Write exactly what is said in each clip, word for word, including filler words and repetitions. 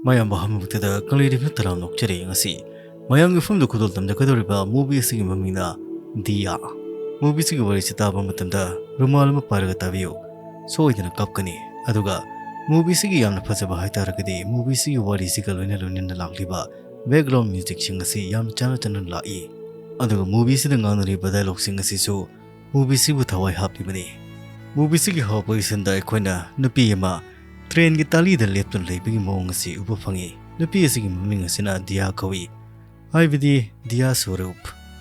ꯃꯌꯥꯝꯕ ꯍꯥꯃꯨꯛꯇꯗ ꯀꯪꯂꯩꯔꯤꯕ ꯇꯔꯥꯝꯅ ꯑꯣꯛꯆꯔꯤ ꯉꯁꯤ꯫ ꯃꯌꯥꯝꯒꯤ ꯃꯐꯝꯗ ꯈꯨꯗꯣꯜ ꯇꯝꯖꯒꯗꯧꯔꯤꯕ movie ꯑꯁꯤꯒꯤ ꯃꯃꯤꯡꯅ ꯗꯤꯌꯥ꯫ Movie ꯑꯁꯤꯒꯤ ꯋꯥꯔꯤꯁꯤ ꯇꯥꯕ ꯃꯇꯝꯗ ꯔꯨꯃꯥꯜ ꯑꯃ ꯄꯥꯏꯔꯒ ꯇꯥꯕꯤꯌꯨ꯫ ꯁꯣꯏꯗꯅ ꯀꯞꯀꯅꯤ꯫ ꯑꯗꯨꯒ movie ꯑꯁꯤꯒꯤ ꯌꯥꯝꯅ ꯐꯖꯕ ꯍꯥꯏꯇꯥꯔꯒꯗꯤ movie ꯑꯁꯤꯒꯤ ꯋꯥꯔꯤꯁꯤꯒ ꯂꯣꯏꯅ ꯂꯣꯏꯅꯅ ꯂꯥꯛꯂꯤꯕ background musicꯁꯤꯡ ꯑꯁꯤ ꯌꯥꯝꯅ ꯆꯥꯟꯅ ꯆꯥꯟꯅꯅ ꯂꯥꯛꯏ꯫ ꯑꯗꯨꯒ movie ꯑꯁꯤꯗ ꯉꯥꯡꯅꯔꯤꯕ dialogueꯁꯤꯡ ꯑꯁꯤꯁꯨ movie ꯑꯁꯤꯕꯨ ꯊꯋꯥꯏ ꯍꯥꯞꯂꯤꯕꯅꯤ꯫ Movie ꯑꯁꯤꯒꯤ ꯍꯧꯔꯛꯄꯒꯤ sceneꯗ ꯑꯩꯈꯣꯏꯅ ꯅꯨꯄꯤ ꯑꯃ trainꯒꯤ ꯇꯥꯂꯤꯗ ꯂꯦꯞꯇꯨꯅ ꯂꯩꯕꯒꯤ ꯃꯑꯣꯡ ꯑꯁꯤ ꯎꯕ ꯐꯪꯏ꯫ ꯅꯨꯄꯤ ꯑꯁꯤꯒꯤ ꯃꯃꯤꯡ ꯑꯁꯤꯅ ꯗꯤꯌꯥ ꯀꯧꯏ, ꯍꯥꯏꯕꯗꯤ ꯗꯤꯌꯥ ꯁ꯭ꯋꯔꯨꯞ꯫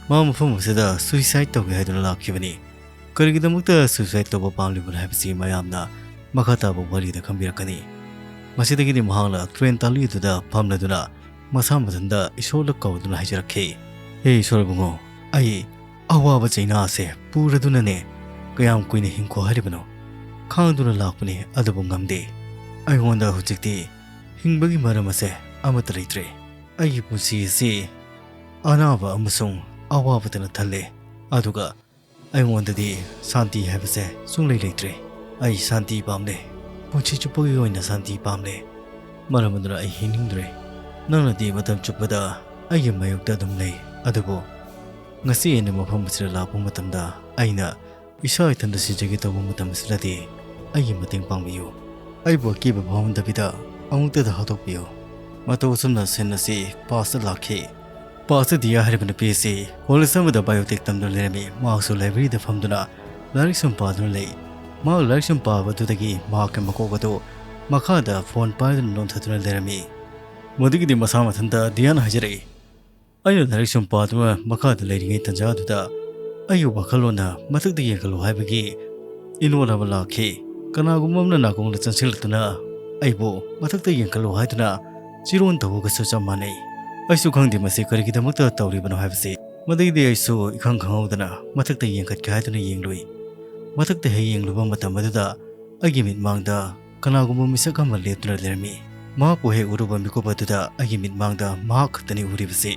ꯃꯥ ꯃꯐꯝ ꯑꯁꯤꯗ suicide ꯇꯧꯒꯦ ꯍꯥꯏꯗꯨꯅ ꯂꯥꯛꯈꯤꯕꯅꯤ꯫ ꯀꯔꯤꯒꯤꯗꯃꯛꯇ suicide ꯇꯧꯕ ꯄꯥꯝꯂꯤꯕꯅꯣ ꯍꯥꯏꯕꯁꯤ ꯃꯌꯥꯝꯅ ꯃꯈꯥ ꯇꯥꯕ ꯋꯥꯔꯤꯗ ꯈꯪꯕꯤꯔꯛꯀꯅꯤ꯫ ꯃꯁꯤꯗꯒꯤꯗꯤ ꯃꯍꯥꯛꯅ train ꯇꯥꯂꯤ ꯑꯗꯨꯗ ꯐꯝꯂꯗꯨꯅ ꯃꯁꯥ ꯃꯊꯟꯇ ꯏꯁꯣꯔꯗ ꯀꯧꯗꯨꯅ ꯍꯥꯏꯖꯔꯛꯈꯤ, "ꯍꯦ ꯏꯁꯣꯔ ꯏꯕꯨꯡꯉꯣ, ꯑꯩ ꯑꯋꯥꯕ ꯆꯩꯅꯥ ꯑꯁꯦ ꯄꯨꯔꯗꯨꯅꯅꯦ ꯀꯌꯥꯝ ꯀꯨꯏꯅ ꯍꯤꯡꯈꯣ ꯍꯥꯏꯔꯤꯕꯅꯣ? ꯈꯥꯡꯗꯨꯅ ꯂꯥꯛꯄꯅꯤ, ꯑꯗꯨꯕꯨ ꯉꯝꯗꯦ꯫ ꯑꯩꯉꯣꯟꯗ ꯍꯧꯖꯤꯛꯇꯤ ꯍꯤꯡꯕꯒꯤ ꯃꯔꯝ ꯑꯁꯦ ꯑꯃꯠꯇ ꯂꯩꯇ꯭ꯔꯦ꯫ ꯑꯩꯒꯤ ꯄꯨꯟꯁꯤ ꯑꯁꯤ ꯑꯅꯥꯕ ꯑꯃꯁꯨꯡ ꯑꯋꯥꯕꯇꯅ ꯊꯜꯂꯦ, ꯑꯗꯨꯒ ꯑꯩꯉꯣꯟꯗꯗꯤ ꯁꯥꯟꯇꯤ ꯍꯥꯏꯕꯁꯦ ꯁꯨꯡꯂꯩ ꯂꯩꯇ꯭ꯔꯦ꯫ ꯑꯩ ꯁꯥꯟꯇꯤ ꯄꯥꯝꯂꯦ꯫ ꯄꯨꯟꯁꯤ ꯆꯨꯞꯄꯒꯤ ꯑꯣꯏꯅ ꯁꯥꯟꯇꯤ ꯄꯥꯝꯂꯦ꯫ ꯃꯔꯝ ꯑꯗꯨꯅ ꯑꯩ ꯍꯤꯡꯅꯤꯡꯗ꯭ꯔꯦ꯫ ꯅꯪꯅꯗꯤ ꯃꯇꯝ ꯆꯨꯞꯄꯗ ꯑꯩꯒꯤ ꯃꯥꯌꯣꯛꯇ ꯑꯗꯨꯝ ꯂꯩ, ꯑꯗꯨꯕꯨ ꯉꯁꯤ ꯑꯩꯅ ꯃꯐꯝ ꯑꯁꯤꯗ ꯂꯥꯛꯄ ꯃꯇꯝꯗ ꯑꯩꯅ ꯏꯁꯥ ꯏꯊꯟꯇ ꯁꯤꯖꯒꯦ ꯇꯧꯕ ꯃꯇꯝ ꯑꯁꯤꯗꯗꯤ ꯑꯩꯒꯤ ꯃꯇꯦꯡ ꯄꯥꯡꯕꯤꯌꯨ꯫ ꯑꯩꯕꯨ ꯑꯀꯤꯕ ꯐꯥꯎꯍꯟꯗꯕꯤꯗ ꯑꯃꯨꯛꯇꯗ ꯍꯥꯠꯇꯣꯛꯄꯤꯌꯨ꯫" ꯃꯇꯧ ꯑꯁꯨꯝꯅ scene ꯑꯁꯤ past ꯂꯥꯛꯈꯤ꯫ Past ꯗꯤꯌꯥ ꯍꯥꯏꯔꯤꯕ ꯅꯨꯄꯤ ꯑꯁꯤ college ꯑꯃꯗ biotech ꯇꯝꯗꯨꯅ ꯂꯩꯔꯝꯃꯤ꯫ ꯃꯍꯥꯛꯁꯨ libraryꯗ ꯐꯝꯗꯨꯅ ꯂꯥꯏꯔꯤꯛ ꯁꯨꯝ ꯄꯥꯗꯨꯅ ꯂꯩ꯫ ꯃꯍꯥꯛ ꯂꯥꯏꯔꯤꯛ ꯁꯨꯝ ꯄꯥꯕꯗꯨꯗꯒꯤ ꯃꯍꯥꯛꯀꯤ ꯃꯀꯣꯛ ꯑꯗꯨ ꯃꯈꯥꯗ phone ꯄꯥꯏꯗꯨꯅ ꯅꯣꯟꯊꯗꯨꯅ ꯂꯩꯔꯝꯃꯤ꯫ ꯃꯗꯨꯒꯤꯗꯤ ꯃꯁꯥ ꯃꯊꯟꯇ ꯗꯤꯌꯥꯅ ꯍꯥꯏꯖꯔꯛꯏ, "ꯑꯩꯅ ꯂꯥꯏꯔꯤꯛ ꯁꯨꯝ ꯄꯥꯗꯨꯅ ꯃꯈꯥꯗ ꯂꯩꯔꯤꯉꯩ ꯇꯟꯖꯥ ꯑꯗꯨꯗ ꯑꯩꯒꯤ ꯋꯥꯈꯜꯂꯣꯟꯅ ꯃꯊꯛꯇ ꯌꯦꯡꯈꯠꯂꯨ ꯍꯥꯏꯕꯒꯤ ꯏꯅꯣꯠ ꯑꯃ ꯂꯥꯛꯈꯤ꯫ ꯀꯅꯥꯒꯨꯝꯕ ꯑꯃꯅ ꯅꯥꯀꯣꯡꯗ ꯆꯪꯁꯤꯜꯂꯛꯇꯨꯅ ꯑꯩꯕꯨ ꯃꯊꯛꯇ ꯌꯦꯡꯈꯠꯂꯨ ꯍꯥꯏꯗꯨꯅ ꯆꯤꯔꯣꯟ ꯇꯧꯕꯒꯁꯨ ꯆꯞ ꯃꯥꯟꯅꯩ꯫ ꯑꯩꯁꯨ ꯈꯪꯗꯦ ꯃꯁꯤ ꯀꯔꯤꯒꯤꯗꯃꯛꯇ ꯇꯧꯔꯤꯕꯅꯣ ꯍꯥꯏꯕꯁꯤ꯫ ꯃꯗꯩꯗꯤ ꯑꯩꯁꯨ ꯏꯈꯪ ꯈꯪꯍꯧꯗꯅ ꯃꯊꯛꯇ ꯌꯦꯡꯈꯠꯀꯦ ꯍꯥꯏꯗꯨꯅ ꯌꯦꯡꯂꯨꯏ꯫ ꯃꯊꯛꯇ ꯍꯦꯛ ꯌꯦꯡꯂꯨꯕ ꯃꯇꯝ ꯑꯗꯨꯗ ꯑꯩꯒꯤ ꯃꯤꯠꯃꯥꯡꯗ ꯀꯅꯥꯒꯨꯝꯕ ꯃꯤꯁꯛ ꯑꯃ ꯂꯦꯞꯇꯨꯅ ꯂꯩꯔꯝꯃꯤ꯫ ꯃꯍꯥꯛꯄꯨ ꯍꯦꯛ ꯎꯔꯨꯕ ꯃꯤꯀꯨꯞ ꯑꯗꯨꯗ ꯑꯩꯒꯤ ꯃꯤꯠꯃꯥꯡꯗ ꯃꯍꯥꯛ ꯈꯛꯇꯅꯤ ꯎꯔꯤꯕꯁꯤ꯫"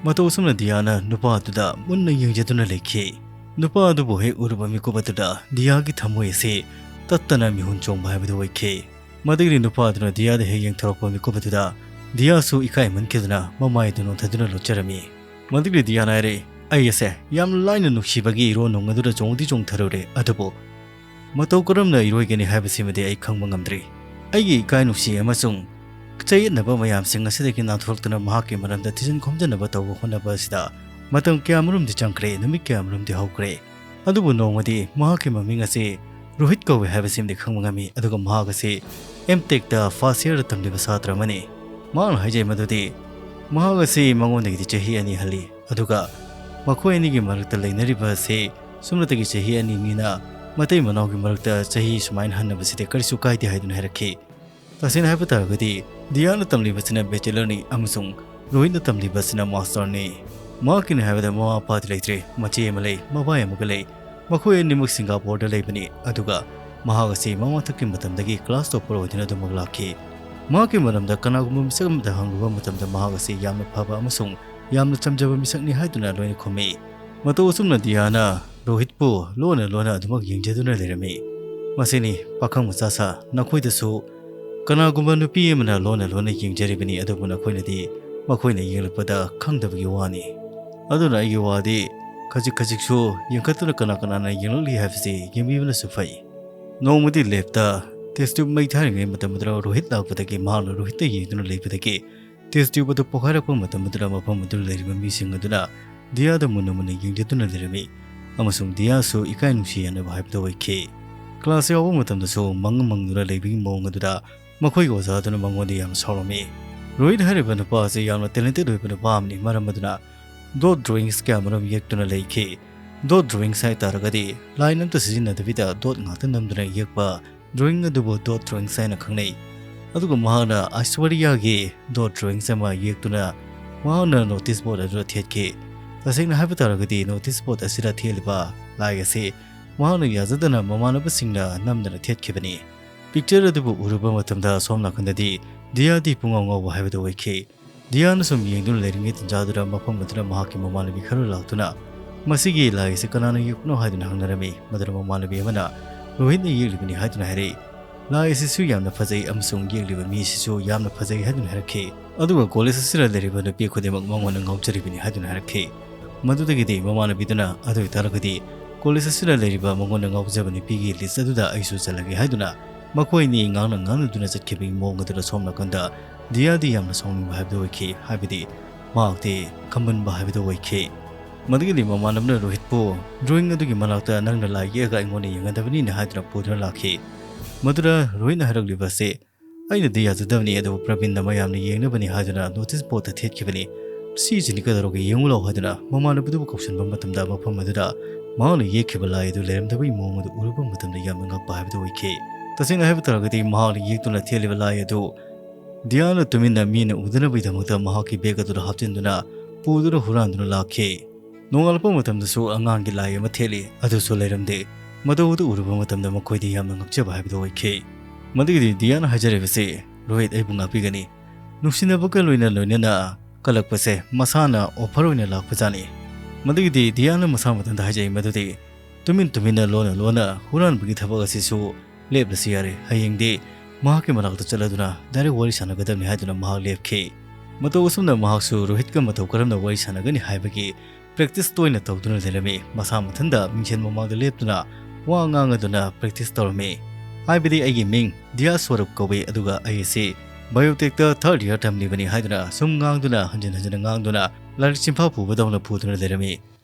ꯃꯇꯧ ꯑꯁꯨꯝꯅ ꯗꯤꯌꯥꯅ ꯅꯨꯄꯥ ꯑꯗꯨꯗ ꯃꯨꯟꯅ ꯌꯦꯡꯖꯗꯨꯅ ꯂꯩꯈꯤ꯫ ꯅꯨꯄꯥ ꯑꯗꯨꯕꯨ ꯍꯦꯛ ꯎꯔꯨꯕ ꯃꯤꯀꯨꯞ ꯑꯗꯨꯗ ꯗꯤꯌꯥꯒꯤ ꯊꯃꯣꯏ ꯑꯁꯤ ꯇꯠꯇꯅ ꯃꯤꯍꯨꯟ ꯆꯣꯡꯕ ꯍꯥꯏꯕꯗꯨ ꯑꯣꯏꯈꯤ꯫ ꯃꯗꯨꯒꯤ ꯅꯨꯄꯥ ꯑꯗꯨꯅ ꯗꯤꯌꯥꯗ ꯍꯦꯛ ꯌꯦꯡꯊꯣꯔꯛꯄ ꯃꯤꯀꯨꯞ ꯑꯗꯨꯗ ꯗꯤꯌꯥꯁꯨ ꯏꯀꯥꯏꯃꯟꯈꯤꯗꯨꯅ ꯃꯃꯥꯏꯗꯨ ꯅꯣꯟꯊꯗꯨꯅ ꯂꯣꯠꯆꯔꯝꯃꯤ꯫ ꯃꯗꯨꯒꯤ ꯗꯤꯌꯥꯅ ꯍꯥꯏꯔꯦ, "ꯑꯩ ꯑꯁꯦ ꯌꯥꯝ ꯂꯥꯏꯅ ꯅꯨꯡꯁꯤꯕꯒꯤ ꯏꯔꯣ ꯅꯨꯡ ꯑꯗꯨꯗ ꯆꯣꯡꯗꯤ ꯆꯣꯡꯊꯔꯨꯔꯦ, ꯑꯗꯨꯕꯨ ꯃꯇꯧ ꯀꯔꯝꯅ ꯏꯔꯣꯏꯒꯅꯤ ꯍꯥꯏꯕꯁꯤꯃꯗꯤ ꯑꯩ ꯈꯪꯕ ꯉꯝꯗ꯭ꯔꯤ꯫ ꯑꯩꯒꯤ ꯏꯀꯥꯏ ꯅꯨꯡꯁꯤ ꯑꯃꯁꯨꯡ ꯆꯌꯦꯠꯅꯕ ꯃꯌꯥꯝꯁꯤꯡ ꯑꯁꯤꯗꯒꯤ ꯅꯥꯟꯊꯣꯔꯛꯇꯨꯅ ꯃꯍꯥꯛꯀꯤ ꯃꯔꯝꯗ ꯊꯤꯖꯤꯟ ꯈꯣꯝꯖꯤꯟꯅꯕ ꯇꯧꯕ ꯍꯣꯠꯅꯕ ꯑꯁꯤꯗ ꯃꯇꯝ ꯀꯌꯥꯃꯔꯨꯝꯗꯤ ꯆꯪꯈ꯭ꯔꯦ, ꯅꯨꯃꯤꯠ ꯀꯌꯥꯃꯔꯨꯝꯗꯤ ꯍꯧꯈ꯭ꯔꯦ꯫ ꯑꯗꯨꯕꯨ ꯅꯣꯡꯃꯗꯤ ꯃꯍꯥꯛꯀꯤ ꯃꯃꯤꯡ ꯑꯁꯤ ꯔꯣꯍꯤꯠ ꯀꯧꯏ ꯍꯥꯏꯕꯁꯤꯃꯗꯤ ꯈꯪꯕ ꯉꯝꯃꯤ, ꯑꯗꯨꯒ ꯃꯍꯥꯛ ꯑꯁꯤ ꯑꯦꯝ ꯇꯦꯛꯇ ꯐꯥꯔꯁ ꯏꯌꯔꯗ ꯇꯝꯂꯤꯕ ꯁꯥꯇ꯭ꯔ ꯑꯃꯅꯤ꯫ ꯃꯍꯥꯛꯅ ꯍꯥꯏꯖꯩ ꯃꯗꯨꯗꯤ ꯃꯍꯥꯛ ꯑꯁꯤ ꯃꯉꯣꯟꯗꯒꯤꯗꯤ ꯆꯍꯤ ꯑꯅꯤ ꯍꯜꯂꯤ, ꯑꯗꯨꯒ ꯃꯈꯣꯏ ꯑꯅꯤꯒꯤ ꯃꯔꯛꯇ ꯂꯩꯅꯔꯤꯕ ꯑꯁꯤ ꯁꯨꯞꯅꯇꯒꯤ ꯆꯍꯤ ꯑꯅꯤꯅꯤꯅ ꯃꯇꯩ ꯃꯅꯥꯎꯒꯤ ꯃꯔꯛꯇ ꯆꯍꯤ ꯁꯨꯃꯥꯏꯅ ꯍꯟꯅꯕꯁꯤꯗꯤ ꯀꯔꯤꯁꯨ ꯀꯥꯏꯗꯦ ꯍꯥꯏꯗꯨꯅ ꯍꯥꯏꯔꯛꯈꯤ꯫ ꯇꯁꯦꯡꯅ ꯍꯥꯏꯕ ꯇꯥꯔꯒꯗꯤ ꯗꯤꯌꯥꯅ ꯇꯝꯂꯤꯕꯁꯤꯅ ꯕꯦꯆꯦꯂꯔꯅꯤ ꯑꯃꯁꯨꯡ ꯔꯣꯍꯤꯠꯅ ꯇꯝꯂꯤꯕꯁꯤꯅ ꯃꯥꯁꯇꯔꯅꯤ꯫ ꯃꯍꯥꯛꯀꯤꯅꯤ ꯍꯥꯏꯕꯗ ꯃꯃꯥ ꯃꯄꯥꯗꯤ ꯂꯩꯇ꯭ꯔꯦ, ꯃꯆꯦ ꯑꯃ ꯂꯩ, ꯃꯕꯥꯏ ꯑꯃꯒ ꯂꯩ꯫ ꯃꯈꯣꯏ ꯑꯅꯤꯃꯛ ꯁꯤꯡꯒꯥꯄꯨꯔꯗ ꯂꯩꯕꯅꯤ, ꯑꯗꯨꯒ ꯃꯍꯥꯛ ꯑꯁꯤ ꯃꯃꯥꯡꯊꯛꯀꯤ ꯃꯇꯝꯗꯒꯤ ꯀ꯭ꯂꯥꯁ ꯇꯣꯞꯄꯔ ꯑꯣꯏꯗꯨꯅ ꯑꯗꯨꯃꯛ ꯂꯥꯛꯈꯤ꯫ ꯃꯍꯥꯛꯀꯤ ꯃꯔꯝꯗ ꯀꯅꯥꯒꯨꯝꯕ ꯃꯤꯁꯛ ꯑꯃꯗ ꯍꯪꯂꯨꯕ ꯃꯇꯝꯗ ꯃꯍꯥꯛ ꯑꯁꯤ ꯌꯥꯝꯅ ꯐꯕ ꯑꯃꯁꯨꯡ ꯌꯥꯝꯅ ꯆꯝꯖꯕ ꯃꯤꯁꯛꯅꯤ ꯍꯥꯏꯗꯨꯅ ꯂꯣꯏꯅ ꯈꯨꯝꯃꯤ꯫ ꯃꯇꯧ ꯑꯁꯨꯝꯅ ꯗꯤꯌꯥꯅ ꯔꯣꯍꯤꯠꯄꯨ ꯂꯣꯟꯅ ꯂꯣꯟꯅ ꯑꯗꯨꯃꯛ ꯌꯦꯡꯖꯗꯨꯅ ꯂꯩꯔꯝꯃꯤ꯫ ꯃꯁꯤꯅꯤ, ꯄꯥꯈꯪ ꯃꯆꯥ ꯁꯥ, ꯅꯈꯣꯏꯗꯁꯨ ꯀꯅꯥꯒꯨꯝꯕ ꯅꯨꯄꯤ ꯑꯃꯅ ꯂꯣꯟꯅ ꯂꯣꯟꯅ ꯌꯦꯡꯖꯔꯤꯕꯅꯤ, ꯑꯗꯨꯕꯨ ꯅꯈꯣꯏꯅꯗꯤ ꯃꯈꯣꯏꯅ ꯌꯦꯡꯂꯛꯄꯗ ꯈꯪꯗꯕꯒꯤ ꯋꯥꯅꯤ꯫ ꯑꯗꯨꯅ ꯑꯩꯒꯤ ꯋꯥꯗꯤ ꯈꯖꯤꯛ ꯈꯖꯤꯛꯁꯨ ꯌꯦꯡꯈꯠꯇꯨꯅ ꯀꯅꯥ ꯀꯅꯥꯅ ꯌꯦꯡꯂꯛꯂꯤ ꯍꯥꯏꯕꯁꯤ ꯌꯦꯡꯕꯤꯕꯅꯁꯨ ꯐꯩ꯫ ꯅꯣꯡꯃꯗꯤ ꯂꯦꯞꯇ ꯇꯦꯁ ꯇ꯭ꯌꯨꯕ ꯃꯩ ꯊꯥꯔꯤꯉꯩ ꯃꯇꯝ ꯑꯗꯨꯗ ꯔꯣꯍꯤꯠ ꯂꯥꯛꯄꯗꯒꯤ ꯃꯍꯥꯛꯅ ꯔꯣꯍꯤꯠꯇ ꯌꯦꯡꯗꯨꯅ ꯂꯩꯕꯗꯒꯤ ꯇꯦꯁ ꯇ꯭ꯌꯨꯕ ꯑꯗꯨ ꯄꯣꯈꯥꯏꯔꯛꯄ ꯃꯇꯝ ꯑꯗꯨꯗ ꯃꯐꯝ ꯑꯗꯨꯗ ꯂꯩꯔꯤꯕ ꯃꯤꯁꯤꯡ ꯑꯗꯨꯅ ꯗꯤꯌꯥꯗ ꯃꯨꯟꯅ ꯃꯨꯟꯅ ꯌꯦꯡꯖꯗꯨꯅ ꯂꯩꯔꯝꯃꯤ, ꯑꯃꯁꯨꯡ ꯗꯤꯌꯥꯁꯨ ꯏꯀꯥꯏ ꯅꯨꯡꯁꯤ ꯌꯥꯅꯕ ꯍꯥꯏꯕꯗꯨ ꯑꯣꯏꯈꯤ꯫ ꯀ꯭ꯂꯥꯁ ꯌꯥꯎꯕ ꯃꯇꯝꯗꯁꯨ ꯃꯪ ꯃꯪꯗꯨꯅ ꯂꯩꯕꯒꯤ ꯃꯑꯣꯡ ꯑꯗꯨꯗ ꯃꯈꯣꯏꯒꯤ ꯑꯣꯖꯥ ꯑꯗꯨꯅ ꯃꯉꯣꯟꯗ ꯌꯥꯝꯅ ꯁꯥꯎꯔꯝꯃꯤ꯫ ꯔꯣꯍꯤꯠ ꯍꯥꯏꯔꯤꯕ ꯅꯨꯄꯥ ꯑꯁꯤ ꯌꯥꯝꯅ ꯇꯦꯂꯦꯟꯇꯦꯠ ꯑꯣꯏꯕ ꯅꯨꯄꯥ ꯑꯃꯅꯤ, ꯃꯔꯝ ꯑꯗꯨꯅ ꯗꯣꯠ ꯗ꯭ꯔꯣꯌꯤꯡꯁ ꯀꯌꯥꯃꯔꯨꯝ ꯌꯦꯛꯇꯨꯅ ꯂꯩꯈꯤ꯫ ꯗꯣꯠ ꯗ꯭ꯔꯣꯌꯤꯡꯁ ꯍꯥꯏ ꯇꯥꯔꯒꯗꯤ ꯂꯥꯏꯟ ꯑꯝꯇ ꯁꯤꯖꯤꯟꯅꯗꯕꯤꯗ ꯗꯣꯠ ꯉꯥꯛꯇ ꯅꯝꯗꯨꯅ ꯌꯦꯛꯄ ꯗ꯭ꯔꯣꯌꯤꯡ ꯑꯗꯨꯕꯨ ꯗꯣꯠ ꯗ꯭ꯔꯣꯌꯤꯡꯁ ꯍꯥꯏꯅ ꯈꯪꯅꯩ꯫ ꯑꯗꯨꯒ ꯃꯍꯥꯛꯅ ꯑꯥꯏꯁ꯭ꯋꯔꯤꯌꯥꯒꯤ ꯗꯣꯠ ꯗ꯭ꯔꯣꯌꯤꯡꯁ ꯑꯃ ꯌꯦꯛꯇꯨꯅ ꯃꯍꯥꯛꯅ ꯅꯣꯇꯤꯁ ꯕꯣꯔꯗ ꯑꯗꯨꯗ ꯊꯦꯠꯈꯤ꯫ ꯇꯁꯦꯡꯅ ꯍꯥꯏꯕ ꯇꯥꯔꯒꯗꯤ ꯅꯣꯇꯤꯁ ꯕꯣꯔꯗ ꯑꯁꯤꯗ ꯊꯦꯠꯂꯤꯕ ꯂꯥꯏ ꯑꯁꯤ ꯃꯍꯥꯛꯅ ꯌꯥꯖꯗꯅ ꯃꯃꯥꯟꯅꯕꯁꯤꯡꯅ ꯅꯝꯗꯅ ꯊꯦꯠꯈꯤꯕꯅꯤ꯫ ꯄꯤꯛꯆꯔ ꯑꯗꯨꯕꯨ ꯎꯔꯨꯕ ꯃꯇꯝꯗ ꯑꯁꯣꯝ ꯅꯥꯀꯟꯗꯗꯤ ꯗꯤꯌꯥꯗꯤ ꯄꯨꯡꯉꯥꯎ ꯉꯥꯎꯕ ꯍꯥꯏꯕꯗꯨ ꯑꯣꯏꯈꯤ꯫ ꯗꯤꯌꯥꯅ ꯁꯨꯝ ꯌꯦꯡꯗꯨꯅ ꯂꯩꯔꯤꯉꯩ ꯇꯟꯖꯥꯗꯨꯗ ꯃꯐꯝ ꯑꯗꯨꯗ ꯃꯍꯥꯛꯀꯤ ꯃꯃꯥꯟꯅꯕꯤ ꯈꯔ ꯂꯥꯛꯇꯨꯅ ꯃꯁꯤꯒꯤ ꯂꯥꯏ ꯑꯁꯤ ꯀꯅꯥꯅ ꯌꯦꯛꯄꯅꯣ ꯍꯥꯏꯗꯨꯅ ꯍꯪꯅꯔꯝꯃꯤ꯫ ꯃꯗꯨꯗ ꯃꯃꯥꯟꯅꯕꯤ ꯑꯃꯅ ꯔꯣꯍꯤꯠꯅ ꯌꯦꯛꯂꯤꯕꯅꯤ ꯍꯥꯏꯗꯨꯅ ꯍꯥꯏꯔꯛꯏ꯫ ꯂꯥꯏ ꯑꯁꯤꯁꯨ ꯌꯥꯝꯅ ꯐꯖꯩ ꯑꯃꯁꯨꯡ ꯌꯦꯛꯂꯤꯕ ꯃꯤ ꯑꯁꯤꯁꯨ ꯌꯥꯝꯅ ꯐꯖꯩ ꯍꯥꯏꯗꯨꯅ ꯍꯥꯏꯔꯛꯈꯤ꯫ ꯑꯗꯨꯒ ꯀꯣꯂꯦꯖ ꯑꯁꯤꯗ ꯂꯩꯔꯤꯕ ꯅꯨꯄꯤ ꯈꯨꯗꯤꯡꯃꯛ ꯃꯉꯣꯟꯗ ꯉꯥꯎꯖꯔꯤꯕꯅꯤ ꯍꯥꯏꯗꯨꯅ ꯍꯥꯏꯔꯛꯈꯤ꯫ ꯃꯗꯨꯗꯒꯤꯗꯤ ꯃꯃꯥꯟꯅꯕꯤꯗꯨꯅ ꯑꯗꯨ ꯑꯣꯏꯇꯥꯔꯒꯗꯤ ꯀꯣꯂꯦꯖ ꯑꯁꯤꯗ ꯂꯩꯔꯤꯕ ꯃꯉꯣꯟꯗ ꯉꯥꯎꯖꯕ ꯅꯨꯄꯤꯒꯤ ꯂꯤꯁ ꯑꯗꯨꯗ ꯑꯩꯁꯨ ꯆꯜꯂꯒꯦ ꯍꯥꯏꯗꯨꯅ ꯃꯈꯣꯏ ꯑꯅꯤ ꯉꯥꯡꯅ ꯉꯥꯡꯅꯗꯨꯅ ꯆꯠꯈꯤꯕꯒꯤ ꯃꯑꯣꯡ ꯑꯗꯨꯗ ꯁꯣꯝ ꯅꯥꯀꯟꯗ ꯗꯤꯌꯥꯗꯤ ꯌꯥꯝꯅ ꯁꯥꯎꯅꯤꯡꯕ ꯍꯥꯏꯕꯗꯨ ꯑꯣꯏꯈꯤ꯫ ꯍꯥꯏꯕꯗꯤ ꯃꯍꯥꯛꯇꯤ ꯈꯝꯕꯟꯕ ꯍꯥꯏꯕꯗꯨ ꯑꯣꯏꯈꯤ꯫ ꯃꯗꯨꯒꯤꯗꯤ ꯃꯃꯥꯟꯅꯕꯅ ꯔꯣꯍꯤꯠꯄꯨ ꯗ꯭ꯔꯣꯌꯤꯡ ꯑꯗꯨꯒꯤ ꯃꯅꯥꯛꯇ ꯅꯪꯅ ꯂꯥꯏ ꯌꯦꯛꯑꯒ ꯑꯩꯉꯣꯟꯗ ꯌꯦꯡꯍꯟꯗꯕꯅꯤꯅ ꯍꯥꯏꯗꯨꯅ ꯄꯨꯗꯨꯅ ꯂꯥꯛꯈꯤ꯫ ꯃꯗꯨꯗ ꯔꯣꯍꯤꯠꯅ ꯍꯥꯏꯔꯛꯂꯤꯕ ꯑꯁꯤ ꯑꯩꯅꯗꯤ ꯌꯥꯖꯗꯕꯅꯤ, ꯑꯗꯨꯕꯨ ꯄ꯭ꯔꯕꯤꯟꯅ ꯃꯌꯥꯝꯅ ꯌꯦꯡꯅꯕꯅꯤ ꯍꯥꯏꯗꯨꯅ ꯅꯣꯇꯤꯁ ꯕꯣꯔꯗꯇ ꯊꯦꯠꯈꯤꯕꯅꯤ꯫ ꯁꯤꯁꯤꯅꯤ ꯀꯩꯗꯧꯔꯒꯦ, ꯌꯦꯡꯉꯨ ꯂꯥꯎ ꯍꯥꯏꯗꯨꯅ ꯃꯃꯥꯟꯅꯕꯗꯨꯕꯨ ꯀꯧꯁꯤꯟꯕ ꯃꯇꯝꯗ ꯃꯐꯝ ꯑꯗꯨꯗ ꯃꯍꯥꯛꯅ ꯌꯦꯛꯈꯤꯕ ꯂꯥꯏ ꯑꯗꯨ ꯂꯩꯔꯝꯗꯕꯒꯤ ꯃꯑꯣꯡ ꯑꯗꯨ ꯎꯔꯨꯕ ꯃꯇꯝꯗ ꯌꯥꯝꯅ ꯉꯛꯄ ꯍꯥꯏꯕꯗꯨ ꯑꯣꯏꯈꯤ꯫ ꯇꯁꯦꯡꯅ ꯍꯥꯏꯕ ꯇꯥꯔꯒꯗꯤ ꯃꯍꯥꯛꯅ ꯌꯦꯛꯇꯨꯅ ꯊꯦꯠꯂꯤꯕ ꯂꯥꯏ ꯑꯗꯨ ꯗꯤꯌꯥꯅ ꯇꯨꯃꯤꯟꯅ ꯃꯤꯅ ꯎꯗꯅꯕꯒꯤꯗꯃꯛꯇ ꯃꯍꯥꯛꯀꯤ ꯕꯦꯒ ꯑꯗꯨꯗ ꯍꯥꯞꯆꯤꯟꯗꯨꯅ ꯄꯨꯗꯨꯅ ꯍꯨꯔꯥꯟꯗꯨꯅ ꯂꯥꯛꯈꯤ꯫ ꯅꯣꯡꯉꯥꯜꯂꯛꯄ ꯃꯇꯝꯗꯁꯨ ꯑꯉꯥꯡꯒꯤ ꯂꯥꯏ ꯑꯃ ꯊꯦꯠꯂꯤ, ꯑꯗꯨꯁꯨ ꯂꯩꯔꯝꯗꯦ꯫ ꯃꯗꯨ ꯑꯗꯨ ꯎꯔꯨꯕ ꯃꯇꯝꯗ ꯃꯈꯣꯏꯗꯤ ꯌꯥꯝꯅ ꯉꯛꯆꯕ ꯍꯥꯏꯕꯗꯨ ꯑꯣꯏꯈꯤ꯫ ꯃꯗꯨꯒꯤꯗꯤ ꯗꯤꯌꯥꯅ ꯍꯥꯏꯖꯔꯤꯕꯁꯤ, "ꯔꯣꯍꯤꯠ ꯑꯩꯕꯨ ꯉꯥꯛꯄꯤꯒꯅꯤ꯫ ꯅꯨꯡꯁꯤꯅꯕꯒ ꯂꯣꯏꯅ ꯂꯣꯏꯅꯅ ꯀꯜꯂꯛꯄꯁꯦ ꯃꯁꯥꯅ ꯑꯣꯐꯔ ꯑꯣꯏꯅ ꯂꯥꯛꯄꯖꯥꯠꯅꯤ"꯫ ꯃꯗꯨꯒꯤꯗꯤ ꯗꯤꯌꯥꯅ ꯃꯁꯥ ꯃꯊꯟꯇ ꯍꯥꯏꯖꯩ ꯃꯗꯨꯗꯤ, "ꯇꯨꯃꯤꯟ ꯇꯨꯃꯤꯟꯅ ꯂꯣꯟꯅ ꯂꯣꯟꯅ ꯍꯨꯔꯥꯟꯕꯒꯤ ꯊꯕꯛ ꯑꯁꯤꯁꯨ ꯂꯦꯞꯂꯁꯤ ꯌꯥꯔꯦ꯫ ꯍꯌꯦꯡꯗꯤ ꯃꯍꯥꯛꯀꯤ ꯃꯅꯥꯛꯇ ꯆꯠꯂꯗꯨꯅ ꯗꯥꯏꯔꯦꯛ ꯋꯥꯔꯤ ꯁꯥꯟꯅꯒꯗꯕꯅꯤ" ꯍꯥꯏꯗꯨꯅ ꯃꯍꯥꯛ ꯂꯦꯞꯈꯤ꯫ ꯃꯇꯧ ꯑꯁꯨꯝꯅ ꯃꯍꯥꯛꯁꯨ ꯔꯣꯍꯤꯠꯀ ꯃꯇꯧ ꯀꯔꯝꯅ ꯋꯥꯔꯤ ꯁꯥꯟꯅꯒꯅꯤ ꯍꯥꯏꯕꯒꯤ ꯄ꯭ꯔꯦꯛꯇꯤꯁ ꯇꯣꯏꯅ ꯇꯧꯗꯨꯅ ꯂꯩꯔꯝꯃꯤ꯫ ꯃꯁꯥ ꯃꯊꯟꯇ ꯃꯤꯡꯁꯦꯜ ꯃꯃꯥꯡꯗ ꯂꯦꯞꯇꯨꯅ ꯋꯥ ꯉꯥꯡꯉꯗꯨꯅ ꯄ꯭ꯔꯦꯛꯇꯤꯁ ꯇꯧꯔꯝꯃꯤ꯫ ꯍꯥꯏꯕꯗꯤ, "ꯑꯩꯒꯤ ꯃꯤꯡ ꯗꯤꯌꯥ ꯁꯣꯔꯨꯞ ꯀꯧꯏ, ꯑꯗꯨꯒ ꯑꯩ ꯑꯁꯤ ꯕꯥꯏꯑꯣꯇꯦꯛꯇ ꯊꯥꯔꯠ ꯏꯌꯥꯔ ꯇꯝꯂꯤꯕꯅꯤ" ꯍꯥꯏꯗꯨꯅ ꯁꯨꯝ ꯉꯥꯡꯗꯨꯅ ꯍꯟꯖꯤꯟ ꯍꯟꯖꯤꯟꯅ ꯉꯥꯡꯗꯨꯅ ꯂꯥꯏꯔꯤꯛ ꯆꯤꯟꯐꯥ ꯄꯨꯕꯗꯧꯅ ꯄꯨꯗꯨꯅ ꯂꯩꯔꯝꯃꯤ꯫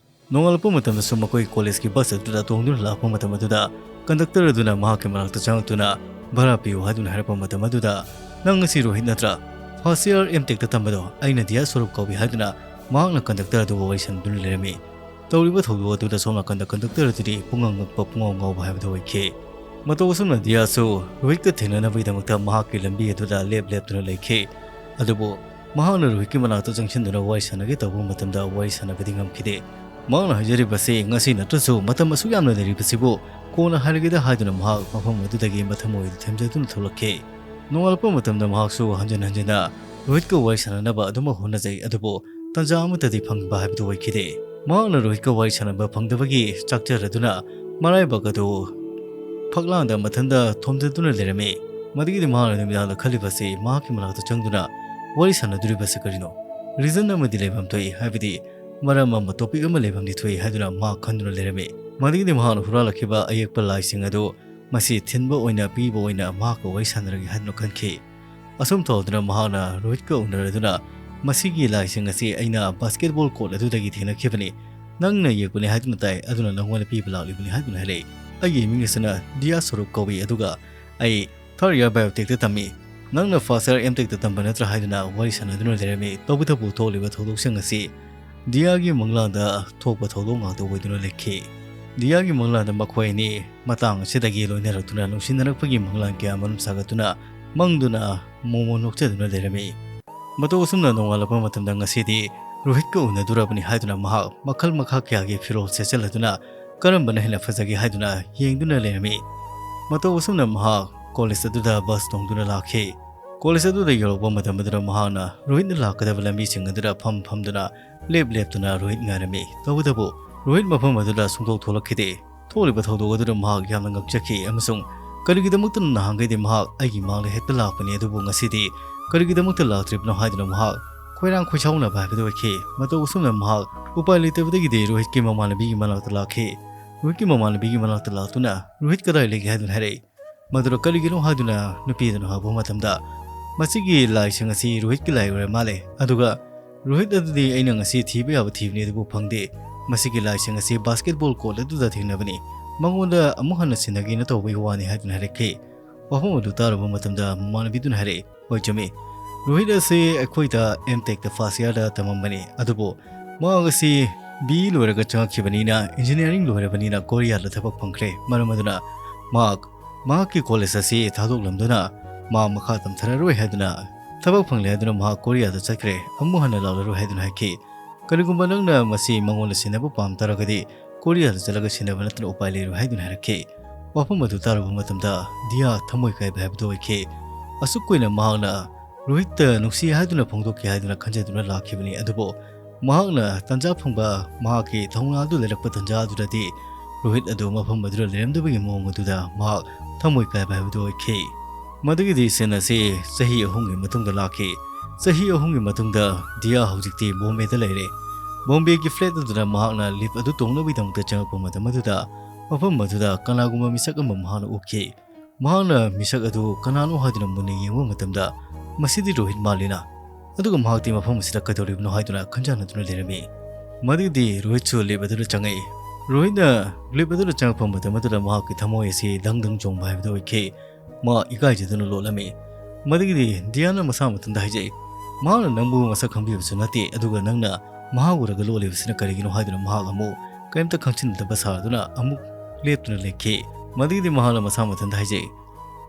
ꯅꯣꯡꯉꯥꯜꯂꯛꯄ ꯃꯇꯝꯗꯁꯨ ꯃꯈꯣꯏ ꯀꯣꯂꯦꯖꯀꯤ ꯕꯁ ꯑꯗꯨꯗ ꯇꯣꯡꯗꯨꯅ ꯂꯥꯛꯄ ꯃꯇꯝ ꯑꯗꯨꯗ ꯀꯟꯗꯛꯇꯔ ꯑꯗꯨꯅ ꯃꯍꯥꯛꯀꯤ ꯃꯅꯥꯛꯇ ꯆꯪꯉꯛꯇꯨꯅ "ꯚꯔꯥ ꯄꯤꯌꯨ" ꯍꯥꯏꯗꯨꯅ ꯍꯥꯏꯔꯛꯄ ꯃꯇꯝ ꯑꯗꯨꯗ, "ꯅꯪ ꯉꯁꯤ ꯔꯣꯍꯤꯠ ꯅꯠꯇ꯭ꯔꯥ? ꯐꯥꯔꯁ ꯏꯌꯥꯔ ꯑꯦꯝ ꯇꯦꯛꯇ ꯇꯝꯕꯗꯣ ꯑꯩꯅ ꯗꯤꯌꯥ ꯁꯣꯔꯨꯞ ꯀꯧꯏ" ꯍꯥꯏꯗꯨꯅ ꯃꯍꯥꯛꯅ ꯀꯟꯗꯛꯇꯔ ꯑꯗꯨꯒ ꯋꯥꯔꯤ ꯁꯥꯟꯅꯗꯨꯅ ꯂꯩꯔꯝꯃꯤ꯫ ꯇꯧꯔꯤꯕ ꯊꯧꯗꯣꯛ ꯑꯗꯨꯗ ꯁꯣꯝ ꯅꯥꯀꯟꯗ ꯀꯟꯗꯛꯇꯔ ꯑꯗꯨꯗꯤ ꯄꯨꯡꯉꯥꯡ ꯉꯛꯄ ꯄꯨꯡꯉꯥꯎ ꯉꯥꯎꯕ ꯍꯥꯏꯕꯗꯨ ꯑꯣꯏꯈꯤ꯫ ꯃꯇꯧ ꯑꯁꯨꯝꯅ ꯗꯤꯌꯥꯁꯨ ꯔꯣꯍꯤꯠꯀ ꯊꯦꯡꯅꯅꯕꯒꯤꯗꯃꯛꯇ ꯃꯍꯥꯛꯀꯤ ꯂꯝꯕꯤ ꯑꯗꯨꯗ ꯂꯦꯞ ꯂꯦꯞꯇꯨꯅ ꯂꯩꯈꯤ꯫ ꯑꯗꯨꯕꯨ ꯃꯍꯥꯛꯅ ꯔꯣꯍꯤꯠꯀꯤ ꯃꯅꯥꯛꯇ ꯆꯪꯁꯤꯟꯗꯨꯅ ꯋꯥꯔꯤ ꯁꯥꯟꯅꯒꯦ ꯇꯧꯕ ꯃꯇꯝꯗ ꯋꯥꯔꯤ ꯁꯥꯟꯅꯕꯗꯤ ꯉꯝꯈꯤꯗꯦ꯫ ꯃꯍꯥꯛꯅ ꯍꯥꯏꯖꯔꯤꯕꯁꯤ, "ꯉꯁꯤ ꯅꯠꯇ꯭ꯔꯁꯨ ꯃꯇꯝ ꯑꯁꯨꯛ ꯌꯥꯝꯅ ꯂꯩꯔꯤꯕꯁꯤꯕꯨ ꯀꯣꯟꯅ ꯍꯥꯏꯔꯒꯦꯗ" ꯍꯥꯏꯗꯨꯅ ꯃꯍꯥꯛ ꯃꯐꯝ ꯑꯗꯨꯗꯒꯤ ꯃꯊꯃꯣꯏꯗꯨ ꯊꯦꯝꯖꯗꯨꯅ ꯊꯣꯛꯂꯛꯈꯤ꯫ ꯅꯣꯡꯉꯥꯜꯂꯛꯄ ꯃꯇꯝꯗ ꯃꯍꯥꯛꯁꯨ ꯍꯟꯖꯤꯟ ꯍꯟꯖꯤꯟꯅ ꯔꯣꯍꯤꯠꯀ ꯋꯥꯔꯤ ꯁꯥꯟꯅꯅꯕ ꯑꯗꯨꯃꯛ ꯍꯣꯠꯅꯖꯩ, ꯑꯗꯨꯕꯨ ꯇꯥꯟꯖꯥ ꯑꯃꯠꯇꯗꯤ ꯐꯪꯕ ꯍꯥꯏꯕꯗꯨ ꯑꯣꯏꯈꯤꯗꯦ꯫ ꯃꯍꯥꯛꯅ ꯔꯣꯍꯤꯠꯀ ꯋꯥꯔꯤ ꯁꯥꯟꯅꯕ ꯐꯪꯗꯕꯒꯤ ꯆꯥꯛꯆꯔꯗꯨꯅ ꯃꯔꯥꯏꯕꯛ ꯑꯗꯨ ꯐꯛꯂꯥꯡꯗ ꯃꯊꯟꯇ ꯊꯣꯝꯖꯗꯨꯅ ꯂꯩꯔꯝꯃꯤ꯫ ꯃꯗꯨꯒꯤꯗꯤ ꯃꯍꯥꯛꯅ ꯅꯨꯃꯤꯗꯥꯡꯗ ꯈꯜꯂꯤꯕꯁꯤ ꯃꯍꯥꯛꯀꯤ ꯃꯅꯥꯛꯇ ꯆꯪꯗꯨꯅ ꯋꯥꯔꯤ ꯁꯥꯟꯅꯗꯣꯔꯤꯕꯁꯤ ꯀꯔꯤꯅꯣ? Reason ꯑꯃꯗꯤ ꯂꯩꯐꯝ ꯊꯣꯛꯏ, ꯍꯥꯏꯕꯗꯤ ꯃꯔꯝ ꯑꯃ, topic ꯑꯃ ꯂꯩꯐꯝꯗꯤ ꯊꯣꯛꯏ ꯍꯥꯏꯗꯨꯅ ꯃꯍꯥꯛ ꯈꯟꯗꯨꯅ ꯂꯩꯔꯝꯃꯤ꯫ ꯃꯗꯨꯒꯤꯗꯤ ꯃꯍꯥꯛꯅ ꯍꯨꯔꯥꯜꯂꯛꯈꯤꯕ ꯑꯌꯦꯛꯄ ꯂꯥꯏꯁꯤꯡ ꯑꯗꯨ ꯃꯁꯤ ꯊꯤꯟꯕ ꯑꯣꯏꯅ ꯄꯤꯕ ꯑꯣꯏꯅ ꯃꯍꯥꯛꯀ ꯋꯥꯔꯤ ꯁꯥꯟꯅꯔꯒꯦ ꯍꯥꯏꯗꯨꯅ ꯈꯟꯈꯤ꯫ ꯑꯁꯨꯝ ꯇꯧꯗꯨꯅ ꯃꯍꯥꯛꯅ ꯔꯣꯍꯤꯠꯀ ꯎꯅꯔꯗꯨꯅ, "ꯃꯁꯤꯒꯤ ꯂꯥꯏꯁꯤꯡ ꯑꯁꯤ ꯑꯩꯅ basketball court ꯑꯗꯨꯗꯒꯤ ꯊꯦꯡꯅꯈꯤꯕꯅꯤ꯫ ꯅꯪꯅ ꯌꯦꯛꯄꯅꯤ ꯍꯥꯏꯗꯨꯅ ꯇꯥꯏ, ꯑꯗꯨꯅ ꯅꯪꯉꯣꯟꯗ ꯄꯤꯕ ꯂꯥꯛꯂꯤꯕꯅꯤ" ꯍꯥꯏꯗꯨꯅ ꯍꯥꯏꯔꯛꯏ꯫ "ꯑꯩꯒꯤ ꯃꯤꯡ ꯑꯁꯤꯅ ꯗꯤꯌꯥ ꯁꯣꯔꯨꯞ ꯀꯧꯏ, ꯑꯗꯨꯒ ꯑꯩ third year biotechꯇ ꯇꯝꯃꯤ꯫ ꯅꯪꯅ first year M techꯇ ꯇꯝꯕ ꯅꯠꯇ꯭ꯔꯥ?" ꯍꯥꯏꯗꯨꯅ ꯋꯥꯔꯤ ꯁꯥꯟꯅꯗꯨꯅ ꯂꯩꯔꯝꯃꯤ꯫ ꯇꯧꯕꯇꯕꯨ ꯊꯣꯛꯂꯤꯕ ꯊꯧꯗꯣꯛꯁꯤꯡ ꯑꯁꯤ ꯗꯤꯌꯥꯒꯤ ꯃꯪꯂꯥꯟꯗ ꯊꯣꯛꯄ ꯊꯧꯗꯣꯛ ꯉꯥꯛꯇ ꯑꯣꯏꯗꯨꯅ ꯂꯩꯈꯤ꯫ ꯗꯤꯌꯥꯒꯤ ꯃꯪꯂꯥꯟꯗ ꯃꯈꯣꯏ ꯑꯅꯤ ꯃꯇꯥꯡ ꯑꯁꯤꯗꯒꯤ ꯂꯣꯏꯅꯔꯛꯇꯨꯅ ꯅꯨꯡꯁꯤꯅꯔꯛꯄꯒꯤ ꯃꯪꯂꯥꯟ ꯀꯌꯥ ꯑꯃꯔꯣꯝ ꯁꯥꯒꯠꯇꯨꯅ ꯃꯪꯗꯨꯅ ꯃꯣꯃꯣꯟ ꯅꯣꯛꯆꯗꯨꯅ ꯂꯩꯔꯝꯃꯤ꯫ ꯃꯇꯧ ꯑꯁꯨꯝꯅ ꯅꯣꯡꯉꯥꯜꯂꯛꯄ ꯃꯇꯝꯗ ꯉꯁꯤꯗꯤ ꯔꯣꯍꯤꯠꯀ ꯎꯅꯗꯣꯔꯕꯅꯤ ꯍꯥꯏꯗꯨꯅ ꯃꯍꯥꯛ ꯃꯈꯜ ꯃꯈꯥ ꯀꯌꯥꯒꯤ ꯐꯤꯔꯣꯜ ꯁꯦꯠꯆꯜꯂꯗꯨꯅ ꯀꯔꯝꯕꯅ ꯍꯦꯟꯅ ꯐꯖꯒꯦ ꯍꯥꯏꯗꯨꯅ ꯌꯦꯡꯗꯨꯅ ꯂꯩꯔꯝꯃꯤ꯫ ꯃꯇꯧ ꯑꯁꯨꯝꯅ ꯃꯍꯥꯛ ꯀꯣꯂꯦꯖ ꯑꯗꯨꯗ ꯕꯁ ꯇꯣꯡꯗꯨꯅ ꯂꯥꯛꯈꯤ꯫ ꯀꯣꯂꯦꯖ ꯑꯗꯨꯗ ꯌꯧꯔꯛꯄ ꯃꯇꯝ ꯑꯗꯨꯗ ꯃꯍꯥꯛꯅ ꯔꯣꯍꯤꯠꯅ ꯂꯥꯛꯀꯗꯕ ꯂꯝꯕꯤꯁꯤꯡ ꯑꯗꯨꯗ ꯐꯝ ꯐꯝꯗꯨꯅ ꯂꯦꯞ ꯂꯦꯞꯇꯨꯅ ꯔꯣꯍꯤꯠ ꯉꯥꯏꯔꯝꯃꯤ꯫ ꯇꯧꯕꯇꯕꯨ ꯔꯣꯍꯤꯠ ꯃꯐꯝ ꯑꯗꯨꯗ ꯁꯨꯡꯊꯣꯛ ꯊꯣꯛꯂꯛꯈꯤꯗꯦ꯫ ꯊꯣꯛꯂꯤꯕ ꯊꯧꯗꯣꯛ ꯑꯗꯨꯗ ꯃꯍꯥꯛ ꯌꯥꯝꯅ ꯉꯛꯆꯈꯤ ꯑꯃꯁꯨꯡ ꯀꯔꯤꯒꯤꯗꯃꯛꯇꯅ ꯅꯍꯥꯟꯈꯩꯗꯤ ꯃꯍꯥꯛ ꯑꯩꯒꯤ ꯃꯥꯡꯗ ꯍꯦꯛꯇ ꯂꯥꯛꯄꯅꯤ, ꯑꯗꯨꯕꯨ ꯉꯁꯤꯗꯤ ꯀꯔꯤꯒꯤꯗꯃꯛꯇ ꯂꯥꯛꯇ꯭ꯔꯤꯕꯅꯣ ꯍꯥꯏꯗꯨꯅ ꯃꯍꯥꯛ ꯈꯣꯏꯔꯥꯡ ꯈꯣꯏꯁꯥꯎꯅꯕ ꯍꯥꯏꯕꯗꯨ ꯑꯣꯏꯈꯤ꯫ ꯃꯇꯧ ꯑꯁꯨꯝꯅ ꯃꯍꯥꯛ ꯎꯄꯥꯏ ꯂꯩꯇꯕꯗꯒꯤꯗꯤ ꯔꯣꯍꯤꯠꯀꯤ ꯃꯃꯥꯟꯅꯕꯤꯒꯤ ꯃꯅꯥꯛꯇ ꯂꯥꯛꯈꯤ꯫ ꯔꯣꯍꯤꯠꯀꯤ ꯃꯃꯥꯟꯅꯕꯤꯒꯤ ꯃꯅꯥꯛꯇ ꯂꯥꯛꯇꯨꯅ, "ꯔꯣꯍꯤꯠ ꯀꯗꯥꯏ ꯂꯩꯒꯦ?" ꯍꯥꯏꯗꯨꯅ ꯍꯥꯏꯔꯛꯏ꯫ ꯃꯗꯨꯅ ꯀꯔꯤꯒꯤꯅꯣ ꯍꯥꯏꯗꯨꯅ ꯅꯨꯄꯤ ꯑꯗꯨꯅ ꯍꯪꯂꯛꯄ ꯃꯇꯝꯗ, "ꯃꯁꯤꯒꯤ ꯂꯥꯏꯁꯤꯡ ꯑꯁꯤ ꯔꯣꯍꯤꯠꯀꯤ ꯂꯥꯏ ꯑꯣꯏꯔ ꯃꯥꯜꯂꯦ, ꯑꯗꯨꯒ ꯔꯣꯍꯤꯠ ꯑꯗꯨꯗꯤ ꯑꯩꯅ ꯉꯁꯤ ꯊꯤꯕ ꯌꯥꯕ ꯊꯤꯕꯅꯤ, ꯑꯗꯨꯕꯨ ꯐꯪꯗꯦ꯫ ꯃꯁꯤꯒꯤ ꯂꯥꯏꯁꯤꯡ ꯑꯁꯤ basketball court ꯑꯗꯨꯗ ꯊꯦꯡꯅꯕꯅꯤ꯫ ꯃꯉꯣꯟꯗ ꯑꯃꯨꯛ ꯍꯟꯅ ꯁꯤꯟꯅꯒꯦꯅ ꯇꯧꯕꯒꯤ ꯋꯥꯅꯤ" ꯍꯥꯏꯗꯨꯅ ꯍꯥꯏꯔꯛꯈꯤ꯫ ꯋꯥꯐꯝ ꯑꯗꯨ ꯇꯥꯔꯕ ꯃꯇꯝꯗ ꯃꯃꯥꯟꯅꯕꯤꯗꯨꯅ ꯍꯥꯏꯔꯛꯏ, "ꯍꯣꯏ, ꯆꯨꯝꯃꯤ꯫ ꯔꯣꯍꯤꯠ ꯑꯁꯤ ꯑꯩꯈꯣꯏꯗ M techꯇ first yearꯗ ꯇꯝꯃꯝꯕꯅꯤ, ꯑꯗꯨꯕꯨ ꯃꯍꯥꯛ ꯑꯁꯤ B E ꯂꯣꯏꯔꯒ ꯆꯪꯉꯛꯈꯤꯕꯅꯤꯅ, engineering ꯂꯣꯏꯔꯕꯅꯤꯅ ꯀꯣꯔꯤꯌꯥꯗ ꯊꯕꯛ ꯐꯪꯈ꯭ꯔꯦ꯫ ꯃꯔꯝ ꯑꯗꯨꯅ ꯃꯍꯥꯛ ꯃꯍꯥꯛꯀꯤ ꯀꯣꯂꯦꯖ ꯑꯁꯤ ꯊꯥꯗꯣꯛꯂꯝꯗꯨꯅ ꯃꯥ ꯃꯈꯥ ꯇꯝꯊꯔꯔꯣꯏ ꯍꯥꯏꯗꯨꯅ, ꯊꯕꯛ ꯐꯪꯂꯦ ꯍꯥꯏꯗꯨꯅ ꯃꯍꯥꯛ ꯀꯣꯔꯤꯌꯥꯗ ꯆꯠꯈ꯭ꯔꯦ, ꯑꯃꯨꯛ ꯍꯟꯅ ꯂꯥꯛꯂꯔꯣꯏ" ꯍꯥꯏꯗꯨꯅ ꯍꯥꯏꯈꯤ꯫ "ꯀꯔꯤꯒꯨꯝꯕ ꯅꯪꯅ ꯃꯁꯤ ꯃꯉꯣꯟꯗ ꯁꯤꯟꯅꯕ ꯄꯥꯝ ꯇꯥꯔꯒꯗꯤ ꯀꯣꯔꯤꯌꯥꯗ ꯆꯠꯂꯒ ꯁꯤꯟꯅꯕ ꯅꯠꯇꯅ ꯎꯄꯥꯏ ꯂꯩꯔꯣꯏ" ꯍꯥꯏꯗꯨꯅ ꯍꯥꯏꯔꯛꯈꯤ꯫ ꯋꯥꯐꯝ ꯑꯗꯨ ꯇꯥꯔꯕ ꯃꯇꯝꯗ ꯗꯤꯌꯥ ꯊꯃꯣꯏ ꯀꯥꯏꯕ ꯍꯥꯏꯕꯗꯨ ꯑꯣꯏꯈꯤ꯫ ꯑꯁꯨꯛ ꯀꯨꯏꯅ ꯃꯍꯥꯛꯅ ꯔꯣꯍꯤꯠꯇ ꯅꯨꯡꯁꯤ ꯍꯥꯏꯗꯨꯅ ꯐꯣꯡꯗꯣꯛꯈꯤ ꯍꯥꯏꯗꯨꯅ ꯈꯟꯖꯗꯨꯅ ꯂꯥꯛꯈꯤꯕꯅꯤ, ꯑꯗꯨꯕꯨ ꯃꯍꯥꯛꯅ ꯇꯟꯖꯥ ꯐꯪꯕ, ꯃꯍꯥꯛꯀꯤ ꯊꯧꯅꯥ ꯑꯗꯨ ꯂꯩꯔꯛꯄ ꯇꯟꯖꯥ ꯑꯗꯨꯗꯗꯤ ꯔꯣꯍꯤꯠ ꯑꯗꯨ ꯃꯐꯝ ꯑꯗꯨꯗ ꯂꯩꯔꯝꯗꯕꯒꯤ ꯃꯑꯣꯡ ꯑꯗꯨꯗ ꯃꯍꯥꯛ ꯊꯃꯣꯏ ꯀꯥꯏꯕ ꯍꯥꯏꯕꯗꯨ ꯑꯣꯏꯈꯤ꯫ ꯃꯗꯨꯒꯤꯗꯤ ꯁꯤꯟ ꯑꯁꯤ ꯆꯍꯤ ꯑꯍꯨꯝꯒꯤ ꯃꯇꯨꯡꯗ ꯂꯥꯛꯈꯤ꯫ ꯆꯍꯤ ꯑꯍꯨꯝꯒꯤ ꯃꯇꯨꯡꯗ ꯗꯤꯌꯥ ꯍꯧꯖꯤꯛꯇꯤ ꯕꯣꯝꯕꯦꯗ ꯂꯩꯔꯦ꯫ ꯕꯣꯝꯕꯦꯒꯤ ꯐ꯭ꯂꯦꯠ ꯑꯗꯨꯗ ꯃꯍꯥꯛꯅ ꯂꯤꯐ ꯑꯗꯨ ꯇꯣꯡꯅꯕꯒꯤꯗꯃꯛꯇ ꯆꯪꯂꯛꯄ ꯃꯇꯝ ꯑꯗꯨꯗ ꯃꯐꯝ ꯑꯗꯨꯗ ꯀꯅꯥꯒꯨꯝꯕ ꯃꯤꯁꯛ ꯑꯃ ꯃꯍꯥꯛꯅ ꯎꯈꯤ꯫ ꯃꯍꯥꯛꯅ ꯃꯤꯁꯛ ꯑꯗꯨ ꯀꯅꯥꯅꯣ ꯍꯥꯏꯗꯨꯅ ꯃꯨꯟꯅ ꯌꯦꯡꯕ ꯃꯇꯝꯗ, ꯃꯁꯤꯗꯤ ꯔꯣꯍꯤꯠ ꯃꯥꯜꯂꯤꯅ꯫ ꯑꯗꯨꯒ ꯃꯍꯥꯛꯇꯤ ꯃꯐꯝ ꯑꯁꯤꯗ ꯀꯩꯗꯧꯔꯤꯕꯅꯣ ꯍꯥꯏꯗꯨꯅ ꯈꯟꯖꯥꯟꯅꯗꯨꯅ ꯂꯩꯔꯝꯃꯤ꯫ ꯃꯗꯨꯒꯤꯗꯤ ꯔꯣꯍꯤꯠꯁꯨ ꯂꯤꯐ ꯑꯗꯨꯗ ꯆꯪꯉꯛꯏ꯫ ꯔꯣꯍꯤꯠꯅ ꯂꯤꯐ ꯑꯗꯨꯗ ꯆꯪꯉꯛꯄ ꯃꯇꯝ ꯑꯗꯨꯗ ꯃꯍꯥꯛꯀꯤ ꯊꯃꯣꯏ ꯑꯁꯤ ꯗꯪ ꯗꯪ ꯆꯣꯡꯕ ꯍꯥꯏꯕꯗꯨ ꯑꯣꯏꯈꯤ꯫ ꯃꯥ ꯏꯀꯥꯏꯖꯗꯨꯅ ꯂꯣꯠꯂꯝꯃꯤ꯫ ꯃꯗꯨꯒꯤꯗꯤ ꯗꯤꯌꯥꯅ ꯃꯁꯥ ꯃꯊꯟꯇ ꯍꯥꯏꯖꯩ, "ꯃꯍꯥꯛꯅ ꯅꯪꯕꯨ ꯃꯁꯛ ꯈꯪꯕꯤꯕꯁꯨ ꯅꯠꯇꯦ, ꯑꯗꯨꯒ ꯅꯪꯅ ꯃꯍꯥꯛ ꯎꯔꯒ ꯂꯣꯠꯂꯤꯕꯁꯤꯅ ꯀꯔꯤꯒꯤꯅꯣ?" ꯍꯥꯏꯗꯨꯅ ꯃꯍꯥꯛ ꯑꯃꯨꯛ ꯀꯔꯤꯝꯇ ꯈꯪꯁꯤꯟꯗꯕ ꯁꯥꯗꯨꯅ ꯑꯃꯨꯛ ꯂꯦꯞꯇꯨꯅ ꯂꯩꯈꯤ꯫ ꯃꯗꯨꯒꯤꯗꯤ ꯃꯍꯥꯛꯅ ꯃꯁꯥ ꯃꯊꯟꯇ ꯍꯥꯏꯖꯩ,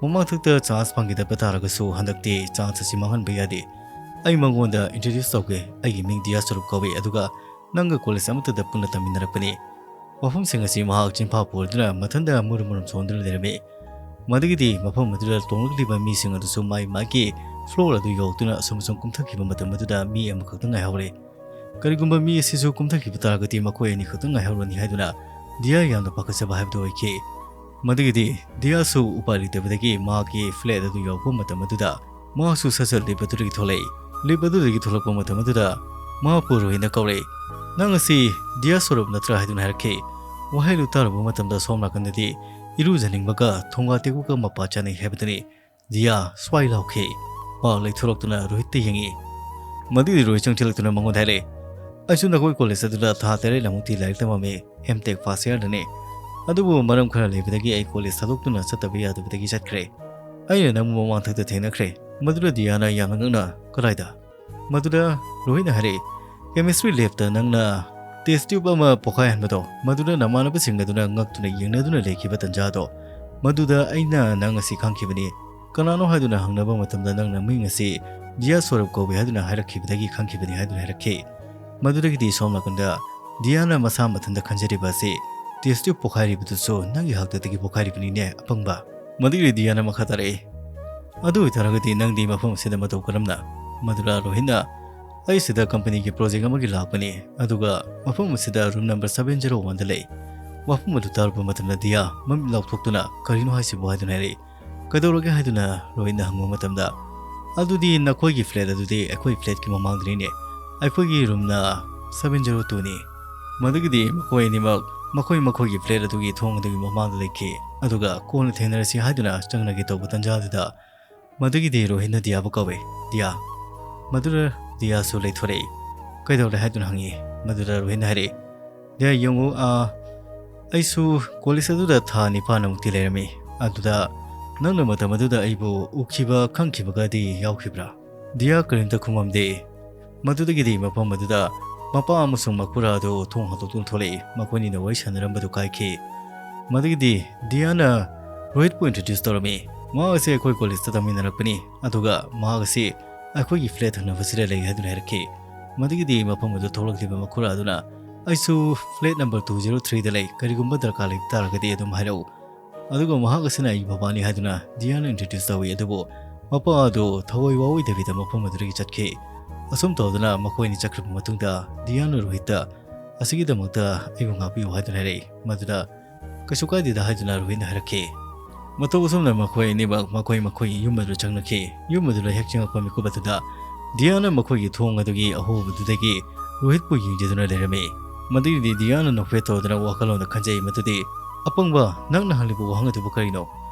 "ꯃꯃꯥꯡꯊꯛꯇ ꯆꯥꯟꯁ ꯐꯪꯈꯤꯗꯕ ꯇꯥꯔꯒꯁꯨ ꯍꯟꯗꯛꯇꯤ ꯆꯥꯟꯁ ꯑꯁꯤ ꯃꯥꯡꯍꯟꯕ ꯌꯥꯗꯦ꯫ ꯑꯩ ꯃꯉꯣꯟꯗ ꯏꯟꯇ꯭ꯔꯣꯗ꯭ꯌꯨꯁ ꯇꯧꯒꯦ꯫ ꯑꯩꯒꯤ ꯃꯤꯡ ꯗꯤꯌꯥ ꯁ꯭ꯋꯔꯨꯞ ꯀꯧꯏ, ꯑꯗꯨꯒ ꯅꯪꯒ ꯀꯣꯂꯦꯖ ꯑꯃꯠꯇꯗ ꯄꯨꯟꯅ ꯇꯝꯃꯤꯟꯅꯔꯛꯄꯅꯤ꯫" ꯋꯥꯐꯝꯁꯤꯡ ꯑꯁꯤ ꯃꯍꯥꯛ ꯆꯤꯟꯐꯥ ꯄꯨꯔꯗꯨꯅ ꯃꯊꯟꯇ ꯃꯨꯔꯨꯝ ꯃꯨꯔꯨꯝ ꯁꯣꯟꯗꯨꯅ ꯂꯩꯔꯝꯃꯤ꯫ ꯃꯗꯨꯒꯤꯗꯤ ꯃꯐꯝ ꯑꯗꯨꯗ ꯇꯣꯡꯂꯛꯂꯤꯕ ꯃꯤꯁꯤꯡ ꯑꯗꯨꯁꯨ ꯃꯥꯏ ꯃꯥꯏꯒꯤ ꯐ꯭ꯂꯣꯔ ꯑꯗꯨ ꯌꯧꯔꯛꯇꯨꯅ ꯑꯁꯨꯝ ꯑꯁꯨꯝ ꯀꯨꯝꯊꯈꯤꯕ ꯃꯇꯝ ꯑꯗꯨꯗ ꯃꯤ ꯑꯃꯈꯛꯇ ꯉꯥꯏꯍꯧꯔꯦ꯫ ꯀꯔꯤꯒꯨꯝꯕ ꯃꯤ ꯑꯁꯤꯁꯨ ꯀꯨꯝꯊꯈꯤꯕ ꯇꯥꯔꯒꯗꯤ ꯃꯈꯣꯏ ꯑꯅꯤꯈꯛꯇ ꯉꯥꯏꯍꯧꯔꯅꯤ ꯍꯥꯏꯗꯨꯅ ꯗꯤꯌꯥ ꯌꯥꯝꯅ ꯄꯥꯈꯠꯆꯕ ꯍꯥꯏꯕꯗꯨ ꯑꯣꯏꯈꯤ꯫ ꯃꯗꯨꯒꯤꯗꯤ ꯗꯤꯌꯥꯁꯨ ꯎꯄꯥꯏ ꯂꯩꯇꯕꯗꯒꯤ ꯃꯍꯥꯛꯀꯤ ꯐ꯭ꯂꯦꯠ ꯑꯗꯨ ꯌꯧꯔꯛꯄ ꯃꯇꯝ ꯑꯗꯨꯗ ꯃꯍꯥꯛꯁꯨ ꯁꯠ ꯁꯠ ꯂꯤꯞ ꯑꯗꯨꯗꯒꯤ ꯊꯣꯛꯂꯛꯏ꯫ ꯂꯤꯞ ꯑꯗꯨꯗꯒꯤ ꯊꯣꯛꯂꯛꯄ ꯃꯇꯝ ꯑꯗꯨꯗ ꯃꯍꯥꯛꯄꯨ ꯔꯣꯍꯤꯠꯅ ꯀꯧꯔꯛꯏ꯫ "ꯅꯪ ꯑꯁꯤ ꯗꯤꯌꯥ ꯁ꯭ꯋꯔꯨꯞ ꯅꯠꯇ꯭ꯔꯥ?" ꯍꯥꯏꯗꯨꯅ ꯍꯥꯏꯔꯛꯈꯤ꯫ ꯋꯥꯍꯩꯗꯨ ꯇꯥꯔꯨꯕ ꯃꯇꯝꯗ ꯁꯣꯝ ꯅꯥꯀꯟꯗꯗꯤ ꯏꯔꯨꯖꯅꯤꯡꯕꯒ ꯊꯣꯡꯒꯥ ꯇꯦꯛꯄꯒ ꯃꯄꯥ ꯆꯥꯅꯩ ꯍꯥꯏꯕꯗꯨꯅꯤ꯫ ꯗꯤꯌꯥ ꯁ꯭ꯋꯥꯏ ꯂꯥꯎꯈꯤ꯫ ꯃꯍꯥꯛ ꯂꯩꯊꯣꯔꯛꯇꯨꯅ ꯔꯣꯍꯤꯠꯇ ꯌꯦꯡꯉꯤ꯫ ꯃꯗꯨꯒꯤ ꯔꯣꯍꯤꯠ ꯆꯪꯁꯤꯜꯂꯛꯇꯨꯅ ꯃꯉꯣꯟꯗ ꯍꯥꯏꯔꯛꯏ, "ꯑꯩꯁꯨ ꯅꯈꯣꯏ ꯀꯣꯂꯦꯖ ꯑꯗꯨꯗ ꯊꯥ ꯇꯔꯦꯠ ꯂꯃꯨꯛꯇꯤ ꯂꯥꯏꯔꯤꯛ ꯇꯝꯃꯝꯃꯤ, ꯑꯦꯝ ꯇꯦꯛ ꯐꯥꯔꯁ ꯏꯌꯥꯔꯗꯅꯤ꯫ ꯑꯗꯨꯕꯨ ꯃꯔꯝ ꯈꯔ ꯂꯩꯕꯗꯒꯤ ꯑꯩ ꯀꯣꯂꯦꯖ ꯊꯥꯗꯣꯛꯇꯨꯅ ꯆꯠꯇꯕ ꯌꯥꯗꯕꯗꯒꯤ ꯆꯠꯈ꯭ꯔꯦ꯫ ꯑꯩꯅ ꯅꯪꯕꯨ ꯃꯃꯥꯡꯊꯛꯇ ꯊꯦꯡꯅꯈ꯭ꯔꯦ꯫" ꯃꯗꯨꯗ ꯗꯤꯌꯥꯅ ꯌꯥꯝꯅ ꯉꯛꯅ, "ꯀꯗꯥꯏꯗ?" ꯃꯗꯨꯗ ꯔꯣꯍꯤꯠꯅ ꯍꯥꯏꯔꯛꯏ, "ꯀꯦꯃꯤꯁꯇ꯭ꯔꯤ ꯂꯦꯕꯇ ꯅꯪꯅ ꯇꯦꯁ ꯇ꯭ꯌꯨꯕ ꯑꯃ ꯄꯣꯈꯥꯏꯍꯟꯕꯗꯣ, ꯃꯗꯨꯗ ꯅꯃꯥꯟꯅꯕꯁꯤꯡ ꯑꯗꯨꯅ ꯉꯛꯇꯨꯅ ꯌꯦꯡꯅꯗꯨꯅ ꯂꯩꯈꯤꯕ ꯇꯟꯖꯥꯗꯣ, ꯃꯗꯨꯗ ꯑꯩꯅ ꯅꯪ ꯑꯁꯤ ꯈꯪꯈꯤꯕꯅꯤ꯫ ꯀꯅꯥꯅꯣ ꯍꯥꯏꯗꯨꯅ ꯍꯪꯅꯕ ꯃꯇꯝꯗ ꯅꯪꯅ ꯃꯤꯡ ꯑꯁꯤ ꯗꯤꯌꯥ ꯁꯣꯔꯕ ꯀꯧꯏ ꯍꯥꯏꯗꯨꯅ ꯍꯥꯏꯔꯛꯈꯤꯕꯗꯒꯤ ꯈꯪꯈꯤꯕꯅꯤ" ꯍꯥꯏꯗꯨꯅ ꯍꯥꯏꯔꯛꯈꯤ꯫ ꯃꯗꯨꯗꯒꯤꯗꯤ ꯁꯣꯝ ꯅꯥꯀꯟꯗ ꯗꯤꯌꯥꯅ ꯃꯁꯥ ꯃꯊꯟꯇ ꯈꯟꯖꯔꯤꯕ ꯑꯁꯤ, "ꯇꯦꯁ ꯇ꯭ꯌꯨꯕ ꯄꯣꯈꯥꯏꯔꯤꯕꯗꯨꯁꯨ ꯅꯪꯒꯤ ꯍꯥꯛꯇꯛꯇꯒꯤ ꯄꯣꯈꯥꯏꯔꯤꯕꯅꯤꯅꯦ, ꯑꯄꯪꯕ"꯫ ꯃꯗꯨꯒꯤꯗꯤ ꯗꯤꯌꯥꯅ ꯃꯈꯥ ꯇꯥꯔꯛꯏ, "ꯑꯗꯨ ꯑꯣꯏꯇꯥꯔꯒꯗꯤ ꯅꯪꯗꯤ ꯃꯐꯝ ꯑꯁꯤꯗ ꯃꯇꯧ ꯀꯔꯝꯅ?" ꯃꯗꯨꯗ ꯔꯣꯍꯤꯠꯅ, "ꯑꯩ ꯁꯤꯗ ꯀꯝꯄꯅꯤꯒꯤ ꯄ꯭ꯔꯣꯖꯦꯛ ꯑꯃꯒꯤ ꯂꯥꯛꯄꯅꯤ, ꯑꯗꯨꯒ ꯃꯐꯝ ꯑꯁꯤꯗ ꯔꯨꯝ ꯅꯝꯕꯔ ꯁꯚꯦꯟ ꯖꯦꯔꯣ ꯋꯥꯟꯗ ꯂꯩ꯫ ꯋꯥꯐꯝ ꯑꯗꯨ ꯇꯥꯔꯨꯕ ꯃꯇꯝꯗ ꯗꯤꯌꯥ ꯃꯃꯤꯠ ꯂꯥꯎꯊꯣꯛꯇꯨꯅ "ꯀꯔꯤꯅꯣ ꯍꯥꯏꯁꯤꯕꯨ?" ꯍꯥꯏꯗꯨꯅ ꯍꯥꯏꯔꯛꯏ꯫ "ꯀꯩꯗꯧꯔꯒꯦ?" ꯍꯥꯏꯗꯨꯅ ꯔꯣꯍꯤꯠꯅ ꯍꯪꯕ ꯃꯇꯝꯗ, "ꯑꯗꯨꯗꯤ ꯅꯈꯣꯏꯒꯤ flat ꯑꯗꯨꯗꯤ ꯑꯩꯈꯣꯏ flatꯀꯤ ꯃꯃꯥꯡꯗꯅꯤꯅꯦ, ꯑꯩꯈꯣꯏꯒꯤ roomꯅ seven zero twoꯅꯤ"꯫ ꯃꯗꯨꯒꯤꯗꯤ ꯃꯈꯣꯏ ꯑꯅꯤꯃꯛ ꯃꯈꯣꯏ ꯃꯈꯣꯏꯒꯤ flat ꯑꯗꯨꯒꯤ ꯊꯣꯡ ꯑꯗꯨꯒꯤ ꯃꯃꯥꯡꯗ ꯂꯩꯈꯤ꯫ ꯑꯗꯨꯒ "ꯀꯣꯟꯅ ꯊꯦꯡꯅꯔꯁꯤ" ꯍꯥꯏꯗꯨꯅ ꯆꯪꯅꯒꯦ ꯇꯧꯕ ꯇꯥꯟꯖꯥꯗꯨꯗ, ꯃꯗꯨꯒꯤꯗꯤ ꯔꯣꯍꯤꯠꯅ ꯗꯤꯌꯥꯕꯨ ꯀꯧꯏ꯫ "ꯗꯤꯌꯥ"꯫ ꯃꯗꯨꯗ ꯗꯤꯌꯥꯁꯨ ꯂꯩꯊꯣꯔꯛꯏ꯫ "ꯀꯩꯗꯧꯔꯦ?" ꯍꯥꯏꯗꯨꯅ ꯍꯪꯉꯤ꯫ ꯃꯗꯨꯗ ꯔꯣꯍꯤꯠꯅ ꯍꯥꯏꯔꯛꯏ, "ꯗꯤꯌꯥ, ꯌꯦꯡꯉꯨ, ꯑꯥ, ꯑꯩꯁꯨ college ꯑꯗꯨꯗ ꯊꯥ ꯅꯤꯄꯥꯟꯃꯨꯛꯇꯤ ꯂꯩꯔꯝꯃꯤ꯫ ꯑꯗꯨꯗ ꯅꯪꯅ ꯃꯇꯝ ꯑꯗꯨꯗ ꯑꯩꯕꯨ ꯎꯈꯤꯕ, ꯈꯪꯈꯤꯕꯒꯗꯤ ꯌꯥꯎꯈꯤꯕ꯭ꯔꯥ?" ꯗꯤꯌꯥ ꯀꯔꯤꯝꯇ ꯈꯨꯝꯃꯝꯗꯦ꯫ ꯃꯗꯨꯗꯒꯤꯗꯤ ꯃꯐꯝ ꯑꯗꯨꯗ ꯃꯄꯥ ꯑꯃꯁꯨꯡ ꯃꯈꯨꯔꯥ ꯑꯗꯨ ꯊꯣꯡ ꯍꯥꯡꯗꯣꯛꯇꯨꯅ ꯊꯣꯛꯂꯛꯏ꯫ ꯃꯈꯣꯏꯅꯤꯅ ꯋꯥꯔꯤ ꯁꯥꯟꯅꯔꯝꯕꯗꯨ ꯀꯥꯏꯈꯤ꯫ ꯃꯗꯨꯒꯤꯗꯤ ꯗꯤꯌꯥꯅ ꯔꯣꯍꯤꯠꯄꯨ introduce ꯇꯧꯔꯝꯃꯤ꯫ "ꯃꯍꯥꯛ ꯑꯁꯤ ꯑꯩꯈꯣꯏ collegeꯇ ꯇꯝꯃꯤꯟꯅꯔꯛꯄꯅꯤ, ꯑꯗꯨꯒ ꯃꯍꯥꯛ ꯑꯁꯤ ꯑꯩꯈꯣꯏꯒꯤ flat ꯊꯪꯅꯕꯁꯤꯗ ꯂꯩ" ꯍꯥꯏꯗꯨꯅ ꯍꯥꯏꯔꯛꯈꯤ꯫ ꯃꯗꯨꯒꯤꯗꯤ ꯃꯐꯝ ꯑꯗꯨ ꯊꯣꯛꯂꯛꯂꯤꯕ ꯃꯈꯨꯔꯥ ꯑꯗꯨꯅ, "ꯑꯩꯁꯨ flat number two zero threeꯗ ꯂꯩ, ꯀꯔꯤꯒꯨꯝꯕ ꯗꯔꯀꯥꯔ ꯂꯩꯕ ꯇꯥꯔꯒꯗꯤ ꯑꯗꯨꯝ ꯍꯥꯏꯔꯛꯎ"꯫ ꯑꯗꯨꯒ "ꯃꯍꯥꯛ ꯑꯁꯤꯅ ꯑꯩꯒꯤ ꯕꯕꯥꯅꯤ" ꯍꯥꯏꯗꯨꯅ ꯗꯤꯌꯥꯅ introduce ꯇꯧꯏ꯫ ꯑꯗꯨꯕꯨ ꯃꯄꯥ ꯑꯗꯨ ꯊꯋꯥꯏ ꯋꯥꯑꯣꯏꯗꯕꯤꯗ ꯃꯐꯝ ꯑꯗꯨꯗꯒꯤ ꯆꯠꯈꯤ꯫ ꯑꯁꯨꯝ ꯇꯧꯗꯅ ꯃꯈꯣꯏ ꯑꯅꯤ ꯆꯠꯈ꯭ꯔꯕ ꯃꯇꯨꯡꯗ, ꯗꯤꯌꯥꯅ ꯔꯣꯍꯤꯠꯇ "ꯑꯁꯤꯒꯤꯗꯃꯛꯇ ꯑꯩꯕꯨ ꯉꯥꯛꯄꯤꯌꯨ" ꯍꯥꯏꯗꯨꯅ ꯍꯥꯏꯔꯛꯏ꯫ ꯃꯗꯨꯗ "ꯀꯩꯁꯨ ꯀꯥꯏꯗꯦꯗ" ꯍꯥꯏꯗꯨꯅ ꯔꯣꯍꯤꯠꯅ ꯍꯥꯏꯔꯛꯈꯤ꯫ ꯃꯇꯧ ꯑꯁꯨꯝꯅ ꯃꯈꯣꯏ ꯑꯅꯤꯃꯛ ꯃꯈꯣꯏ ꯃꯈꯣꯏꯒꯤ ꯌꯨꯝ ꯑꯗꯨ ꯆꯪꯅꯈꯤ꯫ ꯌꯨꯝ ꯑꯗꯨꯗ ꯍꯦꯛ ꯆꯪꯉꯛꯄ ꯃꯤꯀꯨꯞ ꯑꯗꯨꯗ ꯗꯤꯌꯥꯅ ꯃꯈꯣꯏꯒꯤ ꯊꯣꯡ ꯑꯗꯨꯒꯤ ꯑꯍꯣꯕꯗꯨꯗꯒꯤ ꯔꯣꯍꯤꯠꯄꯨ ꯌꯦꯡꯖꯗꯨꯅ ꯂꯩꯔꯝꯃꯤ꯫ ꯃꯗꯨꯒꯤꯗꯤ ꯗꯤꯌꯥꯅ ꯅꯣꯛꯐꯦꯠ ꯇꯧꯗꯨꯅ ꯋꯥꯈꯜꯂꯣꯟꯗ ꯈꯟꯖꯩ ꯃꯗꯨꯗꯤ, "ꯑꯄꯪꯕ, ꯅꯪꯅ ꯍꯪꯂꯤꯕ ꯋꯥꯍꯪ ꯑꯗꯨꯕꯨ ꯀꯔꯤꯅꯣ?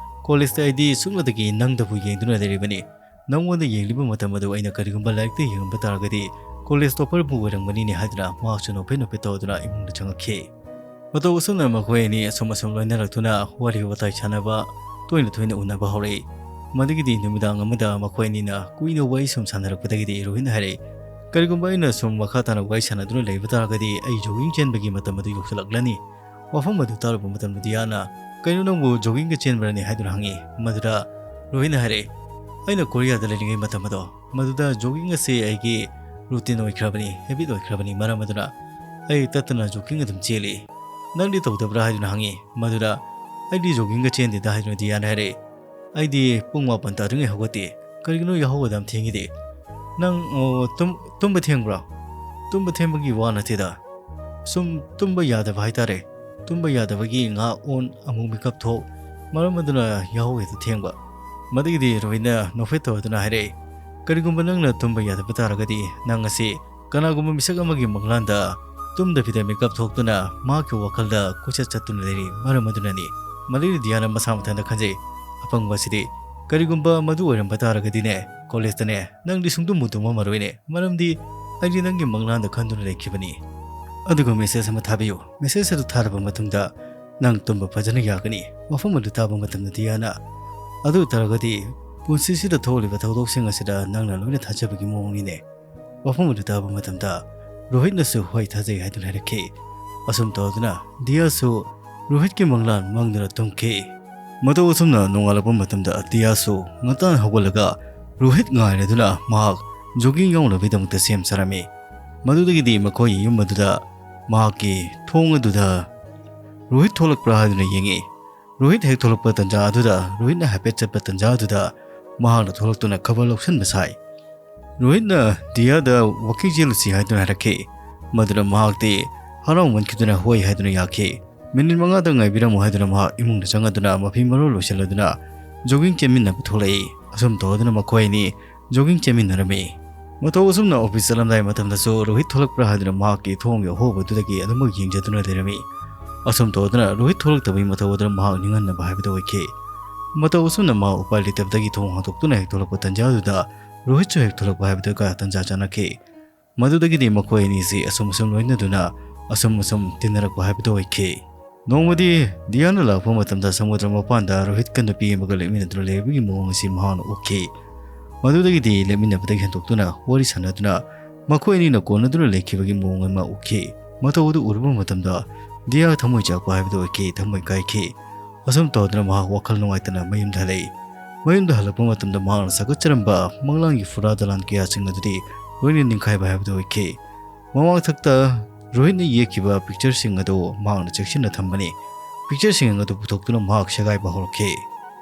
Collegeꯇ ꯑꯩꯗꯤ ꯁꯨꯞꯅꯇꯒꯤ ꯅꯪꯗꯕꯨ ꯌꯦꯡꯗꯨꯅ ꯂꯩꯔꯤꯕꯅꯤ꯫ ꯅꯪꯉꯣꯟꯗ ꯌꯦꯡꯂꯤꯕ ꯃꯇꯝ ꯑꯗꯨ ꯑꯩꯅ ꯀꯔꯤꯒꯨꯝꯕ ꯂꯥꯏꯔꯤꯛꯇ ꯌꯦꯡꯂꯝꯕ ꯇꯥꯔꯒꯗꯤ, college topperꯕꯨ ꯑꯣꯏꯔꯝꯒꯅꯤꯅꯦ" ꯍꯥꯏꯗꯨꯅ ꯃꯍꯥꯛꯁꯨ ꯅꯣꯛꯐꯦꯠ ꯅꯣꯛꯐꯦꯠ ꯇꯧꯗꯨꯅ ꯏꯃꯨꯡꯗ ꯆꯪꯉꯛꯈꯤ꯫ ꯃꯇꯧ ꯑꯁꯨꯝꯅ ꯃꯈꯣꯏ ꯑꯅꯤ ꯑꯁꯨꯝ ꯑꯁꯨꯝ ꯂꯣꯏꯅꯔꯛꯇꯨꯅ ꯋꯥꯔꯤ ꯋꯥꯇꯥꯏ ꯁꯥꯟꯅꯕ, ꯇꯣꯏꯅ ꯇꯣꯏꯅ ꯎꯅꯕ ꯍꯧꯔꯛꯏ꯫ ꯃꯗꯨꯒꯤꯗꯤ ꯅꯨꯃꯤꯗꯥꯡ ꯑꯃꯗ ꯃꯈꯣꯏ ꯑꯅꯤꯅ ꯀꯨꯏꯅ ꯋꯥꯔꯤ ꯁꯨꯝ ꯁꯥꯟꯅꯔꯛꯄꯗꯒꯤꯗꯤ ꯔꯣꯍꯤꯠꯅ ꯍꯥꯏꯔꯛꯏ, "ꯀꯔꯤꯒꯨꯝꯕ ꯑꯩꯅ ꯁꯨꯝ ꯃꯈꯥ ꯇꯥꯅ ꯋꯥꯔꯤ ꯁꯥꯟꯅꯗꯨꯅ ꯂꯩꯕ ꯇꯥꯔꯒꯗꯤ ꯑꯩ jogging ꯆꯦꯟꯕꯒꯤ ꯃꯇꯝ ꯑꯗꯨ ꯌꯧꯁꯤꯜꯂꯛꯂꯅꯤ꯫ ꯋꯥꯐꯝ ꯑꯗꯨ ꯇꯥꯔꯨꯕ ꯃꯇꯝꯗ ꯗꯤꯌꯥꯅ, "ꯀꯩꯅꯣ, ꯅꯪꯕꯨ joggingꯒ ꯆꯦꯟꯕ꯭ꯔꯅꯦ?" ꯍꯥꯏꯗꯨꯅ ꯍꯪꯉꯤ꯫ ꯃꯗꯨꯗ ꯔꯣꯍꯤꯠꯅ ꯍꯥꯏꯔꯛꯏ, "ꯑꯩꯅ ꯀꯣꯔꯤꯌꯥꯗ ꯂꯩꯔꯤꯉꯩ ꯃꯇꯝ ꯑꯗꯣ, ꯃꯗꯨꯗ jogging ꯑꯁꯤ ꯑꯩꯒꯤ routine ꯑꯣꯏꯈ꯭ꯔꯕꯅꯤ, habit ꯑꯣꯏꯈ꯭ꯔꯕꯅꯤ꯫ ꯃꯔꯝ ꯑꯗꯨꯅ ꯑꯩ ꯇꯠꯇꯅ jogging ꯑꯗꯨꯝ ꯆꯦꯜꯂꯤ꯫ ꯅꯪꯗꯤ ꯇꯧꯗꯕ꯭ꯔꯥ?" ꯍꯥꯏꯗꯨꯅ ꯍꯪꯉꯤ꯫ ꯃꯗꯨꯗ "ꯑꯩꯗꯤ joggingꯒ ꯆꯦꯟꯗꯦꯗ" ꯍꯥꯏꯗꯨꯅ ꯗꯤꯌꯥꯅ ꯍꯥꯏꯔꯛꯏ꯫ "ꯑꯩꯗꯤ ꯄꯨꯡ ꯃꯥꯄꯟ ꯇꯥꯗ꯭ꯔꯤꯉꯩ ꯍꯧꯒꯠꯇꯦ꯫ ꯀꯔꯤꯒꯤꯅꯣ ꯌꯥꯍꯧ ꯑꯗꯨꯝ ꯊꯦꯡꯉꯤꯗꯤ? ꯅꯪ, ꯑꯣ, ꯇꯨꯝ-, ꯇꯨꯝꯕ ꯊꯦꯡꯕ꯭ꯔꯣ?" "ꯇꯨꯝꯕ ꯊꯦꯡꯕꯒꯤ ꯋꯥ ꯅꯠꯇꯦꯗ꯫ ꯁꯨꯝ ꯇꯨꯝꯕ ꯌꯥꯗꯕ ꯍꯥꯏꯇꯥꯔꯦ꯫ ꯇꯨꯝꯕ ꯌꯥꯗꯕꯒꯤ ꯉꯥ ꯑꯣꯟ ꯑꯃꯨꯛ ꯃꯤꯀꯞ ꯊꯣꯛ, ꯃꯔꯝ ꯑꯗꯨꯅ ꯌꯥꯍꯧ ꯍꯦꯛꯇ ꯊꯦꯡꯕ꯫ ꯃꯗꯨꯒꯤꯗꯤ ꯔꯣꯍꯤꯠꯅ ꯅꯣꯛꯐꯦꯠ ꯇꯧꯗꯨꯅ ꯍꯥꯏꯔꯛꯏ, "ꯀꯔꯤꯒꯨꯝꯕ ꯅꯪꯅ ꯇꯨꯝꯕ ꯌꯥꯗꯕ ꯇꯥꯔꯒꯗꯤ ꯅꯪ ꯑꯁꯤ ꯀꯅꯥꯒꯨꯝꯕ ꯃꯤꯁꯛ ꯑꯃꯒꯤ ꯃꯪꯂꯥꯟꯗ ꯇꯨꯝꯗꯕꯤꯗ ꯃꯤꯀꯞ ꯊꯣꯛꯇꯨꯅ ꯃꯍꯥꯛꯀꯤ ꯋꯥꯈꯜꯗ ꯀꯣꯏꯆꯠ ꯆꯠꯇꯨꯅ ꯂꯩꯔꯤ ꯃꯔꯝ ꯑꯗꯨꯅꯅꯤ꯫" ꯃꯗꯨꯒꯤ ꯗꯤꯌꯥꯅ ꯃꯁꯥ ꯃꯊꯟꯇ ꯈꯟꯖꯩ, "ꯑꯄꯪꯕ ꯑꯁꯤꯗꯤ, ꯀꯔꯤꯒꯨꯝꯕ ꯃꯗꯨ ꯑꯣꯏꯔꯝꯕ ꯇꯥꯔꯒꯗꯤꯅꯦ, ꯀꯣꯂꯦꯖꯇꯅꯦ ꯅꯪꯗꯤ ꯁꯨꯡꯇꯨꯝꯕꯨ ꯇꯨꯝꯃꯝꯃꯔꯣꯏꯅꯦ, ꯃꯔꯝꯗꯤ ꯑꯩꯗꯤ ꯅꯪꯒꯤ ꯃꯪꯂꯥꯟꯗ ꯈꯟꯗꯨꯅ ꯂꯩꯈꯤꯕꯅꯤ꯫ ꯑꯗꯨꯒ ꯃꯦꯁꯦꯖ ꯑꯃ ꯊꯥꯕꯤꯌꯨ꯫ ꯃꯦꯁꯦꯖ ꯑꯗꯨ ꯊꯥꯔꯕ ꯃꯇꯨꯡꯗ ꯅꯪ ꯇꯨꯝꯕ ꯐꯖꯅ ꯌꯥꯒꯅꯤ꯫" ꯋꯥꯐꯝ ꯑꯗꯨ ꯇꯥꯕ ꯃꯇꯝꯗ ꯗꯤꯌꯥꯅ, "ꯑꯗꯨ ꯑꯣꯏꯇꯥꯔꯒꯗꯤ ꯄꯨꯟꯁꯤꯁꯤꯗ ꯊꯣꯛꯂꯤꯕ ꯊꯧꯗꯣꯛꯁꯤꯡ ꯑꯁꯤꯗ ꯅꯪꯅ ꯂꯣꯏꯅ ꯊꯥꯖꯕꯒꯤ ꯃꯑꯣꯡꯅꯤꯅꯦ꯫" ꯋꯥꯐꯝ ꯑꯗꯨ ꯇꯥꯕ ꯃꯇꯝꯗ ꯔꯣꯍꯤꯠꯅꯁꯨ ꯍꯣꯏ ꯊꯥꯖꯩ ꯍꯥꯏꯗꯨꯅ ꯍꯥꯏꯔꯛꯈꯤ꯫ ꯑꯁꯨꯝ ꯇꯧꯗꯨꯅ ꯗꯤꯌꯥꯁꯨ ꯔꯣꯍꯤꯠꯀꯤ ꯃꯪꯂꯥꯟ ꯃꯪꯗꯨꯅ ꯇꯨꯝꯈꯤ꯫ ꯃꯇꯧ ꯑꯁꯨꯝꯅ ꯅꯣꯡꯉꯥꯜꯂꯛꯄ ꯃꯇꯝꯗ ꯗꯤꯌꯥꯁꯨ ꯉꯟꯇꯥꯅ ꯍꯧꯒꯠꯂꯒ ꯔꯣꯍꯤꯠ ꯉꯥꯏꯔꯗꯨꯅ ꯃꯍꯥꯛ ꯖꯣꯒꯤꯡ ꯌꯥꯎꯅꯕꯒꯤꯗꯃꯛꯇ ꯁꯦꯝ ꯁꯥꯔꯝꯃꯤ꯫ ꯃꯗꯨꯗꯒꯤꯗꯤ ꯃꯈꯣꯏꯒꯤ ꯌꯨꯝ ꯑꯗꯨꯗ ꯃꯍꯥꯛꯀꯤ ꯊꯣꯡ ꯑꯗꯨꯗ ꯔꯣꯍꯤꯠ ꯊꯣꯛꯂꯛꯄ꯭ꯔꯥ ꯍꯥꯏꯗꯨꯅ ꯌꯦꯡꯉꯤ꯫ ꯔꯣꯍꯤꯠ ꯍꯦꯛ ꯊꯣꯛꯂꯛꯄ ꯇꯥꯟꯖꯥ ꯑꯗꯨꯗ, ꯔꯣꯍꯤꯠꯅ ꯍꯥꯏꯐꯦꯠ ꯆꯠꯄ ꯇꯥꯟꯖꯥ ꯑꯗꯨꯗ ꯃꯍꯥꯛꯅ ꯊꯣꯛꯂꯛꯇꯨꯅ ꯈꯕꯔ ꯂꯧꯁꯤꯟꯕ ꯁꯥꯏ꯫ ꯔꯣꯍꯤꯠꯅ ꯗꯤꯌꯥꯗ "ꯋꯥꯀꯤꯡ ꯆꯦꯜꯂꯨꯁꯤ" ꯍꯥꯏꯗꯨꯅ ꯍꯥꯏꯔꯛꯈꯤ꯫ ꯃꯗꯨꯗ ꯃꯍꯥꯛꯇꯤ ꯍꯔꯥꯎꯃꯟꯈꯤꯗꯨꯅ ꯍꯣꯏ ꯍꯥꯏꯗꯨꯅ ꯌꯥꯈꯤ꯫ ꯃꯤꯅꯤꯠ ꯃꯉꯥꯗ ꯉꯥꯏꯕꯤꯔꯝꯃꯨ ꯍꯥꯏꯗꯨꯅ ꯃꯍꯥꯛ ꯏꯃꯨꯡꯗ ꯆꯪꯉꯗꯨꯅ ꯃꯐꯤ ꯃꯔꯣꯜ ꯂꯣꯏꯁꯤꯜꯂꯗꯨꯅ ꯖꯣꯒꯤꯡ ꯆꯦꯟꯃꯤꯟꯅꯕ ꯊꯣꯛꯂꯛꯏ꯫ ꯑꯁꯨꯝ ꯇꯧꯗꯨꯅ ꯃꯈꯣꯏ ꯑꯅꯤ ꯖꯣꯒꯤꯡ ꯆꯦꯟꯃꯤꯟꯅꯔꯝꯃꯤ꯫ ꯃꯇꯧ ꯑꯁꯨꯝꯅ ꯑꯣꯐꯤꯁ ꯆꯠꯂꯝꯗꯥꯏ ꯃꯇꯝꯗꯁꯨ ꯔꯣꯍꯤꯠ ꯊꯣꯛꯂꯛꯄ꯭ꯔꯥ ꯍꯥꯏꯗꯨꯅ ꯃꯍꯥꯛꯀꯤ ꯊꯣꯡꯒꯤ ꯑꯍꯣꯕꯗꯨꯗꯒꯤ ꯑꯗꯨꯃꯛ ꯌꯦꯡꯖꯗꯨꯅ ꯂꯩꯔꯝꯃꯤ꯫ ꯑꯁꯨꯝ ꯇꯧꯗꯨꯅ ꯔꯣꯍꯤꯠ ꯊꯣꯛꯂꯛꯇꯕꯒꯤ ꯃꯇꯧ ꯑꯗꯨꯅ ꯃꯍꯥꯛ ꯅꯤꯡꯍꯟꯅꯕ ꯍꯥꯏꯕꯗꯨ ꯑꯣꯏꯈꯤ꯫ ꯃꯇꯧ ꯑꯁꯨꯝꯅ ꯃꯍꯥꯛ ꯎꯄꯥꯏ ꯂꯩꯇꯕꯗꯒꯤ ꯊꯣꯡ ꯍꯥꯡꯗꯣꯛꯇꯨꯅ ꯍꯦꯛ ꯊꯣꯛꯂꯛꯄ ꯇꯥꯟꯖꯥꯗꯨꯗ ꯔꯣꯍꯤꯠꯁꯨ ꯍꯦꯛ ꯊꯣꯛꯂꯛꯄ ꯍꯥꯏꯕꯗꯨꯒ ꯇꯥꯟꯖꯥ ꯆꯥꯅꯈꯤ꯫ ꯃꯗꯨꯗꯒꯤꯗꯤ ꯃꯈꯣꯏ ꯑꯅꯤꯁꯤ ꯑꯁꯨꯝ ꯑꯁꯨꯝ ꯂꯣꯏꯅꯗꯨꯅ ꯑꯁꯨꯝ ꯑꯁꯨꯝ ꯇꯤꯟꯅꯔꯛꯄ ꯍꯥꯏꯕꯗꯨ ꯑꯣꯏꯈꯤ꯫ ꯅꯣꯡꯃꯗꯤ ꯗꯤꯌꯥꯅ ꯂꯥꯛꯄ ꯃꯇꯝꯗ ꯁꯃꯨꯗ꯭ꯔ ꯃꯄꯥꯟꯗ ꯔꯣꯍꯤꯠꯀ ꯅꯨꯄꯤ ꯑꯃꯒ ꯂꯦꯞꯃꯤꯟꯅꯗꯨꯅ ꯂꯩꯕꯒꯤ ꯃꯑꯣꯡ ꯑꯁꯤ ꯃꯍꯥꯛꯅ ꯎꯈꯤ꯫ ꯃꯗꯨꯗꯒꯤꯗꯤ ꯂꯦꯞꯃꯤꯟꯅꯕꯗꯒꯤ ꯍꯦꯟꯗꯣꯛꯇꯨꯅ ꯋꯥꯔꯤ ꯁꯥꯟꯅꯗꯨꯅ ꯃꯈꯣꯏ ꯑꯅꯤꯅ ꯀꯣꯟꯅꯗꯨꯅ ꯂꯩꯈꯤꯕꯒꯤ ꯃꯑꯣꯡ ꯑꯃ ꯎꯈꯤ꯫ ꯃꯇꯧ ꯑꯗꯨ ꯎꯔꯨꯕ ꯃꯇꯝꯗ ꯗꯤꯌꯥ ꯊꯃꯣꯏ ꯆꯥꯛꯄ ꯍꯥꯏꯕꯗꯨ ꯑꯣꯏꯈꯤ, ꯊꯃꯣꯏ ꯀꯥꯏꯈꯤ꯫ ꯑꯁꯨꯝ ꯇꯧꯗꯨꯅ ꯃꯍꯥꯛ ꯋꯥꯈꯜ ꯅꯨꯡꯉꯥꯏꯇꯅ ꯃꯌꯨꯝꯗ ꯍꯜꯂꯛꯏ꯫ ꯃꯌꯨꯝꯗ ꯍꯜꯂꯛꯄ ꯃꯇꯝꯗ ꯃꯍꯥꯛꯅ ꯁꯥꯒꯠꯆꯔꯝꯕ ꯃꯪꯂꯥꯟꯒꯤ ꯐꯨꯔꯥ ꯗꯂꯥꯟ ꯀꯌꯥꯁꯤꯡ ꯑꯗꯨꯗꯤ ꯂꯣꯏꯅ ꯅꯤꯡꯈꯥꯏꯕ ꯍꯥꯏꯕꯗꯨ ꯑꯣꯏꯈꯤ꯫ ꯃꯃꯥꯡꯊꯛꯇ ꯔꯣꯍꯤꯠꯅ ꯌꯦꯛꯈꯤꯕ ꯄꯤꯛꯆꯔꯁꯤꯡ ꯑꯗꯨ ꯃꯍꯥꯛꯅ ꯆꯦꯛꯁꯤꯟꯅ ꯊꯝꯕꯅꯤ꯫ ꯄꯤꯛꯆꯔꯁꯤꯡ ꯑꯗꯨ ꯄꯨꯊꯣꯛꯇꯨꯅ ꯃꯍꯥꯛ ꯁꯦꯒꯥꯏꯕ ꯍꯧꯔꯛꯈꯤ꯫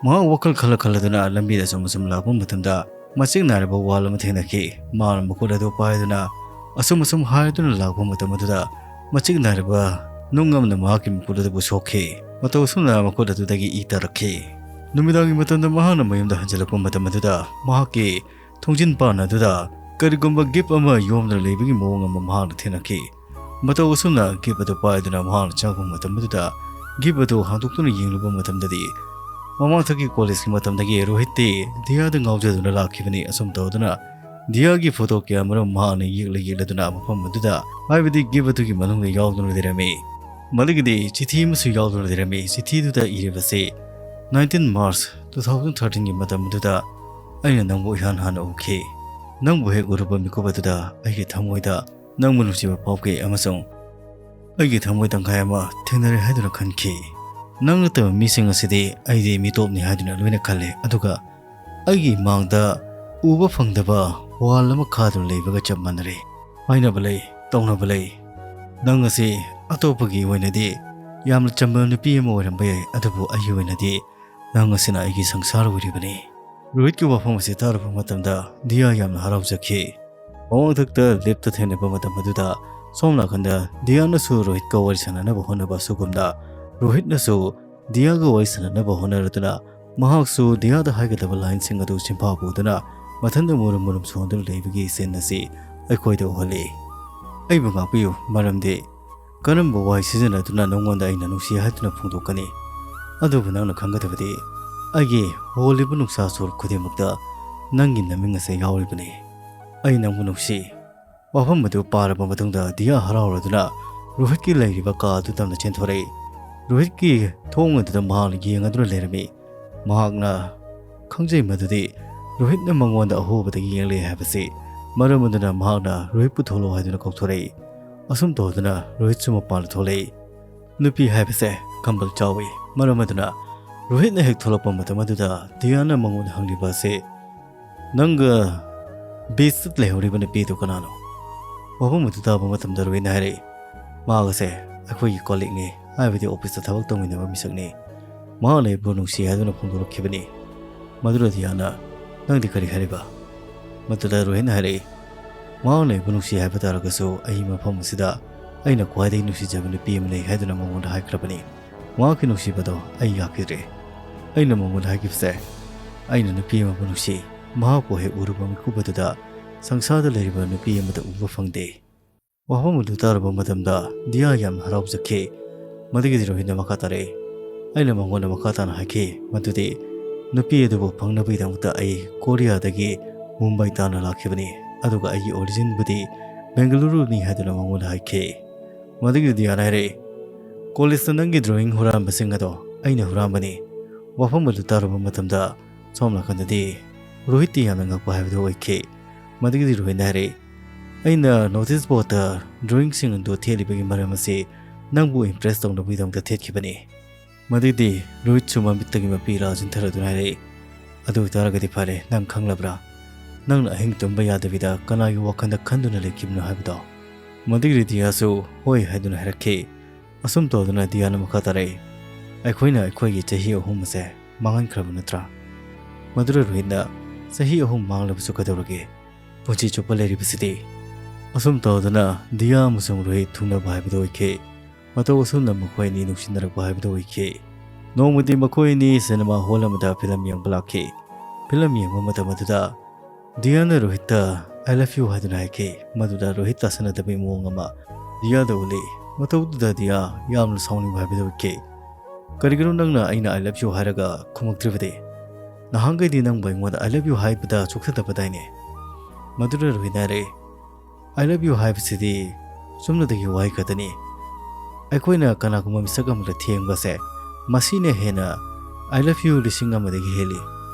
ꯃꯍꯥꯛ ꯋꯥꯈꯜ ꯈꯜꯂ ꯈꯜꯂꯗꯨꯅ ꯂꯝꯕꯤꯗ ꯑꯁꯨꯝ ꯑꯁꯨꯝ ꯂꯥꯛꯄ ꯃꯇꯝꯗ ꯃꯆꯦꯛ ꯅꯥꯏꯔꯕ ꯋꯥꯜ ꯑꯃ ꯊꯦꯡꯅꯈꯤ꯫ ꯃꯍꯥꯛꯅ ꯃꯈꯨꯠ ꯑꯗꯨ ꯄꯥꯏꯗꯨꯅ ꯑꯁꯨꯝ ꯑꯁꯨꯝ ꯍꯥꯏꯗꯨꯅ ꯂꯥꯛꯄ ꯃꯇꯝ ꯑꯗꯨꯗ ꯃꯆꯦꯛ ꯅꯥꯏꯔꯕ ꯅꯨꯡ ꯑꯃꯅ ꯃꯍꯥꯛꯀꯤ ꯃꯈꯨꯠ ꯑꯗꯨꯕꯨ ꯁꯣꯛꯈꯤ꯫ ꯃꯇꯧ ꯑꯁꯨꯝꯅ ꯃꯈꯨꯠ ꯑꯗꯨꯗꯒꯤ ꯏ ꯇꯥꯔꯛꯈꯤ꯫ ꯅꯨꯃꯤꯗꯥꯡꯒꯤ ꯃꯇꯝꯗ ꯃꯍꯥꯛꯅ ꯃꯌꯨꯝꯗ ꯍꯟꯖꯤꯜꯂꯛꯄ ꯃꯇꯝ ꯑꯗꯨꯗ ꯃꯍꯥꯛꯀꯤ ꯊꯣꯡꯖꯤꯟ ꯄꯥꯟ ꯑꯗꯨꯗ ꯀꯔꯤꯒꯨꯝꯕ ꯒꯤꯐ ꯑꯃ ꯌꯣꯝꯗꯨꯅ ꯂꯩꯕꯒꯤ ꯃꯑꯣꯡ ꯑꯃ ꯃꯍꯥꯛꯅ ꯊꯦꯡꯅꯈꯤ꯫ ꯃꯇꯧ ꯑꯁꯨꯝꯅ ꯒꯤꯐ ꯑꯗꯨ ꯄꯥꯏꯗꯨꯅ ꯃꯍꯥꯛꯅ ꯆꯪꯉꯛꯄ ꯃꯇꯝ ꯑꯗꯨꯗ ꯒꯤꯐ ꯑꯗꯨ ꯍꯥꯡꯗꯣꯛꯇꯨꯅ ꯌꯦꯡꯂꯨꯕ ꯃꯇꯝꯗꯗꯤ ꯃꯃꯥꯡꯊꯛꯀꯤ ꯀꯣꯂꯦꯖꯀꯤ ꯃꯇꯝꯗꯒꯤ ꯔꯣꯍꯤꯠꯇꯤ ꯗꯤꯌꯥꯗ ꯉꯥꯎꯖꯗꯨꯅ ꯂꯥꯛꯈꯤꯕꯅꯤ꯫ ꯑꯁꯨꯝ ꯇꯧꯗꯨꯅ ꯗꯤꯌꯥꯒꯤ ꯐꯣꯇꯣ ꯀꯌꯥ ꯃꯔꯨꯝ ꯃꯍꯥꯛꯅ ꯌꯦꯛꯂ ꯌꯦꯛꯂꯗꯨꯅ ꯃꯐꯝ ꯑꯗꯨꯗ, ꯍꯥꯏꯕꯗꯤ ꯒꯤꯐ ꯑꯗꯨꯒꯤ ꯃꯅꯨꯡꯗ ꯌꯥꯎꯗꯨꯅ ꯂꯩꯔꯝꯃꯤ꯫ ꯃꯗꯨꯒꯤꯗꯤ ꯆꯤꯊꯤ ꯑꯃꯁꯨ ꯌꯥꯎꯗꯨꯅ ꯂꯩꯔꯝꯃꯤ꯫ ꯆꯤꯊꯤꯗꯨꯗ ꯏꯔꯤꯕꯁꯤ, "nineteen March two thousand thirteen ꯒꯤ ꯃꯇꯝ ꯑꯗꯨꯗ ꯑꯩꯅ ꯅꯪꯕꯨ ꯏꯍꯥꯟ ꯍꯥꯟꯅ ꯎꯈꯤ꯫ ꯅꯪꯕꯨ ꯍꯦꯛ ꯎꯔꯨꯕ ꯃꯤꯀꯨꯞ ꯑꯗꯨꯗ ꯑꯩꯒꯤ ꯊꯃꯣꯏꯗ ꯅꯪꯕꯨ ꯅꯨꯡꯁꯤꯕ ꯐꯥꯎꯈꯤ ꯑꯃꯁꯨꯡ ꯑꯩꯒꯤ ꯊꯃꯣꯏ ꯇꯪꯈꯥꯏ ꯑꯃ ꯊꯦꯡꯅꯔꯦ ꯍꯥꯏꯗꯨꯅ ꯈꯟꯈꯤ꯫ ꯅꯪ ꯅꯠꯇꯕ ꯃꯤꯁꯤꯡ ꯑꯁꯤꯗꯤ ꯑꯩꯗꯤ ꯃꯤꯇꯣꯞꯅꯤ ꯍꯥꯏꯗꯨꯅ ꯂꯣꯏꯅ ꯈꯜꯂꯦ, ꯑꯗꯨꯒ ꯑꯩꯒꯤ ꯏꯃꯥꯡꯗ ꯎꯕ ꯐꯪꯗꯕ ꯋꯥꯜ ꯑꯃ ꯈꯥꯗꯨꯅ ꯂꯩꯕꯒ ꯆꯞ ꯃꯥꯟꯅꯔꯦ꯫ ꯍꯥꯏꯅꯕ ꯂꯩ, ꯇꯧꯅꯕ ꯂꯩ, ꯅꯪ ꯑꯁꯤ ꯑꯇꯣꯞꯄꯒꯤ ꯑꯣꯏꯅꯗꯤ ꯌꯥꯝꯅ ꯆꯝꯕ ꯅꯨꯄꯤ ꯑꯃ ꯑꯣꯏꯔꯝꯕ ꯌꯥꯏ, ꯑꯗꯨꯕꯨ ꯑꯩꯒꯤ ꯑꯣꯏꯅꯗꯤ ꯅꯪ ꯑꯁꯤꯅ ꯑꯩꯒꯤ ꯁꯪꯁꯥꯔ ꯑꯣꯏꯔꯤꯕꯅꯤ꯫" ꯔꯣꯍꯤꯠꯀꯤ ꯋꯥꯐꯝ ꯑꯁꯤ ꯇꯥꯔꯨꯕ ꯃꯇꯝꯗ ꯗꯤꯌꯥ ꯌꯥꯝꯅ ꯍꯔꯥꯎꯖꯈꯤ꯫ ꯃꯃꯥꯡꯊꯛꯇ ꯂꯤꯐꯇ ꯊꯦꯡꯅꯕ ꯃꯇꯝ ꯑꯗꯨꯗ ꯁꯣꯝ ꯅꯥꯀꯟꯗ ꯗꯤꯌꯥꯅꯁꯨ ꯔꯣꯍꯤꯠꯀ ꯋꯥꯔꯤ ꯁꯥꯟꯅꯅꯕ ꯍꯣꯠꯅꯕ ꯑꯁꯨꯒꯨꯝꯅ ꯔꯣꯍꯤꯠꯅꯁꯨ ꯗꯤꯌꯥꯒ ꯋꯥꯔꯤ ꯁꯥꯟꯅꯅꯕ ꯍꯣꯠꯅꯔꯗꯨꯅ ꯃꯍꯥꯛꯁꯨ ꯗꯤꯌꯥꯗ ꯍꯥꯏꯒꯗꯕ ꯂꯥꯏꯟꯁꯤꯡ ꯑꯗꯨ ꯆꯤꯟꯐꯥ ꯄꯨꯗꯨꯅ ꯃꯊꯟꯇ ꯃꯨꯔꯨꯝ ꯃꯨꯔꯨꯝ ꯁꯣꯟꯗꯨꯅ ꯂꯩꯕꯒꯤ ꯁꯤꯟ ꯑꯁꯤ ꯑꯩꯈꯣꯏꯗ ꯎꯍꯜꯂꯤ꯫ ꯑꯩꯕꯨ ꯉꯥꯛꯄꯤꯌꯨ, ꯃꯔꯝꯗꯤ ꯀꯔꯝꯕ ꯋꯥꯍꯩ ꯁꯤꯖꯤꯟꯅꯗꯨꯅ ꯅꯉꯣꯟꯗ ꯑꯩꯅ ꯅꯨꯡꯁꯤ ꯍꯥꯏꯗꯨꯅ ꯐꯣꯡꯗꯣꯛꯀꯅꯤ? ꯑꯗꯨꯕꯨ ꯅꯪꯅ ꯈꯪꯒꯗꯕꯗꯤ ꯑꯩꯒꯤ ꯍꯣꯜꯂꯤꯕ ꯅꯨꯡꯁꯥ ꯁꯣꯔ ꯈꯨꯗꯤꯡꯃꯛꯇ ꯅꯪꯒꯤ ꯅꯃꯤꯡ ꯑꯁꯦ ꯌꯥꯎꯔꯤꯕꯅꯤ꯫ ꯑꯩ ꯅꯪꯕꯨ ꯅꯨꯡꯁꯤ꯫ ꯋꯥꯐꯝ ꯑꯗꯨ ꯄꯥꯔꯕ ꯃꯇꯨꯡꯗ ꯗꯤꯌꯥ ꯍꯔꯥꯎꯔꯗꯨꯅ ꯔꯣꯍꯤꯠꯀꯤ ꯂꯩꯔꯤꯕ ꯀꯥ ꯑꯗꯨ ꯇꯝꯅ ꯆꯦꯟꯊꯣꯔꯛꯏ꯫ ꯔꯣꯍꯤꯠꯀꯤ ꯊꯣꯡ ꯑꯗꯨꯗ ꯃꯍꯥꯛꯅ ꯌꯦꯡꯗꯨꯅ ꯂꯩꯔꯝꯃꯤ꯫ ꯃꯍꯥꯛꯅ ꯈꯪꯖꯩ ꯃꯗꯨꯗꯤ ꯔꯣꯍꯤꯠꯅ ꯃꯉꯣꯟꯗ ꯑꯍꯣꯕꯗꯒꯤ ꯌꯦꯡꯂꯛꯏ ꯍꯥꯏꯕꯁꯤ꯫ ꯃꯔꯝ ꯑꯗꯨꯅ ꯃꯍꯥꯛꯅ ꯔꯣꯍꯤꯠꯄꯨ ꯊꯣꯛꯂꯛꯑꯣ ꯍꯥꯏꯗꯨꯅ ꯀꯧꯊꯣꯔꯛꯏ꯫ ꯑꯁꯨꯝ ꯇꯧꯗꯨꯅ ꯔꯣꯍꯤꯠꯁꯨ ꯃꯄꯥꯟꯗ ꯊꯣꯛꯂꯛꯏ꯫ ꯅꯨꯄꯤ ꯍꯥꯏꯕꯁꯦ ꯈꯝꯕꯜ ꯆꯥꯎꯏ꯫ ꯃꯔꯝ ꯑꯗꯨꯅ ꯔꯣꯍꯤꯠꯅ ꯍꯦꯛ ꯊꯣꯛꯂꯛꯄ ꯃꯇꯝ ꯑꯗꯨꯗ ꯗꯤꯌꯥꯅ ꯃꯉꯣꯟꯗ ꯍꯪꯂꯤꯕ ꯑꯁꯤ, "ꯅꯪꯒ ꯕꯤꯁꯇ ꯂꯩꯍꯧꯔꯤꯕ ꯅꯨꯄꯤꯗꯨ ꯀꯅꯥꯅꯣ?" ꯋꯥꯐꯝ ꯑꯗꯨ ꯇꯥꯕ ꯃꯇꯝꯗ ꯔꯣꯍꯤꯠꯅ ꯍꯥꯏꯔꯛꯏ, "ꯃꯍꯥꯛ ꯑꯁꯦ ꯑꯩꯈꯣꯏꯒꯤ ꯀꯣꯂꯤꯛꯅꯤ, ꯍꯥꯏꯕꯗꯤ ꯑꯣꯐꯤꯁꯇ ꯊꯕꯛ ꯇꯧꯃꯤꯟꯅꯕ ꯃꯤꯁꯛꯅꯤ꯫ ꯃꯍꯥꯛꯅ ꯑꯩꯕꯨ ꯅꯨꯡꯁꯤ ꯍꯥꯏꯗꯨꯅ ꯐꯣꯡꯗꯣꯔꯛꯈꯤꯕꯅꯤ꯫" ꯃꯗꯨꯗ ꯗꯤꯌꯥꯅ, "ꯅꯪꯗꯤ ꯀꯔꯤ ꯍꯥꯏꯔꯤꯕ?" ꯃꯗꯨꯗ ꯔꯣꯍꯤꯠꯅ ꯍꯥꯏꯔꯛꯏ, "ꯃꯍꯥꯛꯅ ꯑꯩꯕꯨ ꯅꯨꯡꯁꯤ ꯍꯥꯏꯕ ꯇꯥꯔꯒꯁꯨ ꯑꯩ ꯃꯐꯝ ꯑꯁꯤꯗ ꯑꯩꯅ ꯈ꯭ꯋꯥꯏꯗꯒꯤ ꯅꯨꯡꯁꯤꯖꯕ ꯅꯨꯄꯤ ꯑꯃ ꯂꯩ ꯍꯥꯏꯗꯨꯅ ꯃꯉꯣꯟꯗ ꯍꯥꯏꯈ꯭ꯔꯕꯅꯤ꯫ ꯃꯍꯥꯛꯀꯤ ꯅꯨꯡꯁꯤꯕꯗꯣ ꯑꯩ ꯌꯥꯈꯤꯗ꯭ꯔꯦ꯫ ꯑꯩꯅ ꯃꯉꯣꯟꯗ ꯍꯥꯏꯈꯤꯕꯁꯦ, ꯑꯩꯅ ꯅꯨꯄꯤ ꯑꯃꯕꯨ ꯅꯨꯡꯁꯤ, ꯃꯍꯥꯛꯄꯨ ꯍꯦꯛ ꯎꯔꯨꯕ ꯃꯤꯀꯨꯞ ꯑꯗꯨꯗ ꯁꯪꯁꯥꯔꯗ ꯂꯩꯔꯤꯕ ꯅꯨꯄꯤ ꯑꯃꯗ ꯎꯕ ꯐꯪꯗꯦ꯫ ꯋꯥꯐꯝ ꯑꯗꯨ ꯇꯥꯔꯨꯕ ꯃꯇꯝꯗ ꯗꯤꯌꯥ ꯌꯥꯝꯅ ꯍꯔꯥꯎꯖꯈꯤ꯫ ꯃꯗꯨꯒꯤꯗꯤ ꯔꯣꯍꯤꯠꯅ ꯃꯈꯥ ꯇꯥꯔꯛꯏ꯫ ꯑꯩꯅ ꯃꯉꯣꯟꯗ ꯃꯈꯥ ꯇꯥꯅ ꯍꯥꯏꯈꯤ ꯃꯗꯨꯗꯤ ꯅꯨꯄꯤ ꯑꯗꯨꯕꯨ ꯐꯪꯅꯕꯒꯤꯗꯃꯛꯇ ꯑꯩ ꯀꯣꯔꯤꯌꯥꯗꯒꯤ ꯃꯨꯝꯕꯥꯏ ꯇꯥꯅ ꯂꯥꯛꯈꯤꯕꯅꯤ, ꯑꯗꯨꯒ ꯑꯩꯒꯤ ꯑꯣꯔꯤꯖꯤꯟꯕꯨꯗꯤ ꯕꯦꯡꯒꯂꯨꯔꯨꯅꯤ ꯍꯥꯏꯗꯨꯅ ꯃꯉꯣꯟꯗ ꯍꯥꯏꯈꯤ꯫ ꯃꯗꯨꯒꯤꯗꯤ ꯗꯤꯌꯥꯅ ꯍꯥꯏꯔꯛꯏ, "ꯀꯣꯂꯦꯖꯇ ꯅꯪꯒꯤ ꯗ꯭ꯔꯣꯌꯤꯡ ꯍꯨꯔꯥꯟꯕꯁꯤꯡ ꯑꯗꯣ ꯑꯩꯅ ꯍꯨꯔꯥꯟꯕꯅꯤ꯫" ꯋꯥꯐꯝ ꯑꯗꯨ ꯇꯥꯔꯨꯕ ꯃꯇꯝꯗ ꯁꯣꯝ ꯅꯥꯀꯟꯗꯗꯤ ꯔꯣꯍꯤꯠꯇꯤ ꯌꯥꯝꯅ ꯉꯛꯄ ꯍꯥꯏꯕꯗꯨ ꯑꯣꯏꯈꯤ꯫ ꯃꯗꯨꯒꯤꯗꯤ ꯔꯣꯍꯤꯠꯅ ꯍꯥꯏꯔꯛꯏ, "ꯑꯩꯅ ꯅꯣꯇꯤꯁ ꯕꯣꯔꯗꯇ ꯗ꯭ꯔꯣꯌꯤꯡꯁꯤꯡ ꯑꯗꯨ ꯊꯦꯠꯂꯤꯕꯒꯤ ꯃꯔꯝ ꯑꯁꯤ ꯅꯪꯕꯨ ꯏꯝꯄ꯭ꯔꯦꯁ ꯇꯧꯅꯕꯒꯤꯗꯃꯛꯇ ꯊꯦꯠꯈꯤꯕꯅꯤ꯫" ꯃꯗꯨꯗꯤ ꯔꯣꯍꯤꯠꯁꯨ ꯃꯃꯤꯠꯇꯒꯤ ꯃꯄꯤ ꯏꯔꯥ ꯆꯤꯟꯊꯔꯗꯨꯅ ꯍꯥꯏꯔꯛꯏ, "ꯑꯗꯨ ꯑꯣꯏꯇꯥꯔꯒꯗꯤ ꯐꯔꯦ, ꯅꯪ ꯈꯪꯂꯕ꯭ꯔꯥ? ꯅꯪꯅ ꯑꯍꯤꯡ ꯇꯨꯝꯕ ꯌꯥꯗꯕꯤꯗ ꯀꯅꯥꯒꯤ ꯋꯥꯈꯜꯗ ꯈꯟꯗꯨꯅ ꯂꯩꯈꯤꯕꯅꯣ ꯍꯥꯏꯕꯗꯣ?" ꯃꯗꯨꯒꯤꯗꯤ ꯗꯤꯌꯥꯁꯨ ꯍꯣꯏ ꯍꯥꯏꯗꯨꯅ ꯍꯥꯏꯔꯛꯈꯤ꯫ ꯑꯁꯨꯝ ꯇꯧꯗꯨꯅ ꯗꯤꯌꯥꯅ ꯃꯈꯥ ꯇꯥꯔꯛꯏ, "ꯑꯩꯈꯣꯏꯅ ꯑꯩꯈꯣꯏꯒꯤ ꯆꯍꯤ ꯑꯍꯨꯝ ꯑꯁꯦ ꯃꯥꯡꯍꯟꯈ꯭ꯔꯕ ꯅꯠꯇ꯭ꯔꯥ?" ꯃꯗꯨꯗ ꯔꯣꯍꯤꯠꯅ, "ꯆꯍꯤ ꯑꯍꯨꯝ ꯃꯥꯡꯂꯕꯁꯨ ꯀꯩꯗꯧꯔꯒꯦ? ꯄꯨꯟꯁꯤ ꯆꯨꯞꯄ ꯂꯩꯔꯤꯕꯁꯤꯗꯤ꯫" ꯑꯁꯨꯝ ꯇꯧꯗꯨꯅ ꯗꯤꯌꯥ ꯑꯃꯁꯨꯡ ꯔꯣꯍꯤꯠ ꯊꯨꯡꯅꯕ ꯍꯥꯏꯕꯗꯨ ꯑꯣꯏꯈꯤ꯫ ꯃꯇꯧ ꯑꯁꯨꯝꯅ ꯃꯈꯣꯏ ꯑꯅꯤ ꯅꯨꯡꯁꯤꯅꯔꯛꯄ ꯍꯥꯏꯕꯗꯨ ꯑꯣꯏꯈꯤ꯫ ꯅꯣꯡꯃꯗꯤ ꯃꯈꯣꯏ ꯑꯅꯤ ꯁꯤꯅꯦꯃꯥ ꯍꯣꯜ ꯑꯃꯗ ꯐꯤꯂꯝ ꯌꯦꯡꯕ ꯂꯥꯛꯈꯤ꯫ ꯐꯤꯂꯝ ꯌꯦꯡꯕ ꯃꯇꯝ ꯑꯗꯨꯗ ꯗꯤꯌꯥꯅ ꯔꯣꯍꯤꯠꯇ "I love you" ꯍꯥꯏꯗꯨꯅ ꯍꯥꯏꯈꯤ꯫ ꯃꯗꯨꯗ ꯔꯣꯍꯤꯠ ꯇꯥꯁꯟꯅꯗꯕꯒꯤ ꯃꯑꯣꯡ ꯑꯃ ꯗꯤꯌꯥꯗ ꯎꯠꯂꯤ꯫ ꯃꯇꯧꯗꯨꯗ ꯗꯤꯌꯥ ꯌꯥꯝꯅ ꯁꯥꯎꯅꯤꯡꯕ ꯍꯥꯏꯕꯗꯨ ꯎꯠꯈꯤ꯫ "ꯀꯔꯤꯒꯤꯅꯣ ꯅꯪꯅ ꯑꯩꯅ "I love you" ꯍꯥꯏꯔꯒ ꯈꯨꯝꯃꯛꯇ꯭ꯔꯤꯕꯗꯤ? ꯅꯍꯥꯟꯈꯩꯗꯤ ꯅꯪꯕꯨ ꯑꯩꯉꯣꯟꯗ "I love you" ꯍꯥꯏꯕꯗ ꯆꯣꯛꯊꯗꯕꯗꯥꯏꯅꯦ?" ꯃꯗꯨꯗ ꯔꯣꯍꯤꯠꯅ ꯍꯥꯏꯔꯛꯏ, "I love you" ꯍꯥꯏꯕꯁꯤꯗꯤ ꯆꯨꯝꯅꯗꯒꯤ ꯋꯥꯍꯩ ꯈꯛꯇꯅꯤ꯫ ꯑꯩꯈꯣꯏꯅ ꯀꯅꯥꯒꯨꯝꯕ ꯃꯤꯁꯛ ꯑꯃꯗ ꯊꯦꯡꯕꯁꯦ, ꯃꯁꯤꯅ ꯍꯦꯟꯅ "I love you" ꯂꯤꯁꯤꯡ ꯑꯃꯗꯒꯤ ꯍꯦꯜꯂꯤ꯫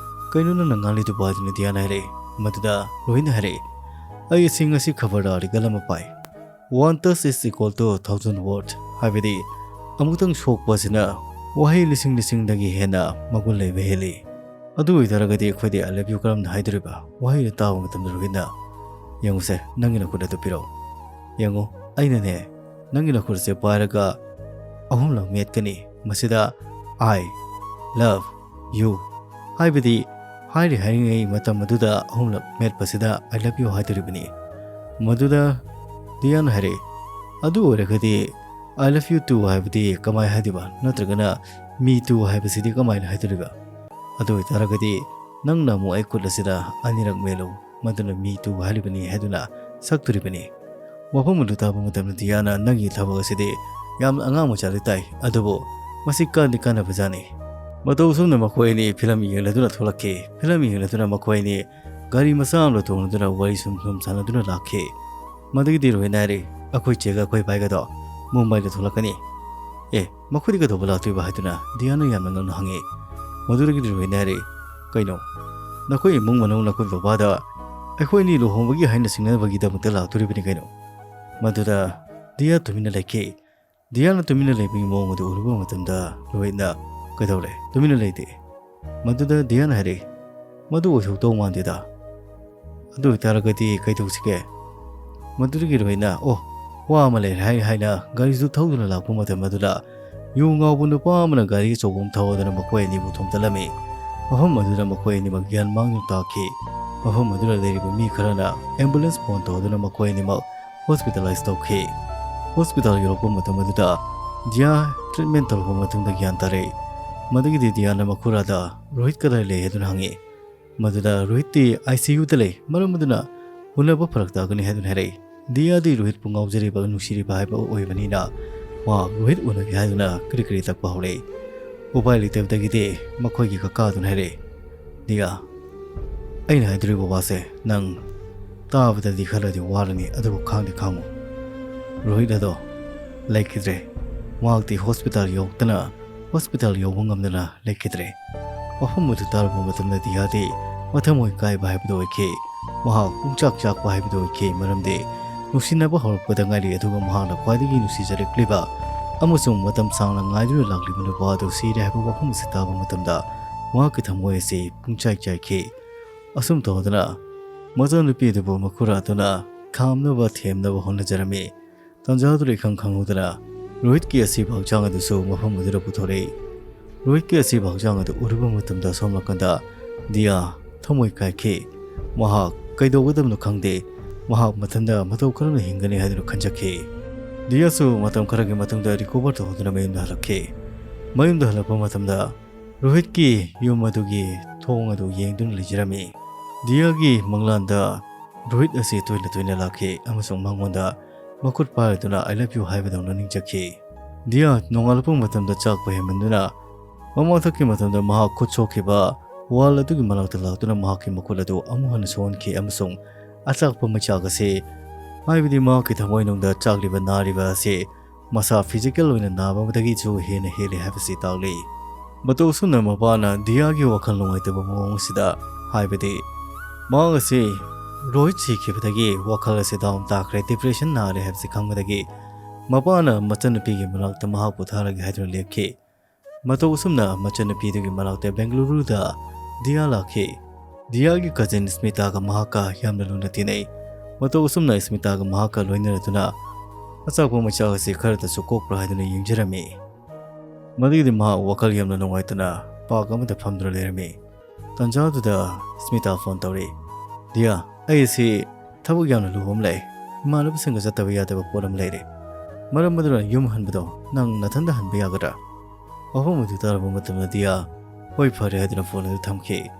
"ꯀꯩꯅꯣ ꯅꯪꯅ ꯉꯥꯡꯂꯤꯗꯨꯕꯨ?" ꯍꯥꯏꯗꯨꯅ ꯗꯤꯌꯥꯅ ꯍꯥꯏꯔꯛꯏ꯫ ꯃꯗꯨꯗ ꯔꯣꯍꯤꯠꯅ ꯍꯥꯏꯔꯛꯏ, "ꯑꯩ ꯑꯁꯤ ꯉꯁꯤ ꯈꯕꯔꯗ ꯑꯥꯔꯇꯤꯀꯜ ꯑꯃ ꯄꯥꯏ꯫ One touch is equal to thousand word", ꯍꯥꯏꯕꯗꯤ ꯑꯃꯨꯛꯇꯪ ꯁꯣꯛꯄ ꯑꯁꯤꯅ ꯋꯥꯍꯩ ꯂꯤꯁꯤꯡ ꯂꯤꯁꯤꯡꯗꯒꯤ ꯍꯦꯟꯅ ꯃꯒꯨꯟ ꯂꯩꯕ ꯍꯦꯜꯂꯤ꯫ ꯑꯗꯨ ꯑꯣꯏꯇꯥꯔꯒꯗꯤ ꯑꯩꯈꯣꯏꯗꯤ "I love you" ꯀꯔꯝꯅ ꯍꯥꯏꯗꯣꯔꯤꯕ? ꯋꯥꯍꯩ ꯑꯗꯨ ꯇꯥꯕ ꯃꯇꯝꯗ ꯔꯣꯍꯤꯠꯅ, "ꯌꯦꯡꯉꯨꯁꯦ, ꯅꯪꯒꯤ ꯅꯈꯨꯠ ꯑꯗꯨ ꯄꯤꯔꯛꯎ꯫ ꯌꯦꯡꯉꯨ, ꯑꯩꯅꯅꯦ, ꯅꯪꯒꯤ ꯅꯈꯨꯠ ꯑꯁꯦ ꯄꯥꯏꯔꯒ ꯑꯍꯨꯝꯂꯛ ꯃꯦꯠꯀꯅꯤ꯫ ꯃꯁꯤꯗ I love you ꯍꯥꯏꯕꯗꯤ ꯍꯥꯏꯔꯤ ꯍꯥꯏꯔꯤꯉꯩ ꯃꯇꯝ ꯑꯗꯨꯗ ꯑꯍꯨꯝꯂꯛ ꯃꯦꯠꯄꯁꯤꯗ "I love you" ꯍꯥꯏꯗꯣꯔꯤꯕꯅꯤ꯫" ꯃꯗꯨꯗ ꯗꯤꯌꯥꯅ ꯍꯥꯏꯔꯛꯏ, ꯑꯗꯨ ꯑꯣꯏꯔꯒꯗꯤ "I love you too" ꯍꯥꯏꯕꯗꯤ ꯀꯃꯥꯏ ꯍꯥꯏꯗꯣꯏꯕ? ꯅꯠꯇ꯭ꯔꯒꯅ "Me too" ꯍꯥꯏꯕꯁꯤꯗꯤ ꯀꯃꯥꯏꯅ ꯍꯥꯏꯗꯣꯔꯤꯕ? ꯑꯗꯨ ꯑꯣꯏꯇꯥꯔꯒꯗꯤ ꯅꯪꯅ ꯑꯃꯨꯛ ꯑꯩ ꯈꯨꯠ ꯑꯁꯤꯗ ꯑꯅꯤꯔꯛ ꯃꯦꯜꯂꯨ, ꯃꯗꯨꯅ "Me too" ꯍꯥꯏꯔꯤꯕꯅꯤ ꯍꯥꯏꯗꯨꯅ ꯁꯛꯇꯣꯔꯤꯕꯅꯤ꯫ ꯋꯥꯐꯝ ꯑꯗꯨ ꯇꯥꯕ ꯃꯇꯝꯗ ꯗꯤꯌꯥꯅ "ꯅꯪꯒꯤ ꯊꯕꯛ ꯑꯁꯤꯗꯤ ꯌꯥꯝꯅ ꯑꯉꯥꯡ ꯃꯆꯥꯗꯤ ꯇꯥꯏ, ꯑꯗꯨꯕꯨ ꯃꯁꯤ ꯀꯥꯟꯗꯤ ꯀꯥꯟꯅꯕꯖꯥꯠꯅꯤ"꯫ ꯃꯇꯧ ꯑꯁꯨꯝꯅ ꯃꯈꯣꯏ ꯑꯅꯤ ꯐꯤꯂꯝ ꯌꯦꯡꯂꯗꯨꯅ ꯊꯣꯛꯂꯛꯈꯤ꯫ ꯐꯤꯂꯝ ꯌꯦꯡꯂꯗꯨꯅ ꯃꯈꯣꯏ ꯑꯅꯤ ꯒꯥꯔꯤ ꯃꯆꯥ ꯑꯃꯗ ꯇꯣꯡꯂꯗꯨꯅ ꯋꯥꯔꯤ ꯁꯨꯝ ꯁꯨꯝ ꯁꯥꯟꯅꯗꯨꯅ ꯂꯥꯛꯈꯤ꯫ ꯃꯗꯨꯒꯤꯗꯤ ꯔꯣꯍꯤꯠꯅ ꯍꯥꯏꯔꯦ, "ꯑꯩꯈꯣꯏ ꯆꯦꯒ ꯑꯩꯈꯣꯏ ꯚꯥꯏꯒꯗꯣ ꯃꯨꯝꯕꯥꯏꯗ ꯊꯣꯛꯂꯛꯀꯅꯤ"꯫ "ꯑꯦ, ꯃꯈꯣꯏꯗꯤ ꯀꯩꯗꯧꯕ ꯂꯥꯛꯇꯣꯏꯕ?" ꯍꯥꯏꯗꯨꯅ ꯗꯤꯌꯥꯅ ꯌꯥꯝꯅ ꯉꯛꯅ ꯍꯪꯉꯤ꯫ ꯃꯗꯨꯗꯒꯤꯗꯤ ꯔꯣꯍꯤꯠꯅ ꯍꯥꯏꯔꯦ, "ꯀꯩꯅꯣ, ꯅꯈꯣꯏ ꯏꯃꯨꯡ ꯃꯅꯨꯡ, ꯅꯈꯣꯏ ꯕꯕꯥꯗ ꯑꯩꯈꯣꯏ ꯑꯅꯤ ꯂꯨꯍꯣꯡꯕꯒꯤ ꯍꯥꯏꯅ ꯁꯤꯡꯅꯅꯕꯒꯤꯗꯃꯛꯇ ꯂꯥꯛꯇꯣꯔꯤꯕꯅꯤ ꯀꯩꯅꯣ"꯫ ꯃꯗꯨꯗ ꯗꯤꯌꯥ ꯇꯨꯃꯤꯟꯅ ꯂꯩꯈꯤ꯫ ꯗꯤꯌꯥꯅ ꯇꯨꯃꯤꯟꯅ ꯂꯩꯕꯒꯤ ꯃꯑꯣꯡ ꯑꯗꯨ ꯎꯔꯨꯕ ꯃꯇꯝꯗ ꯔꯣꯍꯤꯠꯅ, "ꯀꯩꯗꯧꯔꯦ? ꯇꯨꯃꯤꯟꯅ ꯂꯩꯗꯦ"꯫ ꯃꯗꯨꯗ ꯗꯤꯌꯥꯅ ꯍꯥꯏꯔꯛꯏ, "ꯃꯗꯨ ꯑꯣꯏꯊꯣꯛꯇꯧ ꯃꯥꯟꯗꯦꯗ"꯫ "ꯑꯗꯨ ꯑꯣꯏꯇꯥꯔꯒꯗꯤ ꯀꯩꯗꯧꯁꯤꯒꯦ?" ꯃꯗꯨꯗꯒꯤ ꯔꯣꯍꯤꯠꯅ, "ꯑꯣ, ꯋꯥ ꯑꯃ ꯂꯩꯔꯦ" ꯍꯥꯏ ꯍꯥꯏꯅ ꯒꯥꯔꯤꯗꯨ ꯊꯧꯗꯨꯅ ꯂꯥꯛꯄ ꯃꯇꯝ ꯑꯗꯨꯗ ꯌꯨ ꯉꯥꯎꯕ ꯅꯨꯄꯥ ꯑꯃꯅ ꯒꯥꯔꯤ ꯑꯆꯧꯕ ꯑꯃ ꯊꯧꯗꯨꯅ ꯃꯈꯣꯏ ꯑꯅꯤꯕꯨ ꯊꯣꯝꯖꯤꯜꯂꯝꯃꯤ꯫ ꯃꯐꯝ ꯑꯗꯨꯗ ꯃꯈꯣꯏ ꯑꯅꯤꯃꯛ ꯒ꯭ꯌꯥꯟ ꯃꯥꯡꯗꯨꯅ ꯇꯥꯈꯤ꯫ ꯃꯐꯝ ꯑꯗꯨꯗ ꯂꯩꯔꯤꯕ ꯃꯤ ꯈꯔꯅ ambulance phone ꯇꯧꯗꯨꯅ ꯃꯈꯣꯏ ꯑꯅꯤꯃꯛ hospitalize ꯇꯧꯈꯤ꯫ Hospital ꯌꯧꯔꯛꯄ ꯃꯇꯝ ꯑꯗꯨꯗ ꯗꯤꯌꯥ treatment ꯇꯧꯔꯕ ꯃꯇꯨꯡꯗ ꯒ꯭ꯌꯥꯟ ꯇꯥꯔꯛꯏ꯫ ꯃꯗꯨꯒꯤꯗꯤ ꯗꯤꯌꯥꯅ ꯃꯈꯨꯔꯥꯗ, "ꯔꯣꯍꯤꯠ ꯀꯗꯥꯏ ꯂꯩ?" ꯍꯥꯏꯗꯨꯅ ꯍꯪꯉꯤ꯫ ꯃꯗꯨꯗ ꯔꯣꯍꯤꯠꯇꯤ ICU ꯗ ꯂꯩ, ꯃꯔꯝ ꯑꯗꯨꯅ ꯎꯅꯕ ꯐꯔꯛ ꯇꯥꯒꯅꯤ ꯍꯥꯏꯗꯨꯅ ꯍꯥꯏꯔꯛꯏ꯫ ꯗꯤꯌꯥꯗꯤ ꯔꯣꯍꯤꯠꯄꯨ ꯉꯥꯎꯖꯔꯤꯕ, ꯅꯨꯡꯁꯤꯔꯤꯕ ꯍꯥꯏꯕ ꯑꯣꯏꯕꯅꯤꯅ ꯃꯍꯥꯛ ꯔꯣꯍꯤꯠ ꯎꯅꯒꯦ ꯍꯥꯏꯗꯨꯅ ꯀ꯭ꯔꯤ ꯀ꯭ꯔꯤ ꯇꯛꯄ ꯍꯧꯔꯛꯏ꯫ ꯎꯄꯥꯏ ꯂꯩꯇꯕꯗꯒꯤꯗꯤ ꯃꯈꯣꯏꯒꯤ ꯀꯀꯥ ꯑꯗꯨꯅ ꯍꯥꯏꯔꯛꯏ, "ꯗꯤꯌꯥ, ꯑꯩꯅ ꯍꯥꯏꯗꯣꯔꯤꯕ ꯋꯥꯁꯦ ꯅꯪ ꯇꯥꯕꯗꯗꯤ ꯈꯔꯗꯤ ꯋꯥꯔꯅꯤ, ꯑꯗꯨꯕꯨ ꯈꯥꯡꯗꯤ ꯈꯥꯡꯉꯨ꯫ ꯔꯣꯍꯤꯠ ꯑꯗꯣ ꯂꯩꯈꯤꯗ꯭ꯔꯦ꯫ ꯃꯍꯥꯛꯇꯤ hospital ꯌꯧꯗꯅ, hospital ꯌꯧꯕ ꯉꯝꯗꯅ ꯂꯩꯈꯤꯗ꯭ꯔꯦ"꯫ ꯋꯥꯐꯝ ꯑꯗꯨ ꯇꯥꯔꯨꯕ ꯃꯇꯝꯗ ꯗꯤꯌꯥꯗꯤ ꯃꯊꯃꯣꯏ ꯀꯥꯏꯕ ꯍꯥꯏꯕꯗꯨ ꯑꯣꯏꯈꯤ꯫ ꯃꯍꯥꯛ ꯄꯨꯡꯆꯥꯛ ꯆꯥꯛꯄ ꯍꯥꯏꯕꯗꯨ ꯑꯣꯏꯈꯤ, ꯃꯔꯝꯗꯤ ꯅꯨꯡꯁꯤꯅꯕ ꯍꯧꯔꯛꯄꯗ ꯉꯥꯏꯔꯤ, ꯑꯗꯨꯒ ꯃꯍꯥꯛꯅ ꯈ꯭ꯋꯥꯏꯗꯒꯤ ꯅꯨꯡꯁꯤꯖꯔꯛꯂꯤꯕ ꯑꯃꯁꯨꯡ ꯃꯇꯝ ꯁꯥꯡꯅ ꯉꯥꯏꯗꯨꯅ ꯂꯥꯛꯂꯤꯕ ꯅꯨꯄꯥ ꯑꯗꯨ ꯁꯤꯔꯦ ꯍꯥꯏꯕ ꯋꯥꯐꯝ ꯑꯁꯤ ꯇꯥꯕ ꯃꯇꯝꯗ ꯃꯍꯥꯛꯀꯤ ꯊꯃꯣꯏ ꯑꯁꯤ ꯄꯨꯡꯆꯥꯏ ꯆꯥꯏꯈꯤ꯫ ꯑꯁꯨꯝ ꯇꯧꯗꯅ ꯃꯆꯥꯅꯨꯄꯤ ꯑꯗꯨꯕꯨ ꯃꯈꯨꯔꯥ ꯑꯗꯨꯅ ꯈꯥꯝꯅꯕ ꯊꯦꯝꯅꯕ ꯍꯣꯠꯅꯖꯔꯝꯃꯤ꯫ ꯇꯥꯟꯖꯥꯗꯨꯗ ꯏꯈꯪ ꯈꯪꯍꯧꯗꯅ ꯔꯣꯍꯤꯠꯀꯤ ꯑꯁꯤꯕ ꯍꯛꯆꯥꯡ ꯑꯗꯨꯁꯨ ꯃꯐꯝ ꯑꯗꯨꯗ ꯄꯨꯊꯣꯔꯛꯏ꯫ ꯔꯣꯍꯤꯠꯀꯤ ꯑꯁꯤꯕ ꯍꯛꯆꯥꯡ ꯑꯗꯨ ꯎꯔꯨꯕ ꯃꯇꯝꯗ ꯑꯁꯣꯝ ꯅꯥꯀꯟꯗ ꯗꯤꯌꯥ ꯊꯃꯣꯏ ꯀꯥꯏꯈꯤ꯫ ꯃꯍꯥꯛ ꯀꯩꯗꯧꯒꯗꯕꯅꯣ ꯈꯪꯗꯦ꯫ ꯃꯍꯥꯛ ꯃꯊꯟꯇ ꯃꯇꯧ ꯀꯔꯝꯅ ꯍꯤꯡꯒꯅꯤ ꯍꯥꯏꯗꯨꯅ ꯈꯟꯖꯈꯤ꯫ ꯗꯤꯌꯥꯁꯨ ꯃꯇꯝ ꯈꯔꯒꯤ ꯃꯇꯨꯡꯗ recover ꯇꯧꯗꯨꯅ ꯃꯌꯨꯝꯗ ꯍꯜꯂꯛꯈꯤ꯫ ꯃꯌꯨꯝꯗ ꯍꯜꯂꯛꯄ ꯃꯇꯝꯗ ꯔꯣꯍꯤꯠꯀꯤ ꯌꯨꯝ ꯑꯗꯨꯒꯤ ꯊꯣꯡ ꯑꯗꯨ ꯌꯦꯡꯗꯨꯅ ꯂꯩꯖꯔꯝꯃꯤ꯫ ꯗꯤꯌꯥꯒꯤ ꯃꯪꯂꯥꯟꯗ ꯔꯣꯍꯤꯠ ꯑꯁꯤ ꯇꯣꯏꯅ ꯇꯣꯏꯅ ꯂꯥꯛꯈꯤ ꯑꯃꯁꯨꯡ ꯃꯉꯣꯟꯗ ꯃꯈꯨꯠ ꯄꯥꯏꯗꯨꯅ "I love you" ꯍꯥꯏꯕꯗꯧꯅ ꯅꯤꯡꯖꯈꯤ꯫ ꯗꯤꯌꯥ ꯅꯣꯡꯉꯥꯜꯂꯛꯄ ꯃꯇꯝꯗ ꯆꯥꯛꯄ ꯍꯦꯟꯃꯟꯗꯨꯅ ꯃꯃꯥꯡꯊꯛꯀꯤ ꯃꯇꯝꯗ ꯃꯍꯥꯛ ꯈꯨꯠ ꯁꯣꯛꯈꯤꯕ wall ꯑꯗꯨꯒꯤ ꯃꯅꯥꯛꯇ ꯂꯥꯛꯇꯨꯅ ꯃꯍꯥꯛꯀꯤ ꯃꯈꯨꯠ ꯑꯗꯨ ꯑꯃꯨꯛ ꯍꯟꯅ ꯁꯣꯛꯍꯟꯈꯤ ꯑꯃꯁꯨꯡ ꯑꯆꯥꯛꯄ ꯃꯩꯆꯥꯛ ꯑꯁꯤ, ꯍꯥꯏꯕꯗꯤ ꯃꯍꯥꯛꯀꯤ ꯊꯃꯣꯏꯅꯨꯡꯗ ꯆꯥꯛꯂꯤꯕ ꯅꯥꯔꯤꯕ ꯑꯁꯤ ꯃꯁꯥ physical ꯑꯣꯏꯅ ꯅꯥꯕ ꯑꯃꯗꯒꯤꯁꯨ ꯍꯦꯟꯅ ꯍꯦꯜꯂꯤ ꯍꯥꯏꯕꯁꯤ ꯇꯥꯛꯂꯤ꯫ ꯃꯇꯧ ꯑꯁꯨꯝꯅ ꯃꯄꯥꯅ ꯗꯤꯌꯥꯒꯤ ꯋꯥꯈꯜ ꯅꯨꯡꯉꯥꯏꯇꯕ ꯃꯑꯣꯡ ꯑꯁꯤꯗ, ꯍꯥꯏꯕꯗꯤ ꯃꯍꯥꯛ ꯑꯁꯤ ꯔꯣꯍꯤꯠ ꯁꯤꯈꯤꯕꯗꯒꯤ ꯋꯥꯈꯜ ꯑꯁꯤ down ꯇꯥꯈ꯭ꯔꯦ, depression ꯅꯥꯔꯦ ꯍꯥꯏꯕꯁꯤ ꯈꯪꯕꯗꯒꯤ ꯃꯄꯥꯅ ꯃꯆꯟꯅꯨꯄꯤꯒꯤ ꯃꯅꯥꯛꯇ ꯃꯍꯥꯛꯄꯨ ꯊꯥꯔꯒꯦ ꯍꯥꯏꯗꯨꯅ ꯂꯦꯞꯈꯤ꯫ ꯃꯇꯧ ꯑꯁꯨꯝꯅ ꯃꯆꯟꯅꯨꯄꯤꯗꯨꯒꯤ ꯃꯅꯥꯛꯇ ꯕꯦꯡꯒꯂꯨꯔꯨꯗ ꯗꯤꯌꯥ ꯂꯥꯛꯈꯤ꯫ ꯗꯤꯌꯥꯒꯤ cousin ꯁ꯭ꯃꯤꯇꯥꯒ ꯃꯍꯥꯛꯀ ꯌꯥꯝꯅ ꯂꯨꯅ ꯇꯤꯟꯅꯩ꯫ ꯃꯇꯧ ꯑꯁꯨꯝꯅ ꯁ꯭ꯃꯤꯇꯥꯒ ꯃꯍꯥꯛꯀ ꯂꯣꯏꯅꯔꯗꯨꯅ ꯑꯆꯥꯛꯄ ꯃꯩꯆꯥꯛ ꯑꯁꯤ ꯈꯔꯗꯁꯨ ꯀꯣꯛꯄ꯭ꯔꯥ ꯍꯥꯏꯗꯨꯅ ꯌꯦꯡꯖꯔꯝꯃꯤ꯫ ꯃꯗꯨꯒꯤꯗꯤ ꯃꯍꯥꯛ ꯋꯥꯈꯜ ꯌꯥꯝꯅ ꯅꯨꯡꯉꯥꯏꯇꯅ park ꯑꯃꯗ ꯐꯝꯗꯨꯅ ꯂꯩꯔꯝꯃꯤ꯫ ꯇꯟꯖꯥꯗꯨꯗ ꯁ꯭ꯃꯤꯇꯥ phone ꯇꯧꯔꯛꯏ꯫ "ꯗꯤꯌꯥ, ꯑꯩ ꯑꯁꯤ ꯊꯕꯛ ꯌꯥꯝꯅ ꯂꯨꯕ ꯑꯃ ꯂꯩ꯫ ꯏꯃꯥꯟꯅꯕꯁꯤꯡꯒ ꯆꯠꯇꯕ ꯌꯥꯗꯕ ꯄꯣꯠ ꯑꯃ ꯂꯩꯔꯦ꯫ ꯃꯔꯝ ꯑꯗꯨꯅ ꯌꯨꯝ ꯍꯟꯕꯗꯣ ꯅꯪ ꯅꯊꯟꯗ ꯍꯟꯕ ꯌꯥꯒꯗ꯭ꯔꯥ?" ꯋꯥꯐꯝ ꯑꯗꯨ ꯇꯥꯔꯕ ꯃꯇꯝꯗ ꯗꯤꯌꯥ "ꯍꯣꯏ, ꯐꯔꯦ" ꯍꯥꯏꯗꯨꯅ phone ꯑꯗꯨ ꯊꯝꯈꯤ꯫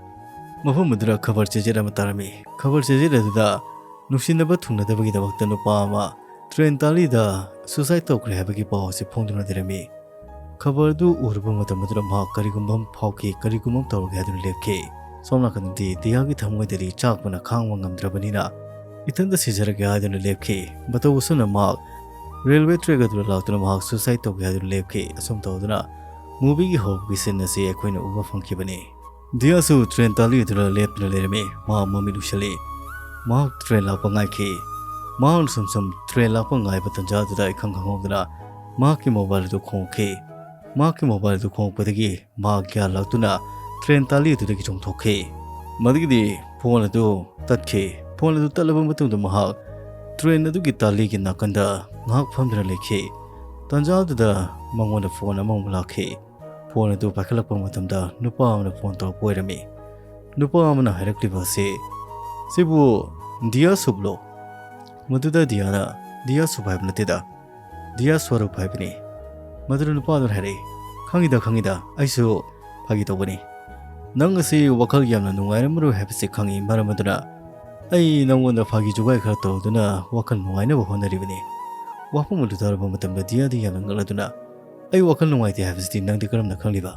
ꯃꯐꯝ ꯑꯗꯨꯗ ꯈꯕꯔ ꯆꯦꯖꯦꯠ ꯑꯃ ꯇꯥꯔꯝꯃꯤ꯫ ꯈꯕꯔ ꯆꯦꯖꯦꯠ ꯑꯗꯨꯗ ꯅꯨꯡꯁꯤꯅꯕ ꯊꯨꯡꯅꯗꯕꯒꯤꯗꯃꯛꯇ ꯅꯨꯄꯥ ꯑꯃ train ꯇꯥꯂꯤꯗ suicide ꯇꯧꯈ꯭ꯔꯦ ꯍꯥꯏꯕꯒꯤ ꯄꯥꯎ ꯑꯁꯤ ꯐꯣꯡꯗꯨꯅ ꯂꯩꯔꯝꯃꯤ꯫ ꯈꯕꯔ ꯑꯗꯨ ꯎꯔꯨꯕ ꯃꯇꯝ ꯑꯗꯨꯗ ꯃꯍꯥꯛ ꯀꯔꯤꯒꯨꯝꯕ ꯑꯃ ꯐꯥꯎꯈꯤ, ꯀꯔꯤꯒꯨꯝꯕ ꯑꯃ ꯇꯧꯔꯒꯦ ꯍꯥꯏꯗꯨꯅ ꯂꯦꯞꯈꯤ꯫ ꯁꯣꯝ ꯅꯥꯀꯟꯗꯗꯤ ꯗꯤꯌꯥꯒꯤ ꯊꯃꯣꯏꯗꯗꯤ ꯆꯥꯛꯄꯅ ꯈꯥꯡꯕ ꯉꯝꯗ꯭ꯔꯕꯅꯤꯅ ꯏꯊꯟꯇ ꯁꯤꯖꯔꯒꯦ ꯍꯥꯏꯗꯨꯅ ꯂꯦꯞꯈꯤ꯫ ꯃꯇꯧ ꯑꯁꯨꯝꯅ ꯃꯍꯥꯛ railway track ꯑꯗꯨꯗ ꯂꯥꯛꯇꯨꯅ ꯃꯍꯥꯛ suicide ꯇꯧꯒꯦ ꯍꯥꯏꯗꯨꯅ ꯂꯦꯞꯈꯤ꯫ ꯑꯁꯨꯝ ꯇꯧꯗꯨꯅ movieꯒꯤ ꯍꯧꯕꯒꯤ scene ꯑꯁꯤ ꯑꯩꯈꯣꯏꯅ ꯎꯕ ꯐꯪꯈꯤꯕꯅꯤ꯫ ꯗꯤꯌꯥꯁꯨ train ꯇꯥꯂꯤ ꯑꯗꯨꯗ ꯂꯦꯞꯇꯨꯅ ꯂꯩꯔꯝꯃꯤ꯫ ꯃꯍꯥꯛ ꯃꯃꯤꯠ ꯎꯏꯁꯤꯜꯂꯤ꯫ ꯃꯍꯥꯛ train ꯂꯥꯛꯄ ꯉꯥꯏꯈꯤ꯫ ꯃꯍꯥꯛꯅ ꯁꯨꯝ ꯁꯨꯝ train ꯂꯥꯛꯄ ꯉꯥꯏꯕ ꯇꯟꯖꯥꯗꯨꯗ ꯏꯈꯪ ꯈꯪꯍꯧꯗꯅ ꯃꯍꯥꯛꯀꯤ mobile ꯑꯗꯨ ꯈꯣꯡꯂꯛꯈꯤ꯫ ꯃꯍꯥꯛꯀꯤ mobile ꯑꯗꯨ ꯈꯣꯡꯂꯛꯄꯗꯒꯤ ꯃꯍꯥꯛ ꯒ꯭ꯌꯥꯟ ꯂꯥꯛꯇꯨꯅ train ꯇꯥꯂꯤ ꯑꯗꯨꯗꯒꯤ ꯆꯣꯡꯊꯣꯛꯈꯤ꯫ ꯃꯗꯨꯒꯤꯗꯤ phone ꯑꯗꯨ ꯇꯠꯈꯤ꯫ Phone ꯑꯗꯨ ꯇꯠꯂꯕ ꯃꯇꯨꯡꯗ ꯃꯍꯥꯛ train ꯑꯗꯨꯒꯤ ꯇꯥꯂꯤꯒꯤ ꯅꯥꯀꯟꯗ ꯉꯥꯏꯍꯥꯛ ꯐꯝꯗꯨꯅ ꯂꯩꯈꯤ꯫ ꯇꯟꯖꯥ ꯑꯗꯨꯗ ꯃꯉꯣꯟꯗ phone ꯑꯃꯃꯨꯛ ꯂꯥꯛꯈꯤ꯫ Phone ꯑꯗꯨ ꯄꯥꯏꯈꯠꯂꯛꯄ ꯃꯇꯝꯗ ꯅꯨꯄꯥ ꯑꯃꯅ phone ꯇꯧꯔꯛꯄ ꯑꯣꯏꯔꯝꯃꯤ꯫ ꯅꯨꯄꯥ ꯑꯃꯅ ꯍꯥꯏꯔꯛꯂꯤꯕ ꯑꯁꯤ, "ꯁꯤꯕꯨ ꯗꯤꯌꯥ ꯁꯨꯞꯂꯣ?" ꯃꯗꯨꯗ ꯗꯤꯌꯥꯅ, "ꯗꯤꯌꯥ ꯁꯨꯞ ꯍꯥꯏꯕ ꯅꯠꯇꯦꯗ, "ꯗꯤꯌꯥ ꯁ꯭ꯋꯔꯨꯞ ꯍꯥꯏꯕꯅꯤ꯫" ꯃꯗꯨꯗ ꯅꯨꯄꯥꯗꯨꯅ ꯍꯥꯏꯔꯛꯏ, "ꯈꯪꯉꯤꯗ, ꯈꯪꯉꯤꯗ, ꯑꯩꯁꯨ ꯐꯥꯒꯤ ꯇꯧꯕꯅꯤ꯫ ꯅꯪ ꯑꯁꯤ ꯋꯥꯈꯜ ꯌꯥꯝꯅ ꯅꯨꯡꯉꯥꯏꯔꯝꯃꯔꯣꯏ ꯍꯥꯏꯕꯁꯤ ꯈꯪꯉꯤ, ꯃꯔꯝ ꯑꯗꯨꯅ ꯑꯩ ꯅꯪꯉꯣꯟꯗ ꯐꯥꯒꯤ ꯖꯨꯒꯥꯏ ꯈꯔ ꯇꯧꯗꯨꯅ ꯋꯥꯈꯜ ꯅꯨꯡꯉꯥꯏꯅꯕ ꯍꯣꯠꯅꯔꯤꯕꯅꯤ꯫" ꯋꯥꯐꯝ ꯑꯗꯨ ꯇꯥꯔꯕ ꯃꯇꯝꯗ ꯗꯤꯌꯥꯗꯤ ꯌꯥꯝꯅ ꯉꯛꯂꯗꯨꯅ, "ꯑꯩ ꯋꯥꯈꯜ ꯅꯨꯡꯉꯥꯏꯇꯦ ꯍꯥꯏꯕꯁꯤꯗꯤ ꯅꯪꯗꯤ ꯀꯔꯝꯅ ꯈꯪꯂꯤꯕ?"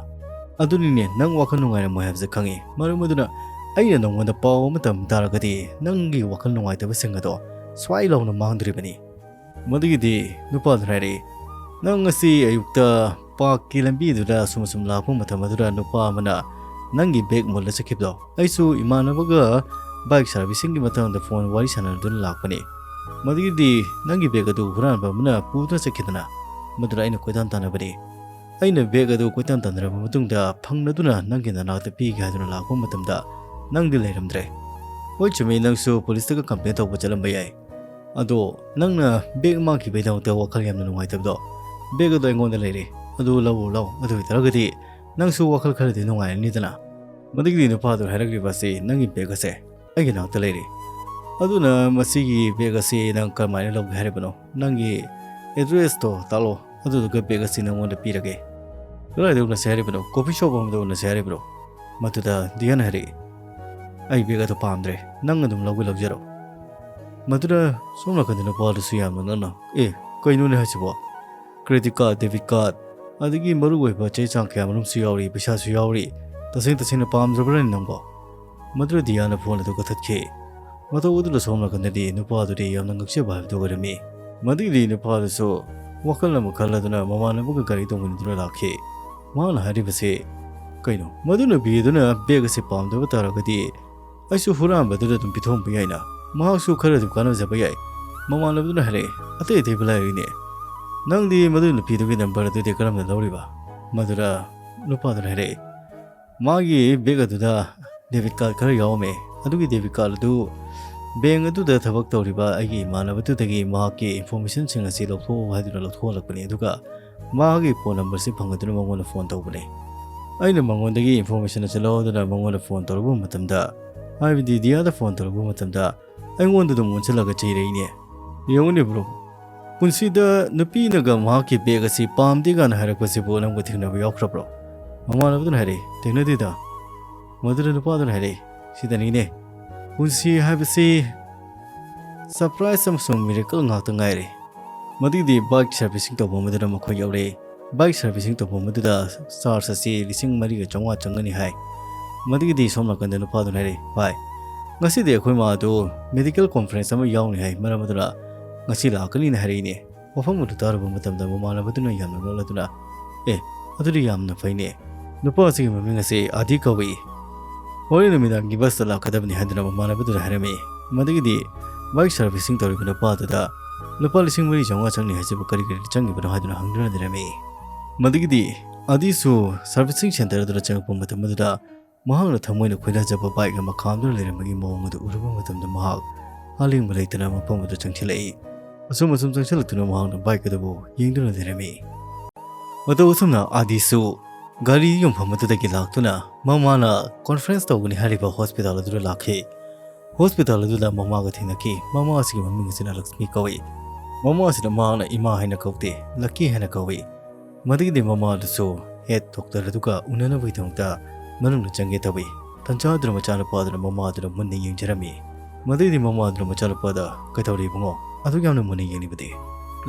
"ꯑꯗꯨꯅꯤꯅꯦ, ꯅꯪ ꯋꯥꯈꯜ ꯅꯨꯡꯉꯥꯏꯔꯝꯃꯣꯏ ꯍꯥꯏꯕꯁꯦ ꯈꯪꯉꯤ꯫ ꯃꯔꯝ ꯑꯗꯨꯅ ꯑꯩꯅ ꯅꯪꯉꯣꯟꯗ ꯄꯥꯎ ꯑꯃ ꯇꯝ ꯇꯥꯔꯒꯗꯤ ꯅꯪꯒꯤ ꯋꯥꯈꯜ ꯅꯨꯡꯉꯥꯏꯇꯕꯁꯤꯡ ꯑꯗꯣ ꯁ꯭ꯋꯥꯏ ꯂꯥꯎꯅ ꯃꯥꯡꯗꯣꯔꯤꯕꯅꯤ꯫" ꯃꯗꯨꯒꯤꯗꯤ ꯅꯨꯄꯥꯗꯨꯅ ꯍꯥꯏꯔꯛꯏ, "ꯅꯪ ꯉꯁꯤ ꯑꯌꯨꯛꯇ ꯄꯥꯔꯛꯀꯤ ꯂꯝꯕꯤꯗꯨꯗ ꯑꯁꯨꯝ ꯑꯁꯨꯝ ꯂꯥꯛꯄ ꯃꯇꯝ ꯑꯗꯨꯗ ꯅꯨꯄꯥ ꯑꯃꯅ ꯅꯪꯒꯤ ꯕꯦꯒ ꯃꯨꯜꯂ ꯆꯠꯈꯤꯕꯗꯣ, ꯑꯩꯁꯨ ꯏꯃꯥꯟꯅꯕꯒ ꯕꯥꯏꯛ ꯁꯥꯔꯚꯤꯁꯤꯡꯒꯤ ꯃꯇꯥꯡꯗ ꯐꯣꯟ ꯋꯥꯔꯤ ꯁꯥꯟꯅꯗꯨꯅ ꯂꯥꯛꯄꯅꯤ꯫ ꯃꯗꯨꯒꯤꯗꯤ ꯅꯪꯒꯤ ꯕꯦꯒ ꯑꯗꯨ ꯍꯨꯔꯥꯟꯕ ꯑꯃꯅ ꯄꯨꯗꯨꯅ ꯆꯠꯈꯤꯗꯅ, ꯃꯗꯨꯗ ꯑꯩꯅ ꯀꯣꯏꯇꯥꯟ ꯇꯥꯟꯅꯕꯅꯤ꯫ ꯑꯩꯅ ꯕꯦꯒ ꯑꯗꯨ ꯀꯣꯏꯇꯥꯟ ꯇꯥꯟꯅꯔꯕ ꯃꯇꯨꯡꯗ ꯐꯪꯂꯗꯨꯅ ꯅꯪꯒꯤ ꯅꯅꯥꯛꯇ ꯄꯤꯒꯦ ꯍꯥꯏꯗꯨꯅ ꯂꯥꯛꯄ ꯃꯇꯝꯗ ꯅꯪꯗꯤ ꯂꯩꯔꯝꯗ꯭ꯔꯦ꯫ ꯍꯣꯏ, ꯆꯨꯝꯃꯤ, ꯅꯪꯁꯨ ꯄꯨꯂꯤꯁꯇꯒ ꯀꯝꯄ꯭ꯂꯦꯟ ꯇꯧꯕ ꯆꯠꯂꯝꯕ ꯌꯥꯏ꯫ ꯑꯗꯣ ꯅꯪꯅ ꯕꯦꯒ ꯃꯥꯡꯈꯤꯕꯩꯗꯃꯛꯇ ꯋꯥꯈꯜ ꯌꯥꯝꯅ ꯅꯨꯡꯉꯥꯏꯇꯕꯗꯣ, ꯕꯦꯒ ꯑꯗꯣ ꯑꯩꯉꯣꯟꯗ ꯂꯩꯔꯦ, ꯑꯗꯨ ꯂꯧꯔꯨ ꯂꯥꯎ꯫ ꯑꯗꯨ ꯑꯣꯏꯇꯥꯔꯒꯗꯤ ꯅꯪꯁꯨ ꯋꯥꯈꯜ ꯈꯔꯗꯤ ꯅꯨꯡꯉꯥꯏꯔꯅꯤꯗꯅ꯫" ꯃꯗꯨꯒꯤꯗꯤ ꯅꯨꯄꯥꯗꯨꯅ ꯍꯥꯏꯔꯛꯂꯤꯕ ꯑꯁꯤ, "ꯅꯪꯒꯤ ꯕꯦꯒ ꯑꯁꯦ ꯑꯩꯒꯤ ꯅꯥꯛꯇ ꯂꯩꯔꯦ꯫ ꯑꯗꯨꯅ ꯃꯁꯤꯒꯤ ꯕꯦꯒ ꯑꯁꯤ ꯅꯪ ꯀꯔꯝꯍꯥꯏꯅ ꯂꯧꯒꯦ ꯍꯥꯏꯔꯤꯕꯅꯣ? ꯅꯪꯒꯤ ꯑꯦꯗ꯭ꯔꯦꯁꯇꯣ ꯇꯥꯛꯂꯣ, ꯑꯗꯨꯗꯨꯒ ꯕꯦꯒ ꯑꯁꯤ ꯅꯪꯉꯣꯟꯗ ꯄꯤꯔꯒꯦ꯫" "ꯀꯗꯥꯏꯗ ꯎꯅꯁꯦ ꯍꯥꯏꯔꯤꯕꯅꯣ? ꯀꯣꯐꯤ ꯁꯣꯞ ꯑꯃꯗ ꯎꯅꯁꯦ ꯍꯥꯏꯔꯤꯕ꯭ꯔꯣ?" ꯃꯗꯨꯗ ꯗꯤꯌꯥꯅ ꯍꯥꯏꯔꯛꯏ, "ꯑꯩ ꯕꯦꯒ ꯑꯗꯣ ꯄꯥꯝꯗ꯭ꯔꯦ, ꯅꯪ ꯑꯗꯨꯝ ꯂꯧꯒꯦ ꯂꯧꯖꯔꯣ꯫" ꯃꯗꯨꯗ ꯁꯣꯝ ꯅꯥꯀꯟꯗ ꯅꯨꯄꯥꯗꯨꯁꯨ ꯌꯥꯝꯅ ꯉꯛꯅ, "ꯑꯦ, ꯀꯩꯅꯣꯅꯦ ꯍꯥꯏꯁꯤꯕꯣ? ꯀ꯭ꯔꯦꯗꯤꯠ ꯀꯥꯔꯗ, ꯗꯦꯕꯤꯠ ꯀꯥꯔꯗ, ꯑꯗꯒꯤ ꯃꯔꯨꯑꯣꯏꯕ ꯆꯦ ꯆꯥꯡ ꯀꯌꯥꯃꯔꯨꯝꯁꯨ ꯌꯥꯎꯔꯤ, ꯄꯩꯁꯥꯁꯨ ꯌꯥꯎꯔꯤ꯫ ꯇꯁꯦꯡ ꯇꯁꯦꯡꯅ ꯄꯥꯝꯗ꯭ꯔꯕ꯭ꯔꯅꯦ ꯅꯪꯕꯣ?" ꯃꯗꯨꯗ ꯗꯤꯌꯥꯅ ꯐꯣꯟ ꯑꯗꯨ ꯀꯛꯊꯠꯈꯤ꯫ ꯃꯇꯧ ꯑꯗꯨꯗ ꯁꯣꯝ ꯅꯥꯀꯟꯗꯗꯤ ꯅꯨꯄꯥꯗꯨꯗꯤ ꯌꯥꯝꯅ ꯉꯛꯆꯕ ꯍꯥꯏꯕꯗꯨ ꯑꯣꯏꯔꯝꯃꯤ꯫ ꯃꯗꯨꯒꯤꯗꯤ ꯅꯨꯄꯥꯗꯨꯁꯨ ꯋꯥꯈꯜ ꯑꯃ ꯈꯜꯂꯗꯨꯅ ꯃꯃꯥꯟꯅꯕꯒ ꯒꯥꯔꯤ ꯇꯣꯡꯃꯤꯟꯅꯗꯨꯅ ꯂꯥꯛꯈꯤ꯫ ꯃꯍꯥꯛꯅ ꯍꯥꯏꯔꯤꯕꯁꯤ, "ꯀꯩꯅꯣ, ꯃꯗꯨ ꯅꯨꯄꯤ ꯑꯗꯨꯅ ꯕꯦꯒ ꯑꯁꯤ ꯄꯥꯝꯗꯕ ꯇꯥꯔꯒꯗꯤ ꯑꯩꯁꯨ ꯍꯨꯔꯥꯟꯕꯗꯨꯗ ꯑꯗꯨꯝ ꯄꯤꯊꯣꯛꯑꯝꯕ ꯌꯥꯏꯅ, ꯃꯍꯥꯛꯁꯨ ꯈꯔ ꯑꯗꯨꯝ ꯀꯥꯟꯅꯖꯕ ꯌꯥꯏ꯫" ꯃꯃꯥꯟꯅꯕꯗꯨꯅ ꯍꯥꯏꯔꯛꯑꯦ, "ꯑꯇꯩ ꯑꯇꯩꯕꯨ ꯂꯥꯏꯔꯤꯅꯦ, ꯅꯪꯗꯤ ꯃꯗꯨ ꯅꯨꯄꯤꯗꯨꯒꯤ ꯅꯝꯕꯔ ꯑꯗꯨꯗꯤ ꯀꯔꯝꯅ ꯂꯧꯔꯤꯕ?" ꯃꯗꯨꯗ ꯅꯨꯄꯥꯗꯨꯅ ꯍꯥꯏꯔꯛꯑꯦ, "ꯃꯥꯒꯤ ꯕꯦꯒ ꯑꯗꯨꯗ ꯗꯦꯕꯤꯠ ꯀꯥꯔꯗ ꯈꯔ ꯌꯥꯎꯔꯝꯃꯦ꯫ ꯑꯗꯨꯒꯤ ꯗꯦꯕꯤꯠ ꯀꯥꯔꯗ ꯑꯗꯨ ꯕꯦꯡ ꯑꯗꯨꯗ ꯊꯕꯛ ꯇꯧꯔꯤꯕ ꯑꯩꯒꯤ ꯏꯃꯥꯟꯅꯕꯗꯨꯗꯒꯤ ꯃꯍꯥꯛꯀꯤ ꯏꯟꯐꯣꯔꯃꯦꯁꯟꯁꯤꯡ ꯑꯁꯤ ꯂꯧꯊꯣꯛꯎ ꯍꯥꯏꯗꯨꯅ ꯂꯧꯊꯣꯛꯍꯜꯂꯛꯄꯅꯤ꯫ ꯑꯗꯨꯒ ꯃꯥꯒꯤ ꯐꯣꯟ ꯅꯝꯕꯔꯁꯤ ꯐꯪꯉꯗꯨꯅ ꯃꯉꯣꯟꯗ ꯐꯣꯟ ꯇꯧꯕꯅꯤ꯫ ꯑꯩꯅ ꯃꯉꯣꯟꯗꯒꯤ ꯏꯟꯐꯣꯔꯃꯦꯁꯟ ꯑꯁꯤ ꯂꯧꯔꯗꯨꯅ ꯃꯉꯣꯟꯗ ꯐꯣꯟ ꯇꯧꯔꯛꯄ ꯃꯇꯝꯗ, ꯍꯥꯏꯕꯗꯤ ꯗꯤꯌꯥꯗ ꯐꯣꯟ ꯇꯧꯔꯛꯄ ꯃꯇꯝꯗ, ꯑꯩꯉꯣꯟꯗ ꯑꯗꯨꯝ ꯑꯣꯟꯁꯤꯜꯂꯒ ꯆꯩꯔꯛꯏꯅꯦ꯫ ꯌꯦꯡꯉꯨꯅꯦ ꯕ꯭ꯔꯣ, "ꯄꯨꯟꯁꯤꯗ ꯅꯨꯄꯤꯅꯒ ꯃꯍꯥꯛꯀꯤ ꯕꯦꯒ ꯑꯁꯤ ꯄꯥꯝꯗꯦ ꯀꯥꯏꯅ ꯍꯥꯏꯔꯛꯄꯁꯤꯕꯨ ꯅꯪꯕꯨ ꯊꯦꯡꯅꯕ ꯌꯥꯎꯈ꯭ꯔꯕ꯭ꯔꯣ?" ꯃꯃꯥꯟꯅꯕꯗꯨꯅ ꯍꯥꯏꯔꯛꯏ, "ꯊꯦꯡꯅꯗꯦꯗ꯫" ꯃꯗꯨꯗ ꯅꯨꯄꯥꯗꯨꯅ ꯍꯥꯏꯔꯛꯏ, "ꯁꯤꯗꯅꯤꯅꯦ, ꯄꯨꯟꯁꯤ ꯍꯥꯏꯕꯁꯤ ꯁꯔꯄ꯭ꯔꯥꯏꯖ ꯑꯃꯁꯨꯡ ꯃꯤꯔꯦꯀꯜ ꯉꯥꯛꯇ ꯉꯥꯏꯔꯦ꯫" ꯃꯗꯨꯒꯤꯗꯤ ꯕꯥꯏꯛ ꯁꯥꯔꯚꯤꯁꯤꯡ ꯇꯧꯐꯝ ꯑꯗꯨꯗ ꯃꯈꯣꯏ ꯌꯧꯔꯛꯏ꯫ ꯕꯥꯏꯛ ꯁꯥꯔꯚꯤꯁꯤꯡ ꯇꯧꯐꯝ ꯑꯗꯨꯗ ꯆꯥꯔꯖ ꯑꯁꯤ ꯂꯤꯁꯤꯡ ꯃꯔꯤꯒ ꯆꯥꯝꯃꯉꯥ ꯆꯪꯒꯅꯤ ꯍꯥꯏ꯫ ꯃꯗꯨꯒꯤꯗꯤ ꯁꯣꯝ ꯅꯥꯀꯟꯗ ꯅꯨꯄꯥꯗꯨꯅ ꯍꯥꯏꯔꯛꯏ, "ꯚꯥꯏ, ꯉꯁꯤꯗꯤ ꯑꯩꯈꯣꯏ ꯃꯥꯗꯨ ꯃꯦꯗꯤꯀꯦꯜ ꯀꯣꯟꯐ꯭ꯔꯦꯟꯁ ꯑꯃ ꯌꯥꯎꯅꯤ ꯍꯥꯏ, ꯃꯔꯝ ꯑꯗꯨꯅ ꯉꯁꯤ ꯂꯥꯛꯀꯅꯤꯅ ꯍꯥꯏꯔꯛꯏꯅꯦ꯫" ꯋꯥꯐꯝ ꯑꯗꯨ ꯇꯥꯔꯨꯕ ꯃꯇꯝꯗ ꯃꯃꯥꯟꯅꯕꯗꯨꯅ ꯌꯥꯝꯅ ꯅꯣꯛꯂꯗꯨꯅ, "ꯑꯦ, ꯑꯗꯨꯗꯤ ꯌꯥꯝꯅ ꯐꯩꯅꯦ꯫ ꯅꯨꯄꯥ ꯑꯁꯤꯒꯤ ꯃꯃꯤꯡ ꯑꯁꯤ ꯑꯥꯗꯤ ꯀꯧꯏ꯫ ꯍꯣꯔꯦꯟ ꯅꯨꯃꯤꯗꯥꯡꯒꯤ ꯕꯁꯇ ꯂꯥꯛꯀꯗꯕꯅꯤ" ꯍꯥꯏꯗꯨꯅ ꯃꯃꯥꯟꯅꯕꯗꯨꯗ ꯍꯥꯏꯔꯝꯃꯤ꯫ ꯃꯗꯨꯒꯤꯗꯤ ꯕꯥꯏꯛ ꯁꯥꯔꯚꯤꯁꯤꯡ ꯇꯧꯔꯤꯕ ꯅꯨꯄꯥꯗꯨꯗ ꯂꯨꯄꯥ ꯂꯤꯁꯤꯡ ꯃꯔꯤ ꯆꯥꯝꯃꯉꯥ ꯆꯪꯅꯤ ꯍꯥꯏꯁꯤꯕꯨ ꯀꯔꯤ ꯀꯔꯤ ꯆꯪꯉꯤꯕꯅꯣ ꯍꯥꯏꯗꯨꯅ ꯍꯪꯗꯨꯅ ꯂꯩꯔꯝꯃꯤ꯫ ꯃꯗꯨꯒꯤꯗꯤ ꯑꯥꯗꯤꯁꯨ ꯁꯥꯔꯚꯤꯁꯤꯡ ꯁꯦꯟꯇꯔ ꯑꯗꯨꯗ ꯆꯪꯉꯛꯄ ꯃꯇꯝ ꯑꯗꯨꯗ ꯃꯍꯥꯛꯅ ꯊꯃꯣꯏꯅ ꯈꯣꯏꯗꯥꯖꯕ ꯕꯥꯏꯛ ꯑꯃ ꯈꯥꯝꯗꯨꯅ ꯂꯩꯔꯝꯕꯒꯤ ꯃꯑꯣꯡ ꯑꯗꯨ ꯎꯔꯨꯕ ꯃꯇꯝꯗ ꯃꯍꯥꯛ ꯑꯂꯦꯡꯕ ꯂꯩꯇꯅ ꯃꯐꯝ ꯑꯗꯨ ꯆꯪꯁꯤꯜꯂꯛꯏ꯫ ꯑꯁꯨꯝ ꯑꯁꯨꯝ ꯆꯪꯁꯤꯜꯂꯛꯇꯨꯅ ꯃꯍꯥꯛꯅ ꯕꯥꯏꯛ ꯑꯗꯨꯕꯨ ꯌꯦꯡꯗꯨꯅ ꯂꯩꯔꯝꯃꯤ꯫ ꯃꯇꯧ ꯑꯁꯨꯝꯅ ꯑꯥꯗꯤꯁꯨ ꯒꯥꯔꯤ ꯌꯣꯟꯐꯝ ꯑꯗꯨꯗꯒꯤ ꯂꯥꯛꯇꯨꯅ ꯃꯃꯥꯅ ꯀꯣꯟꯐ꯭ꯔꯦꯟꯁ ꯇꯧꯒꯅꯤ ꯍꯥꯏꯔꯤꯕ ꯍꯣꯁꯄꯤꯇꯥꯜ ꯑꯗꯨꯗ ꯂꯥꯛꯈꯤ꯫ ꯍꯣꯁꯄꯤꯇꯥꯜ ꯑꯗꯨꯗ ꯃꯃꯥꯒ ꯊꯦꯡꯅꯈꯤ꯫ ꯃꯃꯥ ꯑꯁꯤꯒꯤ ꯃꯃꯤꯡ ꯑꯁꯤꯅ ꯂꯛꯁꯃꯤ ꯀꯧꯏ꯫ ꯃꯃꯥ ꯑꯁꯤꯅ ꯃꯍꯥꯛꯅ ꯏꯃꯥ ꯍꯥꯏꯅ ꯀꯧꯗꯦ, ꯂꯛꯀꯤ ꯍꯥꯏꯅ ꯀꯧꯏ꯫ ꯃꯗꯨꯒꯤꯗꯤ ꯃꯃꯥ ꯑꯗꯨꯁꯨ ꯍꯦꯗ ꯗꯣꯛꯇꯔ ꯑꯗꯨꯒ ꯎꯅꯅꯕꯒꯤꯗꯃꯛꯇ ꯃꯅꯨꯡꯗ ꯆꯪꯒꯦ ꯇꯧꯏ꯫ ꯇꯟꯖꯥ ꯑꯗꯨꯗ ꯃꯆꯥꯅꯨꯄꯥ ꯑꯗꯨꯅ ꯃꯃꯥ ꯑꯗꯨꯗ ꯃꯨꯟꯅ ꯌꯦꯡꯖꯔꯝꯃꯤ꯫ ꯃꯗꯨꯒꯤꯗꯤ ꯃꯃꯥ ꯑꯗꯨꯅ ꯃꯆꯥꯅꯨꯄꯥꯗ, "ꯀꯩꯗꯧꯔꯦ ꯏꯕꯨꯡꯉꯣ? ꯑꯗꯨꯛ ꯌꯥꯝꯅ ꯃꯨꯟꯅ ꯌꯦꯡꯂꯤꯕꯗꯤ?"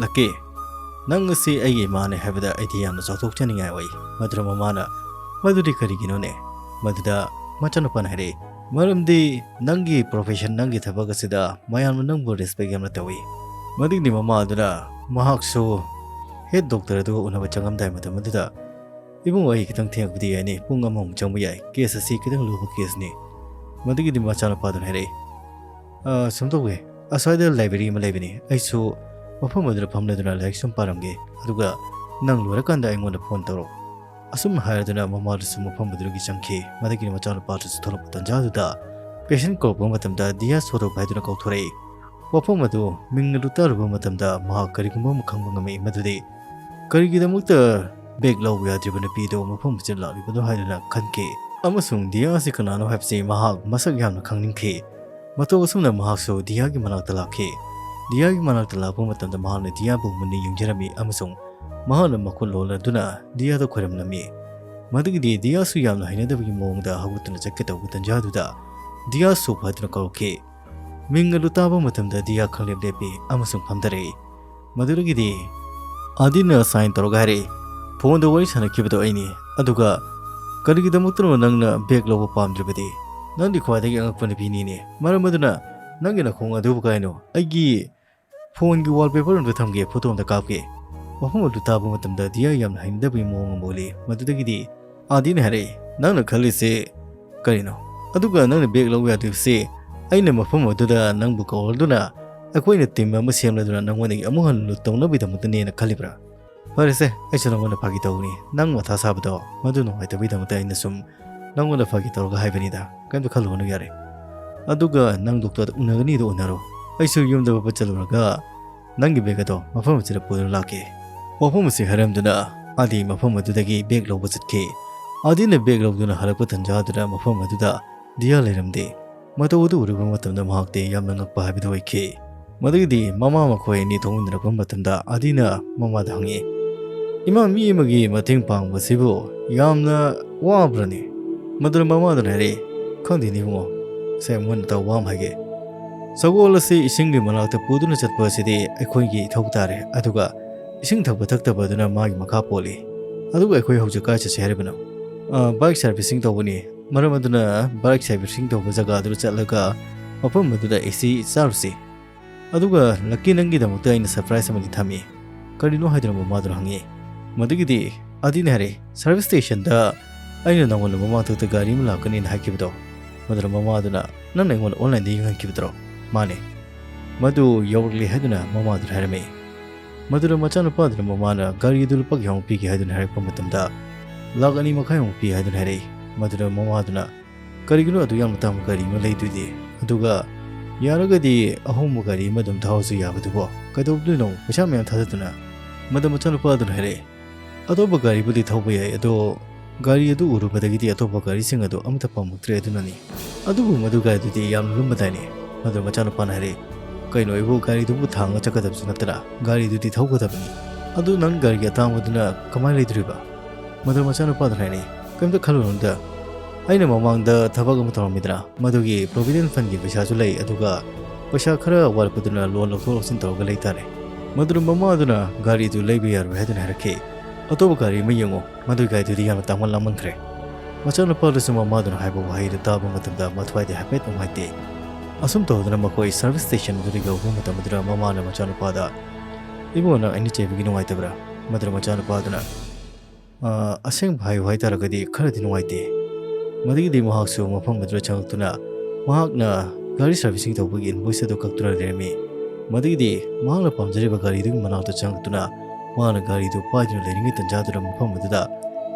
"ꯂꯛꯀꯤ, ꯅꯪ ꯑꯁꯤ ꯑꯩꯒꯤ ꯏꯃꯥꯅꯦ ꯍꯥꯏꯕꯗ ꯑꯩꯗꯤ ꯌꯥꯝꯅ ꯆꯥꯎꯊꯣꯛꯆꯅꯤꯡꯉꯥꯏ ꯑꯣꯏ꯫" ꯃꯗꯨꯗ ꯃꯃꯥꯅ, "ꯃꯗꯨꯗꯤ ꯀꯔꯤꯒꯤꯅꯣꯅꯦ?" ꯃꯗꯨꯗ ꯃꯆꯥꯅꯨꯄꯥꯅ ꯍꯥꯏꯔꯛꯏ, "ꯃꯔꯝꯗꯤ ꯅꯪꯒꯤ ꯄ꯭ꯔꯣꯐꯦꯁꯟ, ꯅꯪꯒꯤ ꯊꯕꯛ ꯑꯁꯤꯗ ꯃꯌꯥꯝꯅ ꯅꯪꯕꯨ ꯔꯦꯁꯄꯦꯛ ꯌꯥꯝꯅ ꯇꯧꯏ꯫" ꯃꯗꯨꯒꯤꯗꯤ ꯃꯃꯥ ꯑꯗꯨꯅ ꯃꯍꯥꯛꯁꯨ ꯍꯦꯗ ꯗꯣꯛꯇꯔ ꯑꯗꯨꯒ ꯎꯅꯕ ꯆꯪꯉꯝꯗꯥꯏ ꯃꯇꯝ ꯑꯗꯨꯗ, "ꯏꯕꯨꯡꯉꯣ, ꯑꯩ ꯈꯤꯇꯪ ꯊꯦꯡꯉꯛꯄꯗꯤ ꯌꯥꯏꯅꯦ, ꯄꯨꯡ ꯑꯃꯃꯨꯛ ꯆꯪꯕ ꯌꯥꯏ, ꯀꯦꯁ ꯑꯁꯤ ꯈꯤꯇꯪ ꯂꯨꯕ ꯀꯦꯁꯅꯤ꯫" ꯃꯗꯨꯒꯤꯗꯤ ꯃꯆꯥꯅꯨꯄꯥꯗꯨꯅ ꯍꯥꯏꯔꯛꯏ, "ꯑ, ꯁꯨꯝ ꯇꯧꯒꯦ, ꯑꯁ꯭ꯋꯥꯏꯗ ꯂꯥꯏꯕ꯭ꯔꯦꯔꯤ ꯑꯃ ꯂꯩꯕꯅꯤ, ꯑꯩꯁꯨ ꯃꯐꯝ ꯑꯗꯨꯗ ꯐꯝꯂꯗꯨꯅ ꯂꯥꯏꯔꯤꯛ ꯁꯨꯝ ꯄꯥꯔꯝꯒꯦ, ꯑꯗꯨꯒ ꯅꯪ ꯂꯣꯏꯔꯀꯥꯟꯗ ꯑꯩꯉꯣꯟꯗ ꯐꯣꯟ ꯇꯧꯔꯛꯎ꯫" ꯑꯁꯨꯝ ꯍꯥꯏꯔꯗꯨꯅ ꯃꯃꯥꯗꯨꯁꯨ ꯃꯐꯝ ꯑꯗꯨꯗꯒꯤ ꯆꯪꯈꯤ꯫ ꯃꯗꯨꯒꯤ ꯃꯆꯥꯅꯨꯄꯥꯗꯨꯁꯨ ꯊꯣꯛꯂꯛꯄ ꯇꯟꯖꯥꯗꯨꯗ ꯄꯦꯁꯦꯟ ꯀꯧꯔꯛꯄ ꯃꯇꯝꯗ ꯗꯤꯌꯥ ꯁꯣꯔꯨꯞ ꯍꯥꯏꯗꯨꯅ ꯀꯧꯊꯣꯔꯛꯏ꯫ ꯋꯥꯐꯝ ꯑꯗꯨ ꯃꯤꯡ ꯑꯗꯨ ꯇꯥꯔꯨꯕ ꯃꯇꯝꯗ ꯃꯍꯥꯛ ꯀꯔꯤꯒꯨꯝꯕ ꯑꯃ ꯈꯪꯕ ꯉꯝꯃꯤ, ꯃꯗꯨꯗꯤ ꯀꯔꯤꯒꯤꯗꯃꯛꯇ ꯕꯦꯛ ꯂꯧꯕ ꯌꯥꯗ꯭ꯔꯤꯕ ꯅꯨꯄꯤ ꯑꯗꯨ ꯃꯐꯝ ꯑꯁꯤꯗ ꯂꯥꯛꯂꯤꯕꯅꯣ ꯍꯥꯏꯗꯨꯅ ꯈꯟꯈꯤ, ꯑꯃꯁꯨꯡ ꯗꯤꯌꯥ ꯑꯁꯤ ꯀꯅꯥꯅꯣ ꯍꯥꯏꯕꯁꯤ ꯃꯍꯥꯛ ꯃꯁꯛ ꯌꯥꯝꯅ ꯈꯪꯅꯤꯡꯈꯤ꯫ ꯃꯇꯧ ꯑꯁꯨꯝꯅ ꯃꯍꯥꯛꯁꯨ ꯗꯤꯌꯥꯒꯤ ꯃꯅꯥꯛꯇ ꯂꯥꯛꯈꯤ꯫ ꯗꯤꯌꯥꯒꯤ ꯃꯅꯥꯛꯇ ꯂꯥꯛꯄ ꯃꯇꯝꯗ ꯃꯍꯥꯛꯅ ꯗꯤꯌꯥꯕꯨ ꯃꯨꯟꯅ ꯌꯦꯡꯖꯔꯝꯃꯤ ꯑꯃꯁꯨꯡ ꯃꯍꯥꯛꯅ ꯃꯈꯨꯠ ꯂꯣꯜꯂꯗꯨꯅ ꯗꯤꯌꯥꯗ ꯈꯣꯏꯔꯝꯂꯝꯃꯤ꯫ ꯃꯗꯨꯒꯤꯗꯤ ꯗꯤꯌꯥꯁꯨ ꯌꯥꯝꯅ ꯍꯩꯅꯗꯕꯒꯤ ꯃꯑꯣꯡꯗ ꯍꯧꯒꯠꯇꯨꯅ ꯆꯠꯀꯦ ꯇꯧꯕ ꯇꯟꯖꯥꯗꯨꯗ ꯗꯤꯌꯥ ꯁꯣꯐꯥꯗꯨꯅ ꯀꯧꯔꯛꯈꯤ꯫ ꯃꯤꯡ ꯑꯗꯨ ꯇꯥꯕ ꯃꯇꯝꯗ ꯗꯤꯌꯥ ꯈꯪꯂꯦꯞ ꯂꯦꯞꯄꯤ ꯑꯃꯁꯨꯡ ꯐꯝꯊꯔꯛꯏ꯫ ꯃꯗꯨꯗꯒꯤꯗꯤ ꯑꯥꯗꯤꯅ ꯁꯥꯏꯟ ꯇꯧꯔꯒ ꯍꯥꯏꯔꯛꯏ, "ꯐꯣꯟꯗ ꯋꯥꯔꯤ ꯁꯥꯟꯅꯈꯤꯕꯗꯣ ꯑꯩꯅꯤ, ꯑꯗꯨꯒ ꯀꯔꯤꯒꯤꯗꯃꯛꯇꯅꯣ ꯅꯪꯅ ꯕꯦꯒ ꯂꯧꯕ ꯄꯥꯝꯗ꯭ꯔꯤꯕꯗꯤ? ꯅꯪꯗꯤ ꯈ꯭ꯋꯥꯏꯗꯒꯤ ꯑꯉꯛꯄ ꯅꯨꯄꯤꯅꯤꯅꯦ꯫ ꯃꯔꯝ ꯑꯗꯨꯅ ꯅꯪꯒꯤ ꯅꯈꯣꯡ ꯑꯗꯨꯕꯨ ꯀꯥꯏꯅꯣ? ꯑꯩꯒꯤ ꯐꯣꯟꯒꯤ ꯋꯥꯜꯄꯦꯄꯔ ꯑꯝꯇ ꯊꯝꯒꯦ, ꯐꯣꯇꯣ ꯑꯝꯇ ꯀꯥꯞꯀꯦ"꯫ ꯋꯥꯐꯝ ꯑꯗꯨ ꯇꯥꯕ ꯃꯇꯝꯗ ꯗꯤꯌꯥ ꯌꯥꯝꯅ ꯍꯩꯅꯗꯕꯒꯤ ꯃꯑꯣꯡ ꯑꯃ ꯎꯠꯂꯤ꯫ ꯃꯗꯨꯗꯒꯤꯗꯤ ꯑꯥꯗꯤꯅ ꯍꯥꯏꯔꯛꯏ, "ꯅꯪꯅ ꯈꯜꯂꯤꯁꯦ ꯀꯔꯤꯅꯣ? ꯑꯗꯨꯒ ꯅꯪꯅ ꯕꯦꯒ ꯂꯧꯕ ꯌꯥꯗ꯭ꯔꯤꯕꯁꯤ ꯑꯩꯅ ꯃꯐꯝ ꯑꯗꯨꯗ ꯅꯪꯕꯨ ꯀꯧꯍꯜꯗꯨꯅ ꯑꯩꯈꯣꯏꯅ ꯇꯤꯝ ꯑꯃ ꯁꯦꯝꯂꯗꯨꯅ ꯅꯪꯉꯣꯟꯗꯒꯤ ꯑꯃꯨꯛ ꯍꯟꯅ ꯂꯨꯠ ꯇꯧꯅꯕꯒꯤꯗꯃꯛꯇꯅꯦꯅ ꯈꯜꯂꯤꯕ꯭ꯔꯥ? ꯐꯔꯦꯁꯦ, ꯑꯩꯁꯨ ꯅꯪꯉꯣꯟꯗ ꯐꯥꯒꯤ ꯇꯧꯕꯅꯤ꯫ ꯅꯪ ꯃꯊꯥ ꯁꯥꯕꯗꯣ ꯃꯗꯨ ꯅꯨꯡꯉꯥꯏꯇꯕꯒꯤꯗꯃꯛꯇ ꯑꯩꯅ ꯁꯨꯝ ꯅꯪꯉꯣꯟꯗ ꯐꯥꯒꯤ ꯇꯧꯔꯒ ꯍꯥꯏꯕꯅꯤꯗ꯫ ꯀꯩꯝꯇ ꯈꯜꯂꯨꯒꯅꯨ ꯌꯥꯔꯦ꯫ ꯑꯗꯨꯒ ꯅꯪ ꯗꯣꯛꯇꯔꯗ ꯎꯅꯒꯅꯤꯗꯣ ꯎꯅꯔꯣ꯫ ꯑꯩꯁꯨ ꯌꯨꯝꯗ ꯐꯠ ꯐꯠ ꯆꯠꯂꯨꯔꯒ ꯅꯪꯒꯤ ꯕꯦꯒ ꯑꯗꯣ ꯃꯐꯝ ꯑꯁꯤꯗ ꯄꯨꯗꯨꯅ ꯂꯥꯛꯀꯦ"꯫ ꯋꯥꯐꯝ ꯑꯁꯤ ꯍꯥꯏꯔꯝꯗꯨꯅ ꯑꯥꯗꯤ ꯃꯐꯝ ꯑꯗꯨꯗꯒꯤ ꯕꯦꯒ ꯂꯧꯕ ꯆꯠꯈꯤ꯫ ꯑꯥꯗꯤꯅ ꯕꯦꯒ ꯂꯧꯗꯨꯅ ꯍꯜꯂꯛꯄ ꯇꯟꯖꯥꯗꯨꯗ ꯃꯐꯝ ꯑꯗꯨꯗ ꯗꯤꯌꯥ ꯂꯩꯔꯝꯗꯦ꯫ ꯃꯇꯧ ꯑꯗꯨ ꯎꯔꯨꯕ ꯃꯇꯝꯗ ꯃꯍꯥꯛꯇꯤ ꯌꯥꯝꯅ ꯉꯛꯄ ꯍꯥꯏꯕꯗꯨ ꯑꯣꯏꯈꯤ꯫ ꯃꯗꯨꯒꯤꯗꯤ ꯃꯃꯥ ꯃꯈꯣꯏ ꯑꯅꯤ ꯊꯣꯛꯃꯤꯟꯅꯔꯛꯄ ꯃꯇꯝꯗ ꯑꯥꯗꯤꯅ ꯃꯃꯥꯗ ꯍꯪꯉꯤ, "ꯏꯃꯥ, ꯃꯤ ꯑꯃꯒꯤ ꯃꯇꯦꯡ ꯄꯥꯡꯕꯁꯤꯕꯨ ꯌꯥꯝꯅ ꯋꯥꯕ꯭ꯔꯅꯦ?" ꯃꯗꯨꯅ ꯃꯃꯥꯗꯨꯅ ꯍꯥꯏꯔꯛꯏ, "ꯈꯪꯗꯦꯅꯦ ꯏꯕꯨꯡꯉꯣ, ꯁꯦ, ꯑꯃꯨꯛ ꯍꯟꯅ ꯇꯧꯕ ꯑꯃ ꯍꯥꯏꯒꯦ꯫ ꯁꯒꯣꯜ ꯑꯁꯤ ꯏꯁꯤꯡꯒꯤ ꯃꯅꯥꯛꯇ ꯄꯨꯗꯨꯅ ꯆꯠꯄ ꯑꯁꯤꯗꯤ ꯑꯩꯈꯣꯏꯒꯤ ꯏꯊꯧ ꯇꯥꯔꯦ, ꯑꯗꯨꯒ ꯏꯁꯤꯡ ꯊꯛꯄ ꯊꯛꯇꯕ ꯑꯗꯨꯅ ꯃꯥꯒꯤ ꯃꯈꯥ ꯄꯣꯜꯂꯤ꯫ ꯑꯗꯨꯒ ꯑꯩꯈꯣꯏ ꯍꯧꯖꯤꯛ ꯀꯥꯏ ꯆꯠꯁꯤ ꯍꯥꯏꯔꯤꯕꯅꯣ?" "ꯑ, ꯕꯥꯏꯛ ꯁꯥꯔꯚꯤꯁꯤꯡ ꯇꯧꯕꯅꯤ, ꯃꯔꯝ ꯑꯗꯨꯅ ꯕꯥꯏꯛ ꯁꯥꯔꯚꯤꯁꯤꯡ ꯇꯧꯕ ꯖꯒꯥꯗꯨꯗ ꯆꯠꯂꯒ ꯃꯐꯝ ꯑꯗꯨꯗ ꯑꯦ ꯁꯤ ꯆꯥꯔꯨꯁꯤ꯫ ꯑꯗꯨꯒ ꯂꯛꯀꯤ, ꯅꯪꯒꯤꯗꯃꯛꯇ ꯑꯩꯅ ꯁꯔꯄ꯭ꯔꯥꯏꯖ ꯑꯃꯗꯤ ꯊꯝꯃꯤ꯫ ꯀꯔꯤꯅꯣ?" ꯍꯥꯏꯗꯨꯅ ꯃꯃꯥꯗꯨꯅ ꯍꯪꯉꯤ꯫ ꯃꯗꯨꯒꯤꯗꯤ ꯑꯥꯗꯤꯅ ꯍꯥꯏꯔꯛꯏ, "ꯁꯔꯚꯤꯁ ꯁ꯭ꯇꯦꯁꯟꯗ ꯑꯩꯅ ꯅꯉꯣꯟꯗ ꯃꯃꯥꯡꯊꯛꯇ ꯒꯥꯔꯤ ꯑꯃ ꯂꯥꯛꯀꯅꯤꯅ ꯍꯥꯏꯈꯤꯕꯗꯣ?" ꯃꯗꯨꯅ ꯃꯃꯥꯗꯨꯅ, "ꯅꯪꯅ ꯑꯩꯉꯣꯟꯗ ꯑꯣꯟꯂꯥꯏꯟꯗ ꯌꯦꯡꯍꯟꯈꯤꯕꯗꯨꯔꯣ?" "ꯃꯥꯅꯦ꯫ ꯃꯗꯨ ꯌꯧꯔꯛꯂꯦ" ꯍꯥꯏꯗꯨꯅ ꯃꯃꯥꯗꯨꯅ ꯍꯥꯏꯔꯝꯃꯤ꯫ ꯃꯗꯨꯗ ꯃꯆꯥꯅꯨꯄꯥꯗꯨꯅ ꯃꯃꯥꯅ ꯒꯥꯔꯤ ꯑꯗꯨ ꯂꯨꯄꯥ ꯀꯌꯥꯃꯨꯛ ꯄꯤꯒꯦ ꯍꯥꯏꯗꯨꯅ ꯍꯥꯏꯔꯛꯄ ꯃꯇꯝꯗ, "ꯂꯥꯛ ꯑꯅꯤ ꯃꯈꯥꯏꯃꯨꯛ ꯄꯤ" ꯍꯥꯏꯗꯨꯅ ꯍꯥꯏꯔꯛꯏ꯫ ꯃꯗꯨꯗ ꯃꯃꯥꯗꯨꯅ, "ꯀꯔꯤꯒꯤꯅꯣ ꯑꯗꯨ ꯌꯥꯝꯅ ꯇꯥꯡꯕ ꯒꯥꯔꯤ ꯑꯃ ꯂꯩꯗꯣꯏꯗꯤ? ꯑꯗꯨꯒ ꯌꯥꯔꯒꯗꯤ ꯑꯍꯣꯡꯕ ꯒꯥꯔꯤ ꯑꯃ ꯑꯗꯨꯝ ꯊꯥꯎꯁꯨ ꯌꯥꯕꯗꯨꯕꯣ, ꯀꯩꯗꯧꯗꯣꯏꯅꯣ ꯄꯩꯁꯥ ꯃꯌꯥꯝ ꯊꯥꯗꯗꯨꯅ?" ꯃꯗꯨ ꯃꯆꯥꯅꯨꯄꯥꯗꯨꯅ ꯍꯥꯏꯔꯛꯑꯦ, "ꯑꯇꯣꯞꯄ ꯒꯥꯔꯤꯕꯨꯗꯤ ꯊꯧꯕ ꯌꯥꯏ, ꯑꯗꯣ ꯒꯥꯔꯤ ꯑꯗꯨ ꯎꯔꯨꯕꯗꯒꯤꯗꯤ ꯑꯇꯣꯞꯄ ꯒꯥꯔꯤꯁꯤꯡ ꯑꯗꯨ ꯑꯃꯠꯇ ꯄꯥꯝꯃꯛꯇ꯭ꯔꯦ, ꯑꯗꯨꯅꯅꯤ꯫ ꯑꯗꯨꯕꯨ ꯃꯗꯨ ꯒꯥꯔꯤꯗꯨꯗꯤ ꯌꯥꯝꯅ ꯂꯨꯝꯕꯗꯥꯏꯅꯦ?" ꯃꯗꯨ ꯃꯆꯥꯅꯨꯄꯥꯅ ꯍꯥꯏꯔꯛꯏ, "ꯀꯩꯅꯣ, ꯑꯩꯕꯨ ꯒꯥꯔꯤꯗꯨꯕꯨ ꯊꯥꯡꯉ ꯆꯠꯀꯗꯕꯁꯨ ꯅꯠꯇꯅ, ꯒꯥꯔꯤꯗꯨꯗꯤ ꯊꯧꯒꯗꯕꯅꯤ꯫ ꯑꯗꯨ ꯅꯪ ꯒꯥꯔꯤ ꯑꯇꯥꯡꯕꯗꯨꯅ ꯀꯃꯥꯏꯅ ꯂꯩꯗꯣꯔꯤꯕ?" ꯃꯗꯨ ꯃꯆꯥꯅꯨꯄꯥꯗꯨꯅ ꯍꯥꯏꯔꯛꯏ, "ꯀꯩꯝꯇ ꯈꯜꯂꯨꯅꯨꯗ, ꯑꯩꯅ ꯃꯃꯥꯡꯗ ꯊꯕꯛ ꯑꯃ ꯇꯧꯔꯝꯃꯤꯗꯅ, ꯃꯗꯨꯒꯤ Provident Fundꯒꯤ ꯄꯩꯁꯥꯁꯨ ꯂꯩ, ꯑꯗꯨꯒ ꯄꯩꯁꯥ ꯈꯔ ꯋꯥꯠꯂꯛꯄꯗꯨꯅ loan ꯂꯧꯊꯣꯛ ꯂꯧꯁꯤꯟ ꯇꯧꯔꯒ ꯂꯩꯇꯥꯔꯦ꯫" ꯃꯗꯨꯅ ꯃꯃꯥꯗꯨꯅ ꯒꯥꯔꯤꯗꯨ ꯂꯩꯕ ꯌꯥꯔꯣꯏ ꯍꯥꯏꯗꯨꯅ ꯍꯥꯏꯔꯛꯈꯤ꯫ "ꯑꯇꯣꯞꯄ ꯒꯥꯔꯤ ꯑꯃ ꯌꯦꯡꯉꯣ, ꯃꯗꯨꯒꯤ ꯒꯥꯔꯤꯗꯨꯗꯤ ꯌꯥꯝꯅ ꯇꯥꯡꯃꯟ ꯂꯥꯡꯃꯟꯈ꯭ꯔꯦ꯫" ꯃꯆꯥꯅꯨꯄꯥꯗꯨꯁꯨ ꯃꯃꯥꯗꯨꯅ ꯍꯥꯏꯕ ꯋꯥꯍꯩꯗꯨ ꯇꯥꯕ ꯃꯇꯝꯗ ꯃꯊ꯭ꯋꯥꯏꯗꯤ ꯍꯥꯏꯐꯦꯠ ꯅꯨꯡꯉꯥꯏꯇꯦ꯫ ꯑꯁꯨꯝ ꯇꯧꯗꯨꯅ ꯃꯈꯣꯏ service station ꯑꯗꯨꯗ ꯌꯧꯕ ꯃꯇꯝ ꯑꯗꯨꯗ ꯃꯃꯥꯅ ꯃꯆꯥꯅꯨꯄꯥꯗ, "ꯏꯕꯨꯡꯉꯣ, ꯅꯪ ꯑꯩꯅ ꯆꯩꯕꯒꯤ ꯅꯨꯡꯉꯥꯏꯇꯕ꯭ꯔꯥ?" ꯃꯗꯨꯗ ꯃꯆꯥꯅꯨꯄꯥꯗꯨꯅ, "ꯑ, ꯑꯁꯦꯡꯕ ꯍꯥꯏꯌꯨ ꯍꯥꯏꯇꯥꯔꯒꯗꯤ ꯈꯔꯗꯤ ꯅꯨꯡꯉꯥꯏꯇꯦ꯫" ꯃꯗꯒꯤꯗꯤ ꯃꯍꯥꯛꯁꯨ ꯃꯐꯝ ꯑꯗꯨꯗ ꯆꯪꯂꯛꯇꯨꯅ ꯃꯍꯥꯛꯅ ꯒꯥꯔꯤ servicing ꯇꯧꯕꯒꯤ invoice ꯑꯗꯨ ꯀꯛꯇꯨꯅ ꯂꯩꯔꯝꯃꯤ꯫ ꯃꯗꯒꯤꯗꯤ ꯃꯍꯥꯛꯅ ꯄꯥꯝꯖꯔꯤꯕ ꯒꯥꯔꯤꯗꯨꯒꯤ ꯃꯅꯥꯛꯇ ꯆꯪꯂꯛꯇꯨꯅ ꯃꯍꯥꯛꯅ ꯒꯥꯔꯤꯗꯨ ꯄꯥꯏꯗꯨꯅ ꯂꯩꯔꯤꯉꯩ ꯇꯟꯖꯥꯗꯨꯗ ꯃꯐꯝ ꯑꯗꯨꯗ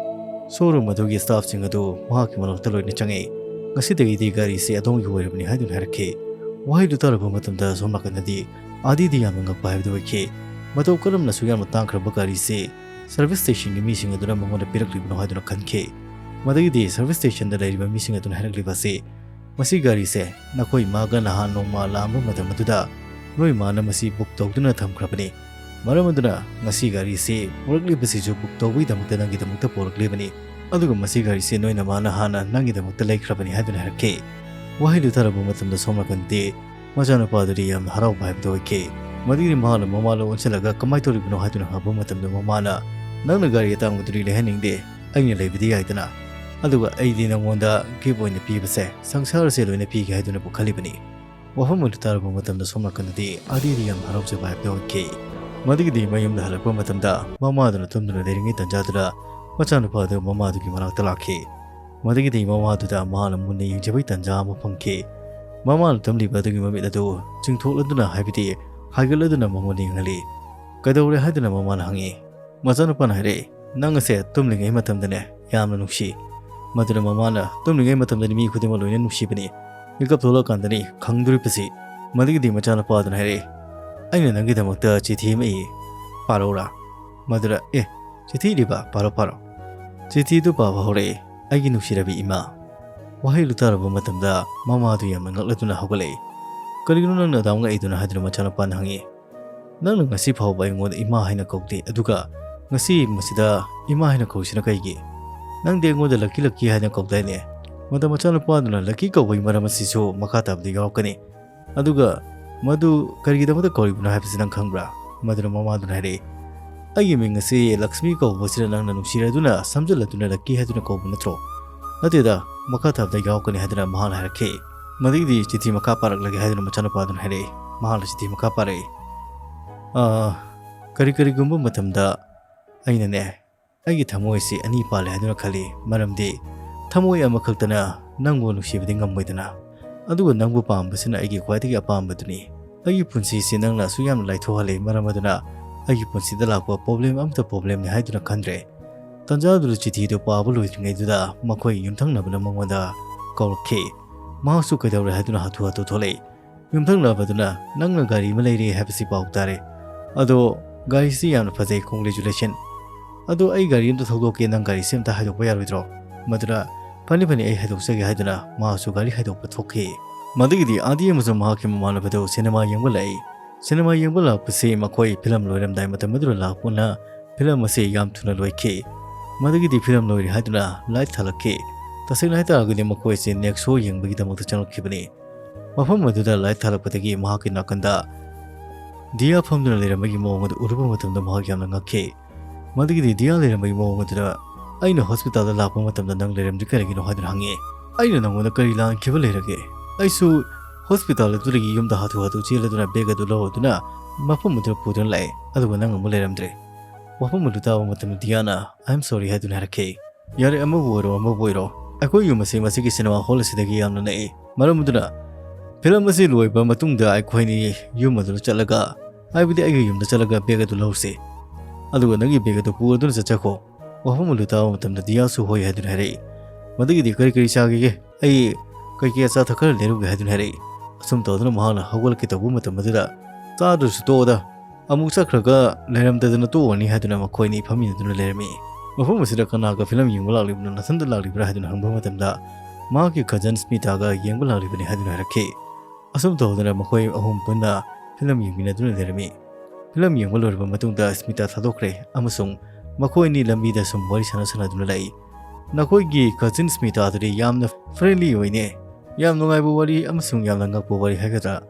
showroom ꯑꯗꯨꯒꯤ staffꯁꯤꯡ ꯑꯗꯨ ꯃꯍꯥꯛꯀꯤ ꯃꯅꯥꯛꯇ ꯂꯣꯏꯅ ꯆꯪꯉꯛꯏ꯫ "ꯉꯁꯤꯗꯒꯤꯗꯤ ꯒꯥꯔꯤꯁꯤ ꯑꯗꯣꯝꯒꯤ ꯑꯣꯏꯔꯕꯅꯤ" ꯍꯥꯏꯗꯨꯅ ꯍꯥꯏꯔꯛꯈꯤ꯫ ꯋꯥꯍꯩꯗꯨ ꯇꯥꯔꯕ ꯃꯇꯝꯗ ꯑꯁꯣꯝ ꯅꯥꯀꯟꯗꯗꯤ ꯑꯥꯗꯤꯗꯤ ꯌꯥꯝꯅ ꯉꯛꯄ ꯍꯥꯏꯕꯗꯨ ꯑꯣꯏꯈꯤ꯫ ꯃꯇꯧ ꯀꯔꯝꯅ ꯑꯁꯨꯛ ꯌꯥꯝꯅ ꯇꯥꯡꯈ꯭ꯔꯕ ꯒꯥꯔꯤꯁꯤ service stationꯒꯤ ꯃꯤꯁꯤꯡ ꯑꯗꯨꯅ ꯃꯉꯣꯟꯗ ꯄꯤꯔꯛꯂꯤꯕꯅꯣ ꯍꯥꯏꯗꯨꯅ ꯈꯟꯈꯤ꯫ ꯃꯗꯒꯤꯗꯤ service stationꯗ ꯂꯩꯔꯤꯕ ꯃꯤꯁꯤꯡ ꯑꯗꯨꯅ ꯍꯥꯏꯔꯛꯂꯤꯕ ꯑꯁꯤ, "ꯃꯁꯤ ꯒꯥꯔꯤꯁꯦ ꯅꯈꯣꯏ ꯏꯃꯥꯒ ꯅꯍꯥꯟ ꯅꯣꯡꯃ ꯂꯥꯛꯑꯝꯕ ꯃꯇꯝ ꯑꯗꯨꯗ ꯅꯣꯏ ꯏꯃꯥꯅ ꯃꯁꯤ book ꯇꯧꯗꯨꯅ ꯊꯝꯈ꯭ꯔꯕꯅꯤ꯫ ꯃꯔꯝ ꯑꯗꯨꯅ ꯉꯁꯤ ꯒꯥꯔꯤꯁꯤ ꯄꯨꯔꯛꯂꯤꯕꯁꯤꯁꯨ book ꯇꯧꯕꯒꯤꯗꯃꯛꯇ ꯅꯪꯒꯤꯗꯃꯛꯇ ꯄꯨꯔꯛꯂꯤꯕꯅꯤ꯫ ꯑꯗꯨꯒ ꯃꯁꯤ ꯒꯥꯔꯤꯁꯤ ꯅꯣꯏ ꯅꯃꯥꯅ ꯍꯥꯟꯅ ꯅꯪꯒꯤꯗꯃꯛꯇ ꯂꯩꯈ꯭ꯔꯕꯅꯤ" ꯍꯥꯏꯗꯨꯅ ꯍꯥꯏꯔꯛꯈꯤ꯫ ꯋꯥꯍꯩꯗꯨ ꯇꯥꯔꯕ ꯃꯇꯝꯗ ꯁꯣꯝ ꯅꯥꯀꯟꯗꯤ ꯃꯆꯥꯅꯨꯄꯥꯗꯨꯗꯤ ꯌꯥꯝꯅ ꯍꯔꯥꯎꯕ ꯍꯥꯏꯕꯗꯨ ꯑꯣꯏꯈꯤ꯫ ꯃꯗꯨꯒꯤ ꯃꯍꯥꯛꯅ ꯃꯃꯥꯗ ꯑꯣꯟꯁꯤꯜꯂꯒ, "ꯀꯃꯥꯏꯅ ꯇꯧꯔꯤꯕꯅꯣ?" ꯍꯥꯏꯗꯨꯅ ꯍꯪꯕ ꯃꯇꯝꯗ ꯃꯃꯥꯅ, "ꯅꯪꯅ ꯒꯥꯔꯤ ꯑꯇꯥꯡꯕꯗꯨꯗꯤ ꯂꯩꯍꯟꯅꯤꯡꯗꯦ, ꯑꯩꯅ ꯂꯩꯕꯗꯤ ꯌꯥꯏꯗꯅ꯫ ꯑꯗꯨꯒ ꯑꯩꯗꯤ ꯅꯪꯉꯣꯟꯗ gift ꯑꯣꯏꯅ ꯄꯤꯕꯁꯦ ꯁꯪꯁꯥꯔꯁꯦ ꯂꯣꯏꯅ ꯄꯤꯒꯦ ꯍꯥꯏꯗꯨꯅꯕꯨ ꯈꯜꯂꯤꯕꯅꯤ꯫" ꯋꯥꯐꯝ ꯑꯗꯨ ꯇꯥꯔꯕ ꯃꯇꯝꯗ ꯁꯣꯝ ꯅꯥꯀꯟꯗꯗꯤ ꯑꯥꯗꯤꯗꯤ ꯌꯥꯝꯅ ꯍꯔꯥꯎꯖꯕ ꯍꯥꯏꯕꯗꯨ ꯑꯣꯏꯈꯤ꯫ ꯃꯗꯨꯒꯤꯗꯤ ꯃꯌꯨꯝꯗ ꯍꯜꯂꯛꯄ ꯃꯇꯝꯗ ꯃꯃꯥꯗꯨꯅ ꯇꯨꯝꯗꯨꯅ ꯂꯩꯔꯤꯉꯩ ꯇꯟꯖꯥꯗꯨꯗ ꯃꯆꯥꯅꯨꯄꯥꯗꯨ ꯃꯃꯥꯗꯨꯒꯤ ꯃꯅꯥꯛꯇ ꯂꯥꯛꯈꯤ꯫ ꯃꯗꯨꯒꯤꯗꯤ ꯃꯃꯥꯗꯨꯗ ꯃꯍꯥꯛꯅ ꯃꯨꯟꯅ ꯌꯦꯡꯖꯕꯒꯤ ꯇꯟꯖꯥ ꯑꯃ ꯐꯪꯈꯤ꯫ ꯃꯃꯥꯅ ꯇꯨꯝꯂꯤꯕ ꯑꯗꯨꯒꯤ ꯃꯃꯤꯠ ꯑꯗꯨ ꯆꯤꯡꯊꯣꯛꯂꯗꯨꯅ, ꯍꯥꯏꯕꯗꯤ ꯍꯥꯏꯒꯠꯂꯗꯨꯅ ꯃꯉꯣꯟꯗ ꯌꯦꯡꯍꯜꯂꯤ꯫ "ꯀꯩꯗꯧꯔꯦ?" ꯍꯥꯏꯗꯨꯅ ꯃꯃꯥꯅ ꯍꯪꯉꯤ꯫ ꯃꯆꯥꯅꯨꯄꯥꯅ ꯍꯥꯏꯔꯛꯏ, "ꯅꯪ ꯑꯁꯦ ꯇꯨꯝꯂꯤꯉꯩ ꯃꯇꯝꯗꯅꯦ ꯌꯥꯝꯅ ꯅꯨꯡꯁꯤ꯫" ꯃꯗꯨꯅ ꯃꯃꯥꯅ, "ꯇꯨꯝꯂꯤꯉꯩ ꯃꯇꯝꯗꯅꯤ ꯃꯤ ꯈꯨꯗꯤꯡꯃꯛ ꯂꯣꯏꯅ ꯅꯨꯡꯁꯤꯕꯅꯤ, ꯃꯤꯀꯞ ꯊꯣꯛꯂꯛꯑꯀꯥꯟꯗꯅꯤ ꯈꯪꯗꯣꯔꯤꯕꯁꯤ꯫" ꯃꯗꯨꯒꯤꯗꯤ ꯃꯆꯥꯅꯨꯄꯥꯗꯨꯅ ꯍꯥꯏꯔꯛꯏ, "ꯑꯩꯅ ꯅꯪꯒꯤꯗꯃꯛꯇ ꯆꯤꯊꯤ ꯑꯃ ꯏ, ꯄꯥꯔꯛꯎꯔꯥ?" ꯃꯗꯨꯗ, "ꯑꯦ, ꯆꯤꯊꯤ ꯏꯔꯤꯕ? ꯄꯥꯔꯣ, ꯄꯥꯔꯣ꯫" ꯆꯤꯊꯤꯗꯨ ꯄꯥꯕ ꯍꯧꯔꯛꯏ, "ꯑꯩꯒꯤ ꯅꯨꯡꯁꯤꯔꯕꯤ ꯏꯃꯥ꯫" ꯋꯥꯍꯩꯗꯨ ꯇꯥꯔꯕ ꯃꯇꯝꯗ ꯃꯃꯥꯗꯨ ꯌꯥꯝꯅ ꯉꯛꯂꯗꯨꯅ ꯍꯧꯒꯠꯂꯛꯏ꯫ "ꯀꯔꯤꯒꯤꯅꯣ ꯅꯪꯅ ꯑꯗꯥꯝ ꯉꯛꯏꯗꯨꯅ?" ꯍꯥꯏꯗꯨꯅ ꯃꯆꯥꯅꯨꯄꯥꯅ ꯍꯪꯉꯤ꯫ "ꯅꯪꯅ ꯉꯁꯤ ꯐꯥꯎꯕ ꯑꯩꯉꯣꯟꯗ ꯏꯃꯥ ꯍꯥꯏꯅ ꯀꯧꯗꯦ, ꯑꯗꯨꯒ ꯉꯁꯤ ꯃꯁꯤꯗ ꯏꯃꯥ ꯍꯥꯏꯅ ꯀꯧꯔꯤꯁꯤꯅ ꯀꯩꯒꯤ? ꯅꯪꯗꯤ ꯑꯩꯉꯣꯟꯗ ꯂꯛꯀꯤ ꯂꯛꯀꯤ ꯍꯥꯏꯅ ꯀꯧꯗꯥꯏꯅꯦ?" ꯃꯗ ꯃꯆꯥꯅꯨꯄꯥꯗꯨꯅ ꯂꯛꯀꯤ ꯀꯧꯕꯒꯤ ꯃꯔꯝ ꯑꯁꯤꯁꯨ ꯃꯈꯥ ꯇꯥꯕꯗ ꯌꯥꯎꯔꯛꯀꯅꯤ꯫ ꯑꯗꯨꯒ ꯃꯗꯨ ꯀꯔꯤꯒꯤꯗꯃꯛꯇ ꯀꯧꯔꯤꯕꯅꯣ ꯍꯥꯏꯕꯁꯤ ꯅꯪ ꯈꯪꯕ꯭ꯔꯥ? ꯃꯗꯨꯅ ꯃꯃꯥꯗꯨꯅ ꯍꯥꯏꯔꯛꯏ, "ꯑꯩꯒꯤ ꯃꯤꯡ ꯑꯁꯤ ꯂꯛꯁꯃꯤ ꯀꯧꯕꯁꯤꯗ ꯅꯪꯅ ꯅꯨꯡꯁꯤꯔꯗꯨꯅ ꯁꯝꯖꯜꯂꯗꯨꯅ ꯂꯛꯀꯤ ꯍꯥꯏꯗꯨꯅ ꯀꯧꯕ ꯅꯠꯇ꯭ꯔꯣ?" "ꯅꯠꯇꯦꯗ, ꯃꯈꯥ ꯇꯥꯕꯗ ꯌꯥꯎꯔꯛꯀꯅꯤ," ꯍꯥꯏꯗꯨꯅ ꯃꯍꯥꯛꯅ ꯍꯥꯏꯔꯛꯈꯤ꯫ ꯃꯗꯨꯒꯤꯗꯤ ꯆꯤꯊꯤ ꯃꯈꯥ ꯄꯥꯔꯛꯂꯒꯦ ꯍꯥꯏꯗꯨꯅ ꯃꯆꯥꯅꯨꯄꯥꯗꯨꯅ ꯍꯥꯏꯔꯛꯏ꯫ ꯃꯍꯥꯛꯅ ꯆꯤꯊꯤ ꯃꯈꯥ ꯄꯥꯔꯛꯏ, "ꯑꯥ, ꯀꯔꯤ ꯀꯔꯤꯒꯨꯝꯕ ꯃꯇꯝꯗ ꯑꯩꯅꯅꯦ, ꯑꯩꯒꯤ ꯊꯃꯣꯏꯁꯤ ꯑꯅꯤ ꯄꯥꯜꯂꯦ ꯍꯥꯏꯗꯨꯅ ꯈꯜꯂꯤ꯫ ꯃꯔꯝꯗꯤ ꯊꯃꯣꯏ ꯑꯃꯈꯛꯇꯅ ꯅꯪꯕꯨ ꯅꯨꯡꯁꯤꯕꯗꯤ ꯉꯝꯃꯣꯏꯗꯅ꯫ ꯑꯗꯨꯒ ꯅꯪꯕꯨ ꯄꯥꯝꯕꯁꯤꯅ ꯑꯩꯒꯤ ꯈ꯭ꯋꯥꯏꯗꯒꯤ ꯑꯄꯥꯝꯕꯗꯨꯅꯤ꯫ ꯑꯩꯒꯤ ꯄꯨꯟꯁꯤꯁꯤ ꯅꯪꯅ ꯑꯁꯨꯛ ꯌꯥꯝꯅ ꯂꯥꯏꯊꯣꯛꯍꯜꯂꯤ꯫ ꯃꯔꯝ ꯑꯗꯨꯅ ꯑꯩꯒꯤ ꯄꯨꯟꯁꯤꯗ ꯂꯥꯛꯄ ꯄ꯭ꯔꯣꯕ꯭ꯂꯦꯝ ꯑꯃꯠꯇ ꯄ꯭ꯔꯣꯕ꯭ꯂꯦꯝꯅꯤ ꯍꯥꯏꯗꯨꯅ ꯈꯟꯗ꯭ꯔꯦ꯫" ꯇꯟꯖꯥꯗꯨꯗ ꯆꯤꯊꯤꯗꯨ ꯄꯥꯕ ꯂꯣꯏꯗ꯭ꯔꯤꯉꯩꯗꯨꯗ ꯃꯈꯣꯏ ꯌꯨꯝꯊꯪꯅꯕꯅ ꯃꯉꯣꯟꯗ ꯀꯧꯔꯛꯈꯤ꯫ ꯃꯍꯥꯛꯁꯨ ꯀꯩꯗꯧꯔꯦ ꯍꯥꯏꯗꯨꯅ ꯍꯥꯊꯨ ꯍꯥꯊꯨ ꯊꯣꯛꯂꯛꯏ꯫ ꯌꯨꯝꯊꯪꯅꯕꯗꯨꯅ, "ꯅꯪꯅ ꯒꯥꯔꯤ ꯑꯃ ꯂꯩꯔꯦ ꯍꯥꯏꯕꯁꯤ ꯄꯥꯎ ꯇꯥꯔꯦ꯫ ꯑꯗꯣ ꯒꯥꯔꯤꯁꯤ ꯌꯥꯝꯅ ꯐꯖꯩ, congratulation꯫ ꯑꯗꯣ ꯑꯩ ꯒꯥꯔꯤ ꯑꯝꯇ ꯊꯧꯗꯣꯛꯀꯦ, ꯅꯪ ꯒꯥꯔꯤꯁꯤ ꯑꯝꯇ ꯍꯥꯏꯗꯣꯛꯄ ꯌꯥꯔꯣꯏꯗ꯭ꯔꯣ?" ꯃꯗꯨꯅ, "ꯐꯅꯤ ꯐꯅꯤ, ꯑꯩ ꯍꯥꯏꯗꯣꯛꯆꯒꯦ," ꯍꯥꯏꯗꯨꯅ ꯃꯍꯥꯛꯁꯨ ꯒꯥꯔꯤ ꯍꯥꯏꯗꯣꯛꯄ ꯊꯣꯛꯈꯤ꯫ ꯃꯗꯨꯒꯤꯗꯤ ꯑꯥꯗꯤ ꯑꯃꯁꯨꯡ ꯃꯍꯥꯛꯀꯤ ꯃꯃꯥꯟꯅꯕꯗꯨ ꯁꯤꯅꯦꯃꯥ ꯌꯦꯡꯕ ꯂꯥꯛꯏ꯫ ꯁꯤꯅꯦꯃꯥ ꯌꯦꯡꯕ ꯂꯥꯛꯄꯁꯤ ꯃꯈꯣꯏ ꯐꯤꯂꯝ ꯂꯣꯏꯔꯝꯗꯥꯏ ꯃꯇꯝ ꯑꯗꯨꯗ ꯂꯥꯛꯄꯅ ꯐꯤꯂꯝ ꯑꯁꯤ ꯌꯥꯝ ꯊꯨꯅ ꯂꯣꯏꯈꯤ꯫ ꯃꯗꯨꯒꯤꯗꯤ ꯐꯤꯂꯝ ꯂꯣꯏꯔꯦ ꯍꯥꯏꯗꯨꯅ ꯂꯥꯏꯠ ꯊꯥꯜꯂꯛꯈꯤ꯫ ꯇꯁꯦꯡꯅ ꯍꯥꯏꯇꯥꯔꯒꯗꯤ ꯃꯈꯣꯏ ꯑꯁꯤ ꯅꯦꯛꯁ ꯁꯣ ꯌꯦꯡꯕꯒꯤꯗꯃꯛꯇ ꯆꯪꯂꯛꯈꯤꯕꯅꯤ꯫ ꯃꯐꯝ ꯑꯗꯨꯗ ꯂꯥꯏꯠ ꯊꯥꯜꯂꯛꯄꯗꯒꯤ ꯃꯍꯥꯛꯀꯤ ꯅꯥꯀꯟꯗ ꯗꯤꯌꯥ ꯐꯝꯗꯨꯅ ꯂꯩꯔꯝꯕꯒꯤ ꯃꯑꯣꯡ ꯑꯗꯨ ꯎꯔꯨꯕ ꯃꯇꯝꯗ ꯃꯍꯥꯛ ꯌꯥꯝꯅ ꯉꯛꯈꯤ꯫ ꯃꯗꯨꯒꯤꯗꯤ ꯗꯤꯌꯥ ꯂꯩꯔꯝꯕꯒꯤ ꯃꯑꯣꯡ ꯑꯗꯨꯗ, "ꯑꯩꯅ ꯍꯣꯁꯄꯤꯇꯥꯜꯗ ꯂꯥꯛꯄ ꯃꯇꯝꯗ ꯅꯪ ꯂꯩꯔꯝꯗ꯭ꯔꯤ ꯀꯔꯤꯒꯤꯅꯣ?" ꯍꯥꯏꯗꯨꯅ ꯍꯪꯉꯤ꯫ "ꯑꯩꯅ ꯅꯪꯉꯣꯟꯗ ꯀꯔꯤ ꯂꯥꯟꯈꯤꯕ ꯂꯩꯔꯒꯦ? ꯑꯩꯁꯨ ꯍꯣꯁꯄꯤꯇꯥꯜ ꯑꯗꯨꯗꯒꯤ ꯌꯨꯝꯗ ꯍꯥꯊꯨ ꯍꯥꯊꯨ ꯆꯦꯜꯂꯗꯨꯅ ꯕꯦꯒ ꯑꯗꯨ ꯂꯧꯔꯗꯨꯅ ꯃꯐꯝ ꯑꯗꯨꯗ ꯄꯨꯗꯨꯅ ꯂꯥꯛꯑꯦ, ꯑꯗꯨꯒ ꯅꯪ ꯑꯃꯨꯛ ꯂꯩꯔꯝꯗ꯭ꯔꯦ꯫" ꯋꯥꯐꯝ ꯑꯗꯨ ꯇꯥꯕ ꯃꯇꯝꯗ ꯗꯤꯌꯥꯅ "I am sorry" ꯍꯥꯏꯗꯨꯅ ꯍꯥꯏꯔꯛꯈꯤ꯫ "ꯌꯥꯔꯦ, ꯑꯃꯕꯨ ꯑꯣꯏꯔꯣ ꯑꯃꯕꯨ ꯑꯣꯏꯔꯣ, ꯑꯩꯈꯣꯏ ꯌꯨꯝ ꯑꯁꯤ ꯃꯁꯤꯒꯤ ꯁꯤꯅꯦꯃꯥ ꯍꯣꯜ ꯑꯁꯤꯗꯒꯤ ꯌꯥꯝꯅ ꯅꯛꯏ꯫ ꯃꯔꯝ ꯑꯗꯨꯅ ꯐꯤꯂꯝ ꯑꯁꯤ ꯂꯣꯏꯕ ꯃꯇꯨꯡꯗ ꯑꯩꯈꯣꯏꯅꯤ ꯌꯨꯝ ꯑꯗꯨꯗ ꯆꯠꯂꯒ, ꯍꯥꯏꯕꯗꯤ ꯑꯩꯒꯤ ꯌꯨꯝꯗ ꯆꯠꯂꯒ ꯕꯦꯒ ꯑꯗꯨ ꯂꯧꯔꯨꯁꯤ꯫ ꯑꯗꯨꯒ ꯅꯪꯒꯤ ꯕꯦꯒ ꯑꯗꯨ ꯄꯨꯔꯗꯨꯅ ꯆꯠꯆꯈꯣ꯫" ꯋꯥꯐꯝ ꯑꯗꯨ ꯇꯥꯕ ꯃꯇꯝꯗ ꯗꯤꯌꯥꯁꯨ "ꯍꯣꯏ" ꯍꯥꯏꯗꯨꯅ ꯍꯥꯏꯔꯛꯏ꯫ ꯃꯗꯨꯒꯤꯗꯤ "ꯀꯔꯤ ꯀꯔꯤ ꯆꯥꯈꯤꯒꯦ? ꯑꯩ ꯀꯩꯀꯩ ꯑꯆꯥ ꯑꯊꯛ ꯈꯔ ꯂꯩꯔꯨꯒꯦ" ꯍꯥꯏꯗꯨꯅ ꯍꯥꯏꯔꯛꯏ꯫ ꯑꯁꯨꯝ ꯇꯧꯗꯨꯅ ꯃꯍꯥꯛꯅ ꯍꯧꯒꯠꯂꯛꯀꯦ ꯇꯧꯕ ꯃꯇꯝ ꯑꯗꯨꯗ, "ꯆꯥꯗ꯭ꯔꯁꯨ ꯇꯣꯛꯑꯣꯗ, ꯑꯃꯨꯛ ꯆꯠꯈ꯭ꯔꯒ ꯂꯩꯔꯝꯗꯗꯅ ꯇꯣꯛꯑꯅꯤ" ꯍꯥꯏꯗꯨꯅ ꯃꯈꯣꯏ ꯑꯅꯤ ꯐꯝꯃꯤꯟꯅꯗꯨꯅ ꯂꯩꯔꯝꯃꯤ꯫ ꯃꯐꯝ ꯑꯁꯤꯗ ꯀꯅꯥꯒ ꯐꯤꯂꯝ ꯌꯦꯡꯕ ꯂꯥꯛꯂꯤꯕꯅꯣ, ꯅꯊꯟꯇ ꯂꯥꯛꯂꯤꯕ꯭ꯔꯥ ꯍꯥꯏꯗꯨꯅ ꯍꯪꯕ ꯃꯇꯝꯗ, ꯃꯍꯥꯛꯀꯤ ꯀꯖꯟ ꯁ꯭ꯃꯤꯇꯥꯒ ꯌꯦꯡꯕ ꯂꯥꯛꯂꯤꯕꯅꯤ ꯍꯥꯏꯗꯨꯅ ꯍꯥꯏꯔꯛꯈꯤ꯫ ꯑꯁꯨꯝ ꯇꯧꯗꯅ ꯃꯈꯣꯏ ꯑꯍꯨꯝ ꯄꯨꯟꯅ ꯐꯤꯂꯝ ꯌꯦꯡꯃꯤꯟꯅꯗꯨꯅ ꯂꯩꯔꯝꯃꯤ꯫ ꯐꯤꯂꯝ ꯌꯦꯡꯕ ꯂꯣꯏꯔꯕ ꯃꯇꯨꯡꯗ ꯁ꯭ꯃꯤꯇꯥ ꯊꯥꯗꯣꯛꯈ꯭ꯔꯦ ꯑꯃꯁꯨꯡ ꯃꯈꯣꯏ ꯑꯅꯤ ꯂꯝꯕꯤꯗ ꯁꯨꯝ ꯋꯥꯔꯤ ꯁꯥꯟꯅ ꯁꯥꯟꯅꯗꯨꯅ ꯂꯥꯛꯏ꯫ "ꯅꯈꯣꯏꯒꯤ ꯀꯖꯤꯟ ꯁ꯭ꯃꯤꯇꯥꯗꯨꯗꯤ ꯌꯥꯝꯅ ꯐ꯭ꯔꯦꯟꯂꯤ ꯑꯣꯏꯅꯦ꯫ ꯌꯥꯝ ꯅꯨꯡꯉꯥꯏꯕ ꯋꯥꯔꯤ ꯑꯃꯁꯨꯡ ꯌꯥꯝꯅ ꯉꯛꯄ ꯋꯥꯔꯤ ꯍꯥꯏꯒꯗ꯭ꯔꯥ?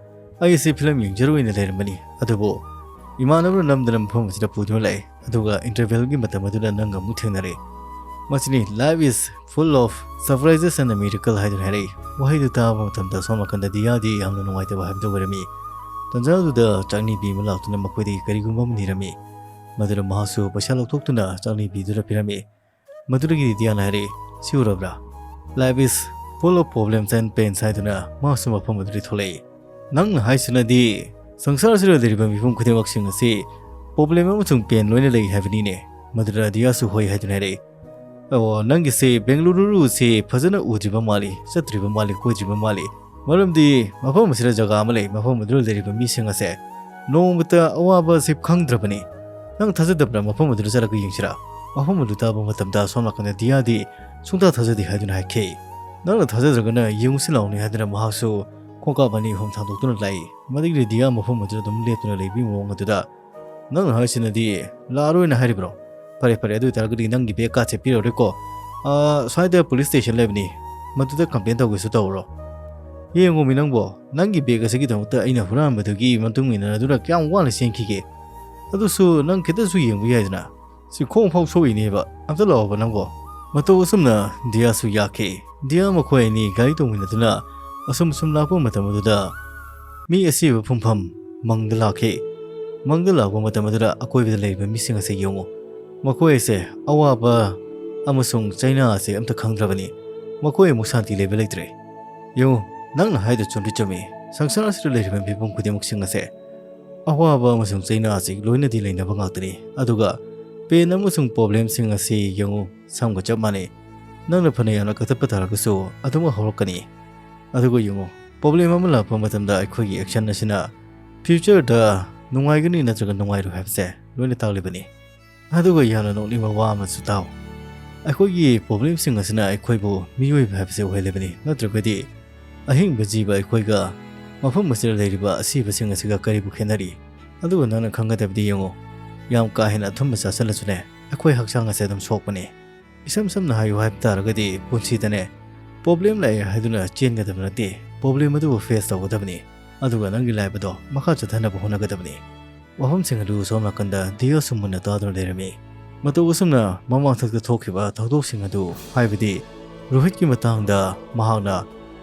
ꯑꯩꯁꯤ ꯐꯤꯂꯝ ꯌꯦꯡꯖꯔꯣꯏꯅ ꯂꯩꯔꯝꯕꯅꯤ, ꯑꯗꯨꯕꯨ ꯏꯃꯥꯟꯅꯕꯅ ꯅꯝꯗꯅ ꯃꯐꯝ ꯑꯁꯤꯗ ꯄꯨꯗꯨꯅ ꯂꯥꯛꯑꯦ, ꯑꯗꯨꯒ ꯏꯟꯇꯔꯚꯦꯜꯒꯤ ꯃꯇꯝ ꯑꯗꯨꯗ ꯅꯪꯒ ꯑꯃꯨꯛ ꯊꯦꯡꯅꯔꯦ꯫ ꯃꯁꯤꯅꯤ, Life is full of surprises and a miracle" ꯍꯥꯏꯗꯨꯅ ꯍꯥꯏꯔꯛꯏ꯫ ꯋꯥꯍꯩꯗꯨ ꯇꯥꯕ ꯃꯇꯝꯗ ꯁꯣꯝ ꯅꯥꯀꯟꯗ ꯗꯤꯌꯥꯗꯤ ꯌꯥꯝꯅ ꯅꯨꯡꯉꯥꯏꯇꯕ ꯍꯥꯏꯕꯗꯨ ꯑꯣꯏꯔꯝꯃꯤ꯫ ꯇꯟꯖꯥ ꯑꯗꯨꯗ ꯆꯥꯛꯅꯤꯕꯤ ꯑꯃ ꯂꯥꯛꯇꯨꯅ ꯃꯈꯣꯏꯗꯒꯤ ꯀꯔꯤꯒꯨꯝꯕ ꯑꯃ ꯅꯤꯔꯝꯃꯤ꯫ ꯃꯗꯨꯗ ꯃꯍꯥꯛꯁꯨ ꯄꯩꯁꯥ ꯂꯧꯊꯣꯛꯇꯨꯅ ꯆꯥꯛꯅꯤꯕꯤꯗꯨꯗ ꯄꯤꯔꯝꯃꯤ꯫ ꯃꯗꯨꯗꯒꯤꯗꯤ ꯗꯤꯌꯥꯅ ꯍꯥꯏꯔꯛꯏ, "ꯁꯤ ꯎꯔꯕ꯭ꯔꯥ? Life is full of problems and pains" ꯍꯥꯏꯗꯨꯅ ꯃꯍꯥꯛꯁꯨ ꯃꯐꯝ ꯑꯗꯨꯗꯒꯤ ꯊꯣꯛꯂꯛꯏ꯫ "ꯅꯪꯅ ꯍꯥꯏꯁꯤꯅꯗꯤ ꯁꯪꯁꯥꯔꯁꯤꯗ ꯂꯩꯔꯤꯕ ꯃꯤꯄꯨꯝ ꯈꯨꯗꯤꯡꯃꯛꯁꯤꯡ ꯑꯁꯤ problem ꯑꯃꯁꯨꯡ pain ꯂꯣꯏꯅ ꯂꯩ ꯍꯥꯏꯕꯅꯤꯅꯦ?" ꯃꯗꯨꯗ ꯗꯤꯌꯥꯁꯨ ꯍꯣꯏ ꯍꯥꯏꯗꯨꯅ ꯍꯥꯏꯔꯛꯏ꯫ "ꯑꯣ, ꯅꯪꯒꯤꯁꯦ ꯕꯦꯡꯒꯂꯨꯔꯨꯁꯦ ꯐꯖꯅ ꯎꯗ꯭ꯔꯤꯕ ꯃꯥꯜꯂꯤ, ꯆꯠꯇ꯭ꯔꯤꯕ ꯃꯥꯜꯂꯤ, ꯀꯣꯏꯗ꯭ꯔꯤꯕ ꯃꯥꯜꯂꯤ꯫ ꯃꯔꯝꯗꯤ ꯃꯐꯝ ꯑꯁꯤꯗ ꯖꯒꯥ ꯑꯃ ꯂꯩ, ꯃꯐꯝ ꯑꯗꯨꯗ ꯂꯩꯔꯤꯕ ꯃꯤꯁꯤꯡ ꯑꯁꯦ ꯅꯣꯡꯃꯇ ꯑꯋꯥꯕ ꯑꯁꯤ ꯈꯪꯗ꯭ꯔꯕꯅꯤ꯫ ꯅꯪ ꯊꯥꯖꯗꯕ꯭ꯔꯥ? ꯃꯐꯝ ꯑꯗꯨꯗ ꯆꯠꯂꯒ ꯌꯦꯡꯁꯤꯔꯥ?" ꯃꯐꯝ ꯑꯗꯨ ꯇꯥꯕ ꯃꯇꯝꯗ ꯁꯣꯝ ꯅꯥꯀꯟꯗ ꯗꯤꯌꯥꯗꯤ ꯁꯨꯡꯊꯥ ꯊꯥꯖꯗꯦ ꯍꯥꯏꯗꯨꯅ ꯍꯥꯏꯈꯤ꯫ "ꯅꯪꯅ ꯊꯥꯖꯗ꯭ꯔꯒꯅ ꯌꯦꯡꯉꯨꯁꯤ ꯂꯥꯎꯅꯦ" ꯍꯥꯏꯗꯨꯅ ꯃꯍꯥꯛꯁꯨ ꯈꯣꯡꯀꯥꯞ ꯑꯅꯤ ꯑꯍꯨꯝ ꯊꯥꯡꯗꯣꯛꯇꯨꯅ ꯂꯥꯛꯏ꯫ ꯃꯗꯨꯒꯤꯗꯤ ꯗꯤꯌꯥ ꯃꯐꯝ ꯑꯗꯨꯗ ꯑꯗꯨꯝ ꯂꯦꯞꯇꯨꯅ ꯂꯩꯕꯒꯤ ꯃꯑꯣꯡ ꯑꯗꯨꯗ, "ꯅꯪꯅ ꯍꯥꯏꯁꯤꯅꯗꯤ ꯂꯥꯛꯑꯔꯣꯏꯅ ꯍꯥꯏꯔꯤꯕ꯭ꯔꯣ? ꯐꯔꯦ, ꯐꯔꯦ, ꯑꯗꯨ ꯑꯣꯏꯇꯥꯔꯒꯗꯤ ꯅꯪꯒꯤ ꯕꯦꯒꯀꯥꯁꯦ ꯄꯤꯔꯔꯣꯏꯀꯣ꯫ ꯑꯥ, ꯁ꯭ꯋꯥꯏꯗ ꯄꯨꯂꯤꯁ ꯁ꯭ꯇꯦꯁꯟ ꯂꯩꯕꯅꯤ, ꯃꯗꯨꯗ ꯀꯝꯄ꯭ꯂꯦꯟ ꯇꯧꯒꯦꯁꯨ ꯇꯧꯔꯣ꯫ ꯌꯦꯡꯉꯣꯃꯤ ꯅꯪꯕꯣ, ꯅꯪꯒꯤ ꯕꯦꯒ ꯑꯁꯤꯒꯤꯗꯃꯛꯇ ꯑꯩꯅ ꯍꯨꯔꯥꯟꯕꯗꯨꯒꯤ ꯃꯇꯨꯡ ꯏꯟꯅꯗꯨꯅ ꯀꯌꯥꯝ ꯋꯥꯅ ꯆꯦꯟꯈꯤꯒꯦ? ꯑꯗꯨꯁꯨ ꯅꯪ ꯈꯤꯇꯁꯨ ꯌꯦꯡꯕ ꯌꯥꯏꯗꯅ꯫ ꯁꯤ ꯈꯣꯡ ꯐꯥꯎ ꯁꯣꯛꯏꯅꯦꯕ꯫ ꯑꯝꯇ ꯂꯥꯛꯑꯣꯕ ꯅꯪꯕꯣ꯫" ꯃꯇꯧ ꯑꯁꯨꯝꯅ ꯗꯤꯌꯥꯁꯨ ꯌꯥꯈꯤ꯫ ꯗꯤꯌꯥ ꯃꯈꯣꯏ ꯑꯅꯤ ꯒꯥꯔꯤ ꯇꯣꯡꯃꯤꯟꯅꯗꯨꯅ ꯑꯁꯨꯝ ꯑꯁꯨꯝ ꯂꯥꯛꯄ ꯃꯇꯝ ꯑꯗꯨꯗ ꯃꯤ ꯑꯁꯤꯕ ꯐꯨꯝꯐꯝ ꯃꯪꯗ ꯂꯥꯛꯈꯤ꯫ ꯃꯪꯗ ꯂꯥꯛꯄ ꯃꯇꯝ ꯑꯗꯨꯗ ꯑꯀꯣꯏꯕꯗ ꯂꯩꯔꯤꯕ ꯃꯤꯁꯤꯡ ꯑꯁꯤ ꯌꯦꯡꯉꯨ꯫ ꯃꯈꯣꯏ ꯑꯁꯦ ꯑꯋꯥꯕ ꯑꯃꯁꯨꯡ ꯆꯩꯅꯥ ꯑꯁꯦ ꯑꯝꯇ ꯈꯪꯗ꯭ꯔꯕꯅꯤ꯫ ꯃꯈꯣꯏ ꯑꯃꯨꯛ ꯁꯥꯟꯇꯤ ꯂꯩꯕ ꯂꯩꯇ꯭ꯔꯦ꯫ ꯌꯦꯡꯉꯨ, ꯅꯪꯅ ꯍꯥꯏꯗꯣ ꯆꯨꯝꯗꯤ ꯆꯨꯝꯃꯤ꯫ ꯁꯪꯁꯥꯔ ꯑꯁꯤꯗ ꯂꯩꯔꯤꯕ ꯃꯤꯄꯨꯝ ꯈꯨꯗꯤꯡꯃꯛꯁꯤꯡ ꯑꯁꯦ ꯑꯋꯥꯕ ꯑꯃꯁꯨꯡ ꯆꯩꯅꯥ ꯑꯁꯤ ꯂꯣꯏꯅꯗꯤ ꯂꯩꯅꯕ ꯉꯥꯛꯇꯅꯤ꯫ ꯑꯗꯨꯒ pain ꯑꯃꯁꯨꯡ problemꯁꯤꯡ ꯑꯁꯤ ꯌꯦꯡꯉꯨ, ꯁꯝꯒ ꯆꯞ ꯃꯥꯟꯅꯩ꯫ ꯅꯪꯅ ꯐꯅ ꯌꯥꯝꯅ ꯀꯛꯊꯠꯄ ꯇꯥꯔꯒꯁꯨ ꯑꯗꯨꯃꯛ ꯍꯧꯔꯛꯀꯅꯤ꯫ ꯑꯗꯨꯒ ꯌꯦꯡꯉꯨ, problem ꯑꯃ ꯂꯥꯛꯄ ꯃꯇꯝꯗ ꯑꯩꯈꯣꯏꯒꯤ action ꯑꯁꯤꯅ futureꯗ ꯅꯨꯡꯉꯥꯏꯒꯅꯤ ꯅꯠꯇ꯭ꯔꯒ ꯅꯨꯡꯉꯥꯏꯔꯣꯏ ꯍꯥꯏꯕꯁꯦ ꯂꯣꯏꯅ ꯇꯥꯛꯂꯤꯕꯅꯤ꯫ ꯑꯗꯨꯒ ꯌꯥꯝꯅ ꯅꯣꯛꯅꯤꯡꯕ ꯋꯥ ꯑꯃꯁꯨ ꯇꯥꯎ꯫ ꯑꯩꯈꯣꯏꯒꯤ problemꯁꯤꯡ ꯑꯁꯤꯅ ꯑꯩꯈꯣꯏꯕꯨ ꯃꯤꯑꯣꯏꯕ ꯍꯥꯏꯕꯁꯦ ꯑꯣꯏꯍꯜꯂꯤꯕꯅꯤ, ꯅꯠꯇ꯭ꯔꯒꯗꯤ ꯑꯍꯤꯡꯕ ꯖꯤꯕ ꯑꯩꯈꯣꯏꯒ ꯃꯐꯝ ꯑꯁꯤꯗ ꯂꯩꯔꯤꯕ ꯑꯁꯤꯕꯁꯤꯡ ꯑꯁꯤꯒ ꯀꯔꯤꯕꯨ ꯈꯦꯠꯅꯔꯤ? ꯑꯗꯨꯒ ꯅꯪꯅ ꯈꯪꯒꯗꯕꯗꯤ ꯌꯦꯡꯉꯨ, ꯌꯥꯝ ꯀꯥ ꯍꯦꯟꯅ ꯑꯊꯨꯝꯕ ꯆꯥꯁꯤꯜꯂꯁꯨꯅꯦ, ꯑꯩꯈꯣꯏ ꯍꯛꯆꯥꯡ ꯑꯁꯦ ꯑꯗꯨꯝ ꯁꯣꯛꯄꯅꯤ꯫ ꯏꯁꯝ ꯁꯝꯅ ꯍꯥꯏꯌꯨ ꯍꯥꯏꯕ ꯇꯥꯔꯒꯗꯤ, ꯄꯨꯟꯁꯤꯗꯅꯦ ꯄ꯭ꯔꯣꯕ꯭ꯂꯦꯝ ꯂꯥꯛꯑꯦ ꯍꯥꯏꯗꯨꯅ ꯆꯦꯟꯒꯗꯕ ꯅꯠꯇꯦ, ꯄ꯭ꯔꯣꯕ꯭ꯂꯦꯝ ꯑꯗꯨꯕꯨ ꯐꯦꯁ ꯇꯧꯒꯗꯕꯅꯤ꯫ ꯑꯗꯨꯒ ꯅꯪꯒꯤ ꯂꯥꯏꯐ ꯑꯗꯣ ꯃꯈꯥ ꯆꯠꯊꯅꯕ ꯍꯣꯠꯅꯒꯗꯕꯅꯤ꯫ ꯋꯥꯐꯝꯁꯤꯡ ꯑꯗꯨ ꯁꯣꯝ ꯅꯥꯀꯟꯗ ꯗꯤꯌꯥꯁꯨ ꯃꯨꯟꯅ ꯇꯥꯗꯨꯅ ꯂꯩꯔꯝꯃꯤ꯫ ꯃꯇꯧ ꯑꯁꯨꯝꯅ ꯃꯃꯥꯡꯊꯛꯇ ꯊꯣꯛꯈꯤꯕ ꯊꯧꯗꯣꯛꯁꯤꯡ ꯑꯗꯨ, ꯍꯥꯏꯕꯗꯤ ꯔꯣꯍꯤꯠꯀꯤ ꯃꯇꯥꯡꯗ ꯃꯍꯥꯛꯅ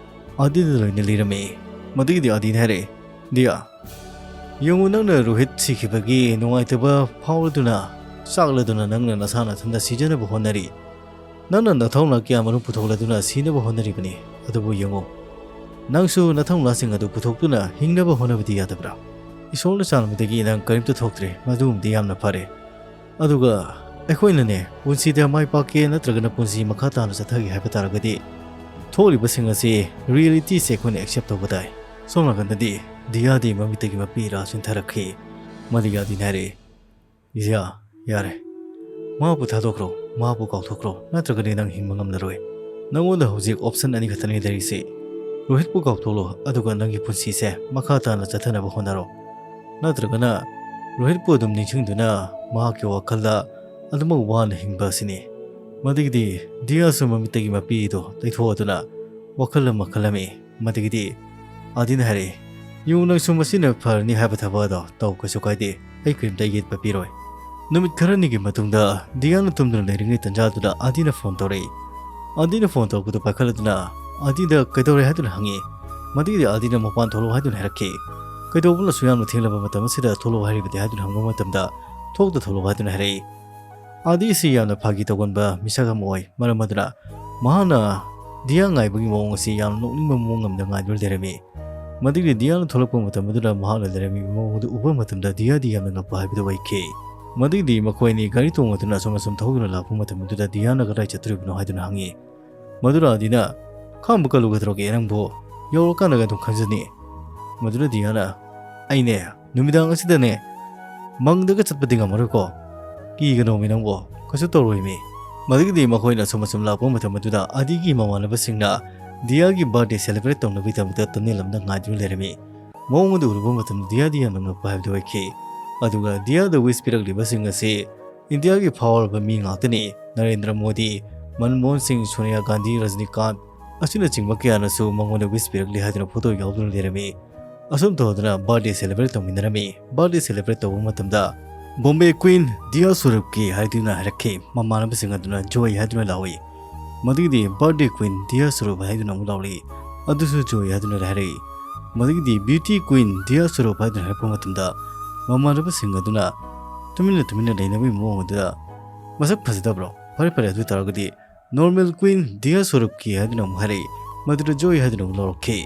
ꯑꯥꯗꯤꯗ ꯂꯣꯏꯅ ꯂꯤꯔꯝꯃꯤ꯫ ꯃꯗꯨꯒꯤꯗꯤ ꯑꯥꯗꯤꯅ ꯍꯥꯏꯔꯛꯏ, "ꯗꯤꯌꯥ, ꯌꯦꯡꯉꯨ, ꯅꯪꯅ ꯔꯣꯍꯤꯠ ꯁꯤꯈꯤꯕꯒꯤ ꯅꯨꯡꯉꯥꯏꯇꯕ ꯐꯥꯎꯔꯗꯨꯅ, ꯆꯥꯛꯂꯗꯨꯅ ꯅꯪꯅ ꯅꯁꯥ ꯅꯊꯟꯗ ꯁꯤꯖꯅꯕ ꯍꯣꯠꯅꯔꯤ꯫ ꯅꯪꯅ ꯅꯊꯧꯅꯥ ꯀꯌꯥꯃꯔꯨꯝ ꯄꯨꯊꯣꯛꯂꯗꯨꯅ ꯁꯤꯅꯕ ꯍꯣꯠꯅꯔꯤꯕꯅꯤ꯫ ꯑꯗꯨꯕꯨ ꯌꯦꯡꯉꯨ, ꯅꯪꯁꯨ ꯅꯊꯧꯅꯥꯁꯤꯡ ꯑꯗꯨ ꯄꯨꯊꯣꯛꯇꯨꯅ ꯍꯤꯡꯅꯕ ꯍꯣꯠꯅꯕꯗꯤ ꯌꯥꯗꯕ꯭ꯔꯥ? ꯏꯁꯣꯔꯅ ꯆꯥꯟꯕꯗꯒꯤ ꯅꯪ ꯀꯔꯤꯝꯇ ꯊꯣꯛꯇ꯭ꯔꯦ, ꯃꯗꯨꯃꯗꯤ ꯌꯥꯝꯅ ꯐꯔꯦ꯫ ꯑꯗꯨꯒ ꯑꯩꯈꯣꯏꯅꯅꯦ, ꯄꯨꯟꯁꯤꯗ ꯃꯥꯏ ꯄꯥꯛꯀꯦ ꯅꯠꯇ꯭ꯔꯒꯅ ꯄꯨꯟꯁꯤ ꯃꯈꯥ ꯇꯥꯅ ꯆꯠꯊꯒꯦ ꯍꯥꯏꯕ ꯇꯥꯔꯒꯗꯤ, ꯊꯣꯛꯂꯤꯕꯁꯤꯡ ꯑꯁꯤ, ꯔꯤꯌꯦꯂꯤꯇꯤꯁꯦ ꯑꯩꯈꯣꯏꯅ ꯑꯦꯛꯁꯦꯞ ꯇꯧꯕ ꯇꯥꯏ"꯫ ꯁꯣꯝ ꯅꯥꯀꯟꯗꯗꯤ ꯗꯤꯌꯥꯗꯤ ꯃꯃꯤꯠꯇꯒꯤ ꯃꯄꯤ ꯏꯔꯥ ꯆꯤꯟꯊꯔꯛꯈꯤ꯫ ꯃꯗꯨꯒꯤ ꯑꯥꯗꯤꯅ ꯍꯥꯏꯔꯛꯏ, "ꯗꯤꯌꯥ, ꯌꯥꯔꯦ꯫ ꯃꯍꯥꯛꯄꯨ ꯊꯥꯗꯣꯛꯈ꯭ꯔꯣ, ꯃꯍꯥꯛꯄꯨ ꯀꯥꯎꯊꯣꯛꯈ꯭ꯔꯣ, ꯅꯠꯇ꯭ꯔꯒꯗꯤ ꯅꯪ ꯍꯤꯡꯕ ꯉꯝꯂꯔꯣꯏ꯫ ꯅꯪꯉꯣꯟꯗ ꯍꯧꯖꯤꯛ ꯑꯣꯞꯁꯟ ꯑꯅꯤ ꯈꯛꯇꯅꯤ ꯂꯩꯔꯤꯁꯤ꯫ ꯔꯣꯍꯤꯠꯄꯨ ꯀꯥꯎꯊꯣꯛꯂꯣ, ꯑꯗꯨꯒ ꯅꯪꯒꯤ ꯄꯨꯟꯁꯤꯁꯦ ꯃꯈꯥ ꯇꯥꯅ ꯆꯠꯊꯅꯕ ꯍꯣꯠꯅꯔꯣ꯫ ꯅꯠꯇ꯭ꯔꯒꯅ ꯔꯣꯍꯤꯠꯄꯨ ꯑꯗꯨꯝ ꯅꯤꯡꯁꯤꯡꯗꯨꯅ ꯃꯍꯥꯛꯀꯤ ꯋꯥꯈꯜꯗ ꯑꯗꯨꯃꯛ ꯋꯥꯅ ꯍꯤꯡꯕ ꯑꯁꯤꯅꯤ"꯫ ꯃꯗꯨꯒꯤꯗꯤ ꯗꯤꯌꯥꯁꯨ ꯃꯃꯤꯠꯇꯒꯤ ꯃꯄꯤꯗꯣ ꯇꯩꯊꯣꯛꯑꯗꯨꯅ ꯋꯥꯈꯜ ꯑꯃ ꯈꯜꯂꯝꯃꯤ꯫ ꯃꯗꯨꯒꯤꯗꯤ ꯑꯥꯗꯤꯅ ꯍꯥꯏꯔꯛꯏ, "ꯌꯦꯡꯉꯨ, ꯅꯪꯁꯨ ꯃꯁꯤꯅ ꯐꯔꯅꯤ ꯍꯥꯏꯕ ꯊꯕꯛ ꯑꯗꯣ ꯇꯧ, ꯀꯩꯁꯨ ꯀꯥꯏꯗꯦ꯫ ꯑꯩ ꯀꯔꯤꯝꯇ ꯌꯦꯠꯄ ꯄꯤꯔꯣꯏ"꯫ ꯅꯨꯃꯤꯠ ꯈꯔꯅꯤꯒꯤ ꯃꯇꯨꯡꯗ ꯗꯤꯌꯥꯅ ꯇꯨꯝꯗꯨꯅ ꯂꯩꯔꯤꯉꯩ ꯇꯟꯖꯥꯗꯨꯗ ꯑꯥꯗꯤꯅ ꯐꯣꯟ ꯇꯧꯔꯛꯏ꯫ ꯑꯥꯗꯤꯅ ꯐꯣꯟ ꯇꯧꯔꯛꯄꯗꯨ ꯄꯥꯏꯈꯠꯂꯗꯨꯅ ꯑꯥꯗꯤꯗ "ꯀꯩꯗꯧꯔꯦ?" ꯍꯥꯏꯗꯨꯅ ꯍꯪꯉꯤ꯫ ꯃꯗꯨꯒꯤꯗꯤ ꯑꯥꯗꯤꯅ "ꯃꯄꯥꯟ ꯊꯣꯛꯂꯛꯑꯣ" ꯍꯥꯏꯗꯨꯅ ꯍꯥꯏꯔꯛꯈꯤ꯫ "ꯀꯩꯗꯧꯕꯅꯣ ꯑꯁꯨꯛ ꯌꯥꯝꯅ ꯊꯦꯡꯂꯕ ꯃꯇꯝ ꯑꯁꯤꯗ ꯊꯣꯛꯂꯛꯑꯣ ꯍꯥꯏꯔꯤꯕꯗꯤ?" ꯍꯥꯏꯗꯨꯅ ꯍꯪꯕ ꯃꯇꯝꯗ, "ꯊꯣꯛꯇ ꯊꯣꯛꯂꯛꯑꯣ" ꯍꯥꯏꯗꯨꯅ ꯍꯥꯏꯔꯛꯏ꯫ ꯑꯥꯗꯤ ꯑꯁꯤ ꯌꯥꯝꯅ ꯐꯥꯒꯤ ꯇꯧꯒꯟꯕ ꯃꯤꯁꯛ ꯑꯃ ꯑꯣꯏ꯫ ꯃꯔꯝ ꯑꯗꯨꯅ ꯃꯍꯥꯛꯅ ꯗꯤꯌꯥ ꯉꯥꯏꯕꯒꯤ ꯃꯑꯣꯡ ꯑꯁꯤ ꯌꯥꯝꯅ ꯅꯣꯛꯅꯤꯡꯕ ꯃꯑꯣꯡ ꯑꯃꯗ ꯉꯥꯏꯗꯨꯅ ꯂꯩꯔꯝꯃꯤ꯫ ꯃꯗꯨꯒꯤ ꯗꯤꯌꯥꯅ ꯊꯣꯛꯂꯛꯄ ꯃꯇꯝ ꯑꯗꯨꯗ ꯃꯍꯥꯛꯅ ꯂꯩꯔꯝꯃꯤꯕ ꯃꯑꯣꯡ ꯑꯗꯨ ꯎꯕ ꯃꯇꯝꯗ ꯗꯤꯌꯥꯗꯤ ꯌꯥꯝꯅ ꯉꯛꯄ ꯍꯥꯏꯕꯗꯨ ꯑꯣꯏꯈꯤ꯫ ꯃꯗꯨꯒꯤꯗꯤ ꯃꯈꯣꯏ ꯑꯅꯤ ꯒꯥꯔꯤ ꯇꯣꯡꯗꯨꯅ ꯑꯁꯨꯝ ꯑꯁꯨꯝ ꯊꯧꯗꯨꯅ ꯂꯥꯛꯄ ꯃꯇꯝ ꯑꯗꯨꯗ ꯗꯤꯌꯥꯅ "ꯀꯗꯥꯏ ꯆꯠꯇꯣꯔꯤꯕꯅꯣ?" ꯍꯥꯏꯗꯨꯅ ꯍꯪꯉꯤ꯫ ꯃꯗꯨꯗ ꯑꯥꯗꯤꯅ, "ꯈꯥꯝꯕ ꯀꯜꯂꯨ, ꯀꯩꯗꯧꯔꯒꯦ ꯅꯪꯕꯨ? ꯌꯧꯔꯀꯥꯟꯗꯒ ꯑꯗꯨꯝ ꯈꯪꯖꯅꯤ"꯫ ꯃꯗꯨꯗ ꯗꯤꯌꯥꯅ, "ꯑꯩꯅꯦ, ꯅꯨꯃꯤꯗꯥꯡ ꯑꯁꯤꯗꯅꯦ, ꯃꯪꯗꯒ ꯆꯠꯄꯗꯤ ꯉꯝꯃꯔꯣꯏꯀꯣ꯫ ꯀꯤꯒꯅꯣꯃꯤ ꯅꯪꯕꯣ, ꯀꯩꯁꯨ ꯇꯧꯔꯣꯏꯃꯤ"꯫ ꯃꯗꯨꯒꯤꯗꯤ ꯃꯈꯣꯏꯅ ꯑꯁꯨꯝ ꯑꯁꯨꯝ ꯂꯥꯛꯄ ꯃꯇꯝ ꯑꯗꯨꯗ ꯑꯥꯗꯤꯒꯤ ꯃꯃꯥꯟꯅꯕꯁꯤꯡꯅ ꯗꯤꯌꯥꯒꯤ ꯕꯥꯔꯊꯗꯦ ꯁꯦꯂꯦꯕ꯭ꯔꯦꯠ ꯇꯧꯅꯕꯒꯤꯗꯃꯛꯇ ꯇꯅꯦꯜ ꯑꯃꯗ ꯉꯥꯏꯗꯨꯅ ꯂꯩꯔꯝꯃꯤ꯫ ꯃꯑꯣꯡ ꯑꯗꯨ ꯎꯔꯨꯕ ꯃꯇꯝꯗ ꯗꯤꯌꯥꯗꯤ ꯌꯥꯝꯅ ꯉꯛꯄ ꯍꯥꯏꯕꯗꯨ ꯑꯣꯏꯈꯤ꯫ ꯑꯗꯨꯒ ꯗꯤꯌꯥꯗ ꯋꯤꯁ ꯄꯤꯔꯛꯂꯤꯕꯁꯤꯡ ꯑꯁꯤ ꯏꯟꯗꯤꯌꯥꯒꯤ ꯐꯥꯎꯔꯕ ꯃꯤ ꯉꯥꯛꯇꯅꯤ꯫ ꯅꯔꯦꯟꯗ꯭ꯔ ꯃꯣꯗꯤ, ꯃꯟꯃꯣꯍꯟ ꯁꯤꯡ, ꯁꯣꯅꯤꯌꯥ ꯒꯥꯟꯙꯤ, ꯔꯖꯅꯤꯀꯥꯟꯠ ꯑꯁꯤꯅꯆꯤꯡꯕ ꯀꯌꯥꯅꯁꯨ ꯃꯉꯣꯟꯗ ꯋꯤꯁ ꯄꯤꯔꯛꯂꯤ ꯍꯥꯏꯗꯨꯅ ꯐꯣꯇꯣ ꯌꯥꯎꯗꯨꯅ ꯂꯩꯔꯝꯃꯤ꯫ ꯑꯁꯨꯝ ꯇꯧꯗꯅ ꯕꯥꯔꯊꯗꯦ ꯁꯦꯂꯦꯕ꯭ꯔꯦꯠ ꯇꯧꯃꯤꯟꯅꯔꯝꯃꯤ꯫ ꯕꯥꯔꯊꯗꯦ ꯁꯦꯂꯦꯕ꯭ꯔꯦꯠ ꯇꯧꯕ ꯃꯇꯝꯗ ꯕꯣꯝꯕꯦ ꯀ꯭ꯋꯤꯟ ꯗꯤꯌꯥ ꯁ꯭ꯋꯔꯨꯞꯀꯤ ꯍꯥꯏꯗꯨꯅ ꯍꯥꯏꯔꯛꯈꯤ꯫ ꯃꯃꯥꯟꯅꯕꯁꯤꯡ ꯑꯗꯨꯅ ꯖꯣꯏ ꯍꯥꯏꯗꯨꯅ ꯂꯥꯎꯏ꯫ ꯃꯗꯨꯒꯤꯗꯤ ꯕꯥꯔꯊꯗꯦ ꯀ꯭ꯋꯤꯟ ꯗꯤꯌꯥ ꯁ꯭ꯋꯔꯨꯞ ꯍꯥꯏꯗꯨꯅ ꯑꯃꯨꯛ ꯂꯥꯎꯔꯛꯏ꯫ ꯑꯗꯨꯁꯨ ꯖꯣꯏ ꯍꯥꯏꯗꯨꯅ ꯍꯥꯏꯔꯛꯏ꯫ ꯃꯗꯨꯒꯤꯗꯤ ꯕ꯭ꯌꯨꯇꯤ ꯀ꯭ꯋꯤꯟ ꯗꯤꯌꯥ ꯁ꯭ꯋꯔꯨꯞ ꯍꯥꯏꯗꯨꯅ ꯍꯥꯏꯔꯛꯄ ꯃꯇꯝꯗ ꯃꯃꯥꯟꯅꯕꯁꯤꯡ ꯑꯗꯨꯅ ꯇꯨꯃꯤꯟꯅ ꯇꯨꯃꯤꯟꯅ ꯂꯩꯅꯕꯒꯤ ꯃꯑꯣꯡ ꯑꯗꯨꯗ "ꯃꯁꯛ ꯐꯖꯗꯕ꯭ꯔꯣ? ꯐꯔꯦ ꯐꯔꯦ, ꯑꯗꯨ ꯑꯣꯏ ꯇꯥꯔꯒꯗꯤ ꯅꯣꯔꯃꯦꯜ ꯀ꯭ꯋꯤꯟ ꯗꯤꯌꯥ ꯁ꯭ꯋꯔꯨꯞꯀꯤ" ꯍꯥꯏꯗꯨꯅ ꯑꯃꯨꯛ ꯍꯥꯏꯔꯛꯏ꯫ ꯃꯗꯨꯗ ꯖꯣꯏ ꯍꯥꯏꯗꯨꯅ ꯑꯃꯨꯛ ꯂꯥꯎꯔꯛꯈꯤ꯫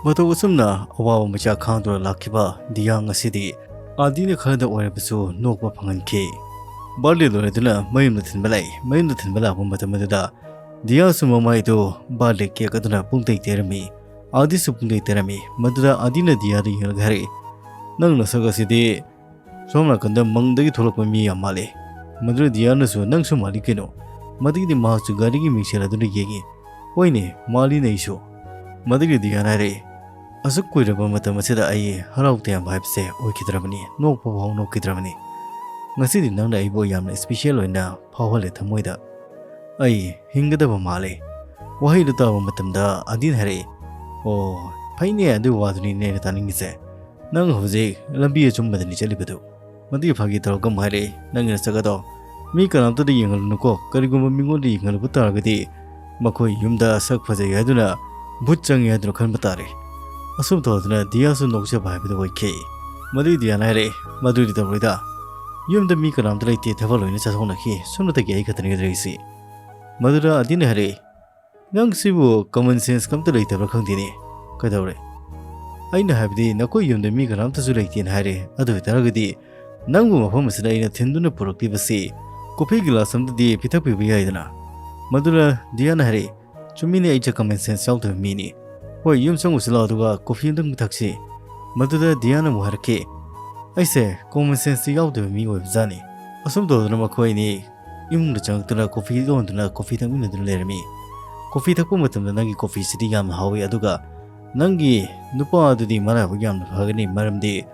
ꯃꯇꯧ ꯑꯁꯨꯝꯅ ꯑꯋꯥꯕ ꯃꯩꯆꯥꯛ ꯈꯥꯡꯗꯨꯅ ꯂꯥꯛꯈꯤꯕ ꯗꯤꯌꯥ ꯉꯁꯤꯗꯤ ꯑꯥꯗꯤꯅ ꯈꯔꯗ ꯑꯣꯏꯔꯕꯁꯨ ꯅꯣꯛꯄ ꯐꯪꯍꯟꯈꯤ꯫ ꯕꯥꯔꯊꯗꯦ ꯂꯣꯏꯔꯗꯨꯅ ꯃꯌꯨꯝꯗ ꯊꯤꯟꯕ ꯂꯥꯛꯏ꯫ ꯃꯌꯨꯝꯗ ꯊꯤꯟꯕ ꯂꯥꯛꯄ ꯃꯇꯝ ꯑꯗꯨꯗ ꯗꯤꯌꯥꯁꯨ ꯃꯃꯥꯏꯗꯨ ꯕꯥꯔꯊꯗꯦ ꯀꯦꯛ ꯑꯗꯨꯅ ꯄꯨꯡꯇꯩ ꯇꯩꯔꯝꯃꯤ꯫ ꯑꯥꯗꯤꯁꯨ ꯄꯨꯡꯇꯩ ꯇꯩꯔꯝꯃꯤ꯫ ꯃꯗꯨꯗ ꯑꯥꯗꯤꯅ ꯗꯤꯌꯥꯗ ꯌꯦꯡꯂꯒ ꯍꯥꯏꯔꯛꯏ, "ꯅꯪ ꯅꯁꯛ ꯑꯁꯤꯗꯤ ꯁꯣꯝ ꯅꯥꯀꯟꯗ ꯃꯪꯗꯒꯤ ꯊꯣꯛꯂꯛꯄ ꯃꯤ ꯌꯥꯝ ꯃꯥꯜꯂꯤ꯫" ꯃꯗꯨꯗ ꯗꯤꯌꯥꯅꯁꯨ, "ꯅꯪꯁꯨ ꯃꯥꯜꯂꯤ ꯀꯩꯅꯣ?" ꯃꯗꯨꯒꯤꯗꯤ ꯃꯍꯥꯛꯁꯨ ꯒꯥꯔꯤꯒꯤ ꯃꯤꯡꯁꯦꯜ ꯑꯗꯨꯗ ꯌꯦꯡꯉꯤ꯫ "ꯍꯣꯏꯅꯦ, ꯃꯥꯜꯂꯤꯅꯦ ꯑꯩꯁꯨ꯫" ꯃꯗꯨꯒꯤ ꯗꯤꯌꯥꯅ ꯍꯥꯏꯔꯛꯏ, "ꯑꯁꯨꯛ ꯀꯨꯏꯔꯕ ꯃꯇꯝ ꯑꯁꯤꯗ ꯑꯩ ꯍꯔꯥꯎ ꯇꯌꯥꯝꯕ ꯍꯥꯏꯕꯁꯦ ꯑꯣꯏꯈꯤꯗ꯭ꯔꯕꯅꯤ, ꯅꯣꯛꯄ ꯐꯥꯎ ꯅꯣꯛꯈꯤꯗ꯭ꯔꯕꯅꯤ꯫ ꯉꯁꯤꯗꯤ ꯅꯪꯅ ꯑꯩꯕꯨ ꯌꯥꯝꯅ ꯁ꯭ꯄꯤꯁꯦꯜ ꯑꯣꯏꯅ ꯐꯥꯎꯍꯜꯂꯦ ꯊꯃꯣꯏꯗ꯫ ꯑꯩ ꯍꯤꯡꯒꯗꯕ ꯃꯥꯜꯂꯦ꯫" ꯋꯥꯍꯩꯗꯨ ꯇꯥꯕ ꯃꯇꯝꯗ ꯑꯗꯤꯅ ꯍꯥꯏꯔꯛꯏ, "ꯑꯣ, ꯐꯩꯅꯦ, ꯑꯗꯨ ꯋꯥꯗꯨꯅꯤꯅꯦ ꯑꯩꯅ ꯇꯥꯅꯤꯡꯉꯤꯁꯦ꯫ ꯅꯪ ꯍꯧꯖꯤꯛ ꯂꯝꯕꯤ ꯑꯆꯨꯝꯕꯗꯅꯤ ꯆꯠꯂꯤꯕꯗꯨ꯫" ꯃꯗꯨꯒꯤ ꯐꯥꯒꯤ ꯇꯧꯔꯒ ꯑꯃꯨꯛ ꯍꯥꯏꯔꯛꯏ, "ꯅꯪꯒꯤ ꯅꯁꯛ ꯑꯗꯣ ꯃꯤ ꯀꯅꯥꯝꯇꯗ ꯌꯦꯡꯍꯜꯂꯨꯅꯨꯀꯣ꯫ ꯀꯔꯤꯒꯨꯝꯕ ꯃꯤꯉꯣꯟꯗ ꯌꯦꯡꯍꯜꯂꯨꯕ ꯇꯥꯔꯒꯗꯤ ꯃꯈꯣꯏ ꯌꯨꯝꯗ ꯁꯛ ꯐꯖꯩ ꯍꯥꯏꯗꯨꯅ ꯚꯨꯠ ꯆꯪꯉꯤ ꯍꯥꯏꯗꯨꯅ ꯈꯟꯕ ꯇꯥꯔꯦ꯫" ꯑꯁꯨꯝ ꯇꯧꯗꯅ ꯗꯤꯌꯥꯁꯨ ꯅꯣꯛꯆꯕ ꯍꯥꯏꯕꯗꯨ ꯑꯣꯏꯈꯤ꯫ ꯃꯗꯨꯒꯤ ꯗꯤꯌꯥꯅ ꯍꯥꯏꯔꯛꯏ, "ꯃꯗꯨꯗꯤ ꯇꯧꯔꯣꯏꯗ꯫ ꯌꯨꯝꯗ ꯃꯤ ꯀꯅꯥꯝꯇ ꯂꯩꯇꯦ, ꯊꯕꯛ ꯂꯣꯏꯅ ꯆꯠꯊꯣꯛꯅꯈꯤ꯫ ꯁꯣꯝꯅꯇꯒꯤ ꯑꯩ ꯈꯛꯇꯅꯤ ꯂꯩꯔꯤꯁꯤ꯫" ꯃꯗꯨꯗ ꯑꯗꯤꯅ ꯍꯥꯏꯔꯛꯏ, "ꯅꯪ ꯁꯤꯕꯨ ꯀꯃꯟ ꯁꯦꯟꯁꯀ ꯑꯝꯇ ꯂꯩꯇꯕ꯭ꯔꯥ ꯈꯪꯗꯦꯅꯦ꯫ ꯀꯩꯗꯧꯔꯦ? ꯑꯩꯅ ꯍꯥꯏꯕꯗꯤ ꯅꯈꯣꯏ ꯌꯨꯝꯗ ꯃꯤ ꯀꯅꯥꯝꯇꯁꯨ ꯂꯩꯇꯦꯅ ꯍꯥꯏꯔꯦ꯫ ꯑꯗꯨ ꯑꯣꯏꯇꯥꯔꯒꯗꯤ ꯅꯪꯕꯨ ꯃꯐꯝ ꯑꯁꯤꯗ ꯑꯩꯅ ꯊꯤꯟꯗꯨꯅ ꯄꯨꯔꯛꯂꯤꯕꯁꯤ ꯀꯣꯐꯤ ꯒꯤꯂꯥꯁ ꯑꯝꯇꯗꯤ ꯄꯤꯊꯛꯄꯤꯕ ꯌꯥꯏꯗꯅ?" ꯃꯗꯨꯗ ꯗꯤꯌꯥꯅ ꯍꯥꯏꯔꯛꯏ, "ꯆꯨꯝꯃꯤꯅꯦ, ꯑꯩꯁꯦ ꯀꯃꯟ ꯁꯦꯟꯁ ꯌꯥꯎꯗꯕ ꯃꯤꯅꯤ꯫ ꯍꯣꯏ, ꯌꯨꯝ ꯆꯪꯉꯨꯁꯤ ꯂꯥꯛꯑꯣ, ꯑꯗꯨꯒ ꯀꯣꯐꯤ ꯑꯝꯇꯪ ꯊꯛꯁꯤ꯫" ꯃꯗꯨꯗ ꯗꯤꯌꯥꯅ ꯑꯃꯨꯛ ꯍꯥꯏꯔꯛꯈꯤ, "ꯑꯩꯁꯦ ꯀꯣꯃꯟ ꯁꯦꯟꯁꯇꯤ ꯌꯥꯎꯗꯕ ꯃꯤ ꯑꯣꯏꯕꯖꯥꯠꯅꯤ꯫" ꯑꯁꯨꯝ ꯇꯧꯗꯅ ꯃꯈꯣꯏ ꯑꯅꯤ ꯏꯃꯨꯡꯗ ꯆꯪꯉꯛꯇꯨꯅ ꯀꯣꯐꯤ ꯂꯣꯟꯗꯨꯅ ꯀꯣꯐꯤ ꯊꯛꯃꯤꯟꯅꯗꯨꯅ ꯂꯩꯔꯝꯃꯤ꯫ ꯀꯣꯐꯤ ꯊꯛꯄ ꯃꯇꯝꯗ ꯅꯪꯒꯤ ꯀꯣꯐꯤꯁꯤꯗꯤ ꯌꯥꯝꯅ ꯍꯥꯎꯏ, ꯑꯗꯨꯒ ꯅꯪꯒꯤ ꯅꯨꯄꯥ ꯑꯗꯨꯗꯤ ꯃꯔꯥꯏꯕꯛ ꯌꯥꯝꯅ ꯐꯒꯅꯤ, ꯃꯔꯝꯗꯤ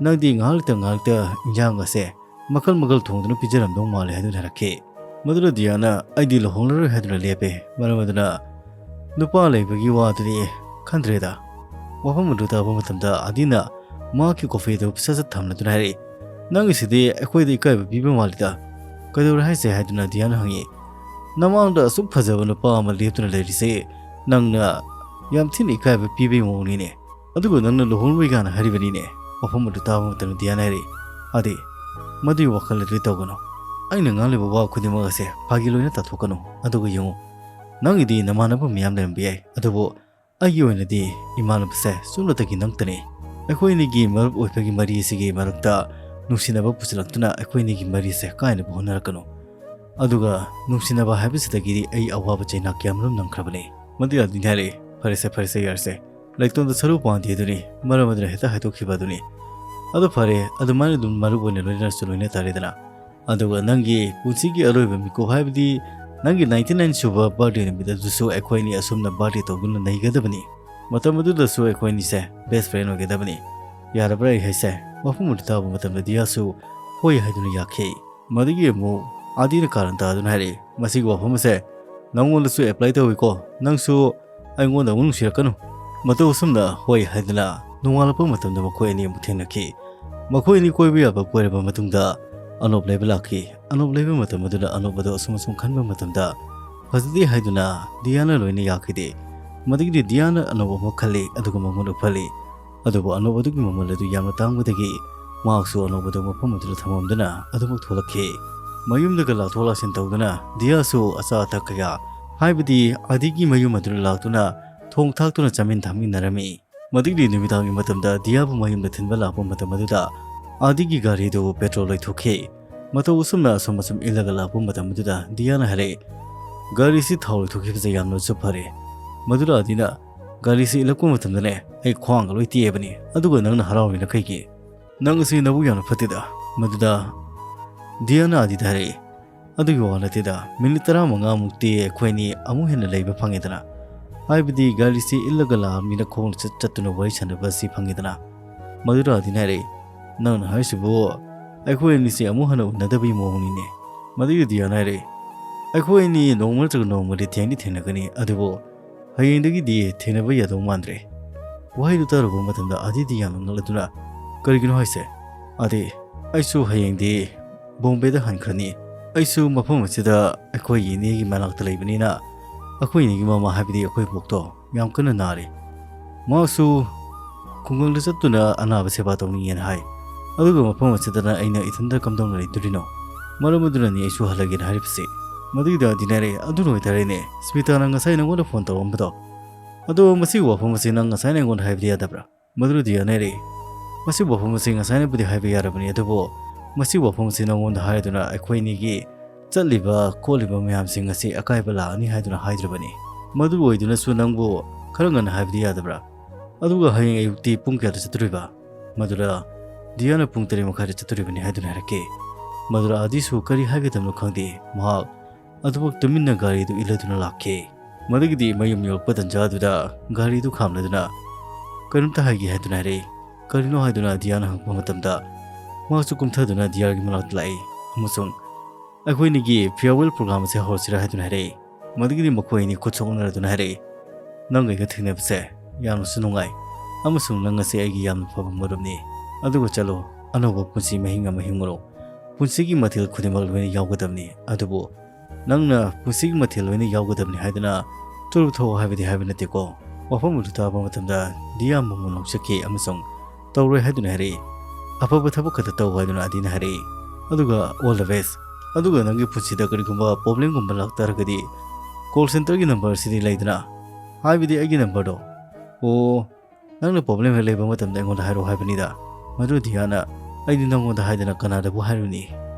ꯅꯪꯗꯤ ꯉꯥꯏꯍꯥꯛꯇ ꯉꯥꯏꯍꯥꯛꯇ ꯏꯟꯖꯥꯡ ꯑꯁꯦ ꯃꯈꯜ ꯃꯈꯜ ꯊꯣꯡꯗꯨꯅ ꯄꯤꯖꯔꯝꯗꯧ ꯃꯥꯜꯂꯦ" ꯍꯥꯏꯗꯨꯅ ꯍꯥꯏꯔꯛꯈꯤ꯫ ꯃꯗꯨꯗ ꯗꯤꯌꯥꯅ "ꯑꯩꯗꯤ ꯂꯨꯍꯣꯡꯂꯔꯣꯏ" ꯍꯥꯏꯗꯨꯅ ꯂꯦꯞꯄꯦ꯫ ꯃꯔꯝ ꯑꯗꯨꯅ "ꯅꯨꯄꯥ ꯂꯩꯕꯒꯤ ꯋꯥꯗꯨꯗꯤ ꯈꯟꯗ꯭ꯔꯦꯗ"꯫ ꯋꯥꯐꯝ ꯑꯗꯨ ꯇꯥꯕ ꯃꯇꯝꯗ ꯑꯗꯤꯅ ꯃꯍꯥꯛꯀꯤ ꯀꯣꯐꯤꯗꯨ ꯁꯠ ꯁꯠ ꯊꯝꯂꯗꯨꯅ ꯍꯥꯏꯔꯛꯏ, "ꯅꯪꯒꯤꯁꯤꯗꯤ ꯑꯩꯈꯣꯏꯗ ꯏꯀꯥꯏꯕ ꯄꯤꯕ ꯃꯥꯜꯂꯤꯗ꯫ ꯀꯩꯗꯧꯔꯦ ꯍꯥꯏꯁꯦ?" ꯍꯥꯏꯗꯨꯅ ꯗꯤꯌꯥꯅ ꯍꯪꯉꯤ꯫ "ꯅꯃꯥꯡꯗ ꯑꯁꯨꯛ ꯐꯖꯕ ꯅꯨꯄꯥ ꯑꯃ ꯂꯦꯞꯇꯨꯅ ꯂꯩꯔꯤꯁꯦ ꯅꯪꯅ ꯌꯥꯝ ꯊꯤꯅ ꯏꯀꯥꯏꯕ ꯄꯤꯕꯒꯤ ꯃꯑꯣꯡꯅꯤꯅꯦ꯫ ꯑꯗꯨꯒ ꯅꯪꯅ ꯂꯨꯍꯣꯡꯂꯣꯏ ꯀꯥꯏꯅ ꯍꯥꯏꯔꯤꯕꯅꯤꯅꯦ"꯫ ꯋꯥꯐꯝ ꯑꯗꯨ ꯇꯥꯕ ꯃꯇꯝꯗ ꯗꯤꯌꯥꯅ ꯍꯥꯏꯔꯛꯏ, "ꯑꯗꯤ, ꯃꯗꯨꯒꯤ ꯋꯥꯈꯜ ꯑꯗꯨꯗꯤ ꯇꯧꯒꯅꯨ꯫ ꯑꯩꯅ ꯉꯥꯡꯂꯤꯕ ꯋꯥ ꯈꯨꯗꯤꯡꯃꯛ ꯑꯁꯦ ꯐꯥꯒꯤ ꯂꯣꯏꯅ ꯇꯥꯊꯣꯛꯀꯅꯨ꯫ ꯑꯗꯨꯒ ꯌꯦꯡꯉꯨ, ꯅꯪꯒꯤꯗꯤ ꯅꯃꯥꯟꯅꯕ ꯃꯌꯥꯝ ꯂꯩꯔꯝꯕ ꯌꯥꯏ, ꯑꯗꯨꯕꯨ ꯑꯩꯒꯤ ꯑꯣꯏꯅꯗꯤ ꯏꯃꯥꯟꯅꯕꯁꯦ ꯁꯨꯞꯅꯇꯒꯤ ꯅꯪꯇꯅꯤ꯫ ꯑꯩꯈꯣꯏ ꯑꯅꯤꯒꯤ ꯃꯔꯨꯞ ꯑꯣꯏꯕꯒꯤ ꯃꯔꯤ ꯑꯁꯤꯒꯤ ꯃꯔꯛꯇ ꯅꯨꯡꯁꯤꯅꯕ ꯄꯨꯁꯤꯜꯂꯛꯇꯨꯅ ꯑꯩꯈꯣꯏ ꯑꯅꯤꯒꯤ ꯃꯔꯤꯁꯦ ꯀꯥꯏꯅꯕ ꯍꯣꯠꯅꯔꯛꯀꯅꯨ꯫ ꯑꯗꯨꯒ ꯅꯨꯡꯁꯤꯅꯕ ꯍꯥꯏꯕꯁꯤꯗꯒꯤꯗꯤ ꯑꯩ ꯑꯋꯥꯕ ꯆꯩꯅꯥ ꯀꯌꯥꯃꯔꯨꯝ ꯅꯪꯈ꯭ꯔꯕꯅꯤ"꯫ ꯃꯗꯨ ꯌꯥꯗꯣꯏꯅꯤ ꯍꯥꯏꯔꯛꯏ꯫ "ꯐꯔꯦꯁꯦ, ꯐꯔꯦꯁꯦ, ꯌꯥꯔꯁꯦ꯫ ꯂꯩꯇꯣꯟꯗ ꯁꯔꯨ ꯄꯥꯟꯗꯦ ꯑꯗꯨꯅꯤ, ꯃꯔꯝ ꯑꯗꯨꯅ ꯍꯦꯛꯇ ꯍꯥꯏꯗꯣꯛꯈꯤꯕ ꯑꯗꯨꯅꯤ꯫ ꯑꯗꯨ ꯐꯔꯦ, ꯑꯗꯨꯃꯥꯏꯅ ꯑꯗꯨꯝ ꯃꯔꯨꯞ ꯑꯣꯏꯅ ꯂꯣꯏꯅꯔꯁꯨ ꯂꯣꯏꯅ ꯇꯥꯔꯦꯗꯅ꯫ ꯑꯗꯨꯒ ꯅꯪꯒꯤ ꯄꯨꯟꯁꯤꯒꯤ ꯑꯔꯣꯏꯕ ꯃꯤꯀꯨꯞ, ꯍꯥꯏꯕꯗꯤ ꯅꯪꯒꯤ ninety nine ꯁꯨꯕ birthday ꯅꯨꯃꯤꯠ ꯑꯗꯨꯁꯨ ꯑꯩꯈꯣꯏ ꯑꯅꯤ ꯑꯁꯨꯝꯅ birthday ꯇꯧꯗꯨꯅ ꯂꯩꯒꯗꯕꯅꯤ꯫ ꯃꯇꯝ ꯑꯗꯨꯗꯁꯨ ꯑꯩꯈꯣꯏ ꯑꯅꯤꯁꯦ best friend ꯑꯣꯏꯒꯗꯕꯅꯤ꯫ ꯌꯥꯔꯕ꯭ꯔꯥ ꯑꯩ ꯍꯥꯏꯁꯦ?" ꯋꯥꯐꯝ ꯑꯗꯨ ꯇꯥꯕ ꯃꯇꯝꯗ ꯗꯤꯌꯥꯁꯨ ꯍꯣꯏ ꯍꯥꯏꯗꯨꯅ ꯌꯥꯈꯤ꯫ ꯃꯗꯨꯒꯤ ꯑꯃꯨꯛ ꯑꯥꯗꯤꯅ ꯀꯥꯔꯟ ꯇꯥꯗꯨꯅ ꯍꯥꯏꯔꯛꯏ, "ꯃꯁꯤꯒꯤ ꯋꯥꯐꯝ ꯑꯁꯦ ꯅꯪꯉꯣꯟꯗꯁꯨ apply ꯇꯧꯏꯀꯣ, ꯅꯪꯁꯨ ꯑꯩꯉꯣꯟꯗ ꯑꯃꯨꯛ ꯅꯨꯡꯁꯤꯔꯛꯀꯅꯨ"꯫ ꯃꯇꯧ ꯑꯁꯨꯝꯅ ꯍꯣꯏ ꯍꯥꯏꯗꯨꯅ ꯅꯣꯡꯉꯥꯜꯂꯛꯄ ꯃꯇꯝꯗ ꯃꯈꯣꯏ ꯑꯅꯤ ꯑꯃꯨꯛ ꯊꯦꯡꯅꯈꯤ꯫ ꯃꯈꯣꯏ ꯑꯅꯤ ꯀꯣꯏꯕ ꯌꯥꯕ ꯀꯣꯏꯔꯕ ꯃꯇꯨꯡꯗ ꯑꯅꯣꯞ ꯂꯩꯕ ꯂꯥꯛꯈꯤ꯫ ꯑꯅꯣꯞ ꯂꯩꯕ ꯃꯇꯝ ꯑꯗꯨꯗ ꯑꯅꯣꯞ ꯑꯗꯨ ꯑꯁꯨꯝ ꯑꯁꯨꯝ ꯈꯟꯕ ꯃꯇꯝꯗ ꯐꯖꯗꯦ ꯍꯥꯏꯗꯨꯅ ꯗꯤꯌꯥꯅ ꯂꯣꯏꯅ ꯌꯥꯈꯤꯗꯦ꯫ ꯃꯗꯨꯒꯤꯗꯤ ꯗꯤꯌꯥꯅ ꯑꯅꯣꯞ ꯑꯃ ꯈꯜꯂꯤ, ꯑꯗꯨꯒ ꯃꯉꯣꯟꯗ ꯎꯞꯍꯜꯂꯤ꯫ ꯑꯗꯨꯕꯨ ꯑꯅꯣꯞ ꯑꯗꯨꯒꯤ ꯃꯃꯜ ꯑꯗꯨ ꯌꯥꯝꯅ ꯇꯥꯡꯕꯗꯒꯤ ꯃꯍꯥꯛꯁꯨ ꯑꯅꯣꯞ ꯑꯗꯨ ꯃꯐꯝ ꯑꯗꯨꯗ ꯊꯝꯃꯝꯗꯨꯅ ꯑꯗꯨꯃꯛ ꯊꯣꯛꯂꯛꯈꯤ꯫ ꯃꯌꯨꯝꯗꯒ ꯂꯥꯛꯊꯣꯛ ꯂꯥꯛꯁꯤꯟ ꯇꯧꯗꯨꯅ ꯗꯤꯌꯥꯁꯨ ꯑꯆꯥ ꯑꯊꯛ ꯀꯌꯥ, ꯍꯥꯏꯕꯗꯤ ꯑꯥꯗꯤꯒꯤ ꯃꯌꯨꯝ ꯑꯗꯨꯗ ꯂꯥꯛꯇꯨꯅ ꯊꯣꯡ ꯊꯥꯛꯇꯨꯅ ꯆꯥꯃꯤꯟ ꯊꯛꯃꯤꯟꯅꯔꯝꯃꯤ꯫ ꯃꯗꯨꯒꯤ ꯅꯨꯃꯤꯗꯥꯡꯒꯤ ꯃꯇꯝꯗ ꯗꯤꯌꯥꯕꯨ ꯃꯌꯨꯝꯗ ꯊꯤꯟꯕ ꯂꯥꯛꯄ ꯃꯇꯝ ꯑꯗꯨꯗ ꯑꯥꯗꯤꯒꯤ ꯒꯥꯔꯤꯗꯨ petrol ꯂꯣꯏꯊꯣꯛꯈꯤ꯫ ꯃꯇꯧ ꯑꯁꯨꯝꯅ ꯑꯁꯨꯝ ꯑꯁꯨꯝ ꯏꯜꯂꯒ ꯂꯥꯛꯄ ꯃꯇꯝ ꯑꯗꯨꯗ ꯗꯤꯌꯥꯅ ꯍꯥꯏꯔꯛꯏ, "ꯒꯥꯔꯤꯁꯤ ꯊꯥꯎ ꯂꯣꯏꯊꯣꯛꯈꯤꯕꯁꯦ ꯌꯥꯝꯅꯁꯨ ꯐꯔꯦ"꯫ ꯃꯗꯨꯗ ꯑꯥꯗꯤꯅ, "ꯒꯥꯔꯤꯁꯤ ꯏꯜꯂꯛꯄ ꯃꯇꯝꯗꯅꯦ ꯑꯩ ꯈ꯭ꯋꯥꯡꯒ ꯂꯣꯏ ꯇꯦꯛꯑꯕꯅꯤ, ꯑꯗꯨꯒ ꯅꯪꯅ ꯍꯔꯥꯎꯔꯤꯅ ꯀꯩꯒꯤ? ꯅꯪ ꯑꯁꯤ ꯅꯕꯨꯛ ꯌꯥꯝꯅ ꯐꯠꯇꯦꯗ"꯫ ꯃꯗꯨꯗ ꯗꯤꯌꯥꯅ ꯑꯥꯗꯤꯗ ꯍꯥꯏꯔꯛꯏ, ꯑꯗꯨꯒꯤ ꯋꯥ ꯅꯠꯇꯦꯗ, ꯃꯤꯅꯤꯠ ꯇꯔꯥꯃꯉꯥꯃꯨꯛꯇꯤ ꯑꯩꯈꯣꯏ ꯑꯅꯤ ꯑꯃꯨꯛ ꯍꯦꯟꯅ ꯂꯩꯕ ꯐꯪꯉꯦꯗꯅ꯫ ꯍꯥꯏꯕꯗꯤ ꯒꯥꯔꯤꯁꯤ ꯏꯜꯂꯒ ꯂꯥꯛꯑꯕꯅꯤꯅ ꯈꯣꯡꯅ ꯆꯠ ꯆꯠꯇꯨꯅ ꯋꯥꯔꯤ ꯁꯥꯟꯅꯕ ꯑꯁꯤ ꯐꯪꯉꯦꯗꯅ꯫ ꯃꯗꯨꯔꯥ ꯑꯗꯤꯅ ꯍꯥꯏꯔꯛꯏ, "ꯅꯪꯅ ꯍꯥꯏꯔꯤꯁꯤꯕꯨ ꯑꯩꯈꯣꯏ ꯑꯅꯤꯁꯤ ꯑꯃꯨꯛ ꯍꯟꯅ ꯎꯅꯗꯕꯒꯤ ꯃꯑꯣꯡꯅꯤꯅꯦ?" ꯃꯗꯨꯒꯤ ꯗꯤꯌꯥꯅ ꯍꯥꯏꯔꯛꯏ, "ꯑꯩꯈꯣꯏ ꯑꯅꯤ ꯅꯣꯡꯃ ꯅꯠꯇ꯭ꯔꯒ ꯅꯣꯡꯃꯗꯤ ꯊꯦꯡꯗꯤ ꯊꯦꯡꯅꯒꯅꯤ, ꯑꯗꯨꯕꯨ ꯍꯌꯦꯡꯗꯒꯤꯗꯤ ꯊꯦꯡꯅꯕ ꯌꯥꯗꯧ ꯃꯥꯟꯗ꯭ꯔꯦ꯫" ꯋꯥꯍꯩꯗꯨ ꯇꯥꯔꯨꯕ ꯃꯇꯝꯗ ꯑꯗꯤꯗꯤ ꯌꯥꯝꯅ ꯉꯛꯂꯗꯨꯅ, "ꯀꯔꯤꯒꯤꯅꯣ ꯍꯥꯏꯁꯦ?" "ꯑꯗꯤ, ꯑꯩꯁꯨ ꯍꯌꯦꯡꯗꯤ ꯕꯣꯝꯕꯦꯗ ꯍꯟꯈ꯭ꯔꯅꯤ꯫ ꯑꯩꯁꯨ ꯃꯐꯝ ꯑꯁꯤꯗ ꯑꯩꯈꯣꯏꯒꯤ ꯏꯅꯦꯒꯤ ꯃꯅꯥꯛꯇ ꯂꯩꯕꯅꯤꯅ ꯑꯩꯈꯣꯏ ꯏꯅꯦꯒꯤ ꯃꯃꯥ, ꯍꯥꯏꯕꯗꯤ ꯑꯩꯈꯣꯏ ꯕꯣꯛꯇꯣ, ꯌꯥꯝ ꯀꯟꯅ ꯅꯥꯔꯤ꯫ ꯃꯍꯥꯛꯁꯨ ꯈꯨꯡꯒꯪꯗ ꯆꯠꯇꯨꯅ ꯑꯅꯥꯕ ꯁꯦꯕꯥ ꯇꯧꯅꯤꯡꯉꯦꯅ ꯍꯥꯏ꯫ ꯑꯗꯨꯒ ꯃꯐꯝ ꯑꯁꯤꯗꯅ ꯑꯩꯅ ꯏꯊꯟꯇ ꯀꯝꯗꯧꯅ ꯂꯩꯗꯣꯔꯤꯅꯣ? ꯃꯔꯝ ꯑꯗꯨꯅꯅꯤ ꯑꯩꯁꯨ ꯍꯜꯂꯒꯦꯅ ꯍꯥꯏꯔꯤꯕꯁꯦ꯫" ꯃꯗꯨꯒꯤꯗ ꯑꯗꯤꯅ ꯍꯥꯏꯔꯛꯑꯦ, "ꯑꯗꯨꯅ ꯑꯣꯏꯇꯥꯔꯦꯅꯦ, ꯁ꯭ꯃꯤꯇꯥꯅ ꯉꯁꯥꯏ ꯅꯉꯣꯟꯗ ꯐꯣꯟ ꯇꯧꯔꯝꯕꯗꯣ꯫ ꯑꯗꯣ ꯃꯁꯤꯒꯤ ꯋꯥꯐꯝ ꯑꯁꯤ ꯅꯪ ꯉꯁꯥꯏꯅ ꯑꯩꯉꯣꯟꯗ ꯍꯥꯏꯕꯗꯤ ꯌꯥꯗꯕ꯭ꯔꯥ?" ꯃꯗꯨꯗꯤ ꯌꯥꯅꯔꯤ꯫ "ꯃꯁꯤ ꯋꯥꯐꯝ ꯑꯁꯤ ꯉꯁꯥꯏꯅꯕꯨꯗꯤ ꯍꯥꯏꯕ ꯌꯥꯔꯕꯅꯤ, ꯑꯗꯨꯕꯨ ꯃꯁꯤ ꯋꯥꯐꯝ ꯑꯁꯤ ꯅꯉꯣꯟꯗ ꯍꯥꯏꯗꯨꯅ ꯑꯩꯈꯣꯏ ꯑꯅꯤꯒꯤ ꯆꯠꯂꯤꯕ ꯈꯣꯠꯂꯤꯕ ꯃꯌꯥꯝꯁꯤꯡ ꯑꯁꯤ ꯑꯀꯥꯏꯕ ꯂꯥꯛꯑꯅꯤ ꯍꯥꯏꯗꯨꯅ ꯍꯥꯏꯗ꯭ꯔꯕꯅꯤ꯫ ꯃꯗꯨ ꯑꯣꯏꯗꯨꯅꯁꯨ ꯅꯪꯕꯨ ꯈꯔ ꯉꯟꯅ ꯍꯥꯏꯕꯗꯤ ꯌꯥꯗꯕ꯭ꯔꯥ? ꯑꯗꯨꯒ ꯍꯌꯦꯡ ꯑꯌꯨꯛꯇꯤ ꯄꯨꯡ ꯀꯌꯥꯗ ꯆꯠꯇꯣꯔꯤꯕ?" ꯃꯗꯨꯗ ꯗꯤꯌꯥꯅ ꯄꯨꯡ ꯇꯔꯦꯠ ꯃꯈꯥꯏꯗ ꯆꯠꯇꯣꯔꯤꯕꯅꯤ ꯍꯥꯏꯗꯨꯅ ꯍꯥꯏꯔꯛꯀꯦ꯫ ꯃꯗꯨꯗ ꯑꯗꯤꯁꯨ ꯀꯔꯤ ꯍꯥꯏꯒꯗꯕꯅꯣ ꯈꯪꯗꯦ, ꯃꯍꯥꯛ ꯑꯗꯨꯃꯛ ꯇꯨꯃꯤꯟꯅ ꯒꯥꯔꯤꯗꯨ ꯏꯜꯂꯗꯨꯅ ꯂꯥꯛꯈꯤ꯫ ꯃꯗꯨꯒꯤꯗꯤ ꯃꯌꯨꯝ ꯌꯧꯔꯛꯄ ꯇꯟꯖꯥꯗꯨꯗ ꯒꯥꯔꯤꯗꯨ ꯈꯥꯝꯂꯗꯨꯅ, "ꯀꯔꯤꯝꯇ ꯍꯥꯏꯒꯦ" ꯍꯥꯏꯗꯨꯅ ꯍꯥꯏꯔꯛꯏ꯫ "ꯀꯔꯤꯅꯣ?" ꯍꯥꯏꯗꯨꯅ ꯗꯤꯌꯥꯅ ꯍꯪꯉꯛꯄ ꯃꯇꯝꯗ, ꯃꯍꯥꯛꯁꯨ ꯀꯨꯝꯊꯗꯨꯅ ꯗꯤꯌꯥꯒꯤ ꯃꯅꯥꯛꯇ ꯂꯥꯛꯏ ꯑꯃꯁꯨꯡ "ꯑꯩꯈꯣꯏꯅꯤꯒꯤ farewell program ꯑꯁꯤ ꯍꯧꯔꯁꯤꯔꯥ?" ꯍꯥꯏꯗꯨꯅ ꯍꯥꯏꯔꯛꯏ꯫ ꯃꯗꯨꯒꯤꯗꯤ ꯃꯈꯣꯏ ꯑꯅꯤ ꯈꯨꯠ ꯁꯣꯛꯅꯔꯗꯨꯅ ꯍꯥꯏꯔꯛꯏ, "ꯅꯪꯒ ꯑꯩꯒ ꯊꯦꯡꯅꯕꯁꯦ ꯌꯥꯝꯅꯁꯨ ꯅꯨꯡꯉꯥꯏ, ꯑꯃꯁꯨꯡ ꯅꯪ ꯑꯁꯤ ꯑꯩꯒꯤ ꯌꯥꯝꯅ ꯐꯕ ꯃꯔꯨꯞꯅꯤ꯫ ꯑꯗꯨꯒ ꯆꯠꯂꯣ, ꯑꯅꯧꯕ ꯄꯨꯟꯁꯤ ꯃꯍꯤꯡ ꯑꯃ ꯍꯤꯡꯉꯨꯔꯣ꯫ ꯄꯨꯟꯁꯤꯒꯤ ꯃꯊꯦꯜ ꯈꯨꯗꯤꯡꯃꯛ ꯂꯣꯏꯅ ꯌꯥꯎꯒꯗꯕꯅꯤ, ꯑꯗꯨꯕꯨ ꯅꯪꯅ ꯄꯨꯟꯁꯤꯒꯤ ꯃꯊꯦꯜ ꯂꯣꯏꯅ ꯌꯥꯎꯒꯗꯕꯅꯤ ꯍꯥꯏꯗꯨꯅ ꯇꯨꯔꯨꯞ ꯊꯛꯑꯣ ꯍꯥꯏꯕꯗꯤ ꯍꯥꯏꯕ ꯅꯠꯇꯦꯀꯣ꯫" ꯋꯥꯐꯝ ꯑꯗꯨ ꯇꯥꯕ ꯃꯇꯝꯗ ꯗꯤꯌꯥ ꯃꯃꯣꯟ ꯅꯣꯛꯆꯈꯤ ꯑꯃꯁꯨꯡ "ꯇꯧꯔꯣꯏ" ꯍꯥꯏꯗꯨꯅ ꯍꯥꯏꯔꯛꯏ꯫ "ꯑꯐꯕ ꯊꯕꯛ ꯈꯛꯇ ꯇꯧ" ꯍꯥꯏꯗꯨꯅ ꯑꯗꯤꯅ ꯍꯥꯏꯔꯛꯏ꯫ "ꯑꯗꯨꯒ all the best꯫ ꯑꯗꯨꯒ ꯅꯪꯒꯤ ꯄꯨꯟꯁꯤꯗ ꯀꯔꯤꯒꯨꯝꯕ problemꯒꯨꯝꯕ ꯂꯥꯛꯇꯥꯔꯒꯗꯤ call centreꯒꯤ numberꯁꯤꯗꯤ ꯂꯩꯗꯅ, ꯍꯥꯏꯕꯗꯤ ꯑꯩꯒꯤ numberꯗꯣ꯫ ꯑꯣ, ꯅꯪꯅ problem ꯍꯦꯛ ꯂꯩꯕ ꯃꯇꯝꯗ ꯑꯩꯉꯣꯟꯗ ꯍꯥꯏꯔꯛꯑꯣ ꯍꯥꯏꯕꯅꯤꯗ꯫" ꯃꯗꯨ ꯗꯤꯌꯥꯅ, "ꯑꯩꯗꯤ ꯅꯪꯉꯣꯟꯗ ꯍꯥꯏꯗꯅ ꯀꯅꯥꯗꯕꯨ ꯍꯥꯏꯔꯨꯅꯤ?"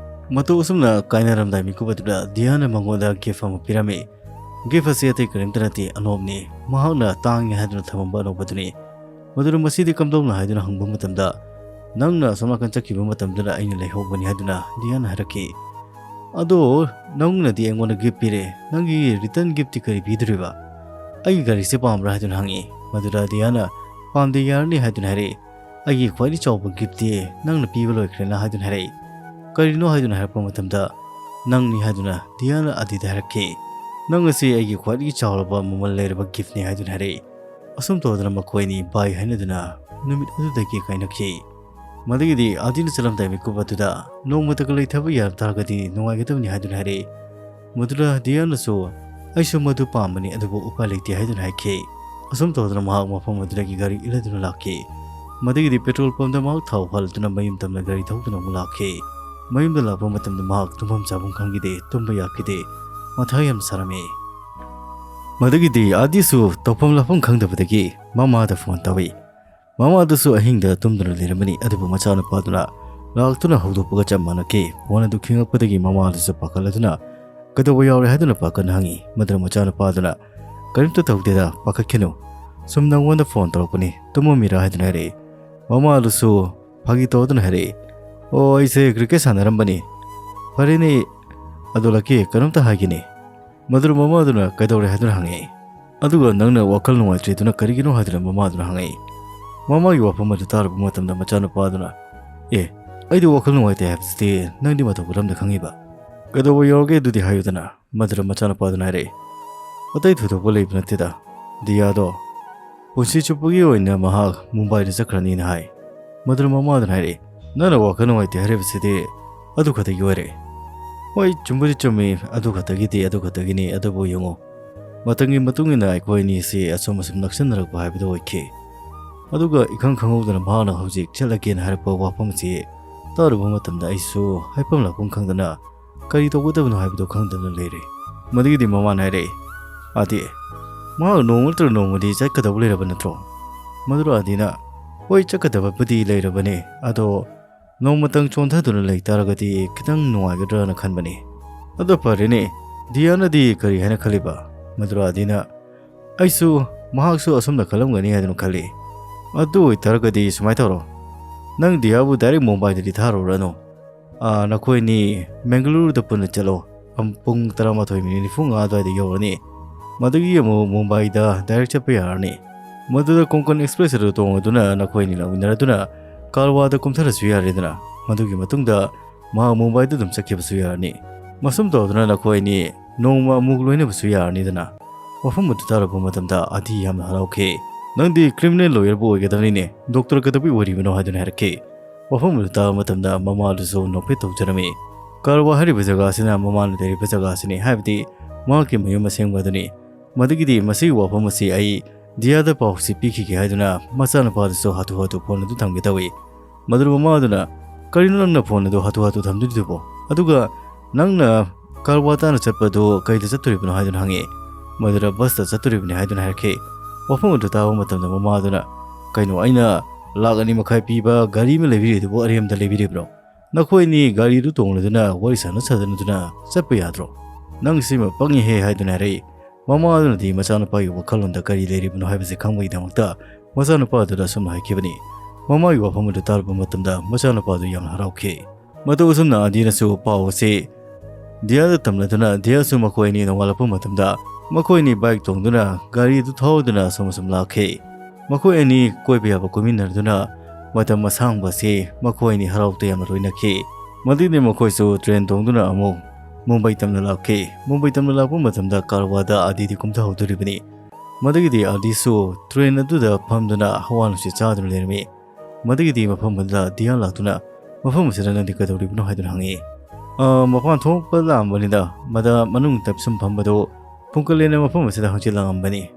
ꯃꯇꯧ ꯑꯁꯨꯝꯅ ꯀꯥꯏꯅꯔꯝꯗꯥꯏ ꯃꯤꯀꯨꯞ ꯑꯗꯨꯗ ꯗꯤꯌꯥꯅ ꯃꯉꯣꯟꯗ gift ꯑꯃ ꯄꯤꯔꯝꯃꯤ꯫ Gift ꯑꯁꯤ ꯑꯇꯩ ꯀꯔꯤꯝꯇ ꯅꯠꯇꯦ, ꯑꯅꯣꯞꯅꯤ꯫ ꯃꯍꯥꯛꯅ ꯇꯥꯡꯉꯤ ꯍꯥꯏꯗꯨꯅ ꯊꯝꯃꯝꯕ ꯑꯅꯣꯞ ꯑꯗꯨꯅꯤ꯫ ꯃꯗꯨꯅ ꯃꯁꯤꯗꯤ ꯀꯝꯗꯧꯅ ꯍꯥꯏꯗꯨꯅ ꯍꯪꯕ ꯃꯇꯝꯗ, "ꯅꯪꯅ ꯑꯁꯣꯝ ꯅꯥꯀꯟ ꯆꯠꯈꯤꯕ ꯃꯇꯝꯗꯨꯗ ꯑꯩꯅ ꯂꯩꯍꯧꯕꯅꯤ" ꯍꯥꯏꯗꯨꯅ ꯗꯤꯌꯥꯅ ꯍꯥꯏꯔꯛꯈꯤ꯫ "ꯑꯗꯣ ꯅꯪꯅꯗꯤ ꯑꯩꯉꯣꯟꯗ ꯒꯤꯐ ꯄꯤꯔꯦ, ꯅꯪꯒꯤ ꯔꯤꯇꯔꯟ ꯒꯤꯐꯇꯤ ꯀꯔꯤ ꯄꯤꯗꯣꯔꯤꯕ? ꯑꯩꯒꯤ ꯒꯥꯔꯤꯁꯦ ꯄꯥꯝꯕ꯭ꯔꯥ?" ꯍꯥꯏꯗꯨꯅ ꯍꯪꯉꯤ꯫ ꯃꯗꯨꯗ ꯗꯤꯌꯥꯅ, "ꯄꯥꯝꯗꯦ, ꯌꯥꯔꯅꯤ" ꯍꯥꯏꯗꯨꯅ ꯍꯥꯏꯔꯛꯏ꯫ "ꯑꯩꯒꯤ ꯈ꯭ꯋꯥꯏꯗꯒꯤ ꯆꯥꯎꯕ ꯒꯤꯐꯇꯤ ꯅꯪꯅ ꯄꯤꯕ ꯂꯣꯏꯈ꯭ꯔꯦꯅ" ꯍꯥꯏꯗꯨꯅ ꯍꯥꯏꯔꯛꯏ꯫ "ꯀꯔꯤꯅꯣ?" ꯍꯥꯏꯗꯨꯅ ꯍꯥꯏꯔꯛꯄ ꯃꯇꯝꯗ, "ꯅꯪꯅꯤ" ꯍꯥꯏꯗꯨꯅ ꯗꯤꯌꯥꯅ ꯑꯗꯤꯗ ꯍꯥꯏꯔꯛꯈꯤ꯫ "ꯅꯪ ꯑꯁꯤ ꯑꯩꯒꯤ ꯈ꯭ꯋꯥꯏꯗꯒꯤ ꯆꯥꯎꯔꯕ ꯃꯃꯜ ꯂꯩꯔꯕ ꯒꯤꯐꯅꯤ" ꯍꯥꯏꯗꯨꯅ ꯍꯥꯏꯔꯛꯏ꯫ ꯑꯁꯨꯝ ꯇꯧꯗꯅ ꯃꯈꯣꯏ ꯑꯅꯤ ꯕꯥꯏ ꯍꯥꯏꯅꯗꯨꯅ ꯅꯨꯃꯤꯠ ꯑꯗꯨꯗꯒꯤ ꯀꯥꯏꯅꯈꯤ꯫ ꯃꯗꯨꯒꯤꯗꯤ ꯑꯥꯗꯤꯅ ꯆꯠꯂꯝꯗꯥꯏ ꯃꯤꯀꯨꯞ ꯑꯗꯨꯗ, "ꯅꯣꯡꯃꯇꯒ ꯂꯩꯊꯕ ꯌꯥꯕ ꯇꯥꯔꯒꯗꯤ ꯅꯨꯡꯉꯥꯏꯒꯗꯕꯅꯤ" ꯍꯥꯏꯗꯨꯅ ꯍꯥꯏꯔꯛꯏ꯫ ꯃꯗꯨꯗ ꯗꯤꯌꯥꯅꯁꯨ, "ꯑꯩꯁꯨ ꯃꯗꯨ ꯄꯥꯝꯕꯅꯤ, ꯑꯗꯨꯕꯨ ꯎꯄꯥꯏ ꯂꯩꯇꯦ" ꯍꯥꯏꯗꯨꯅ ꯍꯥꯏꯈꯤ꯫ ꯑꯁꯨꯝ ꯇꯧꯗꯅ ꯃꯍꯥꯛ ꯃꯐꯝ ꯑꯗꯨꯗꯒꯤ ꯒꯥꯔꯤ ꯏꯜꯂꯗꯨꯅ ꯂꯥꯛꯈꯤ꯫ ꯃꯗꯨꯒꯤꯗꯤ ꯄꯦꯇ꯭ꯔꯣꯜ ꯄꯝꯗ ꯃꯍꯥꯛ ꯊꯥꯎ ꯍꯥꯜꯂꯗꯨꯅ ꯃꯌꯨꯝ ꯇꯝꯅ ꯒꯥꯔꯤ ꯊꯧꯗꯨꯅ ꯑꯃꯨꯛ ꯂꯥꯛꯈꯤ꯫ ꯃꯌꯨꯝꯗ ꯂꯥꯛꯄ ꯃꯇꯝꯗ ꯃꯍꯥꯛ ꯇꯨꯝꯐꯝ ꯆꯥꯐꯝ ꯈꯪꯈꯤꯗꯦ, ꯇꯨꯝꯕ ꯌꯥꯈꯤꯗꯦ, ꯃꯊꯥ ꯌꯥꯝ ꯁꯥꯔꯝꯃꯤ꯫ ꯃꯗꯨꯒꯤꯗꯤ ꯑꯥꯗꯤꯁꯨ ꯇꯧꯐꯝ ꯂꯥꯛꯐꯝ ꯈꯪꯗꯕꯗꯒꯤ ꯃꯃꯥꯗ ꯐꯣꯟ ꯇꯧꯏ꯫ ꯃꯃꯥꯗꯨꯁꯨ ꯑꯍꯤꯡꯗ ꯇꯨꯝꯗꯨꯅ ꯂꯩꯔꯝꯕꯅꯤ, ꯑꯗꯨꯕꯨ ꯃꯆꯥꯅꯨꯄꯥꯗꯨꯅ ꯂꯥꯛꯇꯨꯅ ꯍꯧꯗꯣꯛꯄꯒ ꯆꯞ ꯃꯥꯟꯅꯈꯤ꯫ ꯐꯣꯟ ꯑꯗꯨ ꯈꯤꯡꯉꯛꯄꯗꯒꯤ ꯃꯃꯥꯗꯨꯁꯨ ꯄꯥꯈꯠꯂꯗꯨꯅ, "ꯀꯩꯗꯧꯕ ꯌꯥꯎꯔꯦ?" ꯍꯥꯏꯗꯨꯅ ꯄꯥꯈꯠꯅ ꯍꯪꯉꯤ꯫ ꯃꯗꯨꯗ ꯃꯆꯥꯅꯨꯄꯥꯗꯨꯅ, "ꯀꯔꯤꯝꯇ ꯇꯧꯗꯦꯗ, ꯄꯥꯈꯠꯈꯤꯅꯨ꯫ ꯁꯨꯝ ꯅꯪꯉꯣꯟꯗ ꯐꯣꯟ ꯇꯧꯔꯛꯄꯅꯤ, ꯇꯨꯝꯃꯝꯃꯤꯔꯥ?" ꯍꯥꯏꯗꯨꯅ ꯍꯥꯏꯔꯛꯏ꯫ ꯃꯃꯥꯗꯨꯁꯨ ꯐꯥꯒꯤ ꯇꯧꯗꯨꯅ ꯍꯥꯏꯔꯛꯏ, "ꯑꯣ, ꯑꯩꯁꯦ ꯀ꯭ꯔꯤꯀꯦꯠ ꯁꯥꯟꯅꯔꯝꯕꯅꯤ꯫ ꯐꯔꯦꯅꯦ, ꯑꯗꯣ ꯂꯛꯀꯤ, ꯀꯩꯅꯣꯝꯇ ꯍꯥꯏꯒꯦꯅꯦ꯫" ꯃꯗꯨꯗ ꯃꯃꯥꯗꯨꯅ ꯀꯩꯗꯧꯔꯦ ꯍꯥꯏꯗꯨꯅ ꯍꯪꯉꯛꯏ꯫ ꯑꯗꯨꯒ ꯅꯪꯅ ꯋꯥꯈꯜ ꯅꯨꯡꯉꯥꯏꯇ꯭ꯔꯤꯗꯨꯅ ꯀꯔꯤꯒꯤꯅꯣ ꯍꯥꯏꯗꯨꯅ ꯃꯃꯥꯗꯨꯅ ꯍꯪꯉꯛꯏ꯫ ꯃꯃꯥꯒꯤ ꯋꯥꯐꯝ ꯑꯗꯨ ꯇꯥꯔꯨꯕ ꯃꯇꯝꯗ ꯃꯆꯥꯅꯨꯄꯥꯗꯨꯅ, "ꯑꯦ, ꯑꯩꯗꯤ ꯋꯥꯈꯜ ꯅꯨꯡꯉꯥꯏꯇꯦ ꯍꯥꯏꯕꯁꯤꯗꯤ ꯅꯪꯗꯤ ꯃꯇꯧ ꯀꯔꯝꯅ ꯈꯪꯉꯤꯕ? ꯀꯩꯗꯧꯕ ꯌꯥꯎꯔꯒꯦ ꯑꯗꯨꯗꯤ ꯍꯥꯏꯌꯨꯗꯅ?" ꯃꯗꯨꯗ ꯃꯆꯥꯅꯨꯄꯥꯗꯨꯅ ꯍꯥꯏꯔꯛꯏ, "ꯑꯇꯩ ꯊꯣꯏꯗꯣꯛꯄ ꯂꯩꯕ ꯅꯠꯇꯦꯗ꯫ ꯗꯤꯌꯥꯗꯣ ꯄꯨꯟꯁꯤ ꯆꯨꯞꯄꯒꯤ ꯑꯣꯏꯅ ꯃꯍꯥꯛ ꯃꯨꯝꯕꯥꯏꯗ ꯆꯠꯈ꯭ꯔꯅꯤꯅ ꯍꯥꯏ꯫" ꯃꯗꯨꯗ ꯃꯃꯥꯗꯨꯅ ꯍꯥꯏꯔꯛꯏ, "ꯅꯪꯅ ꯋꯥꯈꯜ ꯅꯨꯡꯉꯥꯏꯇꯦ ꯍꯥꯏꯔꯤꯕꯁꯤꯗꯤ ꯑꯗꯨ ꯈꯛꯇꯒꯤ ꯑꯣꯏꯔꯦ꯫" "ꯍꯣꯏ, ꯆꯨꯝꯕꯨꯗꯤ ꯆꯨꯝꯃꯤ, ꯑꯗꯨ ꯈꯛꯇꯒꯤꯗꯤ, ꯑꯗꯨ ꯈꯛꯇꯒꯤꯅꯤ, ꯑꯗꯨꯕꯨ ꯌꯦꯡꯉꯣ, ꯃꯇꯝꯒꯤ ꯃꯇꯨꯡ ꯏꯟꯅ ꯑꯩꯈꯣꯏ ꯑꯅꯤꯁꯤ ꯑꯁꯨꯝ ꯑꯁꯨꯝ ꯅꯛꯁꯤꯟꯅꯔꯛꯄ ꯍꯥꯏꯕꯗꯨ ꯑꯣꯏꯈꯤ꯫ ꯑꯗꯨꯒ ꯏꯈꯪ ꯈꯪꯍꯧꯗꯅ ꯃꯍꯥꯛꯅ ꯍꯧꯖꯤꯛ ꯆꯠꯂꯒꯦꯅ ꯍꯥꯏꯔꯛꯄ ꯋꯥꯐꯝꯁꯤ ꯇꯥꯔꯨꯕ ꯃꯇꯝꯗ ꯑꯩꯁꯨ ꯍꯥꯏꯐꯝ ꯂꯥꯛꯐꯝ ꯈꯪꯗꯅ ꯀꯔꯤ ꯇꯧꯒꯗꯕꯅꯣ ꯍꯥꯏꯕꯗꯨ ꯈꯪꯗꯅ ꯂꯩꯔꯦ꯫" ꯃꯗꯨꯒꯤꯗꯤ ꯃꯃꯥꯅ ꯍꯥꯏꯔꯛꯏ, "ꯑꯥꯗꯤ, ꯃꯍꯥꯛ ꯅꯣꯡꯃ ꯅꯠꯇ꯭ꯔꯒ ꯅꯣꯡꯃꯗꯤ ꯆꯠꯀꯗꯕ ꯂꯩꯔꯕ ꯅꯠꯇ꯭ꯔꯣ?" ꯃꯗꯨꯗ ꯑꯥꯗꯤꯅ, "ꯍꯣꯏ, ꯆꯠꯀꯗꯕꯕꯨꯗꯤ ꯂꯩꯔꯕꯅꯦ, ꯑꯗꯣ ꯅꯣꯡꯃꯇꯪ ꯆꯣꯟꯊꯗꯨꯅ ꯂꯩ ꯇꯥꯔꯒꯗꯤ ꯈꯤꯇꯪ ꯅꯨꯡꯉꯥꯏꯒꯗ꯭ꯔꯥꯅ ꯈꯟꯕꯅꯤ꯫" "ꯑꯗꯣ ꯐꯔꯦꯅꯦ, ꯗꯤꯌꯥꯅꯗꯤ ꯀꯔꯤ ꯍꯥꯏꯅ ꯈꯜꯂꯤꯕ?" ꯃꯗꯨꯗ ꯑꯥꯗꯤꯅ, "ꯑꯩꯁꯨ, ꯃꯍꯥꯛꯁꯨ ꯑꯁꯨꯝꯅ ꯈꯜꯂꯝꯒꯅꯤ ꯍꯥꯏꯗꯨꯅ ꯈꯜꯂꯤ꯫ ꯑꯗꯨ ꯑꯣꯏꯇꯥꯔꯒꯗꯤ ꯁꯨꯃꯥꯏꯅ ꯇꯧꯔꯣ, ꯅꯪ ꯗꯤꯌꯥꯕꯨ ꯗꯥꯏꯔꯦꯛ ꯃꯨꯝꯕꯥꯏꯗꯗꯤ ꯊꯥꯔꯨꯔꯅꯨ꯫ "ꯑꯥ, ꯅꯈꯣꯏ ꯑꯅꯤ ꯃꯦꯡꯒꯂꯨꯔꯨꯗ ꯄꯨꯟꯅ ꯆꯠꯂꯣ꯫ ꯑꯝ, ꯄꯨꯡ ꯇꯔꯥꯃꯥꯊꯣꯏ ꯃꯤꯅꯤꯠ ꯅꯤꯐꯨ ꯃꯉꯥ ꯑꯗꯨꯋꯥꯏꯗ ꯌꯧꯔꯅꯤ꯫ ꯃꯗꯨꯒꯤ ꯑꯃꯨꯛ ꯃꯨꯝꯕꯥꯏꯗ direct ꯆꯠꯄ ꯌꯥꯔꯅꯤ꯫ ꯃꯗꯨꯗ ꯀꯣꯡꯀꯟ ꯑꯦꯛꯁꯄ꯭ꯔꯦꯁ ꯑꯗꯨ ꯇꯣꯡꯂꯗꯨꯅ ꯅꯈꯣꯏ ꯑꯅꯤ ꯂꯥꯛꯃꯤꯟꯅꯔꯗꯨꯅ ꯀꯥꯔꯋꯥꯗ ꯀꯨꯝꯊꯔꯁꯨ ꯌꯥꯔꯦꯗꯅ꯫ ꯃꯗꯨꯒꯤ ꯃꯇꯨꯡꯗ ꯃꯍꯥꯛ ꯃꯨꯝꯕꯥꯏꯗ ꯑꯗꯨꯝ ꯆꯠꯈꯤꯕꯁꯨ ꯌꯥꯔꯅꯤ꯫ ꯃꯁꯨꯝ ꯇꯧꯗꯨꯅ ꯅꯈꯣꯏ ꯑꯅꯤ ꯅꯣꯡꯃ ꯑꯃꯨꯛ ꯂꯣꯏꯅꯕꯁꯨ ꯌꯥꯔꯅꯤꯗꯅ"꯫ ꯋꯥꯐꯝ ꯑꯗꯨ ꯇꯥꯔꯨꯕ ꯃꯇꯝꯗ ꯑꯥꯗꯤ ꯌꯥꯝꯅ ꯍꯔꯥꯎꯈꯤ꯫ "ꯅꯪꯗꯤ criminal lawyer ꯕꯨ ꯑꯣꯏꯒꯗꯕꯅꯤꯅꯦ, ꯗꯣꯛꯇꯔ ꯀꯩꯗꯧꯕꯩ ꯑꯣꯏꯔꯤꯕꯅꯣ?" ꯍꯥꯏꯗꯨꯅ ꯍꯥꯏꯔꯛꯈꯤ꯫ ꯋꯥꯐꯝ ꯑꯗꯨ ꯇꯥꯕ ꯃꯇꯝꯗ ꯃꯃꯥꯗꯨꯁꯨ ꯅꯣꯛꯐꯦꯠ ꯇꯧꯖꯔꯝꯃꯤ꯫ ꯀꯥꯔꯋꯥ ꯍꯥꯏꯔꯤꯕ ꯖꯒꯥ ꯑꯁꯤꯅ ꯃꯃꯥꯅ ꯂꯩꯔꯤꯕ ꯖꯒꯥ ꯑꯁꯤꯅꯤ, ꯍꯥꯏꯕꯗꯤ ꯃꯍꯥꯛꯀꯤ ꯃꯌꯨꯝ ꯑꯁꯦꯡꯕ ꯑꯗꯨꯅꯤ꯫ ꯃꯗꯨꯒꯤꯗꯤ ꯃꯁꯤꯒꯤ ꯋꯥꯐꯝ ꯑꯁꯤ ꯑꯩ ꯗꯤꯌꯥꯗ ꯄꯥꯎꯁꯤ ꯄꯤꯈꯤꯒꯦ ꯍꯥꯏꯗꯨꯅ ꯃꯆꯥꯅꯨꯄꯥꯗꯨꯁꯨ ꯍꯥꯊꯨ ꯍꯥꯊꯨ ꯐꯣꯟ ꯑꯗꯨ ꯊꯝꯒꯦ ꯇꯧꯏ꯫ ꯃꯗꯨꯗ ꯃꯃꯥꯗꯨꯅ, "ꯀꯔꯤꯅꯣ ꯅꯪꯅ ꯐꯣꯟ ꯑꯗꯨ ꯍꯥꯊꯨ ꯍꯥꯊꯨ ꯊꯝꯗꯣꯏꯗꯨꯕꯣ? ꯑꯗꯨꯒ ꯅꯪꯅ ꯀꯥꯔꯋꯥ ꯇꯥꯟꯅ ꯆꯠꯄꯗꯨ ꯀꯩꯗ ꯆꯠꯇꯣꯔꯤꯕꯅꯣ?" ꯍꯥꯏꯗꯨꯅ ꯍꯪꯉꯤ꯫ ꯃꯗꯨꯗ ꯕꯁꯇ ꯆꯠꯇꯣꯔꯤꯕꯅꯤ ꯍꯥꯏꯗꯨꯅ ꯍꯥꯏꯔꯛꯈꯤ꯫ ꯋꯥꯐꯝ ꯑꯗꯨ ꯇꯥꯕ ꯃꯇꯝꯗ ꯃꯃꯥꯗꯨꯅ, "ꯀꯩꯅꯣ, ꯑꯩꯅ ꯂꯥꯛ ꯑꯅꯤ ꯃꯈꯥꯏ ꯄꯤꯕ ꯒꯥꯔꯤ ꯑꯃ ꯂꯩꯕꯤꯔꯤꯗꯨꯕꯨ ꯑꯔꯦꯝꯕꯗ ꯂꯩꯕꯤꯔꯤꯕ꯭ꯔꯣ? ꯅꯈꯣꯏ ꯑꯅꯤ ꯒꯥꯔꯤꯗꯨ ꯇꯣꯡꯂꯗꯨꯅ ꯋꯥꯔꯤ ꯁꯥꯟꯅ ꯁꯥꯟꯅꯗꯨꯅ ꯆꯠꯄ ꯌꯥꯗ꯭ꯔꯣ? ꯅꯪ ꯁꯤꯃ ꯄꯪꯉꯤꯍꯦ" ꯍꯥꯏꯗꯨꯅ ꯍꯥꯏꯔꯛꯏ꯫ ꯃꯃꯥꯗꯨꯅꯗꯤ ꯃꯆꯥꯅꯨꯄꯥꯒꯤ ꯋꯥꯈꯜꯂꯣꯟꯗ ꯀꯔꯤ ꯂꯩꯔꯤꯕꯅꯣ ꯍꯥꯏꯕꯁꯤ ꯈꯪꯕꯒꯤꯗꯃꯛꯇ ꯃꯆꯥꯅꯨꯄꯥꯗꯨꯗ ꯑꯁꯨꯝꯅ ꯍꯥꯏꯈꯤꯕꯅꯤ꯫ ꯃꯃꯥꯒꯤ ꯋꯥꯐꯝ ꯑꯗꯨ ꯇꯥꯔꯨꯕ ꯃꯇꯝꯗ ꯃꯆꯥꯅꯨꯄꯥꯗꯨ ꯌꯥꯝꯅ ꯍꯔꯥꯎꯈꯤ꯫ ꯃꯇꯧ ꯑꯁꯨꯝꯅ ꯑꯥꯗꯤꯅꯁꯨ ꯄꯥꯎ ꯑꯁꯤ ꯗꯤꯌꯥꯗ ꯇꯝꯂꯗꯨꯅ ꯗꯤꯌꯥꯁꯨ ꯃꯈꯣꯏ ꯑꯅꯤ ꯅꯣꯡꯉꯥꯜꯂꯛꯄ ꯃꯇꯝꯗ ꯃꯈꯣꯏ ꯑꯅꯤ ꯕꯥꯏꯛ ꯇꯣꯡꯗꯨꯅ ꯒꯥꯔꯤ ꯑꯗꯨ ꯊꯧꯗꯨꯅ ꯑꯁꯨꯝ ꯑꯁꯨꯝ ꯂꯥꯛꯈꯤ꯫ ꯃꯈꯣꯏ ꯑꯅꯤ ꯀꯣꯏꯕ ꯌꯥꯕ ꯀꯣꯏꯃꯤꯟꯅꯗꯨꯅ ꯃꯇꯝ ꯑꯁꯥꯡꯕ ꯑꯁꯤ ꯃꯈꯣꯏ ꯑꯅꯤ ꯍꯔꯥꯎ ꯇꯌꯥꯝꯅ ꯂꯣꯏꯅꯈꯤ꯫ ꯃꯗꯨꯒꯤ ꯃꯈꯣꯏꯁꯨ ꯇ꯭ꯔꯦꯟ ꯇꯣꯡꯗꯨꯅ ꯑꯃꯨꯛ ꯃꯨꯝꯕꯥꯏ ꯇꯝꯅ ꯂꯥꯛꯈꯤ꯫ ꯃꯨꯝꯕꯥꯏ ꯇꯝꯅ ꯂꯥꯛꯄ ꯃꯇꯝꯗ ꯀꯥꯔꯋꯥꯗ ꯑꯥꯗꯤꯗꯤ ꯀꯨꯝꯊꯍꯧꯗꯣꯔꯤꯕꯅꯤ꯫ ꯃꯗꯨꯒꯤꯗꯤ ꯑꯥꯗꯤꯁꯨ ꯇ꯭ꯔꯦꯟ ꯑꯗꯨꯗ ꯐꯝꯗꯨꯅ ꯍꯋꯥ ꯅꯨꯡꯁꯤꯠ ꯆꯥꯗꯨꯅ ꯂꯩꯔꯝꯃꯤ꯫ ꯃꯗꯨꯒꯤꯗꯤ ꯃꯐꯝ ꯑꯗꯨꯗ ꯗꯤꯌꯥ ꯂꯥꯛꯇꯨꯅ, "ꯃꯐꯝ ꯑꯁꯤꯗ ꯅꯪꯗꯤ ꯀꯩꯗꯧꯔꯤꯕꯅꯣ?" ꯍꯥꯏꯗꯨꯅ ꯍꯪꯉꯛꯏ꯫ "ꯑ, ꯃꯄꯥꯟ ꯊꯣꯛꯄ ꯂꯥꯛꯑꯝꯕꯅꯤꯗ, ꯃꯗ ꯃꯅꯨꯡꯗ ꯁꯨꯝ ꯐꯝꯕꯗꯨ ꯄꯨꯡ ꯀꯜꯂꯦꯅ ꯃꯐꯝ ꯑꯁꯤꯗ ꯍꯪꯆꯤꯠ ꯂꯥꯡꯉꯝꯕꯅꯤ"꯫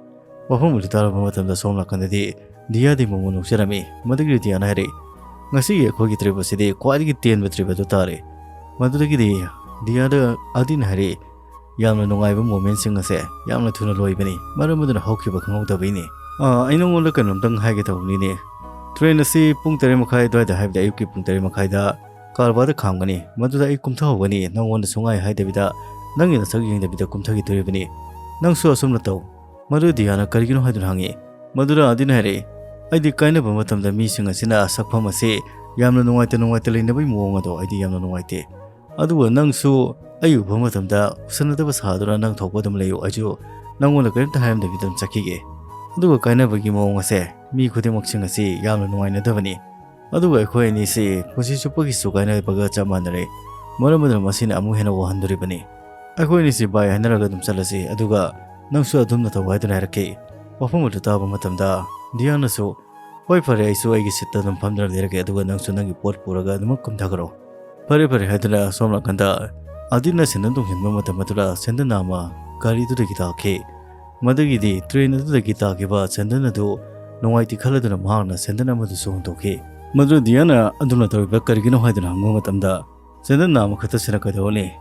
ꯋꯥꯐꯝ ꯑꯗꯨ ꯇꯥꯔꯕ ꯃꯇꯝꯗ ꯁꯣꯝ ꯅꯥꯀꯟꯗꯗꯤ ꯗꯤꯌꯥꯗꯤ ꯃꯃꯣꯟ ꯅꯣꯛꯆꯔꯝꯃꯤ꯫ ꯃꯗꯨꯒꯤ ꯗꯤꯌꯥꯅ ꯍꯥꯏꯔꯛꯏ, "ꯉꯁꯤꯒꯤ ꯑꯩꯈꯣꯏꯒꯤ ꯇ꯭ꯔꯤꯞ ꯑꯁꯤꯗꯤ ꯈ꯭ꯋꯥꯏꯗꯒꯤ ꯇꯦꯟꯕ ꯇ꯭ꯔꯤꯞ ꯑꯗꯨ ꯇꯥꯔꯦ"꯫ ꯃꯗꯨꯗꯒꯤꯗꯤ ꯗꯤꯌꯥꯗ ꯑꯥꯗꯤꯅ ꯍꯥꯏꯔꯛꯏ, "ꯌꯥꯝꯅ ꯅꯨꯡꯉꯥꯏꯕ ꯃꯣꯃꯦꯟꯁꯤꯡ ꯑꯁꯦ ꯌꯥꯝꯅ ꯊꯨꯅ ꯂꯣꯏꯕꯅꯤ, ꯃꯔꯝ ꯑꯗꯨꯅ ꯍꯧꯈꯤꯕ ꯈꯪꯍꯧꯗꯕꯩꯅꯤ꯫ ꯑꯥ, ꯑꯩ ꯅꯉꯣꯟꯗ ꯀꯩꯅꯣꯝꯇꯪ ꯍꯥꯏꯒꯦ ꯇꯧꯕꯅꯤꯅꯦ꯫ ꯇ꯭ꯔꯦꯟ ꯑꯁꯤ ꯄꯨꯡ ꯇꯔꯦꯠ ꯃꯈꯥꯏ ꯑꯗꯨꯋꯥꯏꯗ, ꯍꯥꯏꯕꯗꯤ ꯑꯌꯨꯛꯀꯤ ꯄꯨꯡ ꯇꯔꯦꯠ ꯃꯈꯥꯏꯗ ꯀꯥꯔꯋꯥꯗ ꯈꯥꯝꯒꯅꯤ꯫ ꯃꯗꯨꯗ ꯑꯩ ꯀꯨꯝꯊꯍꯧꯒꯅꯤ, ꯅꯉꯣꯟꯗ ꯁꯨꯡꯍꯥꯏ ꯍꯥꯏꯗꯕꯤꯗ ꯅꯪꯒꯤ ꯅꯁꯛ ꯌꯦꯡꯗꯕꯤꯗ ꯀꯨꯝꯊꯈꯤꯗꯣꯔꯤꯕꯅꯤ꯫ ꯅꯪꯁꯨ ꯑꯁꯨꯝꯅ ꯇꯧ"꯫ ꯃꯗꯨ ꯗꯤꯌꯥꯅ ꯀꯔꯤꯒꯤꯅꯣ ꯍꯥꯏꯗꯨꯅ ꯍꯪꯉꯤ꯫ ꯃꯗꯨꯗ ꯑꯥꯗꯤꯅ ꯍꯥꯏꯔꯛꯏ, "ꯑꯩꯗꯤ ꯀꯥꯏꯅꯕ ꯃꯇꯝꯗ ꯃꯤꯁꯤꯡ ꯑꯁꯤꯅ ꯁꯛꯐꯝ ꯑꯁꯤ ꯌꯥꯝꯅ ꯅꯨꯡꯉꯥꯏꯇ ꯅꯨꯡꯉꯥꯏꯇ ꯂꯩꯅꯕꯒꯤ ꯃꯑꯣꯡ ꯑꯗꯣ ꯑꯩꯗꯤ ꯌꯥꯝꯅ ꯅꯨꯡꯉꯥꯏꯇꯦ꯫ ꯑꯗꯨꯒ ꯅꯪꯁꯨ ꯑꯩ ꯎꯕ ꯃꯇꯝꯗ ꯎꯁꯟꯅꯗꯕ ꯁꯥꯗꯨꯅ ꯅꯪ ꯊꯣꯛꯄ ꯑꯗꯨꯝ ꯂꯩꯌꯨ, ꯑꯩꯁꯨ ꯅꯪꯉꯣꯟꯗ ꯀꯔꯤꯝꯇ ꯍꯥꯏꯔꯝꯗꯕꯤꯗ ꯑꯗꯨꯝ ꯆꯠꯈꯤꯒꯦ꯫ ꯑꯗꯨꯒ ꯀꯥꯏꯅꯕꯒꯤ ꯃꯑꯣꯡ ꯑꯁꯦ ꯃꯤ ꯈꯨꯗꯤꯡꯃꯛꯁꯤꯡ ꯑꯁꯤ ꯌꯥꯝꯅ ꯅꯨꯡꯉꯥꯏꯅꯗꯕꯅꯤ꯫ ꯑꯗꯨꯒ ꯑꯩꯈꯣꯏ ꯑꯅꯤꯁꯤ ꯄꯨꯟꯁꯤ ꯆꯨꯞꯄꯒꯤꯁꯨ ꯀꯥꯏꯅꯕꯒ ꯆꯞ ꯃꯥꯟꯅꯔꯦ꯫ ꯃꯔꯝ ꯑꯗꯨꯅ ꯃꯁꯤꯅ ꯑꯃꯨꯛ ꯍꯦꯟꯅ ꯋꯥꯍꯟꯗꯣꯔꯤꯕꯅꯤ꯫ ꯑꯩꯈꯣꯏ ꯑꯅꯤꯁꯤ ꯕꯥꯏ ꯍꯥꯏꯅꯔꯒ ꯑꯗꯨꯝ ꯆꯠꯂꯁꯤ, ꯑꯗꯨꯒ ꯅꯪꯁꯨ ꯑꯗꯨꯝꯅ ꯇꯧ ꯍꯥꯏꯗꯨꯅ ꯍꯥꯏꯔꯛꯈꯤ꯫ ꯋꯥꯐꯝ ꯑꯗꯨ ꯇꯥꯕ ꯃꯇꯝꯗ ꯗꯤꯌꯥꯅꯁꯨ, "ꯍꯣꯏ, ꯐꯔꯦ, ꯑꯩꯁꯨ ꯑꯩꯒꯤ ꯁꯤꯠꯇ ꯑꯗꯨꯝ ꯐꯝꯗꯨꯅ ꯂꯩꯔꯒꯦ, ꯑꯗꯨꯒ ꯅꯪꯁꯨ ꯅꯪꯒꯤ ꯄꯣꯠ ꯄꯨꯔꯒ ꯑꯗꯨꯃꯛ ꯀꯨꯝꯊꯈ꯭ꯔꯣ"꯫ "ꯐꯔꯦ, ꯐꯔꯦ" ꯍꯥꯏꯗꯨꯅ ꯁꯣꯝ ꯅꯥꯀꯟꯗ ꯑꯗꯤꯅ ꯁꯦꯟꯗꯟ ꯇꯣꯡꯁꯤꯟꯕ ꯃꯇꯝ ꯑꯗꯨꯗ ꯁꯦꯟꯗꯟ ꯑꯃ ꯒꯥꯔꯤꯗꯨꯗꯒꯤ ꯇꯥꯈꯤ꯫ ꯃꯗꯨꯒꯤꯗꯤ ꯇ꯭ꯔꯦꯟ ꯑꯗꯨꯗꯒꯤ ꯇꯥꯈꯤꯕ ꯁꯦꯟꯗꯟ ꯑꯗꯨ ꯅꯨꯡꯉꯥꯏꯇꯦ ꯈꯜꯂꯗꯨꯅ ꯃꯍꯥꯛꯅ ꯁꯦꯟꯗꯟ ꯑꯃꯗꯨꯁꯨ ꯍꯨꯟꯗꯣꯛꯈꯤ꯫ ꯃꯗꯨ ꯗꯤꯌꯥꯅ ꯑꯗꯨꯅ ꯇꯧꯔꯤꯕ ꯀꯔꯤꯒꯤꯅꯣ ꯍꯥꯏꯗꯨꯅ ꯍꯪꯕ ꯃꯇꯝꯗ, "ꯁꯦꯟꯗꯟ ꯅꯥꯝꯃ ꯈꯛꯇꯁꯤꯅ ꯀꯩꯗꯧꯔꯅꯤ?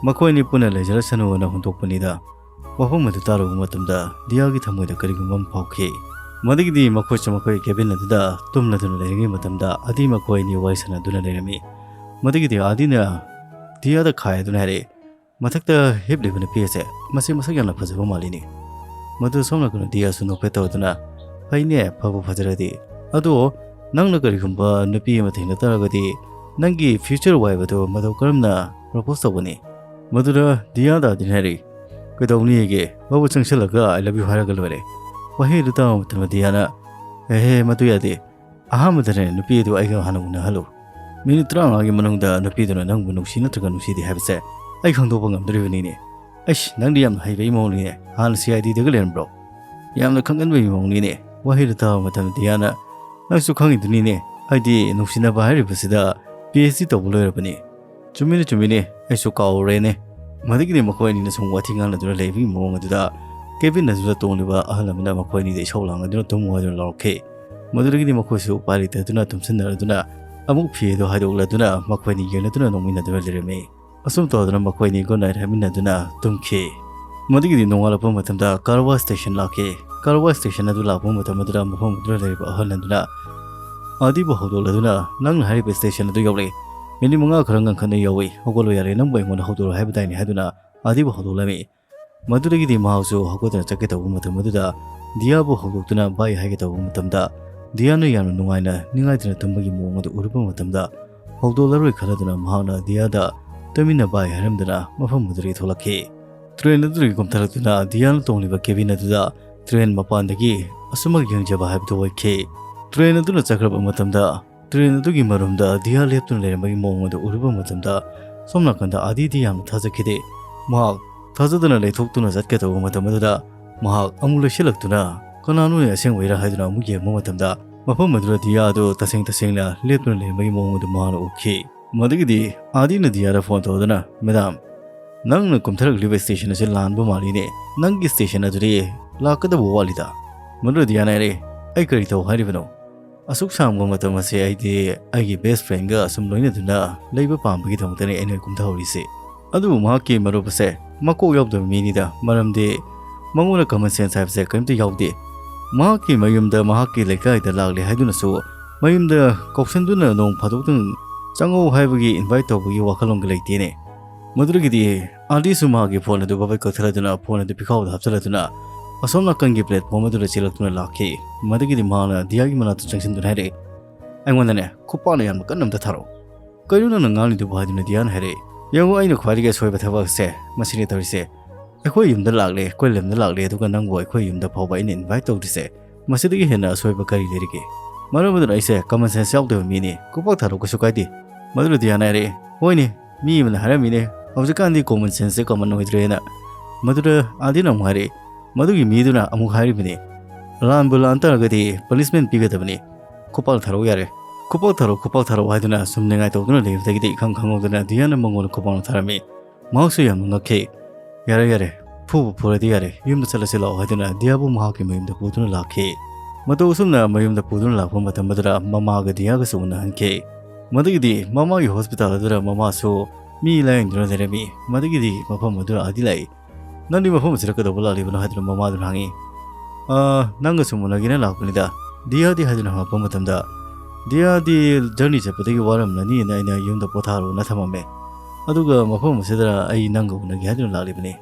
ꯃꯈꯣꯏ ꯑꯅꯤ ꯄꯨꯟꯅ ꯂꯩꯖꯔꯁꯅꯨꯅ ꯍꯨꯟꯗꯣꯛꯄꯅꯤꯗ"꯫ ꯋꯥꯐꯝ ꯑꯗꯨ ꯇꯥꯔꯨꯕ ꯃꯇꯝꯗ ꯗꯤꯌꯥꯒꯤ ꯊꯃꯣꯏꯗ ꯀꯔꯤꯒꯨꯝꯕ ꯑꯃ ꯐꯥꯎꯈꯤ꯫ ꯃꯗꯨꯒꯤꯗꯤ ꯃꯈꯣꯏꯁꯨ ꯃꯈꯣꯏꯒꯤ ꯀꯦꯕꯤꯟ ꯑꯗꯨꯗ ꯇꯨꯝꯂꯗꯨꯅ ꯂꯩꯔꯤꯉꯩ ꯃꯇꯝꯗ ꯑꯗꯤ ꯃꯈꯣꯏ ꯑꯅꯤ ꯋꯥꯔꯤ ꯁꯥꯟꯅꯗꯨꯅ ꯂꯩꯔꯝꯃꯤ꯫ ꯃꯗꯨꯒꯤꯗꯤ ꯑꯗꯤꯅ ꯗꯤꯌꯥꯗ ꯈꯥꯏꯗꯨꯅ ꯍꯥꯏꯔꯛꯏ, "ꯃꯊꯛꯇ ꯍꯤꯞꯂꯤꯕ ꯅꯨꯄꯤ ꯑꯁꯦ ꯃꯁꯤ ꯃꯁꯛ ꯌꯥꯝꯅ ꯐꯖꯕ ꯃꯥꯜꯂꯤꯅꯦ"꯫ ꯃꯗꯨ ꯁꯣꯝ ꯅꯥꯀꯟꯗ ꯗꯤꯌꯥꯁꯨ ꯅꯣꯛꯐꯦꯠ ꯇꯧꯗꯨꯅ, "ꯐꯩꯅꯦ, ꯐꯕꯨ ꯐꯖꯔꯗꯤ꯫ ꯑꯗꯣ ꯅꯪꯅ ꯀꯔꯤꯒꯨꯝꯕ ꯅꯨꯄꯤ ꯑꯃ ꯊꯦꯡꯅ ꯇꯥꯔꯒꯗꯤ ꯅꯪꯒꯤ ꯐ꯭ꯌꯨꯆꯔ ꯋꯥꯏꯐ ꯑꯗꯨ ꯃꯇꯧ ꯀꯔꯝꯅ ꯄ꯭ꯔꯄꯣꯁ ꯇꯧꯒꯅꯤ?" ꯃꯗꯨꯗ ꯗꯤꯌꯥꯗ ꯑꯗꯤꯅ ꯍꯥꯏꯔꯛꯏ, "ꯀꯩꯗꯧꯅꯤꯒꯦ? ꯃꯥꯕꯨ ꯆꯪꯁꯤꯜꯂꯒ "I love you" ꯍꯥꯏꯔꯒ ꯂꯣꯏꯔꯦ"꯫ ꯋꯥꯍꯩ ꯑꯗꯨ ꯇꯥꯕ ꯃꯇꯝꯗ ꯗꯤꯌꯥꯅ, "ꯑꯦꯍꯦ, ꯃꯗꯨ ꯌꯥꯗꯦ꯫ ꯑꯍꯥꯟꯕꯗꯅꯦ ꯅꯨꯄꯤ ꯑꯗꯨ ꯑꯩꯒ ꯍꯥꯟꯅ ꯎꯅꯍꯜꯂꯨ꯫ ꯃꯤꯅꯤꯠ ꯇꯔꯥꯃꯉꯥꯒꯤ ꯃꯅꯨꯡꯗ ꯅꯨꯄꯤꯗꯨꯅ ꯅꯪꯕꯨ ꯅꯨꯡꯁꯤ ꯅꯠꯇ꯭ꯔꯒ ꯅꯨꯡꯁꯤꯗꯦ ꯍꯥꯏꯕꯁꯦ ꯑꯩ ꯈꯪꯗꯣꯛꯄ ꯉꯝꯗꯣꯔꯤꯕꯅꯤꯅꯦ꯫ ꯑꯩꯁ, ꯅꯪꯗꯤ ꯌꯥꯝꯅ ꯍꯩꯕꯒꯤ ꯃꯑꯣꯡꯅꯤꯅꯦ꯫ ꯍꯥꯟꯅ ꯁꯤ ꯑꯥꯏ ꯗꯤꯗꯒ ꯂꯩꯔꯝꯕ꯭ꯔꯣ? ꯌꯥꯝꯅ ꯈꯪꯒꯟꯕꯒꯤ ꯃꯑꯣꯡꯅꯤꯅꯦ"꯫ ꯋꯥꯍꯩꯗꯨ ꯇꯥꯕ ꯃꯇꯝꯗ ꯗꯤꯌꯥꯅ, "ꯅꯪꯁꯨ ꯈꯪꯉꯤꯗꯨꯅꯤꯅꯦ, ꯑꯩꯗꯤ ꯅꯨꯡꯁꯤꯅꯕ ꯍꯥꯏꯔꯤꯕꯁꯤꯗ ꯄꯤ ꯑꯩꯆ ꯗꯤ ꯇꯧꯕ ꯂꯣꯏꯔꯕꯅꯤ"꯫ "ꯆꯨꯝꯃꯤꯅꯦ, ꯆꯨꯝꯃꯤꯅꯦ, ꯑꯩꯁꯨ ꯀꯥꯎꯔꯨꯔꯦꯅꯦ"꯫ ꯃꯗꯨꯒꯤꯗꯤ ꯃꯈꯣꯏ ꯑꯅꯤꯅ ꯁꯨꯝ ꯋꯥꯊꯤ ꯉꯥꯡꯅꯗꯨꯅ ꯂꯩꯕꯒꯤ ꯃꯑꯣꯡ ꯑꯗꯨꯗ ꯀꯦꯕꯤꯟ ꯑꯗꯨꯗ ꯇꯣꯡꯂꯤꯕ ꯑꯍꯜ ꯑꯃꯅ ꯃꯈꯣꯏ ꯑꯅꯤꯗ ꯏꯁꯧ ꯂꯥꯡꯅꯗꯨꯅ "ꯇꯨꯝꯃꯨ" ꯍꯥꯏꯗꯨꯅ ꯂꯥꯎꯔꯛꯈꯤ꯫ ꯃꯗꯨꯗꯒꯤꯗꯤ ꯃꯈꯣꯏꯁꯨ ꯎꯄꯥꯏ ꯂꯩꯇꯗꯨꯅ ꯇꯨꯝꯁꯤꯟꯅꯔꯗꯨꯅ ꯑꯃꯨꯛ ꯐꯤ ꯑꯗꯨ ꯍꯥꯏꯗꯣꯛꯂꯗꯨꯅ ꯃꯈꯣꯏ ꯑꯅꯤ ꯌꯦꯡꯅꯗꯨꯅ ꯅꯣꯡꯃꯤꯟꯅꯗꯨꯅ ꯂꯩꯔꯝꯃꯤ꯫ ꯑꯁꯨꯝ ꯇꯧꯗꯨꯅ ꯃꯈꯣꯏ ꯑꯅꯤ ꯒꯨꯗ ꯅꯥꯏꯠ ꯍꯥꯏꯃꯤꯟꯅꯗꯨꯅ ꯇꯨꯝꯈꯤ꯫ ꯃꯗꯨꯒꯤꯗꯤ ꯅꯣꯡꯉꯥꯜꯂꯛꯄ ꯃꯇꯝꯗ ꯀꯥꯔ ꯋꯥꯁ ꯁ꯭ꯇꯦꯁꯟ ꯂꯥꯛꯈꯤ꯫ ꯀꯥꯔ ꯋꯥꯁ ꯁ꯭ꯇꯦꯁꯟ ꯑꯗꯨ ꯂꯥꯛꯄ ꯃꯇꯝ ꯑꯗꯨꯗ ꯃꯐꯝ ꯑꯗꯨꯗ ꯂꯩꯔꯤꯕ ꯑꯍꯜ ꯑꯗꯨꯅ ꯑꯥꯗꯤꯕꯨ ꯍꯧꯗꯣꯛꯂꯗꯨꯅ, "ꯅꯪꯅ ꯍꯥꯏꯔꯤꯕ ꯁ꯭ꯇꯦꯁꯟ ꯑꯗꯨ ꯌꯧꯔꯦ꯫ ꯃꯤꯅꯤꯠ ꯃꯉꯥ ꯈꯔ ꯉꯟꯈꯠꯅ ꯌꯧꯏ꯫ ꯍꯧꯒꯠꯂꯣ ꯌꯥꯔꯦ, ꯅꯪꯕꯨ ꯑꯩꯉꯣꯟꯗ ꯍꯧꯗꯣꯔꯣ ꯍꯥꯏꯕꯗꯥꯏꯅꯦ" ꯍꯥꯏꯗꯨꯅ ꯑꯥꯗꯤꯕꯨ ꯍꯧꯗꯣꯛꯂꯝꯃꯤ꯫ ꯃꯗꯨꯗꯒꯤꯗꯤ ꯃꯍꯥꯛꯁꯨ ꯍꯧꯒꯠꯇꯨꯅ ꯆꯠꯀꯦ ꯇꯧꯕ ꯃꯇꯝ ꯑꯗꯨꯗ ꯗꯤꯌꯥꯕꯨ ꯍꯧꯗꯣꯛꯇꯨꯅ ꯕꯥꯏ ꯍꯥꯏꯒꯦ ꯇꯧꯕ ꯃꯇꯝꯗ ꯗꯤꯌꯥꯅ ꯌꯥꯝꯅ ꯅꯨꯡꯉꯥꯏꯅ ꯅꯤꯡꯉꯥꯏꯗꯅ ꯇꯨꯝꯕꯒꯤ ꯃꯑꯣꯡ ꯑꯗꯨ ꯎꯔꯨꯕ ꯃꯇꯝꯗ, ꯍꯧꯗꯣꯛꯂꯔꯣꯏ ꯈꯜꯂꯗꯨꯅ ꯃꯍꯥꯛꯅ ꯗꯤꯌꯥꯗ "ꯇꯨꯃꯤꯟꯅ ꯚꯥꯏ" ꯍꯥꯏꯔꯝꯗꯅ ꯃꯐꯝ ꯑꯗꯨꯗꯒꯤ ꯊꯣꯛꯂꯛꯈꯤ꯫ ꯇ꯭ꯔꯦꯟ ꯑꯗꯨꯗꯒꯤ ꯀꯨꯝꯊꯔꯛꯇꯨꯅ ꯗꯤꯌꯥꯅ ꯇꯣꯡꯂꯤꯕ ꯀꯦꯕꯤꯟ ꯑꯗꯨꯗ ꯇ꯭ꯔꯦꯟ ꯃꯄꯥꯟꯗꯒꯤ ꯑꯁꯨꯃꯛ ꯌꯦꯡꯖꯕ ꯍꯥꯏꯕꯗꯨ ꯑꯣꯏꯈꯤ꯫ ꯇ꯭ꯔꯦꯟ ꯑꯗꯨꯅ ꯆꯠꯈ꯭ꯔꯕ ꯃꯇꯝꯗ ꯇ꯭ꯔꯦꯟ ꯑꯗꯨꯒꯤ ꯃꯔꯨꯝꯗ ꯗꯤꯌꯥ ꯂꯦꯞꯇꯨꯅ ꯂꯩꯔꯝꯕꯒꯤ ꯃꯑꯣꯡ ꯑꯗꯨ ꯎꯔꯨꯕ ꯃꯇꯝꯗ, ꯁꯣꯝ ꯅꯥꯀꯟꯗ ꯑꯥꯗꯤꯗꯤ ꯌꯥꯝꯅ ꯊꯥꯖꯈꯤꯗꯦ꯫ ꯃꯍꯥꯛ ꯊꯥꯖꯗꯅ ꯂꯩꯊꯣꯛꯇꯨꯅ ꯆꯠꯀꯗꯧꯕ ꯃꯇꯝ ꯑꯗꯨꯗ, ꯃꯍꯥꯛ ꯑꯃꯨꯛ ꯂꯩꯁꯤꯜꯂꯛꯇꯨꯅ ꯀꯅꯥꯅꯣꯅꯦ ꯑꯁꯦꯡꯕꯩꯔꯥ ꯍꯥꯏꯗꯨꯅ ꯑꯃꯨꯛ ꯌꯦꯡꯕ ꯃꯇꯝꯗ, ꯃꯐꯝ ꯑꯗꯨꯗ ꯗꯤꯌꯥ ꯑꯗꯨ ꯇꯁꯦꯡ ꯇꯁꯦꯡꯅ ꯂꯦꯞꯇꯨꯅ ꯂꯩꯔꯝꯕꯒꯤ ꯃꯑꯣꯡ ꯑꯗꯨ ꯃꯍꯥꯛꯅ ꯎꯈꯤ꯫ ꯃꯗꯨꯒꯤꯗꯤ ꯑꯥꯗꯤꯅ ꯗꯤꯌꯥꯗ ꯐꯣꯟ ꯇꯧꯗꯨꯅ, "ꯃꯦꯗꯥꯝ, ꯅꯪꯅ ꯀꯨꯝꯊꯔꯛꯂꯤꯕ ꯁ꯭ꯇꯦꯁꯟ ꯑꯁꯤ ꯂꯥꯟꯕ ꯃꯥꯜꯂꯤꯅꯦ꯫ ꯅꯪꯒꯤ ꯁ꯭ꯇꯦꯁꯟ ꯑꯗꯨꯗꯤ ꯂꯥꯛꯀꯗꯕ ꯋꯥꯠꯂꯤꯗ꯫" ꯃꯗꯨꯗ ꯗꯤꯌꯥꯅ ꯍꯥꯏꯔꯦ, "ꯑꯩ ꯀꯔꯤ ꯇꯧ ꯍꯥꯏꯔꯤꯕꯅꯣ? ꯑꯁꯨꯛ ꯁꯥꯡꯕ ꯃꯇꯝ ꯑꯁꯦ ꯑꯩꯗꯤ ꯑꯩꯒꯤ ꯕꯦꯁ ꯐ꯭ꯔꯦꯟꯒ ꯑꯁꯨꯝ ꯂꯣꯏꯅꯗꯨꯅ ꯂꯩꯕ ꯄꯥꯝꯕꯒꯤꯗꯃꯛꯇꯅꯤ ꯑꯩꯅ ꯀꯨꯝꯊꯍꯧꯔꯤꯁꯦ꯫ ꯑꯗꯨꯕꯨ ꯃꯍꯥꯛꯀꯤ ꯃꯔꯨꯞ ꯑꯁꯦ ꯃꯀꯣꯛ ꯌꯥꯎꯗꯕ ꯃꯤꯅꯤꯗ, ꯃꯔꯝꯗꯤ ꯃꯉꯣꯟꯗ ꯀꯃꯟ ꯁꯦꯟꯁ ꯍꯥꯏꯕꯁꯦ ꯀꯔꯤꯝꯇ ꯌꯥꯎꯗꯦ꯫ ꯃꯍꯥꯛꯀꯤ ꯃꯌꯨꯝꯗ, ꯃꯍꯥꯛꯀꯤ ꯂꯩꯀꯥꯏꯗ ꯂꯥꯛꯂꯦ ꯍꯥꯏꯗꯨꯅꯁꯨ ꯃꯌꯨꯝꯗ ꯀꯧꯁꯟꯗꯨꯅ ꯅꯣꯡ ꯐꯥꯗꯣꯛꯇꯪ ꯆꯪꯉꯧ ꯍꯥꯏꯕꯒꯤ ꯏꯟꯚꯥꯏꯠ ꯇꯧꯕꯒꯤ ꯋꯥꯈꯜꯂꯣꯟꯒ ꯂꯩꯇꯦꯅꯦ꯫" ꯃꯗꯨꯗꯒꯤꯗꯤ ꯑꯥꯗꯤꯁꯨ ꯃꯍꯥꯛꯀꯤ ꯐꯣꯟ ꯑꯗꯨ ꯕꯕꯠ ꯀꯛꯊꯠꯂꯗꯨꯅ ꯐꯣꯟ ꯑꯗꯨ ꯄꯤꯈꯥꯎꯗ ꯍꯥꯞꯆꯤꯜꯂꯗꯨꯅ ꯑꯁꯣꯝ ꯅꯥꯀꯟꯒꯤ ꯄ꯭ꯂꯦꯠꯐꯣꯝ ꯑꯗꯨꯗ ꯆꯦꯜꯂꯛꯇꯨꯅ ꯂꯥꯛꯈꯤ꯫ ꯃꯗꯨꯒꯤꯗꯤ ꯃꯍꯥꯛꯅ ꯗꯤꯌꯥꯒꯤ ꯃꯅꯥꯛꯇ ꯆꯪꯁꯤꯟꯗꯨꯅ ꯍꯥꯏꯔꯛꯏ, "ꯑꯩꯉꯣꯟꯗꯅꯦ ꯈꯨꯄꯥꯛꯅ ꯌꯥꯝꯅ ꯀꯟꯅ ꯑꯝꯇ ꯊꯥꯔꯛꯑꯣ꯫" "ꯀꯩꯅꯣ ꯅꯪꯅ ꯉꯥꯡꯂꯤꯗꯨꯕꯨ?" ꯍꯥꯏꯗꯨꯅ ꯗꯤꯌꯥꯅ ꯍꯥꯏꯔꯛꯏ꯫ "ꯌꯦꯡꯉꯣ, ꯑꯩꯅ ꯈ꯭ꯋꯥꯏꯗꯒꯤ ꯑꯁꯣꯏꯕ ꯊꯕꯛꯁꯦ ꯃꯁꯤꯅꯤ ꯇꯧꯔꯤꯁꯦ꯫ ꯑꯩꯈꯣꯏ ꯌꯨꯝꯗ ꯂꯥꯛꯂꯦ, ꯑꯩꯈꯣꯏ ꯂꯝꯗ ꯂꯥꯛꯂꯦ, ꯑꯗꯨꯒ ꯅꯪꯕꯨ ꯑꯩꯈꯣꯏ ꯌꯨꯝꯗ ꯐꯥꯎꯕ ꯑꯩꯅ ꯏꯟꯚꯥꯏꯠ ꯇꯧꯗ꯭ꯔꯤꯁꯦ, ꯃꯁꯤꯗꯒꯤ ꯍꯦꯟꯅ ꯑꯁꯣꯏꯕ ꯀꯔꯤ ꯂꯩꯔꯤꯒꯦ? ꯃꯔꯝ ꯑꯗꯨꯅ ꯑꯩꯁꯦ ꯀꯃꯟ ꯁꯦꯟꯁ ꯌꯥꯎꯗꯕ ꯃꯤꯅꯤ, ꯈꯨꯄꯥꯛ ꯊꯥꯔꯛꯑꯣ, ꯀꯩꯁꯨ ꯀꯥꯏꯗꯦ꯫" ꯃꯗꯨꯗ ꯗꯤꯌꯥꯅ ꯍꯥꯏꯔꯛꯑꯦ, "ꯍꯣꯏꯅꯦ, ꯃꯤ ꯑꯃꯅ ꯍꯥꯏꯔꯝꯃꯤꯅꯦ, ꯍꯧꯖꯤꯛꯀꯥꯟꯗꯤ ꯀꯣꯃꯟ ꯁꯦꯟꯁꯁꯦ ꯀꯃꯟ ꯑꯣꯏꯗ꯭ꯔꯦꯅ꯫" ꯃꯗꯨꯗ ꯑꯥꯗꯤꯅ ꯑꯃꯨꯛ ꯍꯥꯏꯔꯛꯑꯦ, "ꯃꯗꯨꯒꯤ ꯃꯤꯗꯨꯅ ꯑꯃꯨꯛ ꯍꯥꯏꯔꯤꯕꯅꯤ, ꯂꯥꯟꯕꯨ ꯂꯥꯟ ꯇꯥꯔꯒꯗꯤ ꯄꯅꯤꯁꯃꯦꯟ ꯄꯤꯒꯗꯕꯅꯤ꯫ ꯈꯨꯄꯥꯛ ꯊꯥꯔꯛꯎ ꯌꯥꯔꯦ, ꯈꯨꯄꯥꯛ ꯊꯥꯔꯛꯎ, ꯈꯨꯄꯥꯛ ꯊꯥꯔꯛꯎ" ꯍꯥꯏꯗꯨꯅ ꯁꯨꯝ ꯅꯤꯡꯉꯥꯏ ꯇꯧꯗꯨꯅ ꯂꯩꯕꯗꯒꯤꯗꯤ ꯏꯈꯪ ꯈꯪꯍꯧꯗꯅ ꯗꯤꯌꯥꯅ ꯃꯉꯣꯟꯗ ꯈꯨꯄꯥꯛꯅ ꯊꯥꯔꯝꯃꯤ꯫ ꯃꯍꯥꯛꯁꯨ ꯌꯥꯝꯅ ꯉꯛꯈꯤ꯫ "ꯌꯥꯔꯦ, ꯌꯥꯔꯦ, ꯐꯨꯕꯨ ꯐꯨꯔꯗꯤ ꯌꯥꯔꯦ, ꯌꯨꯝꯗ ꯆꯠꯂꯁꯤ ꯂꯥꯛꯑꯣ" ꯍꯥꯏꯗꯨꯅ ꯗꯤꯌꯥꯕꯨ ꯃꯍꯥꯛꯀꯤ ꯃꯌꯨꯝꯗ ꯄꯨꯗꯨꯅ ꯂꯥꯛꯈꯤ꯫ ꯃꯇꯧ ꯑꯁꯨꯝꯅ ꯃꯌꯨꯝꯗ ꯄꯨꯗꯨꯅ ꯂꯥꯛꯄ ꯃꯇꯝ ꯑꯗꯨꯗ ꯃꯃꯥꯒ ꯗꯤꯌꯥꯒꯁꯨ ꯎꯅꯍꯟꯈꯤ꯫ ꯃꯗꯨꯒꯤꯗꯤ ꯃꯃꯥꯒꯤ ꯍꯣꯁꯄꯤꯇꯥꯜ ꯑꯗꯨꯗ ꯃꯃꯥꯁꯨ ꯃꯤ ꯂꯥꯌꯦꯡꯗꯨꯅ ꯂꯩꯔꯝꯃꯤ꯫ ꯃꯗꯨꯒꯤꯗꯤ ꯃꯐꯝ ꯑꯗꯨꯗ ꯑꯥꯗꯤ ꯂꯥꯛꯏ꯫ "ꯅꯪꯗꯤ ꯃꯐꯝ ꯑꯁꯤꯗ ꯀꯩꯗꯧꯕ ꯂꯥꯛꯂꯤꯕꯅꯣ?" ꯍꯥꯏꯗꯨꯅ ꯃꯃꯥꯗꯨꯅ ꯍꯪꯉꯤ꯫ "ꯑꯥ, ꯅꯪꯒ ꯁꯨꯝ ꯎꯅꯒꯦꯅ ꯂꯥꯛꯄꯅꯤꯗ꯫" ꯗꯤꯌꯥꯗꯤ ꯍꯥꯏꯗꯨꯅ ꯍꯪꯉꯛꯄ ꯃꯇꯝꯗ, "ꯗꯤꯌꯥꯗꯤ ꯖꯔꯅꯤ ꯆꯠꯄꯗꯒꯤ ꯋꯥꯔꯝꯂꯅꯤꯅ ꯑꯩꯅ ꯌꯨꯝꯗ ꯄꯣꯊꯥꯔꯣꯅ ꯊꯝꯃꯝꯃꯦ꯫ ꯑꯗꯨꯒ ꯃꯐꯝ ꯑꯁꯤꯗ ꯑꯩ ꯅꯪꯒ ꯎꯅꯒꯦ ꯍꯥꯏꯗꯨꯅ ꯂꯥꯛꯂꯤꯕꯅꯤ꯫"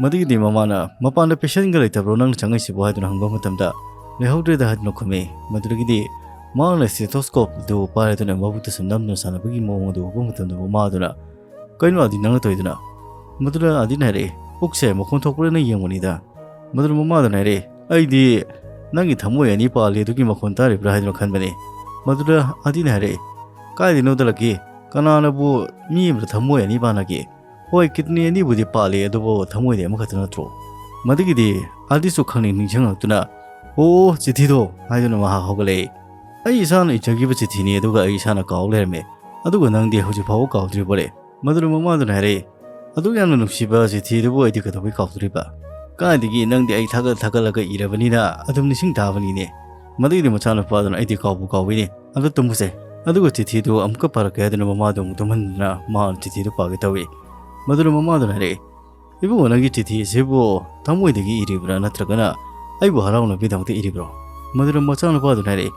ꯃꯗꯨꯒꯤꯗꯤ ꯃꯃꯥꯅ, "ꯃꯄꯥꯟꯗ ꯄꯦꯁꯦꯟꯒ ꯂꯩꯇꯕ꯭ꯔꯣ ꯅꯪꯅ ꯆꯪꯉꯛꯏꯁꯤꯕꯣ?" ꯍꯥꯏꯗꯨꯅ ꯍꯪꯕ ꯃꯇꯝꯗ, "ꯂꯩꯍꯧꯗ꯭ꯔꯦꯗ" ꯍꯥꯏꯗꯨꯅ ꯈꯨꯝꯃꯤ꯫ ꯃꯗꯨꯗꯒꯤꯗꯤ ꯃꯍꯥꯛꯅ stethoscope ꯑꯗꯨ ꯄꯥꯏꯔꯗꯨꯅ ꯃꯕꯨꯛꯇ ꯁꯨꯝ ꯅꯝꯗꯨꯅ ꯁꯥꯟꯅꯕꯒꯤ ꯃꯑꯣꯡ ꯑꯗꯨ ꯎꯕ ꯃꯇꯝꯗ ꯃꯃꯥꯗꯨꯅ, "ꯀꯩꯅꯣ ꯑꯗꯤ ꯅꯪꯅ ꯇꯧꯔꯤꯗꯨꯅ?" ꯃꯗꯨꯗ ꯑꯗꯤꯅ ꯍꯥꯏꯔꯛꯏ, "ꯄꯨꯛꯁꯦ ꯃꯈꯣꯟ ꯊꯣꯛꯄ꯭ꯔꯥꯅ ꯌꯦꯡꯕꯅꯤꯗ"꯫ ꯃꯗꯨꯗ ꯃꯃꯥꯗꯨꯅ ꯍꯥꯏꯔꯛꯏ, "ꯑꯩꯗꯤ ꯅꯪꯒꯤ ꯊꯃꯣꯏ ꯑꯅꯤ ꯄꯥꯜꯂꯤ ꯑꯗꯨꯒꯤ ꯃꯈꯣꯟ ꯇꯥꯔꯤꯕ꯭ꯔꯥ ꯍꯥꯏꯗꯨꯅ ꯈꯟꯕꯅꯤ"꯫ ꯃꯗꯨꯗ ꯑꯗꯤꯅ ꯍꯥꯏꯔꯛꯏ, "ꯀꯥꯏꯗꯩꯅꯣꯗ ꯂꯛꯀꯤ, ꯀꯅꯥꯅꯕꯨ ꯃꯤ ꯑꯃꯗ ꯊꯃꯣꯏ ꯑꯅꯤ ꯄꯥꯟꯅꯒꯦ? ꯍꯣꯏ, kidney ꯑꯅꯤꯕꯨꯗꯤ ꯄꯥꯜꯂꯤ, ꯑꯗꯨꯕꯨ ꯊꯃꯣꯏꯗꯤ ꯑꯃꯈꯛꯇ ꯅꯠꯇ꯭ꯔꯣ?" ꯃꯗꯨꯒꯤꯗꯤ ꯑꯗꯤꯁꯨ ꯈꯪꯅꯤꯡ ꯅꯤꯡꯁꯤꯡꯂꯛꯇꯨꯅ, "ꯑꯣ, ꯆꯤꯊꯤꯗꯣ" ꯍꯥꯏꯗꯨꯅ ꯃꯍꯥꯛ ꯍꯧꯒꯠꯂꯛꯏ꯫ "ꯑꯩ ꯏꯁꯥꯅ ꯏꯖꯈꯤꯕ ꯆꯤꯊꯤꯅꯤ, ꯑꯗꯨꯒ ꯑꯩ ꯏꯁꯥꯅ ꯀꯥꯎ ꯂꯩꯔꯝꯃꯦ꯫ ꯑꯗꯨꯒ ꯅꯪꯗꯤ ꯍꯧꯖꯤꯛ ꯐꯥꯎꯕ ꯀꯥꯎꯗ꯭ꯔꯤꯕꯣꯂꯦ?" ꯃꯗꯨꯗ ꯃꯃꯥꯗꯨꯅ ꯍꯥꯏꯔꯛꯏ, "ꯑꯗꯨꯛ ꯌꯥꯝꯅ ꯅꯨꯡꯁꯤꯕ ꯆꯤꯊꯤ ꯑꯗꯨꯕꯨ ꯑꯩꯗꯤ ꯀꯩꯗꯧꯕꯩ ꯀꯥꯎꯗꯣꯔꯤꯕ? ꯀꯥꯏꯗꯒꯤ, ꯅꯪꯗꯤ ꯑꯩ ꯊꯥꯒꯠ ꯊꯥꯒꯠꯂꯒ ꯏꯔꯕꯅꯤꯅ ꯑꯗꯨꯝ ꯅꯤꯡꯁꯤꯡ ꯇꯥꯕꯅꯤꯅꯦ"꯫ ꯃꯗꯨꯒꯤꯗꯤ ꯃꯆꯥꯅꯨꯄꯥꯗꯨꯅ, "ꯑꯩꯗꯤ ꯀꯥꯎꯕꯨ ꯀꯥꯎꯏꯅꯦ, ꯑꯝꯇ ꯇꯨꯝꯃꯨꯁꯦ, ꯑꯗꯨꯒ ꯆꯤꯊꯤꯗꯨ ꯑꯃꯨꯛꯀ ꯄꯥꯔꯛꯀꯦ" ꯍꯥꯏꯗꯨꯅ ꯃꯃꯥꯗꯨ ꯑꯃꯨꯛ ꯇꯨꯝꯍꯟꯗꯨꯅ ꯃꯍꯥꯛꯅ ꯆꯤꯊꯤꯗꯨ ꯄꯥꯒꯦ ꯇꯧꯏ꯫ ꯃꯗꯨꯗ ꯃꯃꯥꯗꯨꯅ ꯍꯥꯏꯔꯛꯏ, "ꯏꯕꯨꯡꯉꯣ, ꯅꯪꯒꯤ ꯆꯤꯊꯤ ꯑꯁꯤꯕꯨ ꯊꯃꯣꯏꯗꯒꯤ ꯏꯔꯤꯕ꯭ꯔꯥ, ꯅꯠꯇ꯭ꯔꯒꯅ ꯑꯩꯕꯨ ꯍꯔꯥꯎꯅꯕꯤꯗꯃꯛꯇ ꯏꯔꯤꯕ꯭ꯔꯣ?" ꯃꯗꯨꯗ ꯃꯆꯥꯅꯨꯄꯥꯗꯨꯅ ꯍꯥꯏꯔꯛꯏ,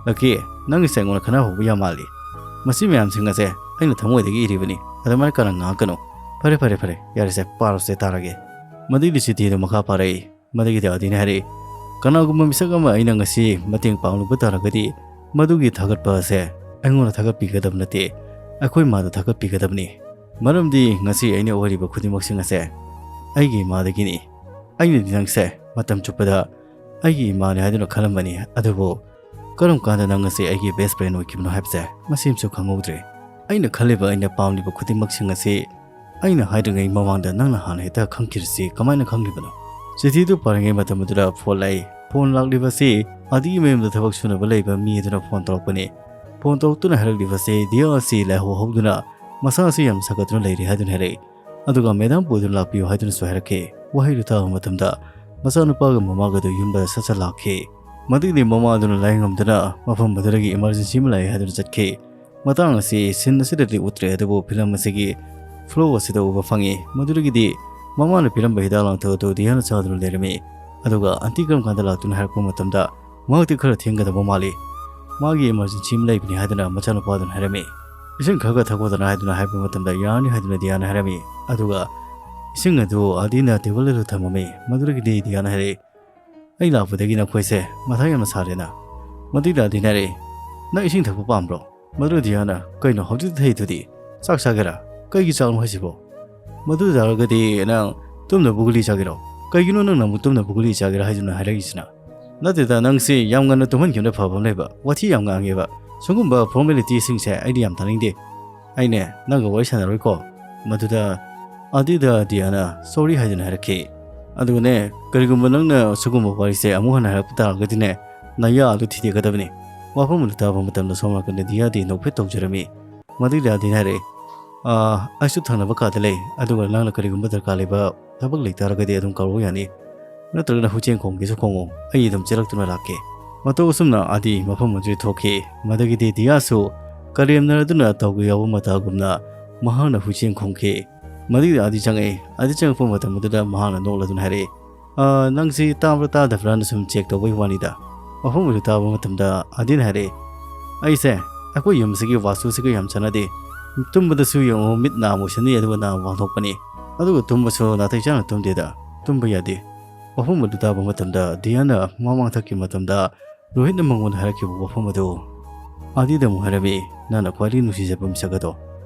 "ꯂꯛꯀꯤ, ꯅꯪꯒꯤꯁꯦ ꯑꯩꯉꯣꯟꯗ ꯈꯠꯅ ꯍꯧꯕ ꯌꯥꯝ ꯃꯥꯜꯂꯤ꯫ ꯃꯁꯤ ꯃꯌꯥꯝꯁꯤꯡ ꯑꯁꯦ ꯑꯩꯅ ꯊꯃꯣꯏꯗꯒꯤ ꯏꯔꯤꯕꯅꯤ, ꯑꯗꯨꯃꯥꯏꯅ ꯀꯟꯅ ꯉꯥꯡꯉꯛꯀꯅꯨ꯫ ꯐꯔꯦ, ꯐꯔꯦ, ꯐꯔꯦ, ꯌꯥꯔꯦꯁꯦ, ꯄꯥꯔꯣꯁꯦ, ꯇꯥꯔꯒꯦ"꯫ ꯃꯗꯨꯒꯤ ꯆꯤꯊꯤꯗꯨ ꯃꯈꯥ ꯄꯥꯔꯛꯏ꯫ ꯃꯗꯨꯒꯤꯗꯤ ꯑꯗꯤꯅ ꯍꯥꯏꯔꯛꯏ, "ꯀꯅꯥꯒꯨꯝꯕ ꯃꯤꯁꯛ ꯑꯃ ꯑꯩꯅ ꯉꯁꯤ ꯃꯇꯦꯡ ꯄꯥꯡꯂꯨꯕ ꯇꯥꯔꯒꯗꯤ, ꯃꯗꯨꯒꯤ ꯊꯥꯒꯠꯄ ꯑꯁꯦ ꯑꯩꯉꯣꯟꯗ ꯊꯥꯒꯠꯄꯤꯒꯗꯕ ꯅꯠꯇꯦ, ꯑꯩꯈꯣꯏ ꯃꯥꯗ ꯊꯥꯒꯠꯄꯤꯒꯗꯕꯅꯤ꯫ ꯃꯔꯝꯗꯤ ꯉꯁꯤ ꯑꯩꯅ ꯑꯣꯏꯔꯤꯕ ꯈꯨꯗꯤꯡꯃꯛꯁꯤꯡ ꯑꯁꯦ ꯑꯩꯒꯤ ꯏꯃꯥꯗꯒꯤꯅꯤ꯫ ꯑꯩꯅꯗꯤ ꯅꯪꯁꯦ ꯃꯇꯝ ꯆꯨꯞꯄꯗ ꯑꯩꯒꯤ ꯏꯃꯥꯅꯤ ꯍꯥꯏꯗꯨꯅ ꯈꯜꯂꯝꯕꯅꯤ, ꯑꯗꯨꯕꯨ ꯀꯔꯝ ꯀꯥꯟꯗ ꯅꯪ ꯉꯁꯤ ꯑꯩꯒꯤ best friend ꯑꯣꯏꯈꯤꯕꯅꯣ ꯍꯥꯏꯕꯁꯦ ꯃꯁꯤꯃꯁꯨ ꯈꯪꯍꯧꯗ꯭ꯔꯦ꯫ ꯑꯩꯅ ꯈꯜꯂꯤꯕ, ꯑꯩꯅ ꯄꯥꯝꯂꯤꯕ ꯈꯨꯗꯤꯡꯃꯛꯁꯤꯡ ꯑꯁꯤ ꯑꯩꯅ ꯍꯥꯏꯗ꯭ꯔꯤꯉꯩ ꯃꯃꯥꯡꯗ ꯅꯪꯅ ꯍꯥꯟꯅ ꯍꯦꯛꯇ ꯈꯪꯈꯤꯔꯁꯤ ꯀꯃꯥꯏꯅ ꯈꯪꯂꯤꯕꯅꯣ?" ꯆꯤꯊꯤꯗꯨ ꯄꯥꯔꯤꯉꯩ ꯃꯇꯝ ꯑꯗꯨꯗ ꯐꯣꯟ ꯂꯥꯛꯏ꯫ ꯐꯣꯟ ꯂꯥꯛꯂꯤꯕꯁꯤ ꯑꯥꯗꯤꯒꯤ ꯃꯌꯨꯝꯗ ꯊꯕꯛ ꯁꯨꯅꯕ ꯂꯩꯕ ꯃꯤ ꯑꯗꯨꯅ ꯐꯣꯟ ꯇꯧꯔꯛꯄꯅꯤ꯫ ꯐꯣꯟ ꯇꯧꯔꯛꯇꯨꯅ ꯍꯥꯏꯔꯛꯂꯤꯕꯁꯤ ꯗꯤꯌꯥ ꯑꯁꯤ ꯂꯥꯏꯍꯧ ꯍꯧꯗꯨꯅ ꯃꯁꯥ ꯑꯁꯤ ꯌꯥꯝ ꯁꯥꯒꯠꯇꯨꯅ ꯂꯩꯔꯤ ꯍꯥꯏꯗꯨꯅ ꯍꯥꯏꯔꯛꯏ꯫ ꯑꯗꯨꯒ "ꯃꯦꯗꯥꯝ ꯄꯨꯗꯨꯅ ꯂꯥꯛꯄꯤꯌꯨ" ꯍꯥꯏꯗꯨꯅꯁꯨ ꯍꯥꯏꯔꯛꯈꯤ꯫ ꯋꯥꯍꯩꯗꯨ ꯇꯥꯕ ꯃꯇꯝꯗ ꯃꯆꯥꯅꯨꯄꯥꯒ ꯃꯃꯥꯒꯗꯨ ꯌꯨꯝꯗ ꯁꯠ ꯁꯠ ꯂꯥꯛꯈꯤ꯫ ꯃꯗꯨꯒꯤꯗꯤ ꯃꯃꯥꯗꯨꯅ ꯂꯥꯏꯌꯦꯡꯉꯝꯗꯨꯅ ꯃꯐꯝ ꯑꯗꯨꯗꯒꯤ emergency ꯑꯃ ꯂꯥꯛꯏ ꯍꯥꯏꯗꯨꯅ ꯆꯠꯈꯤ꯫ ꯃꯇꯥꯡ ꯑꯁꯤ scene ꯑꯁꯤꯗꯗꯤ ꯎꯠꯇ꯭ꯔꯦ, ꯑꯗꯨꯕꯨ film ꯑꯁꯤꯒꯤ flow ꯑꯁꯤꯗ ꯎꯕ ꯐꯪꯉꯤ꯫ ꯃꯗꯨꯗꯒꯤꯗꯤ ꯃꯃꯥꯅ ꯄꯤꯔꯝꯕ ꯍꯤꯗꯥꯛ ꯂꯥꯡꯊꯛ ꯑꯗꯨ ꯗꯤꯌꯥꯅ ꯆꯥꯗꯨꯅ ꯂꯩꯔꯝꯃꯤ꯫ ꯑꯗꯨꯒ aunty ꯀꯔꯝ ꯀꯥꯟꯗ ꯂꯥꯛꯇꯣꯏꯅꯣ ꯍꯥꯏꯔꯛꯄ ꯃꯇꯝꯗ, "ꯃꯍꯥꯛꯇꯤ ꯈꯔ ꯊꯦꯡꯒꯗꯕ ꯃꯥꯜꯂꯤ, ꯃꯥꯒꯤ emergency ꯑꯃ ꯂꯩꯕꯅꯤ" ꯍꯥꯏꯗꯨꯅ ꯃꯆꯥꯅꯨꯄꯥꯗꯨꯅ ꯍꯥꯏꯔꯝꯃꯤ꯫ "ꯏꯁꯤꯡ ꯈꯔ ꯈꯔ ꯊꯛꯄꯗꯅ" ꯍꯥꯏꯗꯨꯅ ꯍꯥꯏꯕ ꯃꯇꯝꯗ, "ꯌꯥꯔꯅꯤ" ꯍꯥꯏꯗꯨꯅ ꯗꯤꯌꯥꯅ ꯍꯥꯏꯔꯝꯃꯤ꯫ ꯑꯗꯨꯒ ꯏꯁꯤꯡ ꯑꯗꯨ ꯑꯥꯗꯤꯅ table ꯑꯗꯨ ꯊꯝꯃꯝꯃꯤ꯫ ꯃꯗꯨꯗꯒꯤꯗꯤ ꯗꯤꯌꯥꯅ ꯍꯥꯏꯔꯛꯏ, ꯑꯩ ꯂꯥꯛꯄꯗꯒꯤ ꯅꯈꯣꯏꯁꯦ ꯃꯊꯥ ꯌꯥꯝꯅ ꯁꯥꯔꯦꯅ꯫ ꯃꯗꯨꯗ ꯑꯗꯤꯅ ꯍꯥꯏꯔꯛꯏ, "ꯅꯪ ꯏꯁꯤꯡ ꯊꯛꯄ ꯄꯥꯝꯕ꯭ꯔꯣ?" ꯃꯗꯨ ꯗꯤꯌꯥꯅ, "ꯀꯩꯅꯣ ꯍꯧꯖꯤꯛꯇ ꯊꯛꯏꯗꯨꯗꯤ? ꯆꯥꯛ ꯆꯥꯒꯦꯔꯥ? ꯀꯩꯒꯤ ꯆꯥꯛꯅꯣ ꯍꯥꯏꯁꯤꯕꯣ?" "ꯃꯗꯨ ꯇꯥꯔꯒꯗꯤ ꯅꯪ ꯇꯨꯝꯅꯕ ꯒꯨꯂꯤ ꯆꯥꯒꯦꯔꯣ? ꯀꯩꯒꯤꯅꯣ ꯅꯪꯅ ꯑꯃꯨꯛ ꯇꯨꯝꯅꯕ ꯒꯨꯂꯤ ꯆꯥꯒꯦꯔꯥ ꯍꯥꯏꯗꯨꯅ ꯍꯥꯏꯔꯛꯏꯁꯤꯅ?" "ꯅꯠꯇꯦꯗ, ꯅꯪꯁꯤ ꯌꯥꯝ ꯉꯟꯅ ꯇꯨꯝꯍꯟꯈꯤꯕꯅ ꯐꯕ ꯑꯃ ꯂꯩꯕ, ꯋꯥꯊꯤ ꯌꯥꯝ ꯉꯥꯡꯉꯦꯕ꯫ ꯁꯤꯒꯨꯝꯕ ꯐꯣꯔꯃꯦꯂꯤꯇꯤꯁꯤꯡꯁꯦ ꯑꯩꯗꯤ ꯌꯥꯝ ꯇꯥꯅꯤꯡꯗꯦ꯫ ꯑꯩꯅꯦ ꯅꯪꯒ ꯋꯥꯔꯤ ꯁꯥꯟꯅꯔꯣꯏꯀꯣ꯫" ꯃꯗꯨꯗ ꯑꯗꯤꯗ ꯗꯤꯌꯥꯅ ꯁꯣꯔꯤ ꯍꯥꯏꯗꯨꯅ ꯍꯥꯏꯔꯛꯈꯤ꯫ ꯑꯗꯨꯒꯅꯦ, ꯀꯔꯤꯒꯨꯝꯕ ꯅꯪꯅ ꯁꯤꯒꯨꯝꯕ ꯋꯥꯔꯤꯁꯦ ꯑꯃꯨꯛ ꯍꯟꯅ ꯍꯥꯏꯔꯛꯄ ꯇꯥꯔꯒꯗꯤꯅꯦ, ꯅꯌꯥ ꯑꯗꯨ ꯊꯤꯗꯦꯛꯀꯗꯕꯅꯤ꯫ ꯋꯥꯐꯝ ꯑꯗꯨ ꯇꯥꯕ ꯃꯇꯝꯗ ꯁꯣꯝ ꯅꯥꯀꯟꯗ ꯗꯤꯌꯥꯗꯤ ꯅꯣꯛꯐꯦꯠ ꯇꯧꯖꯔꯝꯃꯤ꯫ ꯃꯗꯨꯗ ꯑꯗꯤꯅ ꯍꯥꯏꯔꯛꯏ, "ꯑꯥ, ꯑꯩꯁꯨ ꯊꯪꯅꯕ ꯀꯥꯗ ꯂꯩ, ꯑꯗꯨꯒ ꯅꯪꯅ ꯀꯔꯤꯒꯨꯝꯕ ꯗꯔꯀꯥꯔ ꯂꯩꯕ ꯊꯕꯛ ꯂꯩꯇꯥꯔꯒꯗꯤ ꯑꯗꯨꯝ ꯀꯧꯔꯛꯎ ꯌꯥꯅꯤ꯫ ꯅꯠꯇ꯭ꯔꯒꯅ ꯍꯨꯏꯆꯦꯟ ꯈꯣꯡꯒꯦꯁꯨ ꯈꯣꯡꯉꯨ, ꯑꯩ ꯑꯗꯨꯝ ꯆꯦꯜꯂꯛꯇꯨꯅ ꯂꯥꯛꯀꯦ꯫" ꯃꯇꯧ ꯑꯁꯨꯝꯅ ꯑꯗꯤ ꯃꯐꯝ ꯑꯗꯨꯗ ꯊꯣꯛꯈꯤ꯫ ꯃꯗꯒꯤꯗꯤ ꯗꯤꯌꯥꯁꯨ ꯀꯔꯦꯝꯅꯔꯗꯨꯅ ꯇꯧꯒꯦ ꯌꯥꯎꯕ ꯃꯇꯥꯒꯨꯝꯅ ꯃꯍꯥꯛꯅ ꯍꯨꯏꯆꯦꯟ ꯈꯣꯡꯈꯤ꯫ ꯃꯗꯒꯤꯗꯤ ꯑꯗꯤ ꯆꯪꯉꯛꯏ꯫ ꯑꯗꯤ ꯆꯪꯉꯛꯄ ꯃꯇꯝ ꯑꯗꯨꯗ ꯃꯍꯥꯛꯅ ꯅꯣꯛꯂꯗꯨꯅ ꯍꯥꯏꯔꯛꯏ, "ꯑꯥ, ꯅꯪꯁꯤ ꯇꯥꯕ꯭ꯔꯥ ꯇꯥꯗꯕ꯭ꯔꯥꯅ ꯁꯨꯝ ꯆꯦꯛ ꯇꯧꯕꯒꯤ ꯋꯥꯅꯤꯗ꯫" ꯃꯐꯝ ꯑꯗꯨ ꯇꯥꯕ ꯃꯇꯝꯗ ꯑꯗꯤꯅ ꯍꯥꯏꯔꯛꯏ, "ꯑꯩꯁꯦ ꯑꯩꯈꯣꯏ ꯌꯨꯝꯁꯤꯒꯤ ꯋꯥꯁꯇꯨꯁꯤꯒ ꯌꯥꯝ ꯆꯥꯟꯅꯗꯦ꯫ ꯇꯨꯝꯕꯗꯁꯨ ꯌꯦꯡꯉꯨ, ꯃꯤꯠ ꯅꯥ ꯃꯨꯁꯤꯟꯅꯤ, ꯑꯗꯨꯒ ꯅꯥ ꯋꯥꯡꯊꯣꯛꯄꯅꯤ꯫ ꯑꯗꯨꯒ ꯇꯨꯝꯕꯁꯨ ꯅꯥꯇꯩ ꯆꯥꯅ ꯇꯨꯝꯗꯦꯗ, ꯇꯨꯝꯕ ꯌꯥꯗꯦ꯫" ꯋꯥꯐꯝ ꯑꯗꯨ ꯇꯥꯕ ꯃꯇꯝꯗ ꯗꯤꯌꯥꯅ ꯃꯃꯥꯡ ꯊꯛꯈꯤꯕ ꯃꯇꯝꯗ ꯔꯣꯍꯤꯠꯅ ꯃꯉꯣꯟꯗ ꯍꯥꯏꯔꯛꯈꯤꯕ ꯋꯥꯐꯝ ꯑꯗꯨ ꯑꯗꯤꯗ ꯑꯃꯨꯛ ꯍꯥꯏꯔꯝꯃꯤ, "ꯅꯪꯅ ꯈ꯭ꯋꯥꯏꯗꯒꯤ ꯅꯨꯡꯁꯤꯖꯕ ꯃꯤꯁꯛ ꯑꯗꯣ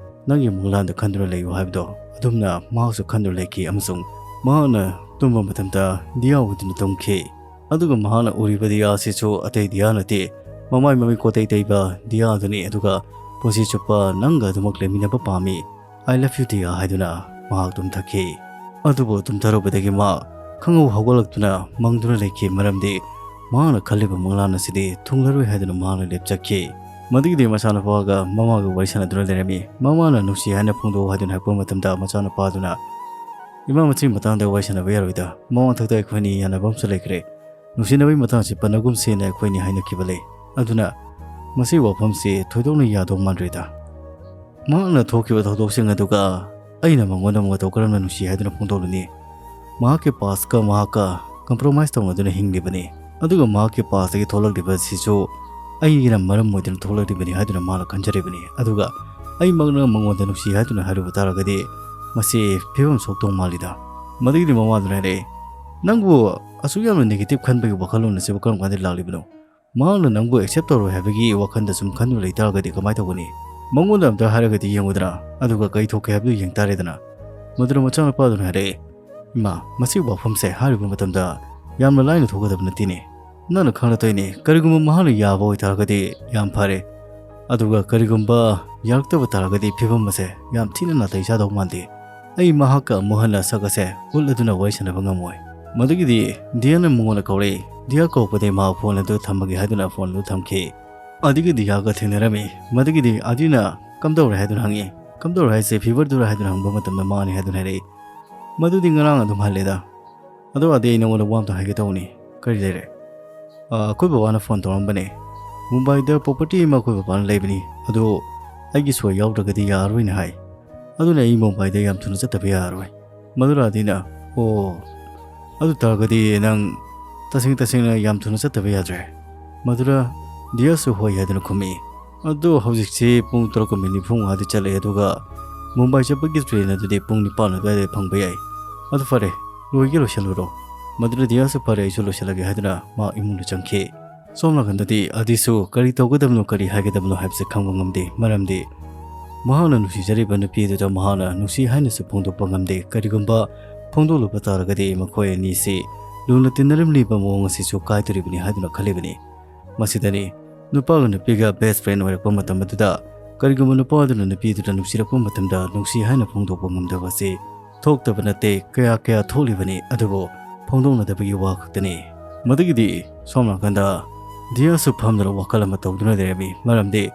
ꯅꯪꯒꯤ ꯃꯪꯂꯥꯟꯗ ꯈꯟꯗꯨꯅ ꯂꯩꯌꯨ" ꯍꯥꯏꯕꯗꯣ, ꯑꯗꯨꯝꯅ ꯃꯍꯥꯛꯁꯨ ꯈꯟꯗꯨꯅ ꯂꯩꯈꯤ ꯑꯃꯁꯨꯡ ꯃꯍꯥꯛꯅ ꯇꯨꯝꯕ ꯃꯇꯝꯗ ꯗꯤꯌꯥ ꯎꯗꯨꯅ ꯇꯨꯝꯈꯤ꯫ ꯑꯗꯨꯒ ꯃꯍꯥꯛꯅ ꯎꯔꯤꯕ ꯗꯤꯌꯥ ꯑꯁꯤꯁꯨ ꯑꯇꯩ ꯗꯤꯌꯥ ꯅꯠꯇꯦ, ꯃꯃꯥꯏ ꯃꯃꯤꯠ ꯀꯣꯇꯩ ꯇꯩꯕ ꯗꯤꯌꯥ ꯑꯗꯨꯅꯤ꯫ ꯑꯗꯨꯒ "ꯄꯨꯟꯁꯤ ꯆꯨꯞꯄ ꯅꯪꯒ ꯑꯗꯨꯃꯛ ꯂꯩꯃꯤꯟꯅꯕ ꯄꯥꯝꯃꯤ, I love you ꯗꯤꯌꯥ" ꯍꯥꯏꯗꯨꯅ ꯃꯍꯥꯛ ꯇꯨꯝꯊꯈꯤ꯫ ꯑꯗꯨꯕꯨ ꯇꯨꯝꯊꯔꯨꯕꯗꯒꯤ ꯃꯍꯥꯛ ꯈꯪꯍꯧ ꯍꯧꯒꯠꯂꯛꯇꯨꯅ ꯃꯪꯗꯨꯅ ꯂꯩꯈꯤ, ꯃꯔꯝꯗꯤ ꯃꯍꯥꯛꯅ ꯈꯜꯂꯤꯕ ꯃꯪꯂꯥꯟ ꯑꯁꯤꯗꯤ ꯊꯨꯡꯂꯔꯣꯏ ꯍꯥꯏꯗꯨꯅ ꯃꯍꯥꯛꯅ ꯂꯦꯞꯆꯈꯤ꯫ ꯃꯗꯨꯒꯤꯗꯤ ꯃꯆꯥꯅꯨꯄꯥꯒ ꯃꯃꯥꯒ ꯋꯥꯔꯤ ꯁꯥꯟꯅꯗꯨꯅ ꯂꯩꯔꯝꯃꯤ꯫ ꯃꯃꯥꯅ "ꯅꯨꯡꯁꯤ" ꯍꯥꯏꯅ ꯐꯣꯡꯗꯣꯛꯎ ꯍꯥꯏꯗꯨꯅ ꯍꯥꯏꯔꯛꯄ ꯃꯇꯝꯗ ꯃꯆꯥꯅꯨꯄꯥꯗꯨꯅ, "ꯏꯃꯥ, ꯃꯁꯤꯒꯤ ꯃꯇꯥꯡꯗ ꯋꯥꯔꯤ ꯁꯥꯟꯅꯕ ꯌꯥꯔꯣꯏꯗ, ꯃꯃꯥꯡ ꯊꯛꯇ ꯑꯩꯈꯣꯏꯅꯤ ꯌꯥꯅꯕ ꯑꯃꯁꯨ ꯂꯩꯈ꯭ꯔꯦ꯫ ꯅꯨꯡꯁꯤꯅꯕꯒꯤ ꯃꯇꯥꯡꯁꯤ ꯄꯟꯅꯒꯨꯝꯁꯦꯅ ꯑꯩꯈꯣꯏꯅꯤ ꯍꯥꯏꯅꯈꯤꯕ ꯂꯩ꯫ ꯑꯗꯨꯅ ꯃꯁꯤꯒꯤ ꯋꯥꯐꯝꯁꯤ ꯊꯣꯏꯗꯣꯛꯅ ꯌꯥꯗꯧ ꯃꯥꯟꯗ꯭ꯔꯦꯗ꯫ ꯃꯍꯥꯛꯅ ꯊꯣꯛꯈꯤꯕ ꯊꯧꯗꯣꯛꯁꯤꯡ ꯑꯗꯨꯒ ꯑꯩꯅ ꯃꯉꯣꯟꯗ ꯃꯇꯧ ꯀꯔꯝꯅ ꯅꯨꯡꯁꯤ ꯍꯥꯏꯗꯨꯅ ꯐꯣꯡꯗꯣꯛꯂꯨꯅꯤ? ꯃꯍꯥꯛꯀꯤ ꯄꯥꯁꯀ ꯃꯍꯥꯛꯀ ꯀꯝꯄ꯭ꯔꯣꯃꯥꯏꯁ ꯇꯧꯅꯗꯨꯅ ꯍꯤꯡꯂꯤꯕꯅꯤ꯫ ꯑꯗꯨꯒ ꯃꯍꯥꯛꯀꯤ ꯄꯥꯁꯇꯒꯤ ꯊꯣꯛꯂꯛꯂꯤꯕ ꯑꯁꯤꯁꯨ ꯑꯩꯅ ꯃꯔꯝ ꯑꯣꯏꯗꯨꯅ ꯊꯣꯛꯂꯛꯂꯤꯕꯅꯤ ꯍꯥꯏꯗꯨꯅ ꯃꯥꯅ ꯈꯟꯖꯔꯤꯕꯅꯤ꯫ ꯑꯗꯨꯒ ꯑꯩꯃꯛꯅ ꯃꯉꯣꯟꯗ ꯅꯨꯡꯁꯤ ꯍꯥꯏꯗꯨꯅ ꯍꯥꯏꯔꯨꯕ ꯇꯥꯔꯒꯗꯤ ꯃꯁꯤ ꯐꯤꯕꯝ ꯁꯣꯛꯇꯧ ꯃꯥꯜꯂꯤꯗ꯫" ꯃꯗꯨꯒꯤꯗꯤ ꯃꯃꯥꯗꯨꯅ ꯍꯥꯏꯔꯛꯏ, "ꯅꯪꯕꯨ ꯑꯁꯨꯛ ꯌꯥꯝꯅ negative ꯈꯟꯕꯒꯤ ꯋꯥꯈꯜꯂꯣꯟ ꯑꯁꯤꯕꯨ ꯀꯔꯝ ꯀꯥꯟꯗ ꯂꯥꯛꯂꯤꯕꯅꯣ? ꯃꯍꯥꯛꯅ ꯅꯪꯕꯨ accept ꯇꯧꯔꯣꯏ ꯍꯥꯏꯕꯒꯤ ꯋꯥꯈꯜꯗ ꯁꯨꯝ ꯈꯟꯗꯨꯅ ꯂꯩꯇꯥꯔꯒꯗꯤ ꯀꯃꯥꯏꯅ ꯇꯧꯒꯅꯤ? ꯃꯉꯣꯟꯗ ꯑꯝꯇ ꯍꯥꯏꯔꯒꯗꯤ ꯌꯦꯡꯉꯨꯗꯅ, ꯑꯗꯨꯒ ꯀꯩ ꯊꯣꯛꯀꯦ ꯍꯥꯏꯕꯗꯨ ꯌꯦꯡ ꯇꯥꯔꯦꯗꯅ꯫ ꯃꯗꯨꯗ ꯃꯆꯥꯅꯨꯄꯥꯗꯨꯅ ꯍꯥꯏꯔꯛꯑꯦ, "ꯏꯃꯥ, ꯃꯁꯤꯒꯤ ꯋꯥꯐꯝꯁꯦ ꯍꯥꯏꯔꯨꯕ ꯃꯇꯝꯗ ꯌꯥꯝꯅ ꯂꯥꯏꯅ ꯊꯣꯛꯀꯗꯕ ꯅꯠꯇꯦꯅꯦ꯫ ꯅꯪꯅ ꯈꯪꯂꯛꯇꯣꯏꯅꯦ, ꯀꯔꯤꯒꯨꯝꯕ ꯃꯍꯥꯛꯅ ꯌꯥꯕ ꯑꯣꯏꯇꯥꯔꯒꯗꯤ ꯌꯥꯝ ꯐꯔꯦ, ꯑꯗꯨꯒ ꯀꯔꯤꯒꯨꯝꯕ ꯌꯥꯔꯛꯇꯕ ꯇꯥꯔꯒꯗꯤ ꯐꯤꯕꯝ ꯑꯁꯦ ꯌꯥꯝ ꯊꯤꯅ ꯅꯥꯇꯩ ꯆꯥꯗꯧ ꯃꯥꯟꯗꯦ꯫ ꯑꯩ ꯃꯍꯥꯛꯀ ꯑꯃꯨꯛ ꯍꯟꯅ ꯁꯛ ꯑꯁꯦ ꯎꯠꯂꯗꯨꯅ ꯋꯥꯔꯤ ꯁꯥꯟꯅꯕ ꯉꯝꯃꯣꯏ"꯫ ꯃꯗꯨꯒꯤꯗꯤ ꯗꯤꯌꯥꯅ ꯃꯉꯣꯟꯗ ꯀꯧꯔꯛꯏ꯫ ꯗꯤꯌꯥ ꯀꯧꯔꯛꯄꯗꯒꯤ ꯃꯍꯥꯛ ꯐꯣꯟ ꯑꯗꯨ ꯊꯝꯃꯒꯦ ꯍꯥꯏꯗꯨꯅ ꯐꯣꯟ ꯑꯗꯨ ꯊꯝꯈꯤ꯫ ꯑꯗꯨꯒ ꯗꯤꯌꯥꯒ ꯊꯦꯡꯅꯔꯝꯃꯤ꯫ ꯃꯗꯨꯒꯤꯗꯤ ꯑꯗꯨꯅ "ꯀꯝꯗꯧꯔꯦ?" ꯍꯥꯏꯗꯨꯅ ꯍꯪꯉꯤ꯫ "ꯀꯝꯗꯧꯔꯦ ꯍꯥꯏꯁꯦ, ꯐꯤꯚꯔꯗꯨꯔꯥ?" ꯍꯥꯏꯗꯨꯅ ꯍꯪꯕ ꯃꯇꯝꯗ ꯃꯥꯅꯤ ꯍꯥꯏꯗꯨꯅ ꯍꯥꯏꯔꯛꯏ꯫ "ꯃꯗꯨꯗꯤ ꯉꯔꯥꯡ ꯑꯗꯨꯝ ꯍꯜꯂꯦꯗ꯫ ꯑꯗꯣ ꯑꯗꯤ ꯑꯩ ꯅꯉꯣꯟꯗ ꯋꯥ ꯑꯝꯇ ꯍꯥꯏꯒꯦ ꯇꯧꯕꯅꯤ"꯫ "ꯀꯔꯤ ꯂꯩꯔꯦ?" "ꯑ, ꯑꯩꯈꯣꯏ ꯕꯕꯥꯅ ꯐꯣꯟ ꯇꯧꯔꯝꯕꯅꯦ꯫ ꯃꯨꯝꯕꯥꯏꯗ property ꯑꯃ ꯑꯩꯈꯣꯏ ꯕꯕꯥꯅ ꯂꯩꯕꯅꯤ꯫ ꯑꯗꯣ ꯑꯩꯒꯤ ꯁꯣꯏ ꯌꯥꯎꯗ꯭ꯔꯒꯗꯤ ꯌꯥꯔꯔꯣꯏꯅ ꯍꯥꯏ꯫ ꯑꯗꯨꯅ ꯑꯩ ꯃꯨꯝꯕꯥꯏꯗ ꯌꯥꯝ ꯊꯨꯅ ꯆꯠꯇꯕ ꯌꯥꯔꯔꯣꯏ"꯫ ꯃꯗꯨꯔꯥꯗꯤꯅ, "ꯑꯣ, ꯑꯗꯨ ꯇꯥꯔꯒꯗꯤ ꯅꯪ ꯇꯁꯦꯡ ꯇꯁꯦꯡꯅ ꯌꯥꯝ ꯊꯨꯅ ꯆꯠꯇꯕ ꯌꯥꯗ꯭ꯔꯦ"꯫ ꯃꯗꯨꯔꯥ ꯗꯤꯌꯥꯁꯨ ꯍꯣꯏ ꯍꯥꯏꯗꯨꯅ ꯈꯨꯝꯃꯤ꯫ "ꯑꯗꯣ ꯍꯧꯖꯤꯛꯁꯤ ꯄꯨꯡ ꯇꯔꯨꯛꯀ ꯃꯤꯅꯤꯠ ꯅꯤꯐꯨ ꯃꯉꯥꯗꯤ ꯆꯠꯂꯛꯑꯦ, ꯑꯗꯨꯒ ꯃꯨꯝꯕꯥꯏ ꯆꯠꯄꯒꯤ train ꯑꯗꯨꯗꯤ ꯄꯨꯡ ꯅꯤꯄꯥꯟ ꯑꯗꯨꯋꯥꯏꯗ ꯐꯪꯕ ꯌꯥꯏ꯫ ꯑꯗꯨ ꯐꯔꯦ, ꯂꯣꯏꯒꯦ ꯂꯣꯏꯁꯤꯜꯂꯨꯔꯣ"꯫ ꯃꯗꯨꯔꯥ ꯗꯤꯌꯥꯁꯨ "ꯐꯔꯦ, ꯑꯩꯁꯨ ꯂꯣꯏꯁꯤꯜꯂꯒꯦ" ꯍꯥꯏꯗꯨꯅ ꯃꯥ ꯏꯃꯨꯡꯗ ꯆꯪꯈꯤ꯫ ꯁꯣꯝ ꯅꯥꯀꯟꯗꯗꯤ ꯑꯗꯤꯁꯨ ꯀꯔꯤ ꯇꯧꯒꯗꯕꯅꯣ, ꯀꯔꯤ ꯍꯥꯏꯒꯗꯕꯅꯣ ꯍꯥꯏꯕꯁꯤ ꯈꯪꯕ ꯉꯝꯗꯦ꯫ ꯃꯔꯝꯗꯤ ꯃꯍꯥꯛꯅ ꯅꯨꯡꯁꯤꯖꯔꯤꯕ ꯅꯨꯄꯤ ꯑꯗꯨꯗ ꯃꯍꯥꯛꯅ ꯅꯨꯡꯁꯤ ꯍꯥꯏꯅꯁꯨ ꯐꯣꯡꯗꯣꯛꯄ ꯉꯝꯗꯦ꯫ ꯀꯔꯤꯒꯨꯝꯕ ꯐꯣꯡꯗꯣꯛꯂꯨꯕ ꯇꯥꯔꯒꯗꯤ ꯃꯈꯣꯏ ꯑꯅꯤꯁꯤ ꯂꯨꯅ ꯇꯤꯟꯅꯔꯝꯂꯤꯕ ꯃꯑꯣꯡ ꯑꯁꯤꯁꯨ ꯀꯥꯏꯗꯣꯔꯤꯕꯅꯤ ꯍꯥꯏꯗꯨꯅ ꯈꯜꯂꯤꯕꯅꯤ꯫ ꯃꯁꯤꯗꯅꯤ ꯅꯨꯄꯥꯒ ꯅꯨꯄꯤꯒ best friend ꯑꯣꯏꯔꯛꯄ ꯃꯇꯝ ꯑꯗꯨꯗ, ꯀꯔꯤꯒꯨꯝꯕ ꯅꯨꯄꯥ ꯑꯗꯨꯅ ꯅꯨꯄꯤ ꯑꯗꯨꯗ ꯅꯨꯡꯁꯤꯔꯛꯄ ꯃꯇꯝꯗ ꯅꯨꯡꯁꯤ ꯍꯥꯏꯅ ꯐꯣꯡꯗꯣꯛꯄ ꯉꯝꯗꯕ ꯑꯁꯤ ꯊꯣꯛꯇꯕ ꯅꯠꯇꯦ, ꯀꯌꯥ ꯀꯌꯥ ꯊꯣꯛꯂꯤꯕꯅꯤ, ꯑꯗꯨꯕꯨ ꯐꯣꯡꯗꯣꯛꯅꯗꯕꯒꯤ ꯋꯥ ꯈꯛꯇꯅꯤ꯫ ꯃꯗꯨꯒꯤꯗꯤ ꯁꯣꯝ ꯅꯥꯀꯟꯗ ꯗꯤꯌꯥꯁꯨ ꯐꯝꯗꯨꯅ ꯋꯥꯈꯜ ꯑꯃ ꯇꯧꯗꯨꯅ ꯂꯩꯔꯝꯃꯤ꯫ ꯃꯔꯝꯗꯤ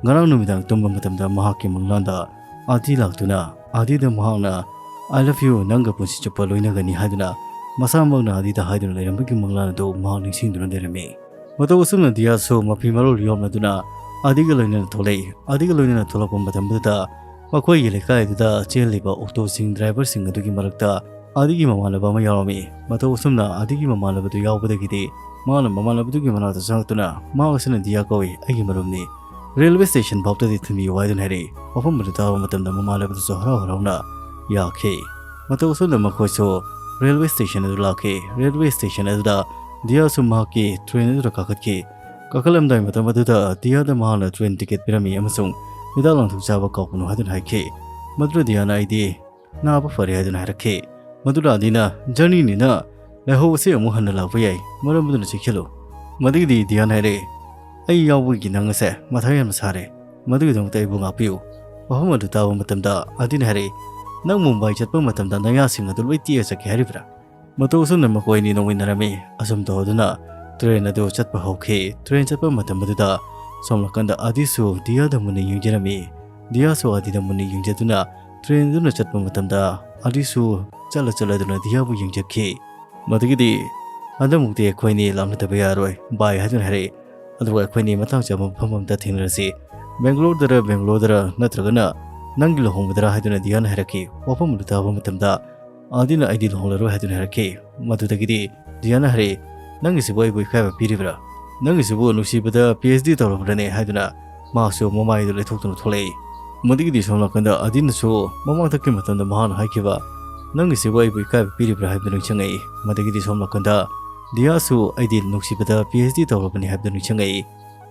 ꯉꯔꯥꯡ ꯅꯨꯃꯤꯗꯥꯡ ꯇꯨꯝꯕ ꯃꯇꯝꯗ ꯃꯍꯥꯛꯀꯤ ꯃꯪꯂꯥꯟꯗ ꯑꯥꯗꯤ ꯂꯥꯛꯇꯨꯅ ꯑꯥꯗꯤꯗ ꯃꯍꯥꯛꯅ "I love you, ꯅꯪꯒ ꯄꯨꯟꯁꯤ ꯆꯨꯞꯄ ꯂꯣꯏꯅꯒꯅꯤ" ꯍꯥꯏꯗꯨꯅ ꯃꯁꯥꯃꯛꯅ ꯑꯥꯗꯤꯗ ꯍꯥꯏꯗꯨꯅ ꯂꯩꯔꯝꯕꯒꯤ ꯃꯪꯂꯥꯟ ꯑꯗꯨ ꯃꯍꯥꯛ ꯅꯤꯡꯁꯤꯡꯗꯨꯅ ꯂꯩꯔꯝꯃꯤ꯫ ꯃꯇꯧ ꯑꯁꯨꯝꯅ ꯗꯤꯌꯥꯁꯨ ꯃꯐꯤ ꯃꯔꯣꯜ ꯌꯣꯝꯂꯗꯨꯅ ꯑꯥꯗꯤꯒ ꯂꯣꯏꯅꯅ ꯊꯣꯛꯂꯛꯏ꯫ ꯑꯥꯗꯤꯒ ꯂꯣꯏꯅꯅ ꯊꯣꯛꯂꯛꯄ ꯃꯇꯝꯗꯨꯗ ꯃꯈꯣꯏꯒꯤ ꯂꯩꯀꯥꯏꯗꯨꯗ ꯆꯦꯜꯂꯤꯕ ꯑꯣꯇꯣꯁꯤꯡ driverꯁꯤꯡ ꯑꯗꯨꯒꯤ ꯃꯔꯛꯇ ꯑꯥꯗꯤꯒꯤ ꯃꯃꯥꯟꯅꯕ ꯑꯃ ꯌꯥꯎꯔꯝꯃꯤ꯫ ꯃꯇꯧ ꯑꯁꯨꯝꯅ ꯑꯥꯗꯤꯒꯤ ꯃꯃꯥꯟꯅꯕꯗꯨ ꯌꯥꯎꯕꯗꯒꯤꯗꯤ ꯃꯥꯅ ꯃꯃꯥꯟꯅꯕꯗꯨꯒꯤ ꯃꯅꯥꯛꯇ ꯆꯪꯂꯛꯇꯨꯅ, "ꯃꯍꯥꯛ ꯑꯁꯤꯅ ꯗꯤꯌꯥ ꯀꯧꯏ, ꯑꯩꯒꯤ ꯃꯔꯨꯞꯅꯤ꯫ Railway station ꯐꯥꯎꯕꯗꯤ ꯊꯤꯟꯕꯤꯌꯨ" ꯍꯥꯏꯗꯨꯅ ꯍꯥꯏꯔꯛꯏ꯫ ꯋꯥꯐꯝ ꯑꯗꯨ ꯇꯥꯕ ꯃꯇꯝꯗ ꯃꯃꯥꯟꯅꯕꯗꯨꯁꯨ ꯍꯔꯥꯎ ꯍꯔꯥꯎꯅ ꯌꯥꯈꯤ꯫ ꯃꯇꯧ ꯑꯁꯨꯝꯅ ꯃꯈꯣꯏꯁꯨ railway station ꯑꯗꯨ ꯂꯥꯛꯈꯤ꯫ Railway station ꯑꯗꯨꯗ ꯗꯤꯌꯥꯁꯨ ꯃꯍꯥꯛꯀꯤ train ꯑꯗꯨꯗ ꯀꯥꯈꯠꯈꯤ꯫ ꯀꯥꯈꯠꯂꯝꯗꯥꯏ ꯃꯇꯝ ꯑꯗꯨꯗ ꯗꯤꯌꯥꯗ ꯃꯍꯥꯛꯅ train ticket ꯄꯤꯔꯝꯃꯤ ꯑꯃꯁꯨꯡ ꯍꯤꯗꯥꯛ ꯂꯥꯡꯊꯛ ꯆꯥꯕ ꯀꯥꯎꯒꯅꯨ ꯍꯥꯏꯗꯨꯅ ꯍꯥꯏꯈꯤ꯫ ꯃꯗꯨꯗ ꯗꯤꯌꯥꯅ "ꯑꯩꯗꯤ ꯅꯥꯕ ꯐꯔꯦ" ꯍꯥꯏꯗꯨꯅ ꯍꯥꯏꯔꯛꯈꯤ꯫ ꯃꯗꯨꯗ ꯑꯥꯗꯤꯅ "Journey ꯅꯤꯅ ꯂꯥꯏꯍꯧ ꯑꯁꯤ ꯑꯃꯨꯛ ꯍꯟꯅ ꯂꯥꯛꯄ ꯌꯥꯏ, ꯃꯔꯝ ꯑꯗꯨꯅ ꯆꯦꯛꯁꯤꯜꯂꯨ"꯫ ꯃꯗꯨꯒꯤꯗꯤ ꯗꯤꯌꯥꯅ ꯍꯥꯏꯔꯛꯏ, "ꯑꯩ ꯌꯥꯎꯕꯒꯤ ꯅꯪ ꯑꯁꯦ ꯃꯊꯥ ꯌꯥꯝꯅ ꯁꯥꯔꯦ, ꯃꯗꯨꯒꯤꯗꯃꯛꯇ ꯑꯩꯕꯨ ꯉꯥꯛꯄꯤꯌꯨ"꯫ ꯋꯥꯐꯝ ꯑꯗꯨ ꯇꯥꯕ ꯃꯇꯝꯗ ꯑꯥꯗꯤꯅ ꯍꯥꯏꯔꯛꯏ, "ꯅꯪ ꯃꯨꯝꯕꯥꯏ ꯆꯠꯄ ꯃꯇꯝꯗ ꯅꯌꯥꯁꯤꯡ ꯑꯗꯨ ꯂꯣꯏ ꯇꯦꯛꯑ ꯆꯠꯀꯦ ꯍꯥꯏꯔꯤꯕ꯭ꯔꯥ?" ꯃꯇꯧ ꯑꯁꯨꯝꯅ ꯃꯈꯣꯏ ꯑꯅꯤ ꯅꯣꯡꯃꯤꯟꯅꯔꯝꯃꯤ꯫ ꯑꯁꯨꯝ ꯇꯧꯗꯨꯅ train ꯑꯗꯨ ꯆꯠꯄ ꯍꯧꯈꯤ꯫ Train ꯆꯠꯄ ꯃꯇꯝ ꯑꯗꯨꯗ ꯁꯣꯝ ꯅꯥꯀꯟꯗ ꯑꯥꯗꯤꯁꯨ ꯗꯤꯌꯥꯗ ꯃꯨꯟꯅ ꯌꯦꯡꯖꯔꯝꯃꯤ꯫ ꯗꯤꯌꯥꯁꯨ ꯑꯥꯗꯤꯗ ꯃꯨꯟꯅ ꯌꯦꯡꯖꯗꯨꯅ train ꯑꯗꯨꯅ ꯆꯠꯄ ꯃꯇꯝꯗ ꯑꯥꯗꯤꯁꯨ ꯆꯠꯂ ꯆꯠꯂꯗꯨꯅ ꯗꯤꯌꯥꯕꯨ ꯌꯦꯡꯖꯈꯤ꯫ ꯃꯗꯨꯒꯤꯗꯤ "ꯍꯟꯗꯛꯃꯨꯛꯇꯤ ꯑꯩꯈꯣꯏꯅꯤ ꯂꯥꯞꯅꯗꯕ ꯌꯥꯔꯣꯏ, bye" ꯍꯥꯏꯗꯨꯅ ꯍꯥꯏꯔꯛꯏ꯫ "ꯑꯗꯨꯒ ꯑꯩꯈꯣꯏꯅꯤ ꯃꯇꯥꯡ ꯆꯥꯕ ꯃꯐꯝ ꯑꯃꯗ ꯊꯦꯡꯅꯔꯁꯤ꯫ ꯕꯦꯡꯒ꯭ꯂꯣꯔꯗꯔ, ꯕꯦꯡꯒ꯭ꯂꯣꯔꯗꯔ ꯅꯠꯇ꯭ꯔꯒꯅ ꯅꯪꯒꯤ ꯂꯨꯍꯣꯡꯕꯗꯔ?" ꯍꯥꯏꯗꯨꯅ ꯗꯤꯌꯥꯅ ꯍꯥꯏꯔꯛꯈꯤ꯫ ꯋꯥꯐꯝ ꯑꯗꯨ ꯇꯥꯕ ꯃꯇꯝꯗ ꯑꯥꯗꯤꯅ "ꯑꯩꯗꯤ ꯂꯨꯍꯣꯡꯂꯔꯣꯏ" ꯍꯥꯏꯗꯨꯅ ꯍꯥꯏꯔꯛꯈꯤ꯫ ꯃꯗꯨꯗꯒꯤꯗꯤ ꯗꯤꯌꯥꯅ ꯍꯥꯏꯔꯛꯏ, "ꯅꯪꯒꯤꯁꯤꯕꯨ ꯑꯩꯕꯨ ꯏꯀꯥꯏꯕ ꯄꯤꯔꯤꯕ꯭ꯔꯥ? ꯅꯪꯒꯤꯁꯤꯕꯨ ꯅꯨꯡꯁꯤꯕꯗ PhD ꯇꯧꯔꯕ꯭ꯔꯅꯦ?" ꯍꯥꯏꯗꯨꯅ ꯃꯍꯥꯛꯁꯨ ꯃꯃꯥꯏꯗꯨ ꯂꯩꯊꯣꯛꯇꯨꯅ ꯊꯣꯛꯂꯛꯏ꯫ ꯃꯗꯨꯒꯤꯗꯤ ꯁꯣꯝ ꯅꯥꯀꯟꯗ ꯑꯥꯗꯤꯅꯁꯨ ꯃꯃꯥꯡꯊꯛꯀꯤ ꯃꯇꯝꯗ ꯃꯍꯥꯛꯅ ꯍꯥꯏꯈꯤꯕ "ꯅꯪꯒꯤꯁꯤꯕꯨ ꯑꯩꯕꯨ ꯏꯀꯥꯏꯕ ꯄꯤꯔꯤꯕ꯭ꯔꯥ?" ꯍꯥꯏꯕꯗꯨ ꯅꯤꯡꯁꯤꯡꯉꯛꯏ꯫ ꯃꯗꯨꯒꯤꯗꯤ ꯁꯣꯝ ꯅꯥꯀꯟꯗ ꯗꯤꯌꯥꯁꯨ "ꯑꯩꯗꯤ ꯅꯨꯡꯁꯤꯕꯗ PhD ꯇꯧꯔꯕꯅꯤ" ꯍꯥꯏꯕꯗꯨ ꯅꯤꯡꯁꯤꯡꯉꯛꯏ꯫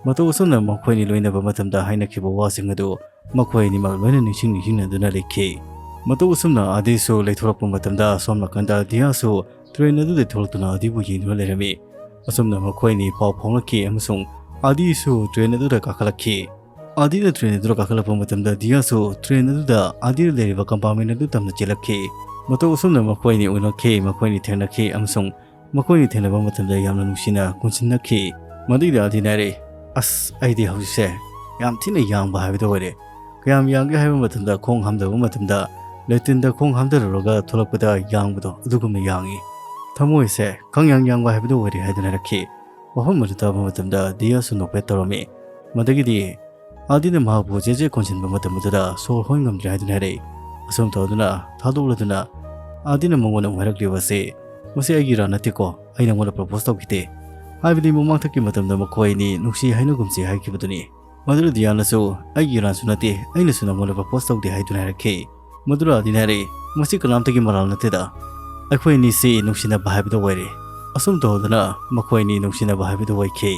ꯃꯇꯧ ꯑꯁꯨꯝꯅ ꯃꯈꯣꯏꯅꯤ ꯂꯣꯏꯅꯕ ꯃꯇꯝꯗ ꯍꯥꯏꯅꯈꯤꯕ ꯋꯥꯁꯤꯡ ꯑꯗꯨ ꯃꯈꯣꯏ ꯑꯅꯤꯃꯛ ꯂꯣꯏꯅ ꯅꯤꯡꯁꯤꯡ ꯅꯤꯡꯁꯤꯡꯅꯗꯨꯅ ꯂꯩꯈꯤ꯫ ꯃꯇꯧ ꯑꯁꯨꯝꯅ ꯑꯥꯗꯤꯁꯨ ꯂꯩꯊꯣꯔꯛꯄ ꯃꯇꯝꯗ ꯁꯣꯝ ꯅꯥꯀꯟꯗ ꯗꯤꯌꯥꯁꯨ train ꯑꯗꯨꯗ ꯊꯣꯛꯂꯛꯇꯨꯅ ꯑꯥꯗꯤꯕꯨ ꯌꯦꯡꯗꯨꯅ ꯂꯩꯔꯝꯃꯤ꯫ ꯑꯁꯨꯝꯅ ꯃꯈꯣꯏ ꯑꯅꯤ ꯄꯥꯎ ꯐꯥꯎꯅꯈꯤ ꯑꯃꯁꯨꯡ ꯑꯥꯗꯤꯁꯨ train ꯑꯗꯨꯗ ꯀꯥꯈꯠꯂꯛꯈꯤ꯫ ꯑꯥꯗꯤꯅ train ꯑꯗꯨꯗ ꯀꯥꯈꯠꯂꯛꯄ ꯃꯇꯝꯗ ꯗꯤꯌꯥꯁꯨ train ꯑꯗꯨꯗ ꯑꯥꯗꯤꯅ ꯂꯩꯔꯤꯕ compartment ꯑꯗꯨ ꯇꯝꯅ ꯆꯦꯜꯂꯛꯈꯤ꯫ ꯃꯇꯧ ꯑꯁꯨꯝꯅ ꯃꯈꯣꯏ ꯑꯅꯤ ꯎꯅꯈꯤ, ꯃꯈꯣꯏ ꯑꯅꯤ ꯊꯦꯡꯅꯈꯤ ꯑꯃꯁꯨꯡ ꯃꯈꯣꯏꯅꯤ ꯊꯦꯡꯅꯕ ꯃꯇꯝꯗ ꯌꯥꯝꯅ ꯅꯨꯡꯁꯤꯅ ꯀꯣꯟꯁꯤꯟꯅꯈꯤ꯫ ꯃꯗꯨꯒꯤꯗ ꯑꯥꯗꯤꯅ ꯍꯥꯏꯔꯛꯏ, "ꯑꯁ, ꯑꯩꯗꯤ ꯍꯧꯖꯤꯛꯁꯦ ꯌꯥꯝ ꯊꯤꯅ ꯌꯥꯡꯕ ꯍꯥꯏꯕꯗꯨ ꯑꯣꯏꯔꯦ꯫ ꯀꯌꯥꯝ ꯌꯥꯡꯒꯦ ꯍꯥꯏꯕ ꯃꯇꯝꯗ ꯈꯣꯡ ꯍꯥꯝꯊꯕ ꯃꯇꯝꯗ ꯂꯦꯇ꯭ꯔꯤꯟꯗ ꯈꯣꯡ ꯍꯥꯝꯊꯔꯨꯔꯒ ꯊꯣꯛꯂꯛꯄꯗ ꯌꯥꯡꯕꯗꯣ ꯑꯗꯨꯒꯨꯝꯅ ꯌꯥꯡꯉꯤ꯫ ꯊꯃꯣꯏꯁꯦ ꯈꯪꯌꯥꯡ ꯌꯥꯡꯕ ꯍꯥꯏꯕꯗꯨ ꯑꯣꯏꯔꯦ" ꯍꯥꯏꯗꯨꯅ ꯍꯥꯏꯔꯛꯈꯤ꯫ ꯋꯥꯐꯝ ꯑꯗꯨ ꯇꯥꯕ ꯃꯇꯝꯗ ꯗꯤꯌꯥꯁꯨ ꯅꯣꯛꯐꯦꯠ ꯇꯧꯔꯝꯃꯤ꯫ ꯃꯗꯨꯒꯤꯗꯤ ꯑꯥꯗꯤꯅ ꯃꯍꯥꯛꯄꯨ ꯆꯦꯠ ꯆꯦꯠ ꯀꯣꯟꯁꯤꯟꯕ ꯃꯇꯝ ꯑꯗꯨꯗ ꯁꯣꯔ ꯍꯣꯟ ꯉꯝꯗ꯭ꯔꯦ ꯍꯥꯏꯗꯨꯅ ꯍꯥꯏꯔꯛꯏ꯫ ꯑꯁꯨꯝ ꯇꯧꯗꯨꯅ ꯊꯥꯗꯣꯛꯂꯗꯨꯅ ꯑꯥꯗꯤꯅ ꯃꯉꯣꯟꯗ ꯑꯃꯨꯛ ꯍꯥꯏꯔꯛꯂꯤꯕ ꯑꯁꯤ, "ꯃꯁꯤ ꯑꯩꯒꯤ ꯏꯔꯥꯟ ꯅꯠꯇꯦꯀꯣ, ꯑꯩ ꯅꯉꯣꯟꯗ propose ꯇꯧꯈꯤꯗꯦ"꯫ ꯍꯥꯏꯕꯗꯤ ꯃꯃꯥꯡꯊꯛꯀꯤ ꯃꯇꯝꯗ ꯃꯈꯣꯏ ꯑꯅꯤ ꯅꯨꯡꯁꯤ ꯍꯥꯏꯅꯒꯨꯝꯁꯤ ꯍꯥꯏꯈꯤꯕꯗꯨꯅꯤ꯫ ꯃꯗꯨꯗ ꯗꯤꯌꯥꯅꯁꯨ, "ꯑꯩꯒꯤ ꯏꯔꯥꯟꯁꯨ ꯅꯠꯇꯦ, ꯑꯩꯅꯁꯨ ꯅꯉꯣꯟꯗ propose ꯇꯧꯗꯦ" ꯍꯥꯏꯗꯨꯅ ꯍꯥꯏꯔꯛꯈꯤ꯫ ꯃꯗꯨꯗ ꯑꯥꯗꯤꯅ ꯍꯥꯏꯔꯛꯏ, "ꯃꯁꯤ ꯀꯅꯥꯝꯇꯒꯤ ꯃꯔꯥꯜ ꯅꯠꯇꯦꯗ, ꯑꯩꯈꯣꯏ ꯑꯅꯤꯁꯤ ꯅꯨꯡꯁꯤꯅꯕ ꯍꯥꯏꯕꯗꯨ ꯑꯣꯏꯔꯦ꯫ ꯑꯁꯨꯝ ꯇꯧꯗꯅ ꯃꯈꯣꯏ ꯑꯅꯤ ꯅꯨꯡꯁꯤꯅꯕ ꯍꯥꯏꯕꯗꯨ ꯑꯣꯏꯈꯤ꯫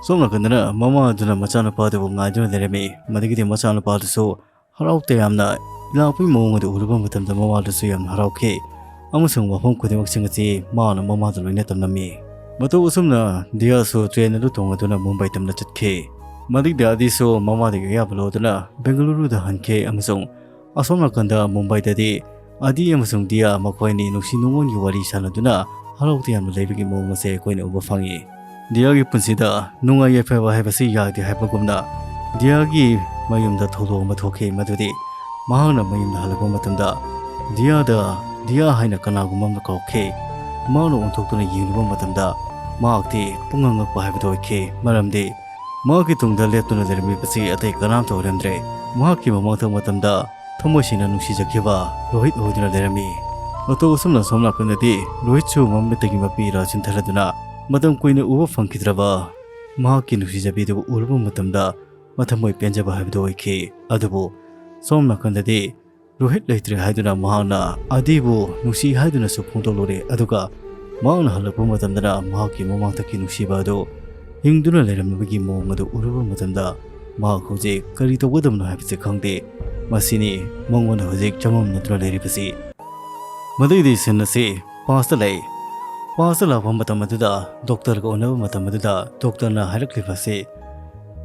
ꯁꯣꯝ ꯅꯥꯀꯟꯗꯅ ꯃꯃꯥ ꯑꯗꯨꯅ ꯃꯆꯥꯅꯨꯄꯥ ꯑꯗꯨꯕꯨ ꯉꯥꯏꯗꯨꯅ ꯂꯩꯔꯝꯃꯤ꯫ ꯃꯗꯨꯒꯤꯗꯤ ꯃꯆꯥꯅꯨꯄꯥꯗꯨꯁꯨ ꯍꯔꯥꯎ ꯇꯌꯥꯝꯅ ꯂꯥꯛꯄꯒꯤ ꯃꯑꯣꯡ ꯑꯗꯨ ꯎꯔꯨꯕ ꯃꯇꯝꯗ ꯃꯃꯥꯗꯨꯁꯨ ꯌꯥꯝꯅ ꯍꯔꯥꯎꯈꯤ, ꯑꯃꯁꯨꯡ ꯋꯥꯐꯝ ꯈꯨꯗꯤꯡꯃꯛꯁꯤꯡ ꯑꯁꯤ ꯃꯥꯅ ꯃꯃꯥꯗ ꯂꯣꯏꯅ ꯇꯝꯂꯝꯃꯤ꯫ ꯃꯇꯧ ꯑꯁꯨꯝꯅ ꯗꯤꯌꯥꯁꯨ ꯇ꯭ꯔꯦꯟ ꯑꯗꯨ ꯇꯣꯡꯂꯗꯨꯅ ꯃꯨꯝꯕꯥꯏ ꯇꯝꯅ ꯆꯠꯈꯤ꯫ ꯃꯗꯨꯒꯤ ꯑꯗꯤꯁꯨ ꯃꯃꯥꯗꯒꯤ ꯑꯌꯥꯕ ꯂꯧꯗꯨꯅ ꯕꯦꯡꯒꯂꯨꯔꯨꯗ ꯍꯟꯈꯤ, ꯑꯃꯁꯨꯡ ꯑꯁꯣꯝ ꯅꯥꯀꯟꯗ ꯃꯨꯝꯕꯥꯏꯗꯗꯤ ꯑꯗꯤ ꯑꯃꯁꯨꯡ ꯗꯤꯌꯥ ꯃꯈꯣꯏ ꯑꯅꯤ ꯅꯨꯡꯁꯤ ꯅꯨꯡꯉꯣꯟꯒꯤ ꯋꯥꯔꯤ ꯁꯥꯟꯅꯗꯨꯅ ꯍꯔꯥꯎ ꯇꯌꯥꯝꯅ ꯂꯩꯕꯒꯤ ꯃꯑꯣꯡ ꯑꯁꯦ ꯑꯩꯈꯣꯏꯅ ꯎꯕ ꯐꯪꯉꯤ꯫ ꯗꯤꯌꯥꯒꯤ ꯄꯨꯟꯁꯤꯗ ꯅꯨꯡꯉꯥꯏ ꯌꯥꯏꯐꯕ ꯍꯥꯏꯕꯁꯤ ꯌꯥꯗꯦ ꯍꯥꯏꯕꯒꯨꯝꯅ, ꯗꯤꯌꯥꯒꯤ ꯃꯌꯨꯝꯗ ꯊꯧꯗꯣꯛ ꯑꯃ ꯊꯣꯛꯈꯤ, ꯃꯗꯨꯗꯤ ꯃꯍꯥꯛꯅ ꯃꯌꯨꯝꯗ ꯍꯜꯂꯛꯄ ꯃꯇꯝꯗ ꯗꯤꯌꯥꯗ ꯗꯤꯌꯥ ꯍꯥꯏꯅ ꯀꯅꯥꯒꯨꯝꯕ ꯑꯃꯅ ꯀꯧꯈꯤ꯫ ꯃꯍꯥꯛꯅ ꯑꯣꯟꯊꯣꯛꯇꯨꯅ ꯌꯦꯡꯂꯨꯕ ꯃꯇꯝꯗ ꯃꯍꯥꯛꯇꯤ ꯄꯨꯡꯉꯛ ꯉꯛꯄ ꯍꯥꯏꯕꯗꯨ ꯑꯣꯏꯈꯤ, ꯃꯔꯝꯗꯤ ꯃꯍꯥꯛꯀꯤ ꯇꯨꯡꯗ ꯂꯦꯞꯇꯨꯅ ꯂꯩꯔꯝꯃꯤꯕꯁꯤ ꯑꯇꯩ ꯀꯅꯥꯝꯇ ꯑꯣꯏꯔꯝꯗ꯭ꯔꯦ꯫ ꯃꯍꯥꯛꯀꯤ ꯃꯃꯥꯡꯊꯪ ꯃꯇꯝꯗ ꯊꯃꯣꯏ ꯁꯦꯡꯅ ꯅꯨꯡꯁꯤꯖꯈꯤꯕ ꯔꯣꯍꯤꯠ ꯑꯣꯏꯗꯨꯅ ꯂꯩꯔꯝꯃꯤ꯫ ꯃꯇꯧ ꯑꯁꯨꯝꯅ ꯁꯣꯝ ꯅꯥꯀꯟꯗꯗꯤ ꯔꯣꯍꯤꯠꯁꯨ ꯃꯃꯤꯠꯇꯒꯤ ꯃꯄꯤ ꯏꯔꯥ ꯆꯤꯟꯊꯔꯗꯨꯅ ꯃꯇꯝ ꯀꯨꯏꯅ ꯎꯕ ꯐꯪꯈꯤꯗ꯭ꯔꯕ ꯃꯍꯥꯛꯀꯤ ꯅꯨꯡꯁꯤꯖꯕꯤꯗꯨꯕꯨ ꯎꯔꯨꯕ ꯃꯇꯝꯗ ꯃꯊꯃꯣꯏ ꯄꯦꯟꯖꯕ ꯍꯥꯏꯕꯗꯨ ꯑꯣꯏꯈꯤ꯫ ꯑꯗꯨꯕꯨ ꯁꯣꯝ ꯅꯥꯀꯟꯗꯗꯤ ꯔꯣꯍꯤꯠ ꯂꯩꯇ꯭ꯔꯦ ꯍꯥꯏꯗꯨꯅ ꯃꯍꯥꯛꯅ ꯑꯗꯤꯕꯨ ꯅꯨꯡꯁꯤ ꯍꯥꯏꯗꯨꯅꯁꯨ ꯐꯣꯡꯗꯣꯛꯂꯨꯔꯦ, ꯑꯗꯨꯒ ꯃꯍꯥꯛꯅ ꯍꯜꯂꯛꯄ ꯃꯇꯝꯗꯅ ꯃꯍꯥꯛꯀꯤ ꯃꯃꯥꯡꯊꯛꯀꯤ ꯅꯨꯡꯁꯤꯕ ꯑꯗꯨ ꯍꯤꯡꯗꯨꯅ ꯂꯩꯔꯝꯂꯕꯒꯤ ꯃꯑꯣꯡ ꯑꯗꯨ ꯎꯔꯨꯕ ꯃꯇꯝꯗ ꯃꯍꯥꯛ ꯍꯧꯖꯤꯛ ꯀꯔꯤ ꯇꯧꯒꯗꯕꯅꯣ ꯍꯥꯏꯕꯁꯤ ꯈꯪꯗꯦ꯫ ꯃꯁꯤꯅꯤ ꯃꯉꯣꯟꯗ ꯍꯧꯖꯤꯛ ꯆꯃꯝꯅꯗꯨꯅ ꯂꯩꯔꯤꯕꯁꯤ꯫ ꯃꯗꯨꯏꯗꯤ ꯁꯤꯟ ꯑꯁꯤ ꯄꯥꯁꯇ ꯂꯩ꯫ ꯄꯥꯁꯇ ꯂꯥꯛꯄ ꯃꯇꯝ ꯑꯗꯨꯗ ꯗꯣꯛꯇꯔꯒ ꯎꯅꯕ ꯃꯇꯝ ꯑꯗꯨꯗ ꯗꯣꯛꯇꯔꯅ ꯍꯥꯏꯔꯛꯂꯤꯕ ꯑꯁꯤ,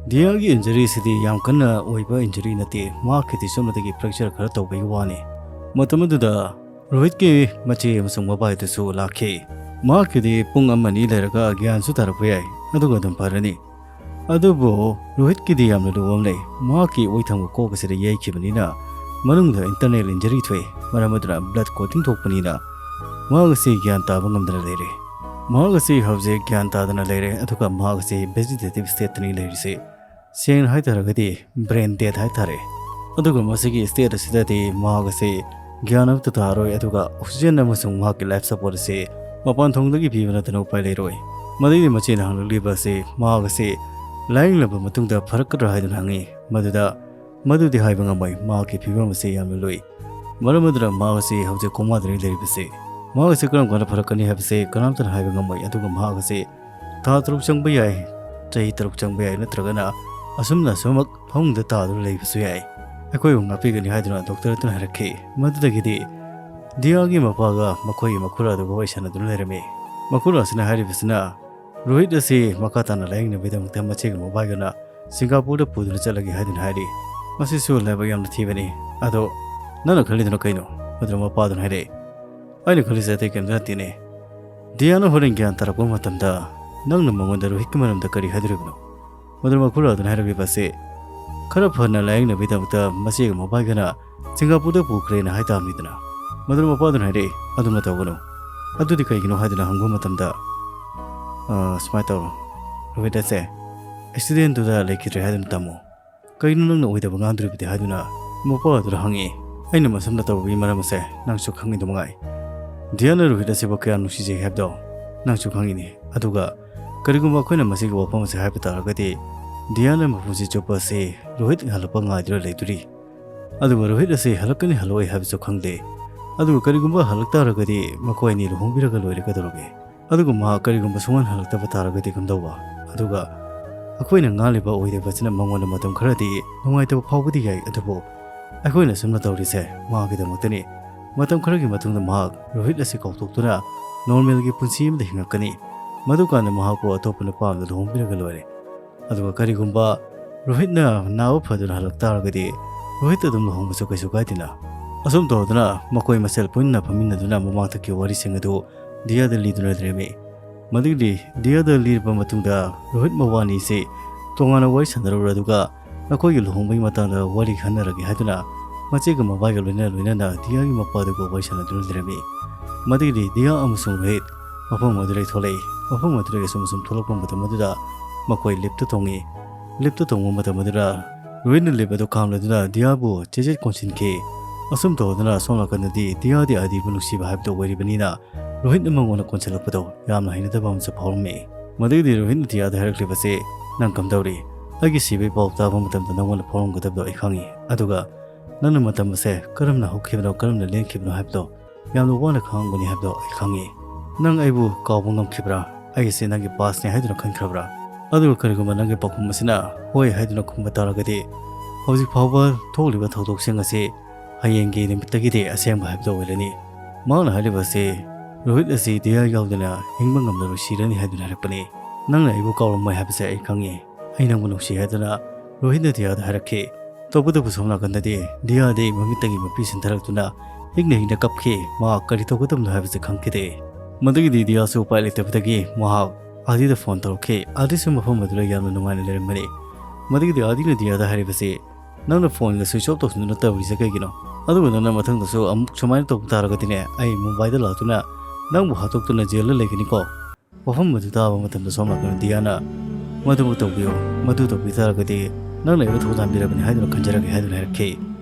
ꯗꯤꯌꯥꯒꯤ ꯏꯟꯖꯔꯤꯁꯤꯗꯤ ꯌꯥꯝ ꯀꯟꯅ ꯑꯣꯏꯕ ꯏꯟꯖꯔꯤ ꯅꯠꯇꯦ, ꯃꯍꯥꯛꯀꯤꯗꯤ ꯁꯨꯞꯅꯇꯒꯤ ꯐ꯭ꯔꯦꯛꯆꯔ ꯈꯔ ꯇꯧꯕꯒꯤ ꯋꯥꯅꯤ꯫ ꯃꯇꯝ ꯑꯗꯨꯗ ꯔꯣꯍꯤꯠꯀꯤ ꯃꯆꯦ ꯑꯃꯁꯨꯡ ꯃꯕꯥꯏꯗꯨꯁꯨ ꯂꯥꯛꯈꯤ꯫ ꯃꯍꯥꯛꯀꯤꯗꯤ ꯄꯨꯡ ꯑꯃ ꯑꯅꯤ ꯂꯩꯔꯒ ꯒ꯭ꯌꯥꯟꯁꯨ ꯇꯥꯔꯛꯄ ꯌꯥꯏ, ꯑꯗꯨꯒ ꯑꯗꯨꯝ ꯐꯔꯅꯤ꯫ ꯑꯗꯨꯕꯨ ꯔꯣꯍꯤꯠꯀꯤꯗꯤ ꯌꯥꯝꯅ ꯂꯨꯕ ꯑꯃ ꯂꯩ꯫ ꯃꯍꯥꯛꯀꯤ ꯑꯣꯏꯊꯪꯕ ꯀꯣꯛ ꯑꯁꯤꯗ ꯌꯩꯈꯤꯕꯅꯤꯅ ꯃꯅꯨꯡꯗ ꯏꯟꯇꯔꯅꯦꯜ ꯏꯟꯖꯔꯤ ꯊꯣꯛꯏ, ꯃꯔꯝ ꯑꯗꯨꯅ ꯕ꯭ꯂꯗ ꯀ꯭ꯂꯣꯇꯤꯡ ꯊꯣꯛꯄꯅꯤꯅ ꯃꯍꯥꯛ ꯑꯁꯤ ꯒ꯭ꯌꯥꯟ ꯇꯥꯕ ꯉꯝꯗꯅ ꯂꯩꯔꯦ꯫ ꯃꯍꯥꯛ ꯑꯁꯤ ꯍꯧꯖꯤꯛ ꯒ꯭ꯌꯥꯟ ꯇꯥꯗꯅ ꯂꯩꯔꯦ, ꯑꯗꯨꯒ ꯃꯍꯥꯛ ꯑꯁꯤ ꯚꯦꯖꯤꯇꯦꯇꯤꯚ ꯁ꯭ꯇꯦꯠꯇꯅꯤ ꯂꯩꯔꯤꯁꯦ꯫ ꯁꯦꯡꯅ ꯍꯥꯏꯇꯥꯔꯒꯗꯤ ꯕ꯭ꯔꯦꯟ ꯗꯦꯗ ꯍꯥꯏꯇꯥꯔꯦ꯫ ꯑꯗꯨꯒ ꯃꯁꯤꯒꯤ ꯁ꯭ꯇꯦꯠ ꯑꯁꯤꯗꯗꯤ ꯃꯍꯥꯛ ꯑꯁꯤ ꯒ꯭ꯌꯥꯟ ꯑꯃꯠꯇ ꯇꯥꯔꯣꯏ, ꯑꯗꯨꯒ ꯑꯣꯛꯁꯤꯖꯦꯟ ꯑꯃꯁꯨꯡ ꯃꯍꯥꯛꯀꯤ ꯂꯥꯏꯐ ꯁꯄꯣꯔꯠ ꯑꯁꯤ ꯃꯄꯥꯟ ꯊꯣꯡꯗꯒꯤ ꯄꯤꯕ ꯅꯠꯇꯅ ꯎꯄꯥꯏ ꯂꯩꯔꯣꯏ꯫ ꯃꯗꯨꯒꯤ ꯃꯆꯦꯅ ꯍꯪꯂꯛꯂꯤꯕ ꯑꯁꯤ ꯃꯍꯥꯛ ꯑꯁꯤ ꯂꯥꯌꯦꯡꯂꯕ ꯃꯇꯨꯡꯗ ꯐꯔꯛꯀꯗ꯭ꯔꯥ ꯍꯥꯏꯗꯨꯅ ꯍꯪꯉꯤ꯫ ꯃꯗꯨꯗ ꯃꯗꯨꯗꯤ ꯍꯥꯏꯕ ꯉꯝꯃꯣꯏ, ꯃꯍꯥꯛꯀꯤ ꯐꯤꯕꯝ ꯑꯁꯤ ꯌꯥꯝꯅ ꯂꯨꯏ꯫ ꯃꯔꯝ ꯑꯗꯨꯅ ꯃꯍꯥꯛ ꯑꯁꯤ ꯍꯧꯖꯤꯛ ꯀꯣꯃꯥꯗꯅꯤ ꯂꯩꯔꯤꯕꯁꯤ꯫ ꯃꯍꯥꯛ ꯑꯁꯤ ꯀꯔꯝ ꯀꯥꯟꯗ ꯐꯔꯛꯀꯅꯤ ꯍꯥꯏꯕꯁꯤ ꯀꯅꯥꯝꯇꯅ ꯍꯥꯏꯕ ꯉꯝꯃꯣꯏ꯫ ꯑꯗꯨꯒ ꯃꯍꯥꯛ ꯑꯁꯤ ꯊꯥ ꯇꯔꯨꯛ ꯆꯪꯕ ꯌꯥꯏ, ꯆꯍꯤ ꯇꯔꯨꯛ ꯆꯪꯕ ꯌꯥꯏ, ꯅꯠꯇ꯭ꯔꯒꯅ ꯑꯁꯨꯝꯅ ꯑꯁꯨꯃꯛ ꯐꯃꯨꯡꯗ ꯇꯥꯗꯨꯅ ꯂꯩꯕꯁꯨ ꯌꯥꯏ꯫ ꯑꯩꯈꯣꯏꯕꯨ ꯉꯥꯛꯄꯤꯒꯅꯤ ꯍꯥꯏꯗꯨꯅ ꯗꯣꯛꯇꯔ ꯑꯗꯨꯅ ꯍꯥꯏꯔꯛꯈꯤ꯫ ꯃꯗꯨꯗꯒꯤꯗꯤ ꯗꯤꯌꯥꯒꯤ ꯃꯄꯥꯒ ꯃꯈꯣꯏꯒꯤ ꯃꯈꯨꯔꯥ ꯑꯗꯨꯒ ꯋꯥꯔꯤ ꯁꯥꯟꯅꯗꯨꯅ ꯂꯩꯔꯝꯃꯤ꯫ ꯃꯈꯨꯔꯥ ꯑꯁꯤꯅ ꯍꯥꯏꯔꯤꯕꯁꯤꯅ, ꯔꯣꯍꯤꯠ ꯑꯁꯤ ꯃꯈꯥ ꯇꯥꯅ ꯂꯥꯌꯦꯡꯅꯕꯒꯤꯗꯃꯛꯇ ꯃꯆꯦꯒ ꯃꯕꯥꯏꯒꯅ ꯁꯤꯡꯒꯥꯄꯨꯔꯗ ꯄꯨꯗꯨꯅ ꯆꯠꯂꯒꯦ ꯍꯥꯏꯗꯨꯅ ꯍꯥꯏꯔꯤ꯫ ꯃꯁꯤꯁꯨ ꯂꯥꯏꯕꯛ ꯌꯥꯝꯅ ꯊꯤꯕꯅꯤ꯫ ꯑꯗꯣ ꯅꯪꯅ ꯈꯜꯂꯤꯗꯨꯅ ꯀꯩꯅꯣ? ꯃꯗꯨꯅ ꯃꯄꯥꯗꯨꯅ ꯍꯥꯏꯔꯛꯏ꯫ ꯑꯩꯅ ꯈꯜꯂꯤꯁꯦ ꯑꯇꯩ ꯀꯔꯤꯝꯇ ꯅꯠꯇꯦꯅꯦ꯫ ꯗꯤꯌꯥꯅ ꯍꯣꯔꯦꯟ ꯒ꯭ꯌꯥꯟ ꯇꯥꯔꯛꯄ ꯃꯇꯝꯗ ꯅꯪꯅ ꯃꯉꯣꯟꯗ ꯔꯣꯍꯤꯠꯀꯤ ꯃꯔꯝꯗ ꯀꯔꯤ ꯍꯥꯏꯗꯣꯔꯤꯕꯅꯣ? ꯃꯗꯨꯅ ꯃꯈꯨꯔꯥꯗꯨꯅ ꯍꯥꯏꯔꯛꯂꯤꯕ ꯑꯁꯤ, ꯈꯔ ꯐꯅ ꯂꯥꯌꯦꯡꯅꯕꯒꯤꯗꯃꯛꯇ ꯃꯆꯦꯒ ꯃꯕꯥꯏꯒꯅ ꯁꯤꯡꯒꯥꯄꯨꯔꯗ ꯄꯨꯈ꯭ꯔꯦꯅ ꯍꯥꯏ ꯇꯥꯕꯅꯤꯗꯅ꯫ ꯃꯗꯨꯅ ꯃꯄꯥꯗꯨꯅ ꯍꯥꯏꯔꯛꯏ, ꯑꯗꯨꯝꯅ ꯇꯧꯒꯅꯨ꯫ ꯑꯗꯨꯗꯤ ꯀꯩꯒꯤꯅꯣ ꯍꯥꯏꯗꯨꯅ ꯍꯪꯕ ꯃꯇꯝꯗ, "ꯑ, ꯁꯨꯃꯥꯏꯅ ꯇꯧꯔꯣ, ꯔꯣꯍꯤꯠ ꯑꯁꯦ ꯑꯦꯛꯁꯤꯗꯦꯟꯗꯨꯗ ꯂꯩꯈꯤꯗ꯭ꯔꯦ ꯍꯥꯏꯗꯨꯅ ꯇꯝꯃꯨ꯫ ꯀꯩꯅꯣ ꯅꯪꯅ ꯑꯣꯏꯗꯕ ꯉꯥꯡꯗꯣꯔꯤꯕꯗꯤ?" ꯍꯥꯏꯗꯨꯅ ꯃꯄꯥ ꯑꯗꯨꯗ ꯍꯪꯉꯤ꯫ ꯑꯩꯅ ꯃꯁꯝꯅ ꯇꯧꯕꯒꯤ ꯃꯔꯝ ꯑꯁꯦ ꯅꯪꯁꯨ ꯈꯪꯉꯤꯗꯨ ꯃꯉꯥꯏ꯫ ꯗꯤꯌꯥꯅ ꯔꯣꯍꯤꯠ ꯑꯁꯤꯕꯨ ꯀꯌꯥꯝ ꯅꯨꯡꯁꯤꯖꯩ ꯍꯥꯏꯕꯗꯣ ꯅꯪꯁꯨ ꯈꯪꯉꯤꯅꯤ꯫ ꯑꯗꯨꯒ ꯀꯔꯤꯒꯨꯝꯕ ꯑꯩꯈꯣꯏꯅ ꯃꯁꯤꯒꯤ ꯋꯥꯐꯝ ꯑꯁꯦ ꯍꯥꯏꯕ ꯇꯥꯔꯒꯗꯤ, ꯗꯤꯌꯥꯅ ꯃꯄꯨꯟꯁꯤ ꯆꯨꯞꯄ ꯑꯁꯤ ꯔꯣꯍꯤꯠ ꯍꯜꯂꯛꯄ ꯉꯥꯏꯗꯨꯅ ꯂꯩꯗꯣꯔꯤ꯫ ꯑꯗꯨꯒ ꯔꯣꯍꯤꯠ ꯑꯁꯤ ꯍꯜꯂꯛꯀꯅꯤ ꯍꯜꯂꯛꯑꯣꯏ ꯍꯥꯏꯕꯁꯨ ꯈꯪꯗꯦ꯫ ꯑꯗꯨꯒ ꯀꯔꯤꯒꯨꯝꯕ ꯍꯜꯂꯛ ꯇꯥꯔꯒꯗꯤ ꯃꯈꯣꯏ ꯑꯅꯤ ꯂꯨꯍꯣꯡꯕꯤꯔꯒ ꯂꯣꯏꯔꯦ, ꯀꯩꯗꯧꯔꯒꯦ? ꯑꯗꯨꯒ ꯃꯍꯥꯛ ꯀꯔꯤꯒꯨꯝꯕ ꯁꯨꯡꯍꯟ ꯍꯜꯂꯛꯇꯕ ꯇꯥꯔꯒꯗꯤ ꯀꯝꯗꯧꯕ? ꯑꯗꯨꯒ ꯑꯩꯈꯣꯏꯅ ꯉꯥꯡꯂꯤꯕ ꯑꯣꯏꯗꯕꯁꯤꯅ ꯃꯉꯣꯟꯗ ꯃꯇꯝ ꯈꯔꯗꯤ ꯅꯨꯡꯉꯥꯏꯇꯕ ꯐꯥꯎꯕꯗꯤ ꯌꯥꯏ, ꯑꯗꯨꯕꯨ ꯑꯩꯈꯣꯏꯅ ꯁꯨꯝꯅ ꯇꯧꯔꯤꯁꯦ ꯃꯍꯥꯛꯀꯤꯗꯃꯛꯇꯅꯤ꯫ ꯃꯇꯝ ꯈꯔꯒꯤ ꯃꯇꯨꯡꯗ ꯃꯍꯥꯛ ꯔꯣꯍꯤꯠ ꯑꯁꯤ ꯀꯥꯎꯊꯣꯛꯇꯨꯅ ꯅꯣꯔꯃꯦꯜꯒꯤ ꯄꯨꯟꯁꯤ ꯑꯃꯗ ꯍꯤꯡꯉꯛꯀꯅꯤ꯫ ꯃꯗꯨꯀꯥꯟꯗ ꯃꯍꯥꯛꯄꯨ ꯑꯇꯣꯞꯄ ꯅꯨꯄꯥ ꯑꯃꯗ ꯂꯨꯍꯣꯡꯕꯤꯔꯒ ꯂꯣꯏꯔꯦ꯫ ꯑꯗꯨꯒ ꯀꯔꯤꯒꯨꯝꯕ ꯔꯣꯍꯤꯠꯅ ꯅꯥꯕ ꯐꯗꯨꯅ ꯍꯜꯂꯛ ꯇꯥꯔꯒꯗꯤ, ꯔꯣꯍꯤꯠ ꯑꯗꯨꯝ ꯂꯨꯍꯣꯡꯕꯁꯨ ꯀꯩꯁꯨ ꯀꯥꯏꯗꯦꯅ꯫ ꯑꯁꯨꯝ ꯇꯧꯗꯨꯅ ꯃꯈꯣꯏ ꯃꯁꯦꯜ ꯄꯨꯟꯅ ꯐꯝꯃꯤꯟꯅꯗꯨꯅ ꯃꯃꯥꯡꯊꯛꯀꯤ ꯋꯥꯔꯤꯁꯤꯡ ꯑꯗꯨ ꯗꯤꯌꯥꯗ ꯂꯤꯗꯨꯅ ꯂꯩꯔꯝꯃꯤ꯫ ꯃꯗꯨꯗꯤ ꯗꯤꯌꯥꯗ ꯂꯤꯔꯕ ꯃꯇꯨꯡꯗ ꯔꯣꯍꯤꯠ ꯃꯕꯥꯅꯤꯁꯤ ꯇꯣꯉꯥꯟꯅ ꯋꯥꯔꯤ ꯁꯥꯟꯅꯔꯨꯔꯦ, ꯑꯗꯨꯒ ꯃꯈꯣꯏꯒꯤ ꯂꯨꯍꯣꯡꯕꯒꯤ ꯃꯇꯥꯡꯗ ꯋꯥꯔꯤ ꯈꯟꯅꯔꯒꯦ ꯍꯥꯏꯗꯨꯅ ꯃꯆꯦꯒ ꯃꯕꯥꯏꯒ ꯂꯣꯏꯅ ꯂꯣꯏꯅꯅ ꯗꯤꯌꯥꯒꯤ ꯃꯄꯥꯗꯨꯒ ꯋꯥꯔꯤ ꯁꯥꯟꯅꯗꯨꯅ ꯂꯩꯔꯝꯃꯤ꯫ ꯃꯗꯨꯗꯒꯤꯗꯤ ꯗꯤꯌꯥ ꯑꯃꯁꯨꯡ ꯔꯣꯍꯤꯠ ꯃꯐꯝ ꯑꯗꯨꯗꯒꯤ ꯊꯣꯛꯂꯛꯏ꯫ ꯃꯐꯝ ꯑꯗꯨꯗꯒꯤ ꯑꯁꯨꯝ ꯑꯁꯨꯝ ꯊꯣꯛꯂꯛꯄ ꯃꯇꯝ ꯑꯗꯨꯗ ꯃꯈꯣꯏ ꯂꯤꯞꯇ ꯇꯣꯡꯉꯤ꯫ ꯂꯤꯞꯇ ꯇꯣꯡꯕ ꯃꯇꯝ ꯑꯗꯨꯗ ꯔꯣꯍꯤꯠꯅ ꯂꯤꯞ ꯑꯗꯨ ꯈꯥꯝꯂꯗꯨꯅ ꯗꯤꯌꯥꯕꯨ ꯆꯦꯖꯦꯠ ꯀꯣꯟꯁꯤꯟꯈꯤ꯫ ꯑꯁꯨꯝ ꯇꯧꯗꯨꯅ ꯑꯁꯣꯝ ꯅꯥꯀꯟꯗꯗꯤ ꯗꯤꯌꯥꯗꯤ ꯑꯗꯤꯕꯨ ꯅꯨꯡꯁꯤꯕ ꯍꯥꯏꯕꯗꯨ ꯑꯣꯏꯔꯤꯕꯅꯤꯅ ꯔꯣꯍꯤꯠꯅ ꯃꯉꯣꯟꯗ ꯀꯣꯟꯁꯤꯜꯂꯛꯄꯗꯣ ꯌꯥꯝꯅ ꯍꯩꯅꯗꯕ ꯑꯃꯁꯨ ꯐꯥꯎꯔꯝꯃꯤ꯫ ꯃꯗꯨꯒꯤꯗꯤ ꯔꯣꯍꯤꯠꯅ ꯗꯤꯌꯥꯗ ꯍꯥꯏꯔꯛꯂꯤꯕꯁꯤ, "ꯅꯪ ꯀꯝꯗꯧꯔꯤ? ꯑꯩꯒꯤ ꯁꯤꯕꯒꯤ ꯄꯥꯎ ꯇꯥꯕ ꯃꯇꯝꯗ ꯅꯪꯉꯣꯟꯗ ꯐꯥꯎꯔꯝꯒꯗꯕꯗꯣ ꯑꯩ ꯈꯪꯉꯤ꯫ ꯑꯗꯨꯒ ꯅꯪꯅ ꯃꯇꯝ ꯑꯁꯦ ꯀꯔꯝꯅ ꯍꯧꯈꯤꯕꯅꯣ, ꯀꯔꯝꯅ ꯂꯦꯟꯈꯤꯕꯅꯣ ꯍꯥꯏꯕꯗꯣ ꯌꯥꯝꯅ ꯋꯥꯅ ꯈꯥꯡꯉꯝꯒꯅꯤ ꯍꯥꯏꯕꯗꯣ ꯑꯩ ꯈꯪꯉꯤ꯫ ꯅꯪ ꯑꯩꯕꯨ ꯀꯥꯎꯕ ꯉꯝꯈꯤꯕ꯭ꯔꯥ? ꯑꯩꯁꯦ ꯅꯪꯒꯤ past ꯅꯦ ꯍꯥꯏꯗꯨꯅ ꯈꯟꯈ꯭ꯔꯕ꯭ꯔꯥ? ꯑꯗꯨꯒ ꯀꯔꯤꯒꯨꯝꯕ ꯅꯪꯒꯤ ꯄꯥꯎꯈꯨꯝ ꯑꯁꯤꯅ ꯍꯣꯏ ꯍꯥꯏꯗꯨꯅ ꯈꯨꯝꯕ ꯇꯥꯔꯒꯗꯤ, ꯍꯧꯖꯤꯛ ꯐꯥꯎꯕ ꯊꯣꯛꯂꯤꯕ ꯊꯧꯗꯣꯛꯁꯤꯡ ꯑꯁꯤ ꯍꯌꯦꯡꯒꯤ ꯅꯨꯃꯤꯠꯇꯒꯤꯗꯤ ꯑꯁꯦꯡꯕ ꯍꯥꯏꯕꯗꯨ ꯑꯣꯏꯔꯅꯤ꯫ ꯃꯍꯥꯛꯅ ꯍꯥꯏꯔꯤꯕ ꯑꯁꯤ ꯔꯣꯍꯤꯠ ꯑꯁꯤ ꯗꯤꯌꯥ ꯌꯥꯎꯗꯅ ꯍꯤꯡꯕ ꯉꯝꯂꯔꯣꯏ, ꯁꯤꯔꯅꯤ ꯍꯥꯏꯗꯨꯅ ꯍꯥꯏꯔꯛꯄꯅꯤ꯫ ꯅꯪꯅ ꯑꯩꯕꯨ ꯀꯥꯎꯔꯝꯃꯣꯏ ꯍꯥꯏꯕꯁꯦ ꯑꯩ ꯈꯪꯉꯤ꯫ ꯑꯩ ꯅꯪꯕꯨ ꯅꯨꯡꯁꯤ ꯍꯥꯏꯗꯨꯅ ꯔꯣꯍꯤꯠꯅ ꯗꯤꯌꯥꯗ ꯍꯥꯏꯔꯛꯈꯤ꯫ ꯇꯧꯕꯇꯕꯨ ꯁꯣꯝ ꯅꯥꯀꯟꯗꯗꯤ ꯗꯤꯌꯥꯗꯤ ꯃꯃꯤꯠꯇꯒꯤ ꯃꯄꯤ ꯁꯤꯟꯊꯔꯛꯇꯨꯅ ꯍꯤꯡꯅ ꯍꯤꯡꯅ ꯀꯞꯈꯤ꯫ ꯃꯍꯥꯛ ꯀꯔꯤ ꯇꯧꯒꯗꯕꯅꯣ ꯍꯥꯏꯕꯁꯤ ꯈꯪꯈꯤꯗꯦ꯫ ꯃꯗꯨꯒꯤꯗꯤ ꯗꯤꯌꯥꯁꯨ ꯎꯄꯥꯏ ꯂꯩꯇꯕꯗꯒꯤ ꯃꯍꯥꯛ ꯑꯥꯗꯤꯗ ꯐꯣꯟ ꯇꯧꯔꯛꯈꯤ꯫ ꯑꯥꯗꯤꯁꯨ ꯃꯐꯝ ꯑꯗꯨꯗ ꯌꯥꯝꯅ ꯅꯨꯡꯉꯥꯏꯅ ꯂꯩꯔꯝꯕꯅꯤ꯫ ꯃꯗꯨꯒꯤꯗꯤ ꯑꯥꯗꯤꯅ ꯗꯤꯌꯥꯗ ꯍꯥꯏꯔꯤꯕꯁꯤ, "ꯅꯪꯅ ꯐꯣꯟꯒ switch off ꯇꯧꯁꯤꯟꯗꯨꯅ ꯇꯧꯔꯤꯁꯦ ꯀꯩꯒꯤꯅꯣ? ꯑꯗꯨꯒ ꯅꯪꯅ ꯃꯊꯪꯗꯁꯨ ꯑꯃꯨꯛ ꯁꯨꯃꯥꯏꯅ ꯇꯧꯕ ꯇꯥꯔꯒꯗꯤꯅꯦ, ꯑꯩ ꯃꯨꯝꯕꯥꯏꯗ ꯂꯥꯛꯇꯨꯅ ꯅꯪꯕꯨ ꯍꯥꯠꯇꯣꯛꯇꯨꯅ ꯖꯦꯜꯗ ꯂꯩꯒꯅꯤꯀꯣ"꯫ ꯋꯥꯐꯝ ꯑꯗꯨ ꯇꯥꯕ ꯃꯇꯝꯗ ꯁꯣꯝ ꯅꯥꯀꯟꯗ ꯗꯤꯌꯥꯅ, "ꯃꯗꯨꯃꯛ ꯇꯧꯕꯤꯌꯨ, ꯃꯗꯨ ꯇꯧꯕꯤ ꯇꯥꯔꯒꯗꯤ ꯅꯪꯅ ꯑꯩꯕꯨ ꯊꯧꯖꯥꯟꯕꯤꯔꯕꯅꯤ ꯍꯥꯏꯗꯨꯅ ꯈꯟꯖꯔꯒꯦ" ꯍꯥꯏꯗꯨꯅ ꯍꯥꯏꯔꯛꯈꯤ꯫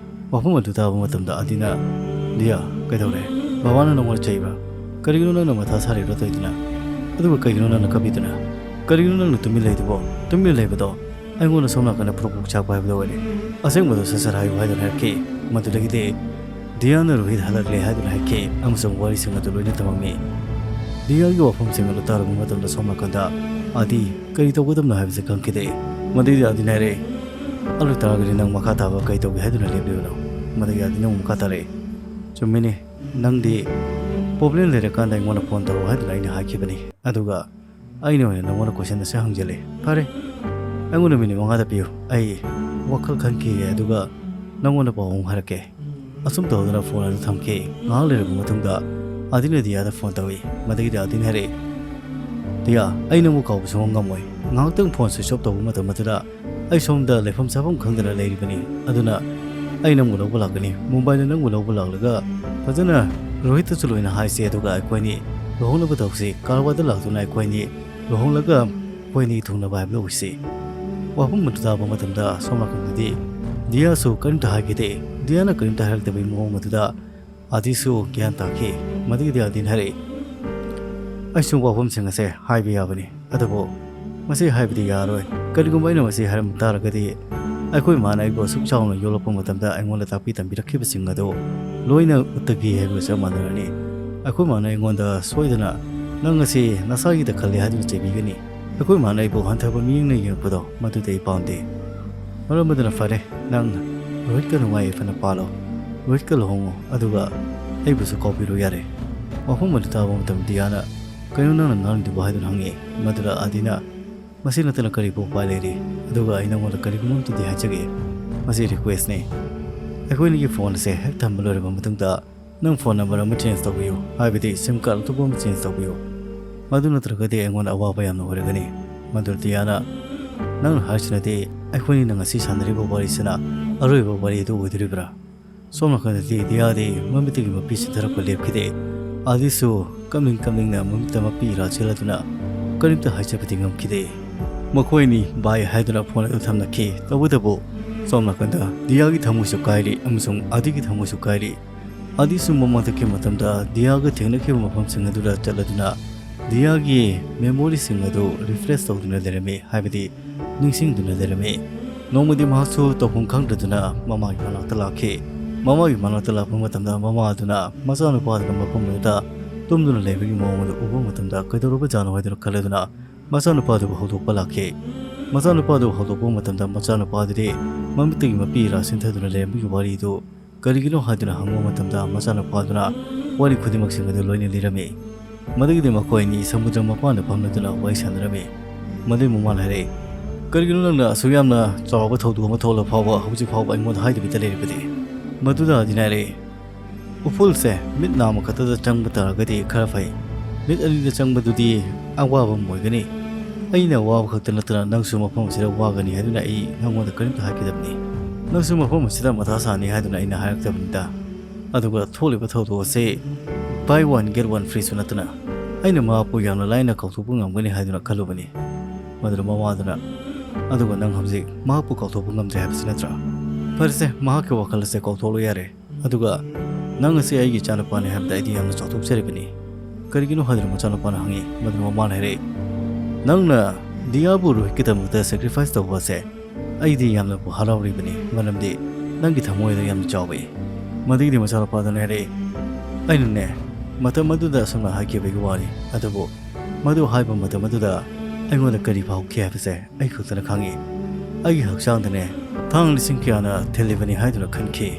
ꯋꯥꯐꯝ ꯑꯗꯨ ꯇꯥꯕ ꯃꯇꯝꯗ ꯑꯥꯗꯤꯅ, "ꯗꯤꯌꯥ, ꯀꯩꯗꯧꯔꯦ? ꯕꯕꯥꯅ ꯅꯪꯉꯣꯟꯗ ꯆꯩꯕ꯭ꯔꯥ? ꯀꯔꯤꯒꯤꯅꯣ ꯅꯪꯅ ꯃꯊꯥ ꯁꯥꯔꯤꯕ꯭ꯔꯥ ꯇꯧꯔꯤꯗꯨꯅ? ꯑꯗꯨꯒ ꯀꯩꯒꯤꯅꯣ ꯅꯪꯅ ꯀꯞꯄꯤꯗꯨꯅ? ꯀꯔꯤꯒꯤꯅꯣ ꯅꯪꯅ ꯇꯨꯃꯤꯟ ꯂꯩꯗꯨꯕꯣ? ꯇꯨꯃꯤꯟ ꯂꯩꯕꯗꯣ ꯑꯩꯉꯣꯟꯗ ꯁꯣꯝ ꯅꯥꯀꯟꯗ ꯄ꯭ꯔꯣꯛ ꯄ꯭ꯔꯣꯛ ꯆꯥꯛꯄ ꯍꯥꯏꯕꯗꯣ ꯑꯣꯏꯔꯦ꯫ ꯑꯁꯦꯡꯕꯗꯣ ꯁꯠ ꯁꯠ ꯍꯥꯏꯌꯨ" ꯍꯥꯏꯗꯨꯅ ꯍꯥꯏꯔꯛꯈꯤ꯫ ꯃꯗꯨꯗꯒꯤꯗꯤ ꯗꯤꯌꯥꯅ ꯔꯣꯍꯤꯠ ꯍꯜꯂꯛꯂꯦ ꯍꯥꯏꯗꯨꯅ ꯍꯥꯏꯈꯤ ꯑꯃꯁꯨꯡ ꯋꯥꯔꯤꯁꯤꯡ ꯑꯗꯨ ꯂꯣꯏꯅ ꯇꯝꯃꯝꯃꯤ꯫ ꯗꯤꯌꯥꯒꯤ ꯋꯥꯐꯝꯁꯤꯡ ꯑꯗꯨ ꯇꯥꯔꯕ ꯃꯇꯝꯗ ꯁꯣꯝ ꯅꯥꯀꯟꯗ ꯑꯥꯗꯤ ꯀꯔꯤ ꯇꯧꯒꯗꯕꯅꯣ ꯍꯥꯏꯕꯁꯤ ꯈꯪꯈꯤꯗꯦ꯫ ꯃꯗꯨꯒꯤ ꯑꯥꯗꯤꯅ ꯍꯥꯏꯔꯛꯑꯦ, "ꯑꯗꯨ ꯇꯥꯔꯒꯗꯤ ꯅꯪ ꯃꯈꯥ ꯇꯥꯕ ꯀꯔꯤ ꯇꯧꯒꯦ ꯍꯥꯏꯗꯨꯅ ꯂꯦꯞꯂꯤꯕꯅꯣ?" ꯃꯗꯨꯒꯤ ꯑꯥꯗꯤꯅ ꯑꯃꯨꯛ ꯃꯈꯥ ꯇꯥꯔꯛꯑꯦ, "ꯆꯨꯝꯃꯤꯅꯦ, ꯅꯪꯗꯤ problem ꯂꯩꯔꯀꯥꯟꯗ ꯑꯩꯉꯣꯟꯗ ꯐꯣꯟ ꯇꯧꯔꯛꯑꯣ ꯍꯥꯏꯗꯨꯅ ꯑꯩꯅ ꯍꯥꯏꯈꯤꯕꯅꯤ꯫ ꯑꯗꯨꯒ ꯑꯩꯅ ꯑꯣꯏꯅ ꯅꯪꯉꯣꯟꯗ question ꯑꯁꯤ ꯍꯪꯖꯜꯂꯦ꯫ ꯐꯔꯦ, ꯑꯩꯉꯣꯟꯗ minute ꯃꯉꯥꯗ ꯄꯤꯌꯨ, ꯑꯩ ꯋꯥꯈꯜ ꯈꯟꯈꯤꯒꯦ, ꯑꯗꯨꯒ ꯅꯪꯉꯣꯟꯗ ꯄꯥꯎ ꯑꯃꯨꯛ ꯍꯥꯏꯔꯛꯀꯦ"꯫ ꯑꯁꯨꯝ ꯇꯧꯗꯨꯅ ꯐꯣꯟ ꯑꯗꯨ ꯊꯝꯈꯤ꯫ ꯉꯥꯏꯍꯥꯛ ꯂꯩꯔꯕ ꯃꯇꯨꯡꯗ ꯑꯥꯗꯤꯅ ꯗꯤꯌꯥꯗ ꯐꯣꯟ ꯇꯧꯏ꯫ ꯃꯗꯨꯒꯤꯗꯤ ꯑꯥꯗꯤꯅ ꯍꯥꯏꯔꯛꯏ, "ꯗꯤꯌꯥ, ꯑꯩ ꯅꯪꯕꯨ ꯀꯥꯎꯕ ꯁꯨꯡꯉꯝ ꯉꯝꯃꯣꯏ꯫ ꯉꯥꯏꯍꯥꯛꯇꯪ ꯐꯣꯟ switch off ꯇꯧꯕ ꯃꯇꯝ ꯑꯗꯨꯗ ꯑꯩ ꯁꯣꯝꯗ ꯂꯩꯐꯝ ꯆꯥꯐꯝ ꯈꯪꯗꯅ ꯂꯩꯔꯤꯕꯅꯤ꯫ ꯑꯗꯨꯅ ꯑꯩ ꯅꯪꯕꯨ ꯂꯧꯕ ꯂꯥꯛꯀꯅꯤ꯫ ꯃꯨꯝꯕꯥꯏꯗ ꯅꯪꯕꯨ ꯂꯧꯕ ꯂꯥꯛꯂꯒ ꯐꯖꯅ ꯔꯣꯍꯤꯠꯇꯁꯨ ꯂꯣꯏꯅ ꯍꯥꯏꯁꯤ, ꯑꯗꯨꯒ ꯑꯩꯈꯣꯏꯅꯤ ꯂꯨꯍꯣꯡꯅꯕ ꯇꯧꯁꯤ꯫ ꯀꯥꯔꯋꯥꯗ ꯂꯥꯛꯇꯨꯅ ꯑꯩꯈꯣꯏꯅꯤ ꯂꯨꯍꯣꯡꯂꯒ ꯑꯩꯈꯣꯏꯅꯤ ꯊꯨꯡꯅꯕ ꯍꯥꯏꯕꯗꯨ ꯑꯣꯏꯁꯤ"꯫ ꯋꯥꯐꯝ ꯑꯗꯨ ꯇꯥꯕ ꯃꯇꯝꯗ ꯁꯣꯝ ꯅꯥꯀꯟꯗꯗꯤ ꯗꯤꯌꯥꯁꯨ ꯀꯔꯤꯝꯇ ꯍꯥꯏꯈꯤꯗꯦ꯫ ꯗꯤꯌꯥꯅ ꯀꯔꯤꯝꯇ ꯍꯥꯏꯔꯛꯇꯕꯒꯤ ꯃꯑꯣꯡ ꯑꯗꯨꯗ ꯑꯥꯗꯤꯁꯨ ꯒ꯭ꯌꯥꯟ ꯇꯥꯈꯤ꯫ ꯃꯗꯨꯒꯤꯗꯤ ꯑꯥꯗꯤꯅ ꯍꯥꯏꯔꯛꯏ, "ꯑꯩꯁꯨ ꯋꯥꯐꯝꯁꯤꯡ ꯑꯁꯦ ꯍꯥꯏꯕ ꯌꯥꯕꯅꯤ, ꯑꯗꯨꯕꯨ ꯃꯁꯤ ꯍꯥꯏꯕꯗꯤ ꯌꯥꯔꯣꯏ꯫ ꯀꯔꯤꯒꯨꯝꯕ ꯑꯩꯅ ꯃꯁꯤ ꯍꯥꯏꯔꯝꯕ ꯇꯥꯔꯒꯗꯤ ꯑꯩꯈꯣꯏ ꯃꯥꯅ ꯑꯩꯕꯨ ꯑꯁꯨꯛ ꯆꯥꯎꯅ ꯌꯣꯛꯂꯛꯄ ꯃꯇꯝꯗ ꯑꯩꯉꯣꯟꯗ ꯇꯥꯛꯄꯤ ꯇꯝꯕꯤꯔꯛꯈꯤꯕꯁꯤꯡ ꯑꯗꯨ ꯂꯣꯏꯅ ꯎꯠꯇꯒꯦ ꯍꯥꯏꯕꯒ ꯆꯞ ꯃꯥꯟꯅꯔꯅꯤ꯫ ꯑꯩꯈꯣꯏ ꯃꯥꯅ ꯑꯩꯉꯣꯟꯗ ꯁꯣꯏꯗꯅ "ꯅꯪ ꯑꯁꯤ ꯅꯁꯥꯒꯤꯗ ꯈꯜꯂꯤ" ꯍꯥꯏꯗꯨꯅ ꯆꯩꯕꯤꯒꯅꯤ꯫ ꯑꯩꯈꯣꯏ ꯃꯥꯅ ꯑꯩꯕꯨ ꯍꯟꯊꯕ ꯃꯤꯠꯌꯦꯡꯅ ꯌꯦꯡꯉꯛꯄꯗꯣ ꯃꯗꯨꯗꯤ ꯑꯩ ꯄꯥꯝꯗꯦ꯫ ꯃꯔꯝ ꯑꯗꯨꯅ ꯐꯔꯦ, ꯅꯪ ꯔꯣꯍꯤꯠꯀ ꯅꯨꯡꯉꯥꯏ ꯌꯥꯏꯐꯅ ꯄꯥꯜꯂꯣ, ꯔꯣꯍꯤꯠꯀ ꯂꯨꯍꯣꯡꯉꯣ, ꯑꯗꯨꯒ ꯑꯩꯕꯨꯁꯨ ꯀꯥꯎꯕꯤꯔꯣ ꯌꯥꯔꯦ꯫ ꯋꯥꯐꯝ ꯑꯗꯨ ꯇꯥꯕ ꯃꯇꯝꯗ ꯗꯤꯌꯥꯅ "ꯀꯩꯅꯣ ꯅꯪꯅ ꯉꯥꯡꯂꯤꯗꯨꯕꯨ?" ꯍꯥꯏꯗꯨꯅ ꯍꯪꯉꯤ꯫ ꯃꯗꯨꯗ ꯑꯥꯗꯤꯅ "ꯃꯁꯤ ꯅꯠꯇꯅ ꯀꯔꯤꯕꯨ ꯎꯄꯥꯏ ꯂꯩꯔꯤ? ꯑꯗꯨꯒ ꯑꯩ ꯅꯉꯣꯟꯗ ꯀꯔꯤꯒꯨꯝꯕ ꯑꯃꯇꯗꯤ ꯍꯥꯏꯖꯒꯦ꯫ ꯃꯁꯤ ꯔꯤꯀ꯭ꯋꯦꯁꯅꯤ꯫ ꯑꯩꯈꯣꯏ ꯑꯅꯤꯒꯤ ꯐꯣꯟ ꯑꯁꯦ ꯍꯦꯛ ꯊꯝꯕ ꯂꯣꯏꯔꯕ ꯃꯇꯨꯡꯗ ꯅꯪ ꯐꯣꯟ ꯅꯝꯕꯔ ꯑꯃ ꯆꯦꯟꯖ ꯇꯧꯕꯤꯌꯨ, ꯍꯥꯏꯕꯗꯤ ꯁꯤꯝ ꯀꯥꯔꯗ ꯑꯇꯣꯞꯄ ꯑꯃ ꯆꯦꯟꯖ ꯇꯧꯕꯤꯌꯨ꯫ ꯃꯗꯨ ꯅꯠꯇ꯭ꯔꯒꯗꯤ ꯑꯩꯉꯣꯟꯗ ꯑꯋꯥꯕ ꯌꯥꯝꯅ ꯑꯣꯏꯔꯒꯅꯤ꯫" ꯃꯗꯨꯗ ꯗꯤꯌꯥꯅ, "ꯅꯪꯅ ꯍꯥꯏꯔꯤꯁꯤꯅꯗꯤ ꯑꯩꯈꯣꯏꯅꯤꯅ ꯉꯁꯤ ꯁꯥꯟꯅꯔꯤꯕ ꯋꯥꯔꯤꯁꯤꯅ ꯑꯔꯣꯏꯕ ꯋꯥꯔꯤ ꯑꯗꯨ ꯑꯣꯏꯗꯣꯔꯤꯕ꯭ꯔꯥ?" ꯁꯣꯝ ꯅꯥꯀꯟꯗꯗꯤ ꯗꯤꯌꯥꯗꯤ ꯃꯃꯤꯠꯇꯒꯤ ꯃꯄꯤ ꯆꯤꯟꯊꯔꯛꯄ ꯂꯦꯞꯈꯤꯗꯦ꯫ ꯑꯥꯗꯤꯁꯨ ꯀꯞꯅꯤꯡ ꯀꯞꯅꯤꯡꯅ ꯃꯃꯤꯠꯇ ꯃꯄꯤ ꯏꯔꯥ ꯆꯦꯜꯂꯗꯨꯅ ꯀꯔꯤꯝꯇ ꯍꯥꯏꯖꯕꯗꯤ ꯉꯝꯈꯤꯗꯦ꯫ ꯃꯈꯣꯏ ꯑꯅꯤ ꯕꯥꯏ ꯍꯥꯏꯗꯨꯅ ꯐꯣꯟ ꯑꯗꯨ ꯊꯝꯅꯈꯤ꯫ ꯇꯧꯕꯇꯕꯨ ꯁꯣꯝ ꯅꯥꯀꯟꯗ ꯗꯤꯌꯥꯒꯤ ꯊꯃꯣꯏꯁꯨ ꯀꯥꯏꯔꯤ ꯑꯃꯁꯨꯡ ꯑꯥꯗꯤꯒꯤ ꯊꯃꯣꯏꯁꯨ ꯀꯥꯏꯔꯤ꯫ ꯑꯥꯗꯤꯁꯨ ꯃꯃꯥꯡ ꯊꯛꯈꯤꯕ ꯃꯇꯝꯗ ꯗꯤꯌꯥꯒ ꯊꯦꯡꯅꯈꯤꯕ ꯃꯐꯝꯁꯤꯡ ꯑꯗꯨꯗ ꯆꯠꯂꯗꯨꯅ ꯗꯤꯌꯥꯒꯤ ꯃꯦꯃꯣꯔꯤꯁꯤꯡ ꯑꯗꯨ ꯔꯤꯐ꯭ꯔꯦꯁ ꯇꯧꯗꯨꯅ ꯂꯩꯔꯝꯃꯤ, ꯍꯥꯏꯕꯗꯤ ꯅꯤꯡꯁꯤꯡꯗꯨꯅ ꯂꯩꯔꯝꯃꯤ꯫ ꯅꯣꯡꯃꯗꯤ ꯃꯍꯥꯛꯁꯨ ꯇꯧꯐꯝ ꯈꯪꯗ꯭ꯔꯗꯨꯅ ꯃꯃꯥꯒꯤ ꯃꯅꯥꯛꯇ ꯂꯥꯛꯈꯤ꯫ ꯃꯃꯥꯒꯤ ꯃꯅꯥꯛꯇ ꯂꯥꯛꯄ ꯃꯇꯝꯗ ꯃꯃꯥ ꯑꯗꯨꯅ ꯃꯆꯥꯅꯨꯄꯥꯗꯨꯅ ꯃꯐꯝ ꯑꯗꯨꯗ ꯇꯨꯝꯗꯨꯅ ꯂꯩꯕꯒꯤ ꯃꯑꯣꯡ ꯑꯗꯨ ꯎꯕ ꯃꯇꯝꯗ ꯀꯩꯗꯧꯔꯕꯖꯥꯠꯅꯣ ꯍꯥꯏꯗꯨꯅ ꯈꯜꯂꯗꯨꯅ ꯃꯆꯥꯅꯨꯄꯥꯗꯨꯕꯨ ꯍꯧꯗꯣꯛꯄ ꯂꯥꯛꯈꯤ꯫ ꯃꯆꯥꯅꯨꯄꯥꯗꯨꯕꯨ ꯍꯧꯗꯣꯛꯄ ꯃꯇꯝꯗ ꯃꯆꯥꯅꯨꯄꯥꯗꯨꯗꯤ ꯃꯃꯤꯠꯇꯒꯤ ꯃꯄꯤ ꯏꯔꯥ ꯆꯤꯟꯊꯗꯨꯅ ꯂꯩꯔꯝꯕꯒꯤ ꯋꯥꯔꯤꯗꯨ ꯀꯔꯤꯒꯤꯅꯣ ꯍꯥꯏꯗꯨꯅ ꯍꯪꯕ ꯃꯇꯝꯗ ꯃꯆꯥꯅꯨꯄꯥꯗꯨꯅ ꯋꯥꯔꯤ ꯈꯨꯗꯤꯡꯃꯛꯁꯤꯡ ꯑꯗꯨ ꯂꯣꯏꯅ ꯂꯤꯔꯝꯃꯤ꯫ ꯃꯗꯨꯒꯤꯗꯤ ꯃꯈꯣꯏ ꯑꯅꯤ ꯁꯃꯨꯗ꯭ꯔ ꯃꯄꯥꯟꯗ ꯐꯝꯂꯗꯨꯅ ꯋꯥꯔꯤ ꯁꯥꯟꯅꯔꯝꯃꯤ꯫ ꯃꯗꯨꯒꯤ ꯃꯃꯥꯅ ꯍꯥꯏꯔꯛꯏ, "ꯀꯔꯤꯒꯤꯅꯣ ꯅꯪꯅ ꯑꯁꯨꯛ ꯌꯥꯝꯅ ꯆꯥꯎꯕ ꯊꯧꯗꯣꯛ ꯑꯃ ꯊꯣꯛꯂ ꯐꯥꯎꯕ ꯍꯧꯖꯤꯛ ꯐꯥꯎꯕ ꯑꯩꯉꯣꯟꯗ ꯍꯥꯏꯗꯕꯤꯗ ꯂꯩꯔꯤꯕꯗꯤ?" ꯃꯗꯨꯗ ꯑꯥꯗꯤꯅ ꯍꯥꯏꯔꯛꯏ, "ꯎꯐꯨꯜꯁꯦ ꯃꯤꯠ ꯅꯥꯝꯃ ꯈꯛꯇꯗ ꯆꯪꯕ ꯇꯥꯔꯒꯗꯤ ꯈꯔ ꯐꯩ, ꯃꯤꯠ ꯑꯅꯤꯗ ꯆꯪꯕꯗꯨꯗꯤ ꯑꯋꯥꯕ ꯑꯃ ꯑꯣꯏꯒꯅꯤ꯫ ꯑꯩꯅ ꯑꯋꯥꯕ ꯈꯛꯇ ꯅꯠꯇꯅ ꯅꯪꯁꯨ ꯃꯐꯝ ꯑꯁꯤꯗ ꯋꯥꯒꯅꯤ ꯍꯥꯏꯗꯨꯅ ꯑꯩ ꯅꯪꯉꯣꯟꯗ ꯀꯔꯤꯝꯇ ꯍꯥꯏꯈꯤꯗꯕꯅꯤ꯫ ꯅꯪꯁꯨ ꯃꯐꯝ ꯑꯁꯤꯗ ꯃꯊꯥ ꯁꯥꯅꯤ ꯍꯥꯏꯗꯨꯅ ꯑꯩꯅ ꯍꯥꯏꯔꯛꯇꯕꯅꯤꯗ꯫ ꯑꯗꯨꯒ ꯊꯣꯛꯂꯤꯕ ꯊꯧꯗꯣꯛ ꯑꯁꯤ buy one get one free ꯁꯨ ꯅꯠꯇꯅ ꯑꯩꯅ ꯃꯍꯥꯛꯄꯨ ꯌꯥꯝꯅ ꯂꯥꯏꯅ ꯀꯥꯎꯊꯣꯛꯄ ꯉꯝꯒꯅꯤ ꯍꯥꯏꯗꯨꯅ ꯈꯜꯂꯨꯕꯅꯤ꯫" ꯃꯗꯨꯗ ꯃꯃꯥꯗꯨꯅ, "ꯑꯗꯨꯒ ꯅꯪ ꯍꯧꯖꯤꯛ ꯃꯍꯥꯛꯄꯨ ꯀꯥꯎꯊꯣꯛꯄ ꯉꯝꯗ꯭ꯔꯦ ꯍꯥꯏꯕꯁꯤ ꯅꯠꯇ꯭ꯔꯥ? ꯐꯔꯦꯁꯦ, ꯃꯍꯥꯛꯀꯤ ꯋꯥꯈꯜ ꯑꯁꯦ ꯀꯥꯎꯊꯣꯛꯂꯣ ꯌꯥꯔꯦ꯫ ꯑꯗꯨꯒ ꯅꯪ ꯑꯁꯤ ꯑꯩꯒꯤ ꯏꯆꯥꯅꯨꯄꯥꯅꯤ ꯍꯥꯏꯕꯗ ꯑꯩꯗꯤ ꯌꯥꯝꯅ ꯆꯥꯎꯊꯣꯛꯆꯔꯤꯕꯅꯤ꯫" "ꯀꯔꯤꯒꯤꯅꯣ?" ꯍꯥꯏꯗꯨꯅ ꯃꯆꯥꯅꯨꯄꯥꯅ ꯍꯪꯉꯤ꯫ ꯃꯗꯨꯗ ꯃꯃꯥꯅ ꯍꯥꯏꯔꯛꯏ, "ꯅꯪꯅ ꯗꯤꯌꯥꯕꯨ ꯔꯣꯍꯤꯠꯀꯤꯗꯃꯛꯇ sacrifice ꯇꯧꯕ ꯑꯁꯦ ꯑꯩꯗꯤ ꯌꯥꯝꯅꯕꯨ ꯍꯔꯥꯎꯔꯤꯕꯅꯤ, ꯃꯔꯝꯗꯤ ꯅꯪꯒꯤ ꯊꯃꯣꯏꯗ ꯌꯥꯝꯅ ꯆꯥꯎꯏ꯫ ꯃꯗꯨꯒꯤꯗꯤ ꯃꯆꯥꯅꯨꯄꯥꯗꯨꯅ ꯍꯥꯏꯔꯛꯏ, ꯑꯩꯅꯅꯦ, ꯃꯇꯝ ꯑꯗꯨꯗ ꯑꯁꯨꯝꯅ ꯍꯥꯏꯈꯤꯕꯒꯤ ꯋꯥꯅꯤ, ꯑꯗꯨꯕꯨ ꯃꯗꯨ ꯍꯥꯏꯕ ꯃꯇꯝ ꯑꯗꯨꯗ ꯑꯩꯉꯣꯟꯗ ꯀꯔꯤ ꯐꯥꯎꯈꯤ ꯍꯥꯏꯕꯁꯦ ꯑꯩ ꯈꯛꯇꯅ ꯈꯪꯏ꯫ ꯑꯩꯒꯤ ꯍꯛꯆꯥꯡꯗꯅꯦ ꯊꯥꯡ ꯂꯤꯁꯤꯡ ꯀꯌꯥꯅ ꯊꯤꯜꯂꯤꯕꯅꯤ ꯍꯥꯏꯗꯨꯅ ꯈꯟꯈꯤ꯫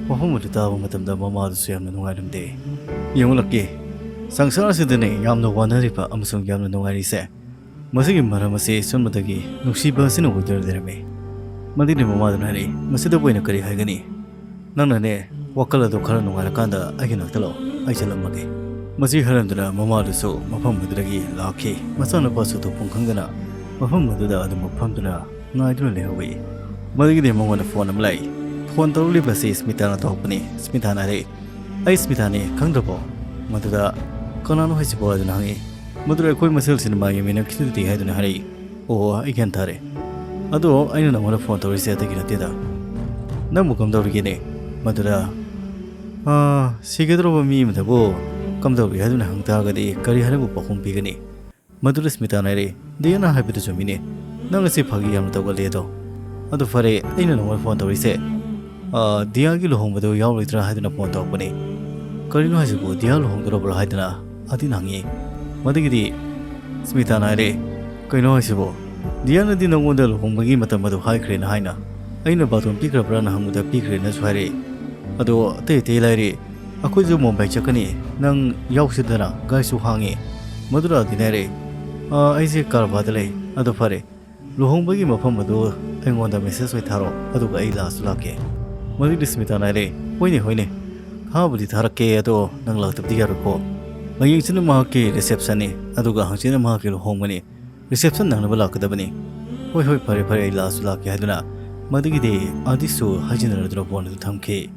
ꯋꯥꯐꯝ ꯑꯗꯨ ꯇꯥꯕ ꯃꯇꯝꯗ ꯃꯃꯥꯗꯨꯁꯨ ꯌꯥꯝꯅ ꯅꯨꯡꯉꯥꯏꯔꯝꯗꯦ꯫ ꯌꯦꯡꯂꯛꯀꯦ, ꯁꯪꯁꯥꯔ ꯑꯁꯤꯗꯅꯦ ꯌꯥꯝꯅ ꯋꯥꯅꯔꯤꯕ ꯑꯃꯁꯨꯡ ꯌꯥꯝꯅ ꯅꯨꯡꯉꯥꯏꯔꯤꯁꯦ꯫ ꯃꯁꯤꯒꯤ ꯃꯔꯝ ꯑꯁꯤ ꯁꯨꯝꯕꯗꯒꯤ ꯅꯨꯡꯁꯤꯕ ꯑꯁꯤꯅ ꯑꯣꯏꯗꯨꯅ ꯂꯩꯔꯝꯃꯤ꯫ ꯃꯗꯨꯒꯤ ꯃꯃꯥꯗꯨꯅ ꯍꯥꯏꯔꯛꯏ, "ꯃꯁꯤꯗꯕꯨ ꯑꯩꯅ ꯀꯔꯤ ꯍꯥꯏꯒꯅꯤ? ꯅꯪꯅꯅꯦ, ꯋꯥꯈꯜ ꯑꯗꯨ ꯈꯔ ꯅꯨꯡꯉꯥꯏꯔꯀꯥꯟꯗ ꯑꯩꯒꯤ ꯅꯥꯛꯇ ꯂꯥꯛꯑꯣ, ꯑꯩ ꯆꯠꯂꯝꯃꯒꯦ꯫" ꯃꯁꯤ ꯍꯥꯏꯔꯝꯗꯨꯅ ꯃꯃꯥꯗꯨꯁꯨ ꯃꯐꯝ ꯑꯗꯨꯗꯒꯤ ꯂꯥꯛꯈꯤ꯫ ꯃꯆꯥꯅꯨꯄꯥꯁꯨ ꯇꯧꯐꯝ ꯈꯪꯗꯅ ꯃꯐꯝ ꯑꯗꯨꯗ ꯑꯗꯨꯃꯛ ꯐꯝꯗꯨꯅ ꯉꯥꯏꯗꯨꯅ ꯂꯩꯍꯧꯏ꯫ ꯃꯗꯨꯒꯤꯗꯤ ꯃꯉꯣꯟꯗ ꯐꯣꯟ ꯑꯃ ꯂꯥꯛꯏ꯫ ꯐꯣꯟ ꯇꯧꯔꯛꯂꯤꯕ ꯑꯁꯤ ꯁ꯭ꯃꯤꯇꯥꯅ ꯇꯧꯔꯛꯄꯅꯤ꯫ ꯁ꯭ꯃꯤꯇꯥꯅ ꯍꯥꯏꯔꯛꯏ, "ꯑꯩ ꯁ꯭ꯃꯤꯇꯥꯅꯤ, ꯈꯪꯗ꯭ꯔꯕꯣ?" ꯃꯗꯨꯗ, "ꯀꯅꯥꯅꯣ ꯍꯥꯏꯁꯤꯕꯣ?" ꯍꯥꯏꯗꯨꯅ ꯍꯪꯉꯛꯏ꯫ ꯃꯗꯨꯗ, "ꯑꯩꯈꯣꯏ ꯃꯁꯦꯜ ꯁꯤꯅꯦꯃꯥ ꯌꯦꯡꯃꯤꯟꯅꯈꯤꯗꯨꯗꯤ" ꯍꯥꯏꯗꯨꯅ ꯍꯥꯏꯔꯛꯏ꯫ "ꯑꯣ, ꯑꯩ ꯒ꯭ꯌꯥꯟ ꯇꯥꯔꯦ꯫ ꯑꯗꯣ ꯑꯩꯅ ꯅꯉꯣꯟꯗ ꯐꯣꯟ ꯇꯧꯔꯤꯁꯦ ꯑꯇꯩꯒꯤ ꯅꯠꯇꯦꯗ꯫ ꯅꯪꯕꯨ ꯀꯝꯗꯧꯔꯤꯒꯦꯅꯦ?" ꯃꯗꯨꯗ, "ꯑꯥ, ꯁꯤꯒꯗꯧꯔꯕ ꯃꯤ ꯑꯃꯗꯕꯨ ꯀꯝꯗꯧꯔꯤ ꯍꯥꯏꯗꯨꯅ ꯍꯪ ꯇꯥꯔꯒꯗꯤ ꯀꯔꯤ ꯍꯥꯏꯅꯕꯨ ꯄꯥꯎꯈꯨꯝ ꯄꯤꯒꯅꯤ?" ꯃꯗꯨꯗ ꯁ꯭ꯃꯤꯇꯥꯅ ꯍꯥꯏꯔꯛꯏ, "ꯗꯤꯌꯥꯅ ꯍꯥꯏꯕꯗꯨ ꯆꯨꯝꯃꯤꯅꯦ꯫ ꯅꯪ ꯑꯁꯤ ꯐꯥꯒꯤ ꯌꯥꯝꯅ ꯇꯧꯒꯜꯂꯦ ꯑꯗꯣ꯫ ꯑꯗꯨ ꯐꯔꯦ, ꯑꯩꯅ ꯅꯉꯣꯟꯗ ꯐꯣꯟ ꯇꯧꯔꯤꯁꯦ, ꯑꯥ, ꯗꯤꯌꯥꯒꯤ ꯂꯨꯍꯣꯡꯕꯗꯨ ꯌꯥꯎꯔꯣꯏꯗ꯭ꯔꯥ ꯍꯥꯏꯗꯨꯅ ꯐꯣꯟ ꯇꯧꯔꯛꯄꯅꯤ꯫" "ꯀꯔꯤꯅꯣ ꯍꯥꯏꯁꯤꯕꯨ? ꯗꯤꯌꯥ ꯂꯨꯍꯣꯡꯗꯧꯔꯕ꯭ꯔꯥ?" ꯍꯥꯏꯗꯨꯅ ꯑꯗꯤꯅ ꯍꯪꯉꯤ꯫ ꯃꯗꯨꯒꯤꯗꯤ ꯁ꯭ꯃꯤꯇꯥꯅ ꯍꯥꯏꯔꯛꯏ, "ꯀꯩꯅꯣ ꯍꯥꯏꯁꯤꯕꯨ? ꯗꯤꯌꯥꯅꯗꯤ ꯅꯉꯣꯟꯗ ꯂꯨꯍꯣꯡꯕꯒꯤ ꯃꯇꯝ ꯑꯗꯨ ꯍꯥꯏꯈ꯭ꯔꯦꯅ ꯍꯥꯏꯅ, ꯑꯩꯅ ꯕꯥꯇꯣꯟ ꯄꯤꯈ꯭ꯔꯕ꯭ꯔꯥꯅ ꯍꯪꯕꯗ ꯄꯤꯈ꯭ꯔꯦꯅꯁꯨ ꯍꯥꯏꯔꯛꯏ꯫ ꯑꯗꯣ ꯑꯇꯩ ꯑꯇꯩ ꯂꯥꯏꯔꯤ, ꯑꯩꯈꯣꯏꯁꯨ ꯃꯨꯝꯕꯥꯏ ꯆꯠꯀꯅꯤ, ꯅꯪ ꯌꯥꯎꯁꯤꯗꯅ?" ꯒꯥꯔꯤꯁꯨ ꯍꯥꯡꯉꯤ꯫ ꯃꯗꯨꯗ ꯑꯗꯤꯅ ꯍꯥꯏꯔꯛꯏ, "ꯑꯥ, ꯑꯩꯁꯦ ꯀꯥꯔꯕꯥꯔꯗ ꯂꯩ꯫ ꯑꯗꯣ ꯐꯔꯦ, ꯂꯨꯍꯣꯡꯕꯒꯤ ꯃꯐꯝ ꯑꯗꯨ ꯑꯩꯉꯣꯟꯗ ꯃꯦꯁꯦꯖ ꯑꯣꯏ ꯊꯥꯔꯛꯑꯣ, ꯑꯗꯨꯒ ꯑꯩ ꯂꯥꯛꯁꯨ ꯂꯥꯛꯀꯦ꯫" ꯃꯗꯨꯒꯤ ꯁ꯭ꯃꯤꯇꯥꯅ ꯍꯥꯏꯔꯛꯏ, "ꯍꯣꯏꯅꯦ, ꯍꯣꯏꯅꯦ, ꯊꯥꯕꯨꯗꯤ ꯊꯥꯔꯛꯀꯦ, ꯑꯗꯣ ꯅꯪ ꯂꯥꯛꯇꯕꯗꯤ ꯌꯥꯔꯣꯏꯀꯣ꯫ ꯍꯌꯦꯡꯁꯤꯅ ꯃꯍꯥꯛꯀꯤ ꯔꯤꯁꯦꯞꯁꯟꯅꯤ, ꯑꯗꯨꯒ ꯍꯪꯆꯤꯠꯅ ꯃꯍꯥꯛꯀꯤ ꯂꯨꯍꯣꯡꯕꯅꯤ꯫ ꯔꯤꯁꯦꯞꯁꯟ ꯅꯪꯅꯕ ꯂꯥꯛꯀꯗꯕꯅꯤ꯫" "ꯍꯣꯏ, ꯍꯣꯏ, ꯐꯔꯦ, ꯐꯔꯦ, ꯑꯩ ꯂꯥꯛꯁꯨ ꯂꯥꯛꯀꯦ" ꯍꯥꯏꯗꯨꯅ ꯃꯗꯨꯒꯤꯗꯤ ꯑꯗꯤꯁꯨ ꯍꯥꯏꯖꯤꯟꯅꯔꯗꯨꯅ ꯐꯣꯟ ꯑꯗꯨ ꯊꯝꯈꯤ꯫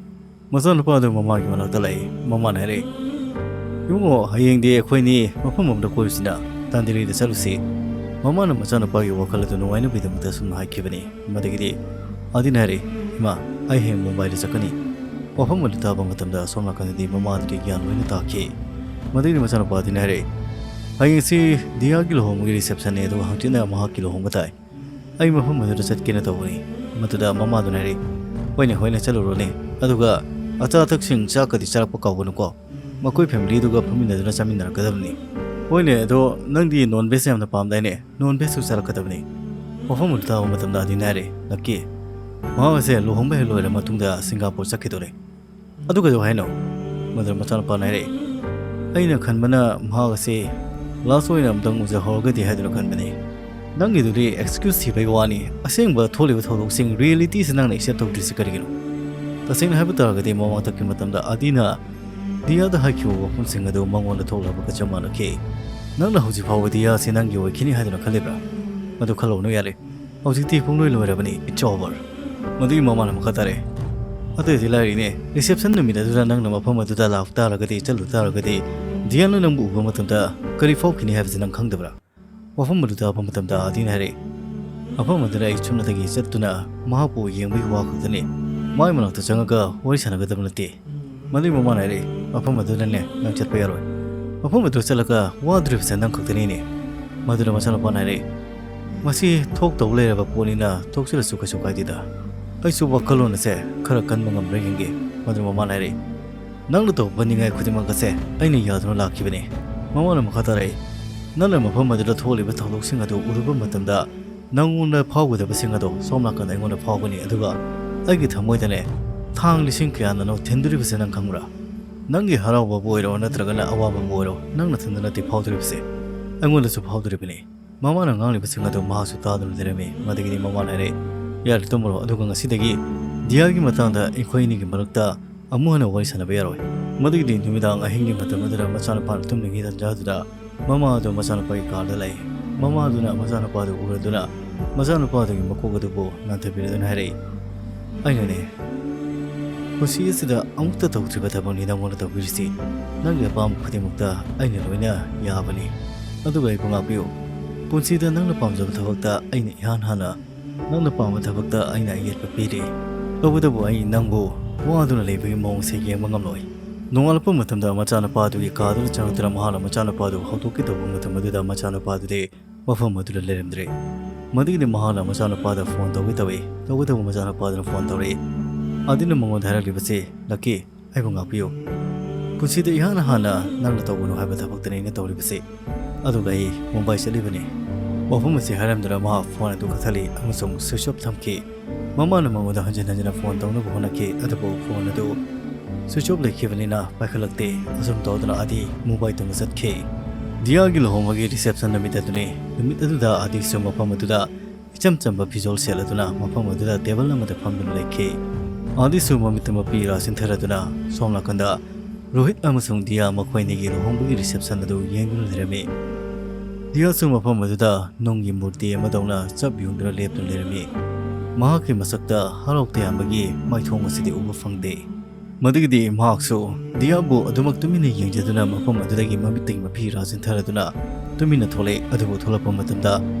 ꯃꯆꯥꯅꯨꯄꯥ ꯑꯗꯨ ꯃꯃꯥꯒꯤ ꯃꯅꯥꯛꯇ ꯂꯥꯛꯏ꯫ ꯃꯃꯥꯅ ꯍꯥꯏꯔꯛꯏ, "ꯏꯕꯨꯡꯉꯣ, ꯍꯌꯦꯡꯗꯤ ꯑꯩꯈꯣꯏꯅꯤ ꯃꯐꯝ ꯑꯃꯗ ꯀꯣꯏꯔꯨꯁꯤꯅ, ꯇꯥꯟꯗꯤꯂꯤꯗ ꯆꯠꯂꯨꯁꯤ꯫" ꯃꯃꯥꯅ ꯃꯆꯥꯅꯨꯄꯥꯒꯤ ꯋꯥꯈꯜ ꯑꯗꯨ ꯅꯨꯡꯉꯥꯏꯅꯕꯒꯤꯗꯃꯛꯇ ꯑꯁꯨꯝꯅ ꯍꯥꯏꯈꯤꯕꯅꯤ꯫ ꯃꯗꯨꯒꯤꯗꯤ ꯑꯗꯤꯅ ꯍꯥꯏꯔꯛꯏ, "ꯏꯃꯥ, ꯑꯩ ꯍꯌꯦꯡ ꯃꯨꯝꯕꯥꯏꯗ ꯆꯠꯀꯅꯤ꯫" ꯋꯥꯐꯝ ꯑꯗꯨ ꯇꯥꯕ ꯃꯇꯝꯗ ꯑꯁꯣꯝ ꯅꯥꯀꯟꯗꯗꯤ ꯃꯃꯥꯗꯨꯒꯤ ꯒ꯭ꯌꯥꯟ ꯂꯣꯏꯅ ꯇꯥꯈꯤ꯫ ꯃꯗꯨꯒꯤꯗꯤ ꯃꯆꯥꯅꯨꯄꯥ ꯑꯗꯤꯅ ꯍꯥꯏꯔꯛꯏ, "ꯍꯌꯦꯡꯁꯤ ꯗꯤꯌꯥꯒꯤ ꯂꯨꯍꯣꯡꯕꯒꯤ ꯔꯤꯁꯦꯞꯁꯟꯅꯤ, ꯑꯗꯨꯒ ꯍꯪꯆꯤꯠꯅ ꯃꯍꯥꯛꯀꯤ ꯂꯨꯍꯣꯡꯕ ꯇꯥꯏ꯫ ꯑꯩ ꯃꯐꯝ ꯑꯗꯨꯗ ꯆꯠꯀꯦꯅ ꯇꯧꯕꯅꯤ꯫ ꯃꯗꯨꯗ ꯃꯃꯥꯗꯨꯅ ꯍꯥꯏꯔꯛꯏ, "ꯍꯣꯏꯅꯦ, ꯍꯣꯏꯅꯦ, ꯆꯠꯂꯨꯔꯣꯅꯦ꯫ ꯑꯗꯨꯒ ꯑꯆꯥ ꯑꯊꯛꯁꯤꯡ, ꯆꯥꯛꯀꯗꯤ ꯆꯥꯔꯛꯄ ꯀꯥꯎꯒꯅꯨꯀꯣ꯫ ꯃꯈꯣꯏ ꯐꯦꯃꯤꯂꯤꯗꯨꯒ ꯐꯝꯃꯤꯟꯅꯗꯨꯅ ꯆꯥꯃꯤꯟꯅꯔꯛꯀꯗꯕꯅꯤ꯫" "ꯍꯣꯏꯅꯦ, ꯑꯗꯣ ꯅꯪꯗꯤ ꯅꯣꯟ ꯚꯦꯖ ꯌꯥꯝꯅ ꯄꯥꯝꯗꯥꯏꯅꯦ? ꯅꯣꯟ ꯚꯦꯖꯁꯨ ꯆꯥꯔꯛꯀꯗꯕꯅꯤ꯫" ꯋꯥꯐꯝ ꯑꯗꯨ ꯇꯥꯕ ꯃꯇꯝꯗ ꯑꯗꯤꯅ ꯍꯥꯏꯔꯦ, "ꯂꯛꯀꯤ, ꯃꯍꯥꯛ ꯑꯁꯦ ꯂꯨꯍꯣꯡꯕ ꯍꯦꯛ ꯂꯣꯏꯔ ꯃꯇꯨꯡꯗ ꯁꯤꯡꯒꯥꯄꯨꯔ ꯆꯠꯈꯤꯗꯣꯔꯦ꯫" "ꯑꯗꯨ ꯀꯩꯗꯧ ꯍꯥꯏꯅꯣ?" ꯃꯗꯨꯗ ꯃꯆꯥꯅꯨꯄꯥꯅ ꯍꯥꯏꯔꯛꯏ, "ꯑꯩꯅ ꯈꯟꯕꯅ ꯃꯍꯥꯛ ꯑꯁꯤ ꯂꯥꯁ ꯑꯣꯏꯅ ꯑꯃꯨꯛꯇꯪ ꯎꯖꯍꯧꯔꯒꯗꯤ ꯍꯥꯏꯗꯨꯅ ꯈꯟꯕꯅꯤ꯫ ꯅꯪꯒꯤꯗꯨꯗꯤ ꯑꯦꯛꯁꯀ꯭ꯌꯨꯁ ꯊꯤꯕꯒꯤ ꯋꯥꯅꯤ꯫ ꯑꯁꯦꯡꯕ ꯊꯣꯛꯂꯤꯕ ꯊꯧꯗꯣꯛꯁꯤꯡ, ꯔꯤꯌꯦꯂꯤꯇꯤꯁꯤ ꯅꯪꯅ ꯑꯦꯛꯁꯦꯞ ꯇꯧꯗ꯭ꯔꯤꯁꯤ ꯀꯔꯤꯒꯤꯅꯣ?" ꯇꯁꯦꯡꯅ ꯍꯥꯏꯕ ꯇꯥꯔꯒꯗꯤ, ꯃꯃꯥꯡꯊꯛꯀꯤ ꯃꯇꯝꯗ ꯑꯗꯤꯅ ꯗꯤꯌꯥꯗ ꯍꯥꯏꯈꯤꯕ ꯋꯥꯐꯝꯁꯤꯡ ꯑꯗꯨ ꯃꯉꯣꯟꯗ ꯊꯣꯛꯂꯕꯒ ꯆꯞ ꯃꯥꯟꯅꯈꯤ꯫ "ꯅꯪꯅ ꯍꯧꯖꯤꯛ ꯐꯥꯎꯕ ꯗꯤꯌꯥꯁꯤ ꯅꯪꯒꯤ ꯑꯣꯏꯈꯤꯅꯤ ꯍꯥꯏꯗꯨꯅ ꯈꯜꯂꯤꯕ꯭ꯔꯥ? ꯃꯗꯨ ꯈꯜꯂꯨꯅꯨ ꯌꯥꯔꯦ꯫ ꯍꯧꯖꯤꯛꯇꯤ ꯄꯨꯡꯂꯣꯏ ꯂꯣꯏꯔꯕꯅꯤ, it's over꯫" ꯃꯗꯨꯒꯤ ꯃꯃꯥꯅ ꯃꯈꯥ ꯇꯥꯔꯦ, "ꯑꯇꯩꯗꯤ ꯂꯥꯏꯔꯤꯅꯦ, ꯔꯤꯁꯦꯞꯁꯟ ꯅꯨꯃꯤꯠ ꯑꯗꯨꯗ ꯅꯪꯅ ꯃꯐꯝ ꯑꯗꯨꯗ ꯂꯥꯛ ꯇꯥꯔꯒꯗꯤ, ꯆꯠꯂꯨ ꯇꯥꯔꯒꯗꯤ, ꯗꯤꯌꯥꯟꯅ ꯅꯪꯕꯨ ꯎꯕ ꯃꯇꯝꯗ ꯀꯔꯤ ꯐꯥꯎꯈꯤꯅꯤ ꯍꯥꯏꯕꯁꯤ ꯅꯪ ꯈꯪꯗꯕ꯭ꯔꯥ?" ꯋꯥꯐꯝ ꯑꯗꯨ ꯇꯥꯕ ꯃꯇꯝꯗ ꯑꯗꯤꯅ ꯍꯥꯏꯔꯛꯏ, "ꯃꯐꯝ ꯑꯗꯨꯗ ꯑꯩ ꯆꯨꯝꯅꯇꯒꯤ ꯆꯠꯇꯨꯅ ꯃꯍꯥꯛꯄꯨ ꯌꯦꯡꯕꯒꯤ ꯋꯥ ꯈꯛꯇꯅꯤ꯫ ꯃꯥꯏ ꯃꯅꯥꯛꯇ ꯆꯪꯉꯒ ꯋꯥꯔꯤ ꯁꯥꯟꯅꯒꯗꯕ ꯅꯠꯇꯦ꯫" ꯃꯗꯨꯒꯤ ꯃꯃꯥꯅ ꯍꯥꯏꯔꯛꯏ, "ꯃꯐꯝ ꯑꯗꯨꯗꯅꯦ ꯅꯪ ꯆꯠꯄ ꯌꯥꯔꯣꯏ꯫ ꯃꯐꯝ ꯑꯗꯨ ꯆꯠꯂꯒ ꯋꯥꯗꯣꯔꯤꯕꯁꯦ ꯅꯪ ꯈꯛꯇꯅꯤꯅꯦ꯫" ꯃꯗꯨꯗ ꯃꯆꯥꯅꯨꯄꯥꯅ ꯍꯥꯏꯔꯛꯏ, "ꯃꯁꯤ ꯊꯣꯛꯇꯧ ꯂꯩꯔꯕ ꯄꯣꯠꯅꯤꯅ ꯊꯣꯛꯆꯔꯁꯨ ꯀꯩꯁꯨ ꯀꯥꯏꯗꯦꯗ꯫ ꯑꯩꯁꯨ ꯋꯥꯈꯜꯂꯣꯟ ꯑꯁꯦ ꯈꯔ ꯀꯟꯕ ꯉꯝꯕ꯭ꯔꯥ ꯌꯦꯡꯒꯦ꯫" ꯃꯗꯨꯗ ꯃꯃꯥꯅ ꯍꯥꯏꯔꯛꯏ, "ꯅꯪꯅ ꯇꯧꯕ ꯐꯅꯤꯡꯉꯥꯏ ꯈꯨꯗꯤꯡꯃꯛ ꯑꯁꯦ ꯑꯩꯅ ꯌꯥꯗꯨꯅ ꯂꯥꯛꯈꯤꯕꯅꯤ꯫" ꯃꯃꯥꯅ ꯃꯈꯥ ꯇꯥꯔꯛꯏ, "ꯅꯪꯅ ꯃꯐꯝ ꯑꯗꯨꯗ ꯊꯣꯛꯂꯤꯕ ꯊꯧꯗꯣꯛꯁꯤꯡ ꯑꯗꯨ ꯎꯔꯨꯕ ꯃꯇꯝꯗ ꯅꯪꯉꯣꯟꯗ ꯐꯥꯎꯒꯗꯕꯁꯤꯡ ꯑꯗꯣ ꯁꯣꯝ ꯅꯥꯀꯟꯗ ꯑꯩꯉꯣꯟꯗ ꯐꯥꯎꯒꯅꯤ, ꯑꯗꯨꯒ ꯑꯩꯒꯤ ꯊꯃꯣꯏꯗꯅꯦ ꯊꯥꯡ ꯂꯤꯁꯤꯡ ꯀꯌꯥꯅꯅꯣ ꯊꯤꯟꯗꯣꯔꯤꯕꯁꯦ ꯅꯪ ꯈꯪꯕ꯭ꯔꯥ? ꯅꯪꯒꯤ ꯍꯔꯥꯎꯕꯕꯨ ꯑꯣꯏꯔꯣ ꯅꯠꯇ꯭ꯔꯒꯅ ꯑꯋꯥꯕꯕꯨ ꯑꯣꯏꯔꯣ, ꯅꯪ ꯅꯊꯟꯗ ꯅꯠꯇꯦ ꯐꯥꯎꯗꯣꯔꯤꯕꯁꯦ, ꯑꯩꯉꯣꯟꯗꯁꯨ ꯐꯥꯎꯗꯣꯔꯤꯕꯅꯤ꯫" ꯃꯃꯥꯅ ꯉꯥꯡꯂꯤꯕꯁꯤꯡ ꯑꯗꯨ ꯃꯍꯥꯛꯁꯨ ꯇꯥꯗꯨꯅ ꯂꯩꯔꯝꯃꯤ꯫ ꯃꯗꯨꯒꯤꯗꯤ ꯃꯃꯥꯅ ꯍꯥꯏꯔꯛꯏ, "ꯌꯥꯔꯦ, ꯇꯨꯝꯃꯨꯔꯣ, ꯑꯗꯨꯒ ꯉꯁꯤꯗꯒꯤ ꯗꯤꯌꯥꯒꯤ ꯃꯇꯥꯡꯗ ꯑꯩꯈꯣꯏ ꯑꯅꯤꯒꯤ ꯃꯔꯛꯇ ꯑꯃꯨꯛ ꯍꯟꯅ ꯋꯥꯔꯤ ꯁꯥꯟꯅꯕ ꯌꯥꯔꯣꯏ꯫" ꯃꯗꯨꯒꯤꯗꯤ ꯅꯨꯃꯤꯗꯥꯡ ꯑꯍꯤꯡꯒꯤ ꯃꯇꯝ ꯑꯗꯨꯗ ꯃꯆꯥꯅꯨꯄꯥꯅ ꯇꯨꯝꯂꯤꯉꯩ ꯇꯟꯖꯥꯗꯨꯗ ꯃꯃꯥ ꯑꯗꯨ ꯃꯆꯥꯅꯨꯄꯥꯒꯤ ꯀꯥꯗ ꯂꯩ꯫ ꯃꯃꯥ ꯑꯗꯨꯅ ꯃꯆꯥꯅꯨꯄꯥꯗꯨ ꯎꯔꯗꯨꯅ ꯃꯆꯥꯅꯨꯄꯥꯗꯨꯒꯤ ꯃꯀꯣꯛ ꯑꯗꯨꯕꯨ ꯅꯥꯟꯊꯕꯤꯔꯗꯨꯅ ꯍꯥꯏꯔꯛꯏ, "ꯑꯩꯅꯅꯦ ꯄꯨꯟꯁꯤ ꯑꯁꯤꯗ ꯑꯃꯨꯛꯇ ꯇꯧꯗ꯭ꯔꯤꯕ ꯊꯕꯛꯅꯤ ꯅꯪꯉꯣꯟꯗ ꯇꯧꯕꯤꯔꯤꯁꯤ꯫ ꯅꯪꯒꯤ ꯑꯄꯥꯝꯕ ꯈꯨꯗꯤꯡꯃꯛꯇ ꯑꯩꯅ ꯂꯣꯏꯅ ꯌꯥꯕꯅꯤ꯫ ꯑꯗꯨꯒ ꯑꯩꯕꯨ ꯉꯥꯛꯄꯤꯌꯨ꯫ ꯄꯨꯟꯁꯤꯗ ꯅꯪꯅ ꯄꯥꯝꯖꯕ ꯊꯕꯛꯇ ꯑꯩꯅ ꯏꯍꯥꯟ ꯍꯥꯟꯅ ꯅꯪꯅ ꯄꯥꯝꯕ ꯊꯕꯛꯇ ꯑꯩꯅ ꯑꯌꯦꯠꯄ ꯄꯤꯔꯤ꯫ ꯇꯧꯕꯇꯕꯨ ꯑꯩ ꯅꯪꯕꯨ ꯋꯥꯗꯨꯅ ꯂꯩꯕꯒꯤ ꯃꯑꯣꯡꯁꯦ ꯌꯦꯡꯕ ꯉꯝꯂꯣꯏ꯫" ꯅꯣꯡꯉꯥꯜꯂꯛꯄ ꯃꯇꯝꯗ ꯃꯆꯥꯅꯨꯄꯥꯗꯨꯒꯤ ꯀꯥꯗꯨꯗ ꯆꯪꯂꯛꯇꯨꯅ ꯃꯍꯥꯛꯅ ꯃꯆꯥꯅꯨꯄꯥꯗꯨ ꯍꯧꯗꯣꯛꯀꯦ ꯇꯧꯕ ꯃꯇꯝ ꯑꯗꯨꯗ ꯃꯆꯥꯅꯨꯄꯥꯗꯨꯗꯤ ꯃꯐꯝ ꯑꯗꯨꯗ ꯂꯩꯔꯝꯗ꯭ꯔꯦ꯫ ꯃꯗꯨꯒꯤꯗꯤ ꯃꯍꯥꯛꯅ ꯃꯆꯥꯅꯨꯄꯥꯗ ꯐꯣꯟ ꯇꯧꯒꯦ ꯇꯧꯏ꯫ ꯇꯧꯒꯗꯧꯕ ꯃꯆꯥꯅꯨꯄꯥꯗꯨꯅ ꯐꯣꯟ ꯇꯧꯔꯛꯏ꯫ ꯑꯥꯗꯤꯅ ꯃꯉꯣꯟꯗ ꯍꯥꯏꯔꯛꯂꯤꯕꯁꯤ, "ꯂꯛꯀꯤ, ꯑꯩꯕꯨ ꯉꯥꯛꯄꯤꯌꯨ꯫ ꯄꯨꯟꯁꯤꯗ ꯏꯍꯥꯟ ꯍꯥꯟꯅ ꯅꯪꯅ ꯇꯧꯒꯅꯨ ꯍꯥꯏꯕ ꯊꯕꯛꯇꯅꯤ ꯑꯩꯅ ꯇꯧꯔꯤꯕꯁꯤ꯫ ꯑꯗꯨꯒ ꯑꯩ ꯃꯨꯝꯕꯥꯏ ꯆꯠꯂꯤꯕꯅꯤ꯫" ꯋꯥꯐꯝ ꯑꯁꯤ ꯍꯥꯏꯔꯝꯗꯨꯅ ꯃꯍꯥꯛ ꯐꯣꯟ ꯑꯗꯨ ꯀꯛꯊꯠꯂꯤ ꯑꯃꯁꯨꯡ switch off ꯊꯝꯈꯤ꯫ ꯃꯃꯥꯅ ꯃꯉꯣꯟꯗ ꯍꯟꯖꯤꯟ ꯍꯟꯖꯤꯟꯅ ꯐꯣꯟ ꯇꯧꯅꯕ ꯍꯣꯠꯅꯈꯤ, ꯑꯗꯨꯕꯨ ꯐꯣꯟ ꯑꯗꯨ switch off ꯂꯩꯈꯤꯕꯅꯤꯅ ꯄꯥꯏꯈꯠꯂꯛꯇꯦ꯫ ꯑꯁꯨꯝ ꯇꯧꯗꯨꯅ ꯑꯥꯗꯤ ꯃꯨꯝꯕꯥꯏ ꯇꯝꯕ ꯆꯠꯈꯤ꯫ ꯗꯤꯌꯥꯒꯤ ꯂꯨꯍꯣꯡꯕꯒꯤ reception ꯅꯨꯃꯤꯠ ꯑꯗꯨꯅꯤ꯫ ꯅꯨꯃꯤꯠ ꯑꯗꯨꯗ ꯑꯥꯗꯤꯁꯨ ꯃꯐꯝ ꯑꯗꯨꯗ ꯏꯆꯝ ꯆꯝꯕ ꯐꯤꯖꯣꯜ ꯁꯦꯠꯂꯗꯨꯅ ꯃꯐꯝ ꯑꯗꯨꯗ table ꯑꯃꯗ ꯐꯝꯗꯨꯅ ꯂꯩꯈꯤ꯫ ꯑꯥꯗꯤꯁꯨ ꯃꯃꯤꯠꯇ ꯃꯄꯤ ꯏꯔꯥ ꯆꯤꯟꯊꯔꯗꯨꯅ ꯁꯣꯝ ꯅꯥꯀꯟꯗ ꯔꯣꯍꯤꯠ ꯑꯃꯁꯨꯡ ꯗꯤꯌꯥ ꯃꯈꯣꯏ ꯑꯅꯤꯒꯤ ꯂꯨꯍꯣꯡꯕꯒꯤ reception ꯑꯗꯨ ꯌꯦꯡꯗꯨꯅ ꯂꯩꯔꯝꯃꯤ꯫ ꯗꯤꯌꯥꯁꯨ ꯃꯐꯝ ꯑꯗꯨꯗ ꯅꯨꯡꯒꯤ ꯃꯨꯔꯇꯤ ꯑꯃꯗꯧꯅ ꯆꯞ ꯌꯨꯡꯗꯨꯅ ꯂꯦꯞꯇꯨꯅ ꯂꯩꯔꯝꯃꯤ꯫ ꯃꯍꯥꯛꯀꯤ ꯃꯁꯛꯇ ꯍꯔꯥꯎ ꯇꯌꯥꯝꯕꯒꯤ ꯃꯥꯏꯊꯣꯡ ꯑꯁꯤꯗꯤ ꯎꯕ ꯐꯪꯗꯦ꯫ ꯃꯗꯨꯒꯤꯗꯤ ꯃꯍꯥꯛꯁꯨ ꯗꯤꯌꯥꯕꯨ ꯑꯗꯨꯃꯛ ꯇꯨꯃꯤꯟꯅ ꯌꯦꯡꯖꯗꯨꯅ ꯃꯐꯝ ꯑꯗꯨꯗꯒꯤ ꯃꯃꯤꯠꯇꯒꯤ ꯃꯄꯤ ꯏꯔꯥ ꯆꯤꯟꯊꯔꯗꯨꯅ ꯇꯨꯃꯤꯟꯅ ꯊꯣꯛꯂꯛꯏ꯫ ꯑꯗꯨꯕꯨ ꯊꯣꯛꯂꯛꯄ ꯃꯇꯝꯗ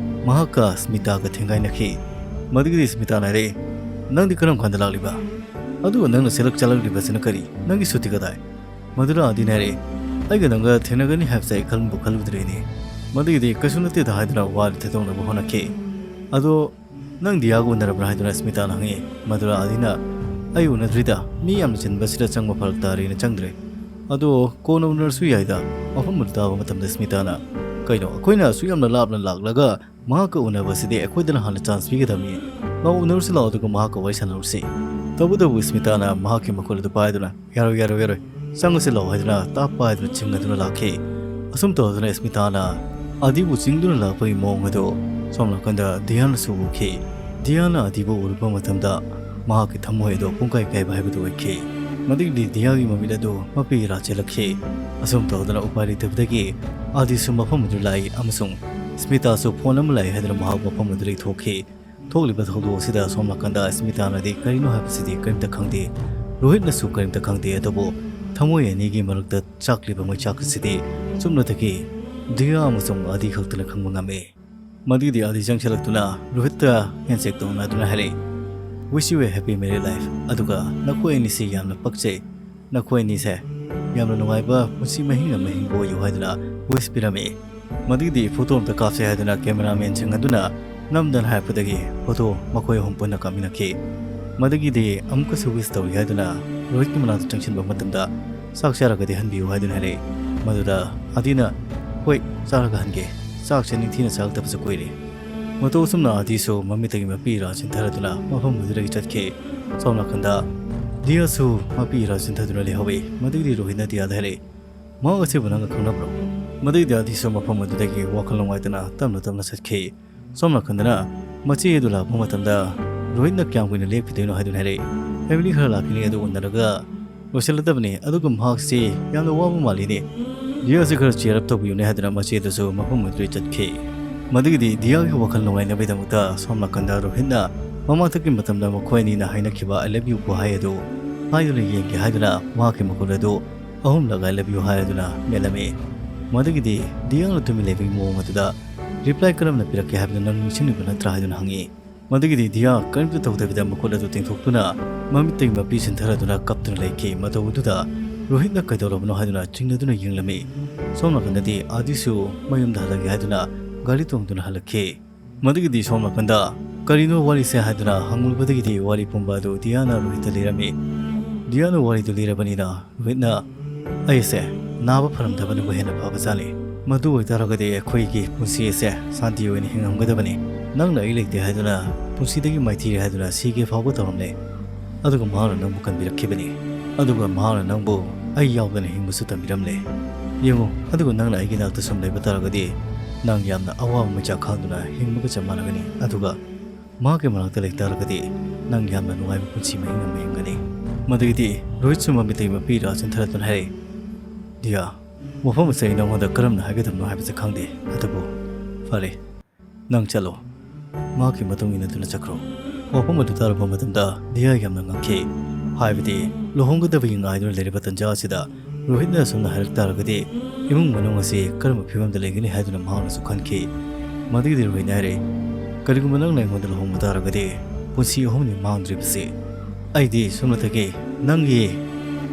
ꯃꯍꯥꯛꯀ ꯁ꯭ꯃꯤꯇꯥꯒ ꯊꯦꯡꯒꯥꯏꯅꯈꯤ꯫ ꯃꯗꯨꯒꯤꯗꯤ ꯁ꯭ꯃꯤꯇꯥꯅ ꯍꯥꯏꯔꯛꯏ, "ꯅꯪꯗꯤ ꯀꯔꯝ ꯀꯥꯟꯗ ꯂꯥꯛꯂꯤꯕ? ꯑꯗꯨꯒ ꯅꯪꯅ ꯁꯦꯠꯂꯛ ꯆꯥꯂꯛꯂꯤꯕꯁꯤꯅ ꯀꯔꯤ? ꯅꯪꯒꯤ ꯁꯨꯇꯤ ꯀꯗꯥꯏ?" ꯃꯗꯨꯗ ꯑꯥꯗꯤꯅ ꯍꯥꯏꯔꯛꯏ, "ꯑꯩꯒ ꯅꯪꯒ ꯊꯦꯡꯅꯒꯅꯤ ꯍꯥꯏꯕꯁꯦ ꯑꯩ ꯈꯜꯂꯝꯕꯨ ꯈꯜꯂꯨꯗ꯭ꯔꯦꯅꯦ꯫" ꯃꯗꯨꯒꯤꯗꯤ ꯀꯩꯁꯨ ꯅꯠꯇꯦꯗ ꯍꯥꯏꯗꯨꯅ ꯋꯥꯗꯤ ꯊꯦꯗꯣꯛꯅꯕ ꯍꯣꯠꯅꯈꯤ꯫ "ꯑꯗꯣ ꯅꯪ ꯗꯤꯌꯥꯒ ꯎꯅꯔꯕ꯭ꯔꯥ?" ꯍꯥꯏꯗꯨꯅ ꯁ꯭ꯃꯤꯇꯥꯅ ꯍꯪꯉꯤ꯫ ꯃꯗꯨꯗ ꯑꯥꯗꯤꯅ, "ꯑꯩ ꯎꯅꯗ꯭ꯔꯤꯗ, ꯃꯤ ꯌꯥꯝꯅ ꯆꯤꯟꯕꯁꯤꯗ ꯆꯪꯕ ꯐꯔꯛ ꯇꯥꯔꯦꯅ ꯆꯪꯗ꯭ꯔꯦ꯫ ꯑꯗꯣ ꯀꯣꯟꯅ ꯎꯅꯔꯁꯨ ꯌꯥꯏꯗ꯫" ꯃꯐꯝ ꯑꯗꯨ ꯇꯥꯕ ꯃꯇꯝꯗ ꯁ꯭ꯃꯤꯇꯥꯅ, "ꯀꯩꯅꯣ, ꯑꯩꯈꯣꯏꯅ ꯑꯁꯨꯛ ꯌꯥꯝꯅ ꯂꯥꯞꯅ ꯂꯥꯛꯂꯒ ꯃꯍꯥꯛꯀ ꯎꯅꯕꯁꯤꯗꯤ ꯑꯩꯈꯣꯏꯗꯅ ꯍꯥꯟꯅ chance ꯄꯤꯒꯗꯕꯅꯤ꯫ ꯂꯥꯛꯑꯣ, ꯎꯅꯔꯨꯁꯤ ꯂꯥꯛꯑꯣ, ꯑꯗꯨꯒ ꯃꯍꯥꯛꯀ ꯋꯥꯔꯤ ꯁꯥꯟꯅꯔꯨꯁꯤ꯫" ꯇꯧꯕꯇꯕꯨ ꯁ꯭ꯃꯤꯇꯥꯅ ꯃꯍꯥꯛꯀꯤ ꯃꯈꯨꯠ ꯑꯗꯨ ꯄꯥꯏꯗꯨꯅ, "ꯌꯥꯔꯣꯏ, ꯌꯥꯔꯣꯏ, ꯌꯥꯔꯣꯏ, ꯆꯪꯉꯨꯁꯤ ꯂꯥꯛꯑꯣ" ꯍꯥꯏꯗꯨꯅ ꯇꯥꯞ ꯄꯥꯏꯗꯨꯅ ꯆꯤꯡꯗꯨꯅ ꯂꯥꯛꯈꯤ꯫ ꯑꯁꯨꯝ ꯇꯧꯗꯨꯅ ꯁ꯭ꯃꯤꯇꯥꯅ ꯑꯥꯗꯤꯕꯨ ꯆꯤꯡꯗꯨꯅ ꯂꯥꯛꯄꯒꯤ ꯃꯑꯣꯡ ꯑꯗꯨ ꯁꯣꯝ ꯅꯥꯀꯟꯗ ꯗꯤꯌꯥꯅꯁꯨ ꯎꯈꯤ꯫ ꯗꯤꯌꯥꯅ ꯑꯥꯗꯤꯕꯨ ꯎꯔꯨꯕ ꯃꯇꯝꯗ ꯃꯍꯥꯛꯀꯤ ꯊꯃꯣꯏ ꯑꯗꯨ ꯄꯨꯡꯀꯥꯏ ꯀꯥꯏꯕ ꯍꯥꯏꯕꯗꯨ ꯑꯣꯏꯈꯤ꯫ ꯃꯗꯨꯒꯤꯗꯤ ꯗꯤꯌꯥꯒꯤ ꯃꯃꯤꯠ ꯑꯗꯨ ꯃꯄꯤ ꯏꯔꯥ ꯆꯦꯜꯂꯛꯈꯤ꯫ ꯑꯁꯨꯝ ꯇꯧꯗꯨꯅ ꯎꯄꯥꯏ ꯂꯩꯇꯕꯗꯒꯤ ꯑꯥꯗꯤꯁꯨ ꯃꯐꯝ ꯑꯗꯨ ꯂꯥꯛꯏ ꯑꯃꯁꯨꯡ ꯁ꯭ꯃꯤꯇꯥꯁꯨ ꯐꯣꯟ ꯑꯃ ꯂꯥꯛꯏ ꯍꯥꯏꯗꯨꯅ ꯃꯍꯥꯛ ꯃꯐꯝ ꯑꯗꯨꯗꯒꯤ ꯊꯣꯛꯈꯤ꯫ ꯊꯣꯛꯂꯤꯕ ꯊꯧꯗꯣꯛ ꯑꯁꯤꯗ ꯁꯣꯝ ꯅꯥꯀꯟꯗ ꯁ꯭ꯃꯤꯇꯥꯅꯗꯤ ꯀꯔꯤꯅꯣ ꯍꯥꯏꯕꯁꯤꯗꯤ ꯀꯔꯤꯝꯇ ꯈꯪꯗꯦ, ꯔꯣꯍꯤꯠꯅꯁꯨ ꯀꯔꯤꯝꯇ ꯈꯪꯗꯦ꯫ ꯑꯗꯨꯕꯨ ꯊꯃꯣꯏ ꯑꯅꯤꯒꯤ ꯃꯔꯛꯇ ꯆꯥꯛꯂꯤꯕ ꯃꯩꯆꯥꯛ ꯑꯁꯤꯗꯤ ꯆꯨꯝꯅꯗꯒꯤ ꯗꯤꯌꯥ ꯑꯃꯁꯨꯡ ꯑꯥꯗꯤ ꯈꯛꯇꯅ ꯈꯪꯕ ꯉꯝꯃꯤ꯫ ꯃꯗꯨꯒꯤꯗꯤ ꯑꯥꯗꯤ ꯆꯪꯁꯤꯜꯂꯛꯇꯨꯅ ꯔꯣꯍꯤꯠꯇ handshake ꯇꯧꯅꯗꯨꯅ ꯍꯥꯏꯔꯛꯏ, "Wish you a happy married life꯫ ꯑꯗꯨꯒ ꯅꯈꯣꯏ ꯑꯅꯤꯁꯤ ꯌꯥꯝꯅ ꯄꯛꯆꯩ꯫ ꯅꯈꯣꯏ ꯑꯅꯤꯁꯦ ꯌꯥꯝꯅ ꯅꯨꯡꯉꯥꯏꯕ ꯄꯨꯟꯁꯤ ꯃꯍꯤꯡ ꯑꯃ ꯍꯤꯡꯕ ꯑꯣꯏꯌꯨ" ꯍꯥꯏꯗꯨꯅ wish ꯄꯤꯔꯝꯃꯤ꯫ ꯃꯗꯨꯒꯤꯗꯤ photo ꯑꯃꯇ ꯀꯥꯞꯁꯦ ꯍꯥꯏꯗꯨꯅ cameramanꯁꯤꯡ ꯑꯗꯨꯅ ꯅꯝꯗꯅ ꯍꯥꯏꯔꯛꯄꯗꯒꯤ ꯐꯣꯇꯣ ꯃꯈꯣꯏ ꯑꯍꯨꯝ ꯄꯨꯟꯅ ꯀꯥꯞꯃꯤꯟꯅꯈꯤ꯫ ꯃꯗꯨꯒꯤꯗꯤ ꯑꯃꯨꯛꯀꯁꯨ ꯋꯤꯁ ꯇꯧꯔꯤ ꯍꯥꯏꯗꯨꯅ ꯔꯣꯍꯤꯠꯀꯤ ꯃꯅꯥꯛꯇ ꯆꯪꯁꯤꯟꯕ ꯃꯇꯝꯗ ꯆꯥꯛ ꯆꯥꯔꯒꯗꯤ ꯍꯟꯕꯤꯌꯨ ꯍꯥꯏꯗꯨꯅ ꯍꯥꯏꯔꯛꯏ꯫ ꯃꯗꯨꯗ ꯑꯥꯗꯤꯅ, "ꯍꯣꯏ, ꯆꯥꯔꯒ ꯍꯟꯒꯦ꯫ ꯆꯥꯛꯁꯦ ꯅꯤꯡꯊꯤꯅ ꯆꯥꯔꯛꯇꯕꯁꯨ ꯀꯨꯏꯔꯦ"꯫ ꯃꯇꯧ ꯑꯁꯨꯝꯅ ꯑꯥꯗꯤꯁꯨ ꯃꯃꯤꯠꯇꯒꯤ ꯃꯄꯤ ꯏꯔꯥ ꯆꯤꯟꯊꯔꯗꯨꯅ ꯃꯐꯝ ꯑꯗꯨꯗꯒꯤ ꯆꯠꯈꯤ꯫ ꯁꯣꯝ ꯅꯥꯀꯟꯗ ꯗꯤꯌꯥꯁꯨ ꯃꯄꯤ ꯏꯔꯥ ꯆꯤꯟꯊꯗꯨꯅ ꯂꯩꯍꯧꯏ꯫ ꯃꯗꯨꯒꯤꯗꯤ ꯔꯣꯍꯤꯠꯅ ꯗꯤꯌꯥꯗ ꯍꯥꯏꯔꯛꯏ, "ꯃꯍꯥꯛ ꯑꯁꯤꯕꯨ ꯅꯪꯒ ꯈꯪꯅꯕ꯭ꯔꯣ?" ꯃꯗꯨꯒꯤꯗꯤ ꯑꯥꯗꯤꯁꯨ ꯃꯐꯝ ꯑꯗꯨꯗꯒꯤ ꯋꯥꯈꯜ ꯅꯨꯡꯉꯥꯏꯇꯅ ꯇꯞꯅ ꯇꯞꯅ ꯆꯠꯈꯤ꯫ ꯁꯣꯝ ꯅꯥꯀꯟꯗꯅ ꯃꯆꯦ ꯑꯗꯨ ꯂꯥꯛꯄ ꯃꯇꯝꯗ ꯔꯣꯍꯤꯠꯅ ꯀꯌꯥꯝ ꯀꯨꯏꯅ ꯂꯦꯞꯈꯤꯗꯣꯏꯅꯣ ꯍꯥꯏꯗꯨꯅ ꯍꯥꯏꯔꯛꯏ꯫ "ꯐꯦꯃꯤꯂꯤ ꯈꯔ ꯂꯥꯛꯈꯤꯅꯤ, ꯑꯗꯨ ꯎꯅꯔꯒ ꯂꯣꯏꯁꯤꯜꯂꯗꯕꯅꯤ꯫ ꯑꯗꯨꯒ ꯃꯍꯥꯛꯁꯤ ꯌꯥꯝꯅ ꯋꯥꯕ ꯃꯥꯜꯂꯤꯅꯦ꯫ ꯗꯤꯌꯥꯁꯤ ꯈꯔ ꯆꯤꯌꯔ ꯑꯞ ꯇꯧꯕꯤꯌꯨꯅꯦ" ꯍꯥꯏꯗꯨꯅ ꯃꯆꯦ ꯑꯗꯨꯁꯨ ꯃꯐꯝ ꯑꯗꯨꯗꯒꯤ ꯆꯠꯈꯤ꯫ ꯃꯗꯨꯒꯤꯗꯤ ꯗꯤꯌꯥꯒꯤ ꯋꯥꯈꯜ ꯅꯨꯡꯉꯥꯏꯅꯕꯒꯤꯗꯃꯛꯇ ꯁꯣꯝ ꯅꯥꯀꯟꯗ ꯔꯣꯍꯤꯠꯅ ꯃꯃꯥꯡꯊꯛꯀꯤ ꯃꯇꯝꯗ ꯃꯈꯣꯏ ꯑꯅꯤꯅ ꯍꯥꯏꯅꯈꯤꯕ "I love you" ꯈꯨꯍꯥꯏ ꯑꯗꯨ ꯍꯥꯏꯗꯨꯅ ꯌꯦꯡꯒꯦ ꯍꯥꯏꯗꯨꯅ ꯃꯍꯥꯛꯀꯤ ꯃꯈꯨꯠ ꯑꯗꯨ ꯑꯍꯨꯝꯂꯛ "I love you" ꯍꯥꯏꯔꯗꯨꯅ ꯃꯦꯠꯂꯝꯃꯤ꯫ ꯃꯗꯨꯒꯤꯗꯤ ꯗꯤꯌꯥꯅ ꯇꯨꯃꯤꯟ ꯂꯩꯕꯒꯤ ꯃꯑꯣꯡ ꯑꯗꯨꯗ, "ꯔꯤꯄ꯭ꯂꯥꯏ ꯀꯔꯝꯅ ꯄꯤꯔꯛꯀꯦ ꯍꯥꯏꯕꯗꯨ ꯅꯪ ꯅꯤꯡꯁꯤꯡꯂꯤꯕ ꯅꯠꯇ꯭ꯔꯥ?" ꯍꯥꯏꯗꯨꯅ ꯍꯪꯉꯤ꯫ ꯃꯗꯨꯒꯤꯗꯤ ꯗꯤꯌꯥ ꯀꯔꯤꯝꯇ ꯇꯧꯗꯕꯤꯗ ꯃꯈꯨꯠ ꯑꯗꯨ ꯇꯤꯡꯊꯣꯛꯇꯨꯅ ꯃꯃꯤꯠꯇꯒꯤ ꯃꯄꯤ ꯆꯤꯟꯊꯔꯗꯨꯅ ꯀꯞꯇꯨꯅ ꯂꯩꯈꯤ꯫ ꯃꯇꯧ ꯑꯗꯨꯗ ꯔꯣꯍꯤꯠꯅ "ꯀꯩꯗꯧꯔꯕꯅꯣ?" ꯍꯥꯏꯗꯨꯅ ꯆꯤꯡꯅꯗꯨꯅ ꯌꯦꯡꯂꯝꯃꯤ꯫ ꯁꯣꯝ ꯅꯥꯀꯟꯗꯗꯤ ꯑꯥꯗꯤꯁꯨ ꯃꯌꯨꯝꯗ ꯍꯜꯂꯒꯦ ꯍꯥꯏꯗꯨꯅ ꯒꯥꯔꯤ ꯇꯣꯡꯗꯨꯅ ꯍꯜꯂꯛꯈꯤ꯫ ꯃꯗꯨꯒꯤꯗꯤ ꯁꯣꯝ ꯅꯥꯀꯟꯗ "ꯀꯔꯤꯅꯣ ꯋꯥꯔꯤꯁꯦ?" ꯍꯥꯏꯗꯨꯅ ꯍꯪꯂꯨꯕꯗꯒꯤꯗꯤ ꯋꯥꯔꯤ ꯄꯨꯝꯕ ꯑꯗꯨ ꯗꯤꯌꯥꯅ ꯔꯣꯍꯤꯠꯇ ꯂꯤꯔꯝꯃꯤ꯫ ꯗꯤꯌꯥꯅ ꯋꯥꯔꯤꯗꯨ ꯂꯤꯔꯕꯅꯤꯅ ꯔꯣꯍꯤꯠꯅ, "ꯑꯩꯁꯦ ꯅꯥꯕ ꯐꯔꯝꯗꯕꯅꯕꯨ ꯍꯦꯟꯅ ꯐꯕꯖꯥꯠꯅꯤ꯫ ꯃꯗꯨ ꯑꯣꯏꯇꯥꯔꯒꯗꯤ ꯑꯩꯈꯣꯏꯒꯤ ꯄꯨꯟꯁꯤ ꯑꯁꯦ ꯁꯥꯟꯇꯤ ꯑꯣꯏꯅ ꯍꯤꯡꯉꯝꯒꯗꯕꯅꯤ꯫ ꯅꯪꯅ ꯑꯩ ꯂꯩꯇꯦ ꯍꯥꯏꯗꯨꯅ, ꯄꯨꯟꯁꯤꯗꯒꯤ ꯃꯥꯏꯊꯤꯔꯦ ꯍꯥꯏꯗꯨꯅ ꯁꯤꯒꯦ ꯐꯥꯎꯕ ꯇꯧꯔꯝꯂꯦ꯫ ꯑꯗꯨꯒ ꯃꯍꯥꯛꯅ ꯅꯪꯕꯨ ꯀꯟꯕꯤꯔꯛꯈꯤꯕꯅꯤ꯫ ꯑꯗꯨꯒ ꯃꯍꯥꯛꯅ ꯅꯪꯕꯨ ꯑꯩ ꯌꯥꯎꯗꯅ ꯍꯤꯡꯕꯁꯨ ꯇꯝꯕꯤꯔꯝꯂꯦ꯫ ꯌꯦꯡꯉꯨ, ꯑꯗꯨꯒ ꯅꯪꯅ ꯑꯩꯒꯤ ꯅꯥꯛꯇ ꯁꯨꯝ ꯂꯩꯕ ꯇꯥꯔꯒꯗꯤ ꯅꯪ ꯌꯥꯝꯅ ꯑꯋꯥꯕ ꯃꯩꯆꯥꯛ ꯈꯥꯡꯗꯨꯅ ꯍꯤꯡꯕꯒ ꯆꯞ ꯃꯥꯟꯅꯒꯅꯤ꯫ ꯑꯗꯨꯒ ꯃꯍꯥꯛꯀꯤ ꯃꯅꯥꯛꯇ ꯂꯩ ꯇꯥꯔꯒꯗꯤ ꯅꯪ ꯌꯥꯝꯅ ꯅꯨꯡꯉꯥꯏꯕ ꯄꯨꯟꯁꯤ ꯃꯍꯤꯡ ꯑꯃ ꯍꯤꯡꯒꯅꯤ"꯫ ꯃꯗꯨꯒꯤꯗꯤ ꯔꯣꯍꯤꯠꯁꯨ ꯃꯃꯤꯠꯇꯒꯤ ꯃꯄꯤ ꯏꯔꯥ ꯆꯤꯟꯊꯔꯛꯇꯨꯅ ꯍꯥꯏꯔꯛꯏ, "ꯗꯤꯌꯥ, ꯋꯥꯐꯝ ꯑꯁꯦ ꯑꯩ ꯅꯉꯣꯟꯗ ꯀꯔꯝꯅ ꯍꯥꯏꯒꯗꯕꯅꯣ ꯍꯥꯏꯕꯁꯤ ꯈꯪꯗꯦ꯫ ꯑꯗꯨꯕꯨ ꯐꯔꯦ, ꯅꯪ ꯆꯠꯂꯣ꯫ ꯃꯍꯥꯛꯀꯤ ꯃꯇꯨꯡ ꯏꯟꯅꯗꯨꯅ ꯆꯠꯈ꯭ꯔꯣ"꯫ ꯋꯥꯐꯝ ꯑꯗꯨ ꯇꯥꯔꯛꯄ ꯃꯇꯝꯗ ꯗꯤꯌꯥ ꯌꯥꯝꯅ ꯉꯛꯈꯤ꯫ ꯍꯥꯏꯕꯗꯤ ꯂꯨꯍꯣꯡꯒꯗꯕꯒꯤ ꯉꯥꯏꯗꯨꯅ ꯂꯩꯔꯤꯕ ꯇꯟꯖꯥ ꯑꯁꯤꯗ ꯔꯣꯍꯤꯠꯅ ꯑꯁꯨꯝꯅ ꯍꯥꯏꯔꯛ ꯇꯥꯔꯒꯗꯤ ꯏꯃꯨꯡ ꯃꯅꯨꯡ ꯑꯁꯤ ꯀꯔꯝꯕ ꯐꯤꯕꯝꯗ ꯂꯩꯒꯅꯤ ꯍꯥꯏꯗꯨꯅ ꯃꯍꯥꯛꯅꯁꯨ ꯈꯟꯈꯤ꯫ ꯃꯗꯨꯒꯤꯗꯤ ꯔꯣꯍꯤꯠꯅ ꯍꯥꯏꯔꯦ, "ꯀꯔꯤꯒꯨꯝꯕ ꯅꯪꯅ ꯑꯩꯉꯣꯟꯗ ꯂꯨꯍꯣꯡꯕ ꯇꯥꯔꯒꯗꯤ ꯄꯨꯟꯁꯤ ꯑꯍꯨꯝꯅꯤ ꯃꯥꯡꯗ꯭ꯔꯤꯕꯁꯤ꯫ ꯑꯩꯗꯤ ꯁꯣꯝꯗꯒꯤ ꯅꯪꯒꯤ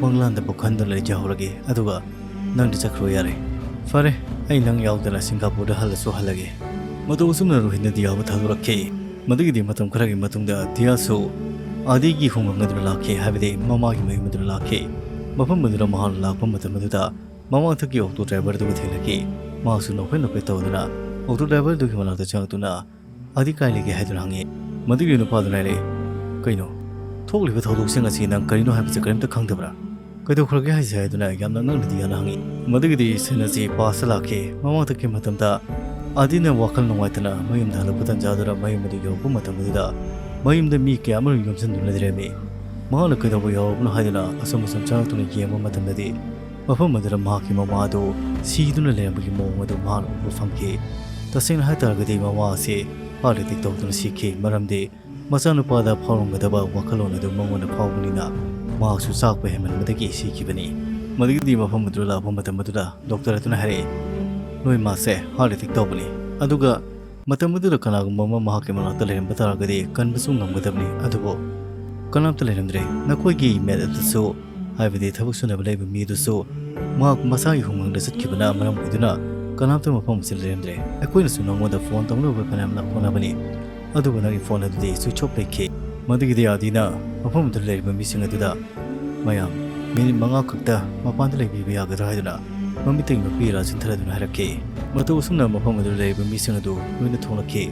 ꯃꯪꯂꯥꯟꯗꯕꯨ ꯈꯟꯗꯨꯅ ꯂꯩꯖꯍꯧꯔꯒꯦ, ꯑꯗꯨꯒ ꯅꯪꯗꯤ ꯆꯠꯈ꯭ꯔꯣ ꯌꯥꯔꯦ꯫ ꯐꯔꯦ, ꯑꯩ ꯅꯪ ꯌꯥꯎꯗꯅ ꯁꯤꯡꯒꯥꯄꯨꯔꯗ ꯍꯜꯂꯁꯨ ꯍꯜꯂꯒꯦ"꯫ ꯃꯇꯧ ꯑꯁꯨꯝꯅ ꯔꯣꯍꯤꯠꯅ ꯗꯤꯌꯥꯕꯨ ꯊꯥꯗꯣꯔꯛꯈꯤ꯫ ꯃꯗꯨꯒꯤꯗꯤ ꯃꯇꯝ ꯈꯔꯒꯤ ꯃꯇꯨꯡꯗ ꯗꯤꯌꯥꯁꯨ ꯑꯥꯗꯤꯒꯤ ꯈꯨꯡꯒꯪ ꯑꯗꯨꯗ ꯂꯥꯛꯈꯤ, ꯍꯥꯏꯕꯗꯤ ꯃꯃꯥꯒꯤ ꯃꯌꯨꯝ ꯑꯗꯨꯗ ꯂꯥꯛꯈꯤ꯫ ꯃꯐꯝ ꯑꯗꯨꯗ ꯃꯍꯥꯛꯅ ꯂꯥꯛꯄ ꯃꯇꯝ ꯑꯗꯨꯗ ꯃꯃꯥꯡꯊꯛꯀꯤ ꯑꯣꯛꯇꯣ ꯗ꯭ꯔꯥꯏꯚꯔꯗꯨꯒ ꯊꯦꯡꯅꯈꯤ꯫ ꯃꯍꯥꯛꯁꯨ ꯅꯣꯛꯐꯦꯠ ꯅꯣꯛꯐꯦꯠ ꯇꯧꯗꯨꯅ ꯑꯣꯛꯇꯣ ꯗ꯭ꯔꯥꯏꯚꯔꯗꯨꯒꯤ ꯃꯅꯥꯛꯇ ꯆꯪꯂꯛꯇꯨꯅ, "ꯑꯥꯗꯤ ꯀꯥꯏ ꯂꯩꯒꯦ?" ꯍꯥꯏꯗꯨꯅ ꯍꯪꯉꯤ꯫ ꯃꯗꯨꯒꯤ ꯅꯨꯄꯥꯗꯨꯅ ꯍꯥꯏꯔꯛꯏ, "ꯀꯩꯅꯣ? ꯊꯣꯛꯂꯤꯕ ꯊꯧꯗꯣꯛꯁꯤꯡ ꯑꯁꯤ ꯅꯪ ꯀꯔꯤꯅꯣ ꯍꯥꯏꯕꯁꯤ ꯀꯔꯤꯝꯇ ꯈꯪꯗꯕ꯭ꯔꯥ? ꯀꯩꯗꯧꯈ꯭ꯔꯒꯦ ꯍꯥꯏꯁꯦ?" ꯍꯥꯏꯗꯨꯅ ꯌꯥꯝꯅ ꯉꯛꯅ ꯗꯤꯌꯥꯅ ꯍꯪꯉꯤ꯫ ꯃꯗꯨꯒꯤꯗꯤ ꯁꯤꯟ ꯑꯁꯤ ꯄꯥꯁꯇ ꯂꯥꯛꯈꯤ꯫ ꯃꯃꯥꯡꯊꯛꯀꯤ ꯃꯇꯝꯗ ꯑꯥꯗꯤꯅ ꯋꯥꯈꯜ ꯅꯨꯡꯉꯥꯏꯇꯅ ꯃꯌꯨꯝꯗ ꯍꯜꯂꯛꯄ ꯇꯟꯖꯥꯗꯨꯗ ꯃꯌꯨꯝ ꯑꯗꯨ ꯌꯧꯔꯛꯄ ꯃꯇꯝ ꯑꯗꯨꯗ ꯃꯌꯨꯝꯗ ꯃꯤ ꯀꯌꯥ ꯑꯃꯔꯣꯝ ꯌꯣꯝꯁꯤꯟꯗꯨꯅ ꯂꯩꯔꯝꯃꯤ꯫ ꯃꯍꯥꯛꯅ ꯀꯩꯗꯧꯕ ꯌꯥꯎꯔꯕꯅꯣ ꯍꯥꯏꯗꯨꯅ ꯑꯁꯨꯝ ꯑꯁꯨꯝ ꯆꯪꯂꯛꯇꯨꯅ ꯌꯦꯡꯕ ꯃꯇꯝꯗꯗꯤ ꯃꯐꯝ ꯑꯗꯨꯗ ꯃꯍꯥꯛꯀꯤ ꯃꯃꯥ ꯑꯗꯨ ꯁꯤꯗꯨꯅ ꯂꯩꯔꯝꯕꯒꯤ ꯃꯑꯣꯡ ꯑꯗꯨ ꯃꯍꯥꯛꯅ ꯎꯕ ꯐꯪꯈꯤ꯫ ꯇꯁꯦꯡꯅ ꯍꯥꯏꯇꯥꯔꯒꯗꯤ ꯃꯃꯥ ꯑꯁꯤ ꯍꯥꯔꯠ ꯑꯦꯇꯦꯛ ꯇꯧꯗꯨꯅ ꯁꯤꯈꯤ, ꯃꯔꯝꯗꯤ ꯃꯆꯥꯅꯨꯄꯥꯗ ꯐꯥꯎꯔꯝꯒꯗꯕ ꯋꯥꯈꯜꯂꯣꯟ ꯑꯗꯨ ꯃꯉꯣꯟꯗ ꯐꯥꯎꯕꯅꯤꯅ ꯃꯍꯥꯛꯁꯨ ꯆꯥꯛꯄ ꯍꯦꯟꯃꯟꯕꯗꯒꯤ ꯁꯤꯈꯤꯕꯅꯤ꯫ ꯃꯗꯨꯒꯤꯗꯤ ꯃꯐꯝ ꯑꯗꯨꯗ ꯂꯥꯛꯄ ꯃꯇꯝ ꯑꯗꯨꯗ ꯗꯣꯛꯇꯔ ꯑꯗꯨꯅ ꯍꯥꯏꯔꯛꯏ, "ꯅꯣꯏ ꯃꯥꯁꯦ ꯍꯥꯔꯠ ꯑꯦꯇꯦꯛ ꯇꯧꯕꯅꯤ, ꯑꯗꯨꯒ ꯃꯇꯝ ꯑꯗꯨꯗ ꯀꯅꯥꯒꯨꯝꯕ ꯑꯃ ꯃꯍꯥꯛꯀꯤ ꯃꯅꯥꯛꯇ ꯂꯩꯔꯝꯕ ꯇꯥꯔꯒꯗꯤ ꯀꯟꯕꯁꯨ ꯉꯝꯒꯗꯕꯅꯤ, ꯑꯗꯨꯕꯨ ꯀꯅꯥꯝꯇ ꯂꯩꯔꯝꯗ꯭ꯔꯦ꯫ ꯅꯈꯣꯏꯒꯤ ꯃꯦꯠ ꯑꯗꯨꯁꯨ, ꯍꯥꯏꯕꯗꯤ ꯊꯕꯛ ꯁꯨꯅꯕ ꯂꯩꯕ ꯃꯤ ꯑꯗꯨꯁꯨ, ꯃꯍꯥꯛ ꯃꯁꯥꯒꯤ ꯈꯨꯡꯒꯪꯗ ꯆꯠꯈꯤꯕꯅ ꯃꯔꯝ ꯑꯣꯏꯗꯨꯅ ꯀꯅꯥꯝꯇ ꯃꯐꯝ ꯑꯁꯤꯗ ꯂꯩꯔꯝꯗ꯭ꯔꯦ꯫ ꯑꯩꯈꯣꯏꯅꯁꯨ ꯅꯉꯣꯟꯗ ꯐꯣꯟ ꯇꯧꯅꯕ ꯐꯅꯌꯥꯝ ꯂꯥꯛ ꯍꯣꯠꯅꯕꯅꯤ, ꯑꯗꯨꯕꯨ ꯅꯪꯒꯤ ꯐꯣꯟ ꯑꯗꯨꯗꯤ ꯁ꯭ꯋꯤꯆ ꯑꯣꯐ ꯂꯩꯈꯤ꯫" ꯃꯗꯨꯒꯤꯗꯤ ꯑꯥꯗꯤꯅ ꯃꯐꯝ ꯑꯗꯨꯗ ꯂꯩꯔꯤꯕ ꯃꯤꯁꯤꯡ ꯑꯗꯨꯗ, "ꯃꯌꯥꯝ, ꯃꯤꯅꯤꯠ ꯃꯉꯥ ꯈꯛꯇ ꯃꯄꯥꯟꯗ ꯂꯩꯕꯤꯕ ꯌꯥꯒꯗ꯭ꯔꯥ?" ꯍꯥꯏꯗꯨꯅ ꯃꯃꯤꯠꯇꯒꯤ ꯃꯄꯤ ꯏꯔꯥ ꯆꯤꯟꯊꯔꯗꯨꯅ ꯍꯥꯏꯔꯛꯈꯤ꯫ ꯃꯇꯧ ꯑꯁꯨꯝꯅ ꯃꯐꯝ ꯑꯗꯨꯗ ꯂꯩꯔꯤꯕ ꯃꯤꯁꯤꯡ ꯑꯗꯨ ꯂꯣꯏꯅ ꯊꯣꯛꯂꯛꯈꯤ꯫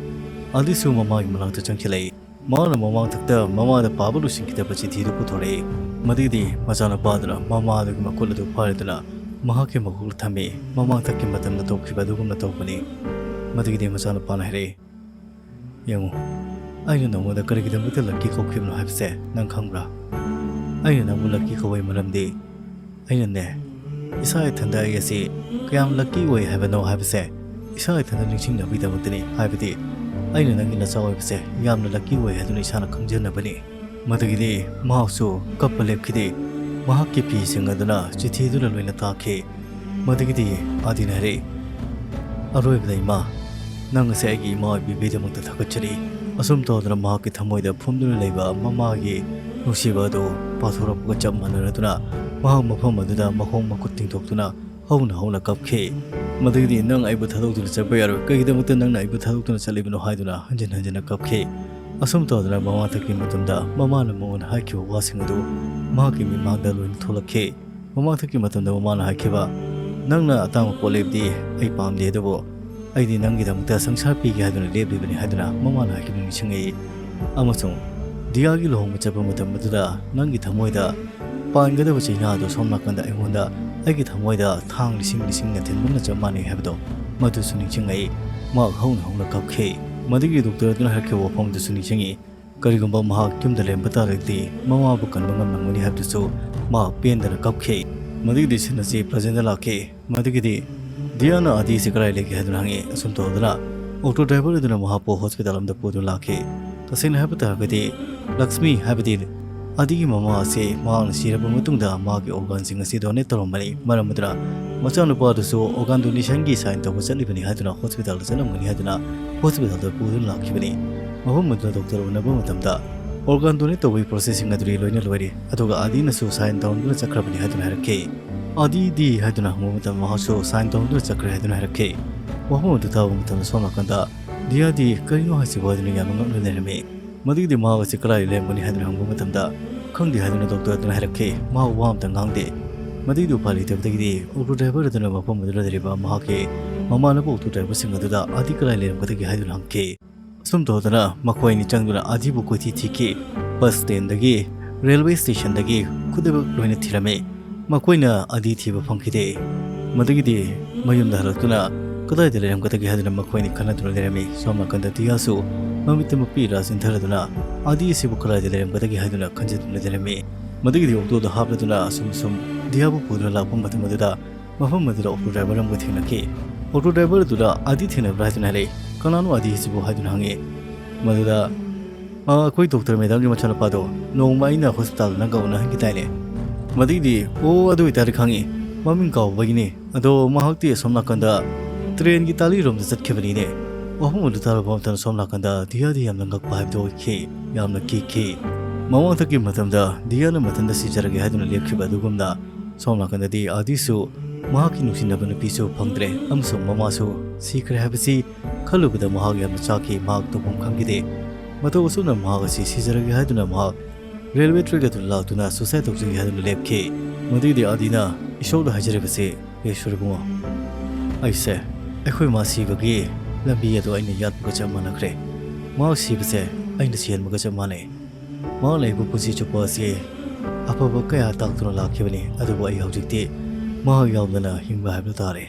ꯑꯥꯗꯤꯁꯨ ꯃꯃꯥꯒꯤ ꯃꯅꯥꯛꯇ ꯆꯪꯁꯤꯜꯂꯛꯏ꯫ ꯃꯍꯥꯛꯅ ꯃꯃꯥꯡꯊꯛꯇ ꯃꯃꯥꯗ ꯄꯥꯕ ꯂꯣꯏꯁꯤꯟꯈꯤꯗꯕ ꯆꯤꯊꯤꯗꯨ ꯄꯨꯊꯣꯔꯛꯏ꯫ ꯃꯗꯨꯒꯤꯗꯤ ꯃꯆꯥꯅꯨꯄꯥꯗꯨꯅ ꯃꯃꯥꯗꯨꯒꯤ ꯃꯈꯨꯠ ꯑꯗꯨ ꯐꯥꯔꯗꯨꯅ ꯃꯍꯥꯛꯀꯤ ꯃꯀꯣꯛꯇ ꯊꯝꯃꯤ꯫ ꯃꯃꯥꯡꯊꯛꯀꯤ ꯃꯇꯝꯗ ꯇꯧꯈꯤꯕ ꯑꯗꯨꯒꯨꯝꯅ ꯇꯧꯕꯅꯤ꯫ ꯃꯗꯨꯒꯤꯗꯤ ꯃꯆꯥꯅꯨꯄꯥꯅ ꯍꯥꯏꯔꯛꯏ, "ꯌꯦꯡꯉꯨ, ꯑꯩꯅ ꯅꯉꯣꯟꯗ ꯀꯔꯤꯒꯤꯗꯃꯛꯇ ꯂꯛꯀꯤ ꯀꯧꯈꯤꯕꯅꯣ ꯍꯥꯏꯕꯁꯦ ꯅꯪ ꯈꯪꯕ꯭ꯔꯥ? ꯑꯩꯅ ꯅꯪꯕꯨ ꯂꯛꯀꯤ ꯀꯧꯕꯒꯤ ꯃꯔꯝꯗꯤ ꯑꯩꯅꯅꯦ, ꯏꯁꯥ ꯏꯊꯟꯗ ꯑꯩ ꯑꯁꯤ ꯀꯌꯥꯝ ꯂꯛꯀꯤ ꯑꯣꯏ ꯍꯥꯏꯕꯅꯣ ꯍꯥꯏꯕꯁꯦ ꯏꯁꯥ ꯏꯊꯟꯗ ꯅꯤꯡꯁꯤꯡꯅꯕꯒꯤꯗꯃꯛꯇꯅꯤ, ꯍꯥꯏꯕꯗꯤ ꯑꯩꯅ ꯅꯪꯒꯤ ꯅꯆꯥ ꯑꯣꯏꯕꯁꯦ ꯌꯥꯝꯅ ꯂꯛꯀꯤ ꯑꯣꯏ ꯍꯥꯏꯗꯨꯅ ꯏꯁꯥꯅ ꯈꯪꯖꯅꯕꯅꯤ꯫" ꯃꯗꯨꯒꯤꯗꯤ ꯃꯍꯥꯛꯁꯨ ꯀꯞꯄ ꯂꯦꯞꯈꯤꯗꯦ꯫ ꯃꯍꯥꯛꯀꯤ ꯐꯤꯁꯤꯡ ꯑꯗꯨꯅ ꯆꯤꯊꯤꯗꯨꯅ ꯂꯣꯏꯅ ꯇꯥꯈꯤ꯫ ꯃꯗꯨꯒꯤꯗꯤ ꯑꯥꯗꯤꯅ ꯍꯥꯏꯔꯛꯏ, "ꯑꯔꯣꯏꯕꯗ ꯏꯃꯥ, ꯅꯪ ꯑꯁꯤ ꯑꯩꯒꯤ ꯏꯃꯥ ꯑꯣꯏꯕꯤꯕꯒꯤꯗꯃꯛꯇ ꯊꯥꯒꯠꯆꯔꯤ꯫" ꯑꯁꯨꯝ ꯇꯧꯗꯨꯅ ꯃꯍꯥꯛꯀꯤ ꯊꯃꯣꯏꯗ ꯐꯨꯝꯗꯨꯅ ꯂꯩꯕ ꯃꯃꯥꯒꯤ ꯅꯨꯡꯁꯤꯕ ꯑꯗꯨ ꯄꯥꯊꯣꯔꯛꯄꯒ ꯆꯞ ꯃꯥꯟꯅꯔꯗꯨꯅ ꯃꯍꯥꯛ ꯃꯐꯝ ꯑꯗꯨꯗ ꯃꯈꯣꯡ ꯃꯈꯨꯠ ꯇꯤꯡꯊꯣꯛꯇꯨꯅ ꯍꯧꯅ ꯍꯧꯅ ꯀꯞꯈꯤ꯫ ꯃꯗꯨꯒꯤꯗꯤ ꯅꯪ ꯑꯩꯕꯨ ꯊꯥꯗꯣꯛꯇꯨꯅ ꯆꯠꯄ ꯌꯥꯔꯣꯏ, ꯀꯩꯒꯤꯗꯃꯛꯇ ꯅꯪꯅ ꯑꯩꯕꯨ ꯊꯥꯗꯣꯛꯇꯨꯅ ꯆꯠꯂꯤꯕꯅꯣ ꯍꯥꯏꯗꯨꯅ ꯍꯟꯖꯤꯟ ꯍꯟꯖꯤꯟꯅ ꯀꯞꯈꯤ꯫ ꯑꯁꯨꯝ ꯇꯧꯗꯅ ꯃꯃꯥꯡꯊꯛꯀꯤ ꯃꯇꯝꯗ ꯃꯃꯥꯅ ꯃꯉꯣꯟꯗ ꯍꯥꯏꯈꯤꯕ ꯋꯥꯁꯤꯡ ꯑꯗꯨ ꯃꯍꯥꯛꯀꯤ ꯃꯤꯠꯃꯥꯡꯗ ꯂꯣꯏꯅ ꯊꯣꯛꯂꯛꯈꯤ꯫ ꯃꯃꯥꯡꯊꯛꯀꯤ ꯃꯇꯝꯗ ꯃꯃꯥꯅ ꯍꯥꯏꯈꯤꯕ, "ꯅꯪꯅ ꯑꯇꯥꯡꯕ ꯄꯣꯠ ꯂꯩꯕꯗꯤ ꯑꯩ ꯄꯥꯝꯗꯦ, ꯑꯗꯨꯕꯨ ꯑꯩꯗꯤ ꯅꯪꯒꯤꯗꯃꯛꯇ ꯁꯪꯁꯥꯔ ꯄꯤꯒꯦ ꯍꯥꯏꯗꯨꯅ ꯂꯦꯞꯂꯤꯕꯅꯤ" ꯍꯥꯏꯗꯨꯅ ꯃꯃꯥꯅ ꯍꯥꯏꯈꯤꯕ ꯅꯤꯡꯁꯤꯡꯉꯛꯏ꯫ ꯑꯃꯁꯨꯡ ꯗꯤꯌꯥꯒꯤ ꯂꯨꯍꯣꯡꯕ ꯆꯠꯄ ꯃꯇꯝ ꯑꯗꯨꯗ ꯅꯪꯒꯤ ꯊꯃꯣꯏꯗ ꯄꯥꯟꯒꯗꯕ ꯆꯩꯅꯥ ꯑꯗꯨ ꯁꯣꯝ ꯅꯥꯀꯟꯗ ꯑꯩꯉꯣꯟꯗ ꯑꯩꯒꯤ ꯊꯃꯣꯏꯗ ꯊꯥꯡ ꯂꯤꯁꯤꯡ ꯂꯤꯁꯤꯡꯅ ꯊꯤꯟꯕꯒꯨꯝꯅ ꯆꯞ ꯃꯥꯟꯅꯩ ꯍꯥꯏꯕꯗꯣ, ꯃꯗꯨꯁꯨ ꯅꯤꯡꯁꯤꯡꯉꯛꯏ꯫ ꯃꯍꯥꯛ ꯍꯧꯅ ꯍꯧꯅ ꯀꯞꯈꯤ꯫ ꯃꯗꯨꯒꯤ ꯗꯣꯛꯇꯔ ꯑꯗꯨꯅ ꯍꯥꯏꯔꯛꯈꯤꯕ ꯋꯥꯐꯝ ꯑꯗꯨꯁꯨ ꯅꯤꯡꯁꯤꯡꯉꯤ꯫ ꯀꯔꯤꯒꯨꯝꯕ ꯃꯍꯥꯛ ꯌꯨꯝꯗ ꯂꯩꯔꯝꯕ ꯇꯥꯔꯒꯗꯤ ꯃꯃꯥꯕꯨ ꯀꯟꯕ ꯉꯝꯂꯝꯒꯅꯤ ꯍꯥꯏꯕꯗꯨꯁꯨ ꯃꯍꯥꯛ ꯄꯦꯟꯗꯅ ꯀꯞꯈꯤ꯫ ꯃꯗꯨꯒꯤꯗꯤ ꯁꯤꯟ ꯑꯁꯤ ꯄ꯭ꯔꯖꯦꯟꯗ ꯂꯥꯛꯈꯤ꯫ ꯃꯗꯨꯒꯤꯗꯤ ꯗꯤꯌꯥꯅ ꯑꯗꯤꯁꯤ ꯀꯗꯥꯏ ꯂꯩꯒꯦ ꯍꯥꯏꯗꯨꯅ ꯍꯪꯉꯤ꯫ ꯑꯁꯨꯝ ꯇꯧꯗꯨꯅ ꯑꯣꯇꯣ ꯗ꯭ꯔꯥꯏꯚꯔ ꯑꯗꯨꯅ ꯃꯍꯥꯛꯄꯨ ꯍꯣꯁꯄꯤꯇꯥꯜ ꯑꯃꯗ ꯄꯨꯗꯨꯅ ꯂꯥꯛꯈꯤ꯫ ꯇꯁꯦꯡꯅ ꯍꯥꯏꯕ ꯇꯥꯔꯒꯗꯤ ꯂꯛꯁꯃꯤ, ꯍꯥꯏꯕꯗꯤ ꯑꯗꯤꯒꯤ ꯃꯃꯥ ꯑꯁꯤ ꯃꯍꯥꯛꯅ ꯁꯤꯔꯕ ꯃꯇꯨꯡꯗ ꯃꯍꯥꯛꯀꯤ ꯑꯣꯔꯒꯥꯟꯁꯤꯡ ꯑꯁꯤ ꯗꯣꯅꯦꯠ ꯇꯧꯔꯝꯕꯅꯤ꯫ ꯃꯔꯝ ꯑꯗꯨꯅ ꯃꯆꯥꯅꯨꯄꯥ ꯑꯗꯨꯁꯨ ꯑꯣꯔꯒꯥꯟ ꯗꯣꯅꯦꯁꯟꯒꯤ ꯁꯥꯏꯟ ꯇꯧꯕ ꯆꯠꯂꯤꯕꯅꯤ ꯍꯥꯏꯗꯨꯅ ꯍꯣꯁꯄꯤꯇꯥꯜꯗ ꯆꯠꯂꯝꯒꯅꯤ ꯍꯥꯏꯗꯨꯅ ꯍꯣꯁꯄꯤꯇꯥꯜꯗ ꯄꯨꯗꯨꯅ ꯂꯥꯛꯈꯤꯕꯅꯤ꯫ ꯃꯐꯝ ꯑꯗꯨꯗ ꯗꯣꯛꯇꯔ ꯎꯅꯕ ꯃꯇꯝꯗ ꯑꯣꯔꯒꯥꯟ ꯗꯣꯅꯦꯠ ꯇꯧꯕꯒꯤ ꯄ꯭ꯔꯣꯁꯦꯁꯁꯤꯡ ꯑꯗꯨꯗꯤ ꯂꯣꯏꯅ ꯂꯣꯏꯔꯦ, ꯑꯗꯨꯒ ꯑꯗꯤꯅꯁꯨ ꯁꯥꯏꯟ ꯇꯧꯔꯝꯗꯨꯅ ꯆꯠꯈ꯭ꯔꯕꯅꯤ ꯍꯥꯏꯗꯨꯅ ꯍꯥꯏꯔꯛꯈꯤ꯫ "ꯑꯗꯤꯗꯤ?" ꯍꯥꯏꯗꯨꯅ ꯍꯪꯕ ꯃꯇꯝꯗ ꯃꯍꯥꯛꯁꯨ ꯁꯥꯏꯟ ꯇꯧꯔꯝꯗꯨꯅ ꯆꯠꯈ꯭ꯔꯦ ꯍꯥꯏꯗꯨꯅ ꯍꯥꯏꯔꯛꯈꯤ꯫ ꯋꯥꯐꯝ ꯑꯗꯨ ꯇꯥꯕ ꯃꯇꯝꯗ ꯁꯣꯝ ꯅꯥꯀꯟꯗ ꯗꯤꯌꯥꯗꯤ "ꯀꯔꯤꯅꯣ ꯍꯥꯏꯁꯤꯕꯣ?" ꯍꯥꯏꯗꯨꯅ ꯌꯥꯝꯅ ꯉꯛꯅ ꯂꯩꯔꯝꯃꯤ꯫ ꯃꯗꯨꯒꯤꯗꯤ ꯃꯍꯥꯛ ꯑꯁꯤ ꯀꯗꯥꯏꯗ ꯂꯩꯔꯝꯒꯅꯤ ꯍꯥꯏꯗꯨꯅ ꯍꯪꯕ ꯃꯇꯝꯗ, "ꯈꯪꯗꯦ" ꯍꯥꯏꯗꯨꯅ ꯗꯣꯛꯇꯔ ꯑꯗꯨꯅ ꯍꯥꯏꯔꯛꯈꯤ꯫ ꯃꯍꯥꯛ ꯋꯥ ꯑꯃꯇ ꯉꯥꯡꯗꯦ꯫ ꯃꯗꯨꯒꯤꯗꯤ ꯎꯄꯥꯏ ꯂꯩꯇꯕꯗꯒꯤꯗꯤ ꯑꯣꯇꯣ ꯗ꯭ꯔꯥꯏꯚꯔ ꯑꯗꯨꯅ ꯃꯐꯝ ꯑꯗꯨꯗ ꯂꯩꯔꯤꯕ ꯃꯍꯥꯛꯀꯤ ꯃꯃꯥꯟꯅꯕ ꯑꯣꯇꯣ ꯗ꯭ꯔꯥꯏꯚꯔꯁꯤꯡ ꯑꯗꯨꯗ "ꯑꯗꯤ ꯀꯗꯥꯏ ꯂꯩꯔꯝꯒꯗꯒꯦ?" ꯍꯥꯏꯗꯨꯅ ꯍꯪꯈꯤ꯫ ꯑꯁꯨꯝ ꯇꯧꯗꯅ ꯃꯈꯣꯏ ꯑꯅꯤ ꯆꯪꯗꯨꯅ ꯑꯗꯤꯕꯨ ꯀꯣꯏꯊꯤ ꯊꯤꯈꯤ꯫ ꯕꯁ ꯁ꯭ꯇꯦꯟꯗꯒꯤ, ꯔꯦꯜꯋꯦ ꯁ꯭ꯇꯦꯁꯟꯗꯒꯤ ꯈꯨꯗꯤꯡꯃꯛ ꯂꯣꯏꯅ ꯊꯤꯔꯝꯃꯤ꯫ ꯃꯈꯣꯏꯅ ꯑꯗꯤ ꯊꯤꯕ ꯐꯪꯈꯤꯗꯦ꯫ ꯃꯗꯨꯒꯤꯗꯤ ꯃꯌꯨꯝꯗ ꯍꯜꯂꯛꯇꯨꯅ ꯀꯗꯥꯏꯗ ꯂꯩꯔꯝꯒꯗꯒꯦ ꯍꯥꯏꯗꯨꯅ ꯃꯈꯣꯏ ꯑꯅꯤ ꯈꯟꯅꯗꯨꯅ ꯂꯩꯔꯝꯃꯤ꯫ ꯁꯣꯝ ꯅꯥꯀꯟꯗ ꯗꯤꯌꯥꯁꯨ ꯃꯃꯤꯠꯇ ꯃꯄꯤ ꯔꯥ ꯆꯤꯟꯊꯔꯗꯨꯅ ꯑꯗꯤ ꯑꯁꯤꯕꯨ ꯀꯗꯥꯏꯗ ꯂꯩꯔꯝꯒꯗꯒꯦ ꯍꯥꯏꯗꯨꯅ ꯈꯟꯖꯗꯨꯅ ꯂꯩꯔꯝꯃꯤ꯫ ꯃꯗꯨꯒꯤꯗꯤ ꯑꯣꯇꯣꯗ ꯍꯥꯞꯂꯗꯨꯅ ꯑꯁꯨꯝ ꯑꯁꯨꯝ ꯗꯤꯌꯥꯕꯨ ꯄꯨꯗꯨꯅ ꯂꯥꯛꯄ ꯃꯇꯝ ꯑꯗꯨꯗ ꯃꯐꯝ ꯑꯗꯨꯗ ꯑꯣꯇꯣ ꯗ꯭ꯔꯥꯏꯚꯔ ꯑꯃꯒ ꯊꯦꯡꯅꯈꯤ꯫ ꯑꯣꯇꯣ ꯗ꯭ꯔꯥꯏꯚꯔ ꯑꯗꯨꯗ "ꯑꯗꯤ ꯊꯦꯡꯅꯕ꯭ꯔꯥ?" ꯍꯥꯏꯗꯨꯅ ꯍꯥꯏꯔꯛꯏ꯫ "ꯀꯅꯥꯅꯣ ꯑꯗꯤ ꯍꯥꯏꯁꯤꯕꯨ?" ꯍꯥꯏꯗꯨꯅ ꯍꯪꯉꯤ꯫ ꯃꯗꯨꯗ, "ꯑ, ꯑꯩꯈꯣꯏ ꯗꯣꯛꯇꯔ ꯃꯦꯗꯥꯝꯒꯤ ꯃꯆꯥꯅꯨꯄꯥꯗꯣ ꯅꯣꯡꯃ ꯑꯩꯅ ꯍꯣꯁꯄꯤꯇꯥꯜꯗ ꯅꯪꯒ ꯎꯅꯍꯟꯈꯤ ꯇꯥꯏꯅꯦ?" ꯃꯗꯨꯒꯤꯗꯤ, "ꯑꯣ, ꯑꯗꯨ ꯑꯣꯏꯇꯥꯔꯗꯤ ꯈꯪꯉꯤ, ꯃꯃꯤꯡ ꯀꯥꯎꯕꯒꯤꯅꯤ꯫ ꯑꯗꯣ ꯃꯍꯥꯛꯇꯤ ꯑꯁꯣꯝ ꯅꯥꯀꯟꯗ ꯇ꯭ꯔꯦꯟꯒꯤ ꯇꯥꯂꯤꯔꯣꯝꯗ ꯆꯠꯈꯤꯕꯅꯤꯅꯦ꯫" ꯋꯥꯐꯝ ꯑꯗꯨ ꯇꯥꯔꯕ ꯃꯇꯝꯗ ꯁꯣꯝ ꯅꯥꯀꯟꯗ ꯗꯤꯌꯥꯗꯤ ꯌꯥꯝꯅ ꯉꯛꯄ ꯍꯥꯏꯕꯗꯨ ꯑꯣꯏꯈꯤ, ꯌꯥꯝꯅ ꯀꯤꯈꯤ꯫ ꯃꯃꯥꯡꯊꯛꯀꯤ ꯃꯇꯝꯗ ꯗꯤꯌꯥꯅ ꯃꯊꯟꯇ ꯁꯤꯖꯔꯒꯦ ꯍꯥꯏꯗꯨꯅ ꯂꯦꯞꯈꯤꯕ ꯑꯗꯨꯒꯨꯝꯅ ꯁꯣꯝ ꯅꯥꯀꯟꯗꯗꯤ ꯑꯗꯤꯁꯨ ꯃꯍꯥꯛꯀꯤ ꯅꯨꯡꯁꯤꯅꯕ ꯅꯨꯄꯤꯁꯨ ꯐꯪꯗ꯭ꯔꯦ ꯑꯃꯁꯨꯡ ꯃꯃꯥꯁꯨ ꯁꯤꯈ꯭ꯔꯦ ꯍꯥꯏꯕꯁꯤ ꯈꯜꯂꯨꯕꯗ ꯃꯍꯥꯛ ꯌꯥꯝꯅ ꯆꯥꯛꯈꯤ꯫ ꯃꯍꯥꯛ ꯇꯧꯐꯝ ꯈꯪꯈꯤꯗꯦ꯫ ꯃꯇꯧ ꯑꯁꯨꯝꯅ ꯃꯍꯥꯛ ꯑꯁꯤ ꯁꯤꯖꯔꯒꯦ ꯍꯥꯏꯗꯨꯅ ꯃꯍꯥꯛ ꯔꯦꯜꯋꯦ ꯇ꯭ꯔꯦꯛ ꯑꯗꯨ ꯂꯥꯛꯇꯨꯅ ꯁꯨꯁꯥꯏꯗ ꯇꯧꯖꯒꯦ ꯍꯥꯏꯗꯨꯅ ꯂꯦꯞꯈꯤ꯫ ꯃꯗꯨꯒꯤꯗꯤ ꯑꯥꯗꯤꯅ ꯏꯁꯣꯔꯗ ꯍꯥꯏꯖꯔꯤꯕꯁꯤ, "ꯍꯦ ꯏꯁꯣꯔ ꯏꯕꯨꯡꯉꯣ, ꯑꯩꯁꯦ ꯑꯩꯈꯣꯏ ꯃꯥ ꯁꯤꯕꯒꯤ ꯂꯝꯕꯤ ꯑꯗꯨ ꯑꯩꯅ ꯌꯥꯠꯄꯒ ꯆꯞ ꯃꯥꯟꯅꯈ꯭ꯔꯦ꯫ ꯃꯍꯥꯛ ꯁꯤꯕꯁꯦ ꯑꯩꯅ ꯁꯤꯍꯟꯕꯒ ꯆꯞ ꯃꯥꯟꯅꯩ꯫ ꯃꯍꯥꯛꯅ ꯑꯩꯕꯨ ꯄꯨꯟꯁꯤ ꯆꯨꯞꯄ ꯑꯁꯤ ꯑꯐꯕ ꯀꯌꯥ ꯇꯥꯛꯇꯨꯅ ꯂꯥꯛꯈꯤꯕꯅꯤ, ꯑꯗꯨꯕꯨ ꯑꯩ ꯍꯧꯖꯤꯛꯇꯤ ꯃꯍꯥꯛ ꯌꯥꯎꯗꯅ ꯍꯤꯡꯕ ꯍꯥꯏꯕꯗꯨ ꯇꯥꯔꯦ"꯫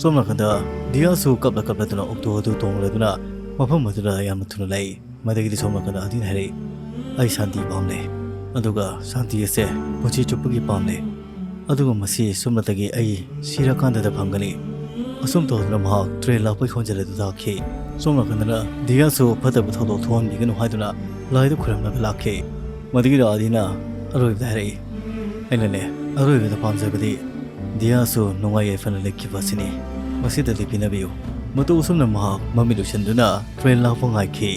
ꯁꯣꯝ ꯅꯥꯀꯟꯗ ꯗꯤꯌꯥꯁꯨ ꯀꯞꯂ ꯀꯞꯂꯗꯨꯅ ꯑꯣꯛꯇꯣ ꯑꯗꯨ ꯇꯣꯡꯂꯗꯨꯅ ꯃꯐꯝ ꯑꯗꯨꯗ ꯌꯥꯝꯅ ꯊꯨꯅ ꯂꯥꯛꯏ꯫ ꯃꯗꯒꯤꯗꯤ ꯁꯣꯝ ꯅꯥꯀꯟꯗ ꯑꯥꯗꯤꯅ ꯍꯥꯏꯔꯛꯏ, "ꯑꯩ ꯁꯥꯟꯇꯤ ꯄꯥꯝꯂꯦ, ꯑꯗꯨꯒ ꯁꯥꯟꯇꯤ ꯑꯁꯦ ꯄꯨꯟꯁꯤ ꯆꯨꯞꯄꯒꯤ ꯄꯥꯝꯂꯦ, ꯑꯗꯨꯒ ꯃꯁꯤ ꯁꯨꯞꯅꯇꯒꯤ ꯑꯩ ꯁꯤꯔꯀꯥꯟꯗꯗ ꯐꯪꯒꯅꯤ"꯫ ꯑꯁꯨꯝ ꯇꯧꯗꯨꯅ ꯃꯍꯥꯛ ꯇ꯭ꯔꯦꯟ ꯂꯥꯛꯄꯒꯤ ꯈꯣꯟꯖꯦꯜ ꯑꯗꯨ ꯇꯥꯈꯤ꯫ ꯁꯣꯝ ꯅꯥꯀꯟꯗꯅ ꯗꯤꯌꯥꯁꯨ ꯐꯠꯇꯕ ꯊꯧꯗꯣꯛ ꯊꯣꯛꯍꯟꯕꯤꯒꯅꯨ ꯍꯥꯏꯗꯨꯅ ꯂꯥꯏꯗ ꯈꯨꯔꯨꯝꯂꯒ ꯂꯥꯛꯈꯤ꯫ ꯃꯗꯨꯒꯤꯗ ꯑꯥꯗꯤꯅ ꯑꯔꯣꯏꯕꯗ ꯍꯥꯏꯔꯛꯏ, "ꯑꯩꯅꯅꯦ, ꯑꯔꯣꯏꯕꯗ ꯄꯥꯝꯖꯕꯗꯤ ꯗꯤꯌꯥꯁꯨ ꯅꯨꯡꯉꯥꯏ ꯌꯥꯏꯐꯅ ꯂꯩꯈꯤꯕ ꯑꯁꯤꯅꯤ꯫ ꯃꯁꯤꯗꯗꯤ ꯄꯤꯅꯕꯤꯌꯨ"꯫ ꯃꯇꯧ ꯑꯁꯨꯝꯅ ꯃꯍꯥꯛ ꯃꯃꯤꯠ ꯎꯏꯁꯤꯟꯗꯨꯅ ꯇ꯭ꯔꯦꯟ ꯂꯥꯛꯄ ꯉꯥꯏꯈꯤ꯫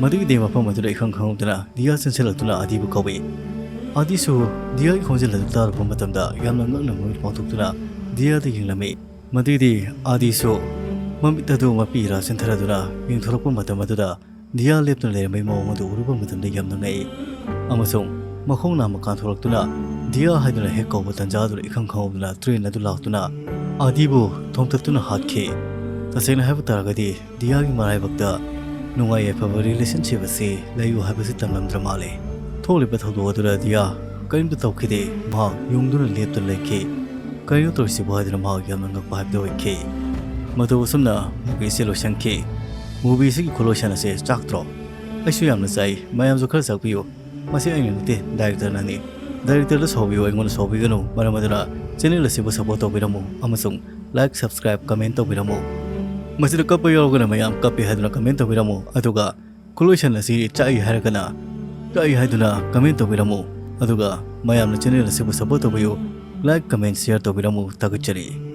ꯃꯗꯨꯒꯤꯗꯤ ꯃꯐꯝ ꯑꯗꯨꯗ ꯏꯈꯪ ꯈꯪꯍꯧꯗꯅ ꯗꯤꯌꯥ ꯆꯦꯟꯁꯤꯜꯂꯛꯇꯨꯅ ꯑꯥꯗꯤꯕꯨ ꯀꯧꯏ꯫ ꯑꯥꯗꯤꯁꯨ ꯗꯤꯌꯥꯒꯤ ꯈꯣꯟꯖꯦꯜ ꯑꯗꯨ ꯇꯥꯔꯨꯕ ꯃꯇꯝꯗ ꯌꯥꯝꯅ ꯉꯛꯅ ꯃꯃꯤꯠ ꯄꯥꯡꯊꯣꯛꯇꯨꯅ ꯗꯤꯌꯥꯗ ꯌꯦꯡꯂꯝꯃꯤ꯫ ꯃꯗꯨꯒꯤꯗꯤ ꯑꯥꯗꯤꯁꯨ ꯃꯃꯤꯠ ꯑꯗꯨ ꯃꯄꯤ ꯏꯔꯥ ꯆꯦꯟꯊꯔꯗꯨꯅ ꯌꯦꯡꯊꯣꯔꯛꯄ ꯃꯇꯝ ꯑꯗꯨꯗ ꯗꯤꯌꯥ ꯂꯦꯞꯇꯨꯅ ꯂꯩꯔꯝꯕꯒꯤ ꯃꯑꯣꯡ ꯑꯗꯨ ꯎꯔꯨꯕ ꯃꯇꯝꯗ ꯌꯥꯝꯅ ꯉꯛꯏ꯫ ꯑꯃꯁꯨꯡ ꯃꯈꯣꯡ ꯅꯥꯝꯃ ꯀꯥꯟꯊꯣꯔꯛꯇꯨꯅ ꯗꯤꯌꯥ ꯍꯥꯏꯗꯨꯅ ꯍꯦꯛ ꯀꯧꯕ ꯇꯟꯖꯥ ꯑꯗꯨꯗ ꯏꯈꯪ ꯈꯪꯍꯧꯗꯅ ꯇ꯭ꯔꯦꯟ ꯑꯗꯨ ꯂꯥꯛꯇꯨꯅ ꯑꯥꯗꯤꯕꯨ ꯊꯣꯝꯇꯠꯇꯨꯅ ꯍꯥꯠꯈꯤ꯫ ꯇꯁꯦꯡꯅ ꯍꯥꯏꯕ ꯇꯥꯔꯒꯗꯤ ꯗꯤꯌꯥꯒꯤ ꯃꯔꯥꯏꯕꯛꯇ ꯅꯨꯡꯉꯥꯏ ꯌꯥꯏꯐꯕ ꯔꯤꯂꯦꯁꯟꯁꯤꯞ ꯑꯁꯤ ꯂꯩꯌꯨ ꯍꯥꯏꯕꯁꯤ ꯇꯝꯂꯝꯗ꯭ꯔ ꯃꯥꯜꯂꯦ꯫ ꯊꯣꯛꯂꯤꯕ ꯊꯧꯗꯣꯛ ꯑꯗꯨꯗ ꯗꯤꯌꯥ ꯀꯔꯤꯝꯇ ꯇꯧꯈꯤꯗꯦ꯫ ꯃꯍꯥꯛ ꯌꯨꯡꯗꯨꯅ ꯂꯦꯞꯇꯨꯅ ꯂꯩꯈꯤ꯫ "ꯀꯔꯤꯅꯣ ꯇꯧꯔꯤꯁꯤꯕꯨ?" ꯍꯥꯏꯗꯨꯅ ꯃꯍꯥꯛ ꯌꯥꯝꯅ ꯉꯛꯄ ꯍꯥꯏꯕꯗꯨ ꯑꯣꯏꯈꯤ꯫ ꯃꯇꯧ ꯑꯁꯨꯝꯅ movie ꯑꯁꯤ ꯂꯣꯏꯁꯤꯟꯈꯤ꯫ Movie ꯑꯁꯤꯒꯤ ꯈꯨꯂꯣꯏꯁꯤꯟ ꯑꯁꯤ ꯆꯥꯛꯇ꯭ꯔꯣ? ꯑꯩꯁꯨ ꯌꯥꯝꯅ ꯆꯥꯛꯏ꯫ ꯃꯌꯥꯝꯁꯨ ꯈꯔ ꯆꯥꯛꯄꯤꯌꯨ꯫ ꯃꯁꯤ ꯑꯩꯅ ꯅꯠꯇꯦ, director ꯅꯅꯤ꯫ Director ꯗ ꯁꯥꯎꯕꯤꯌꯨ, ꯑꯩꯉꯣꯟꯗ ꯁꯥꯎꯕꯤꯒꯅꯨ꯫ ꯃꯔꯝ ꯑꯗꯨꯅ channel ꯑꯁꯤꯕꯨ support ꯇꯧꯕꯤꯔꯝꯃꯨ ꯑꯃꯁꯨꯡ like, subscribe, comment ꯇꯧꯕꯤꯔꯝꯃꯨ꯫ ꯃꯁꯤꯗ ꯀꯞꯄ ꯌꯥꯎꯔꯒꯅ ꯃꯌꯥꯝ "ꯀꯞꯄꯤ" ꯍꯥꯏꯗꯨꯅ comment ꯇꯧꯕꯤꯔꯝꯃꯨ, ꯑꯗꯨꯒ ꯈꯨꯂꯣꯏꯁꯟ ꯑꯁꯤ ꯆꯥꯛꯏ ꯍꯥꯏꯔꯒꯅ "ꯆꯥꯛꯏ" ꯍꯥꯏꯗꯨꯅ comment ꯇꯧꯕꯤꯔꯝꯃꯨ, ꯑꯗꯨꯒ ꯃꯌꯥꯝꯅ channel ꯑꯁꯤꯕꯨ support ꯇꯧꯕꯤꯌꯨ, like, comment, share ꯇꯧꯕꯤꯔꯝꯃꯨ꯫ ꯊꯥꯒꯠꯆꯔꯤ꯫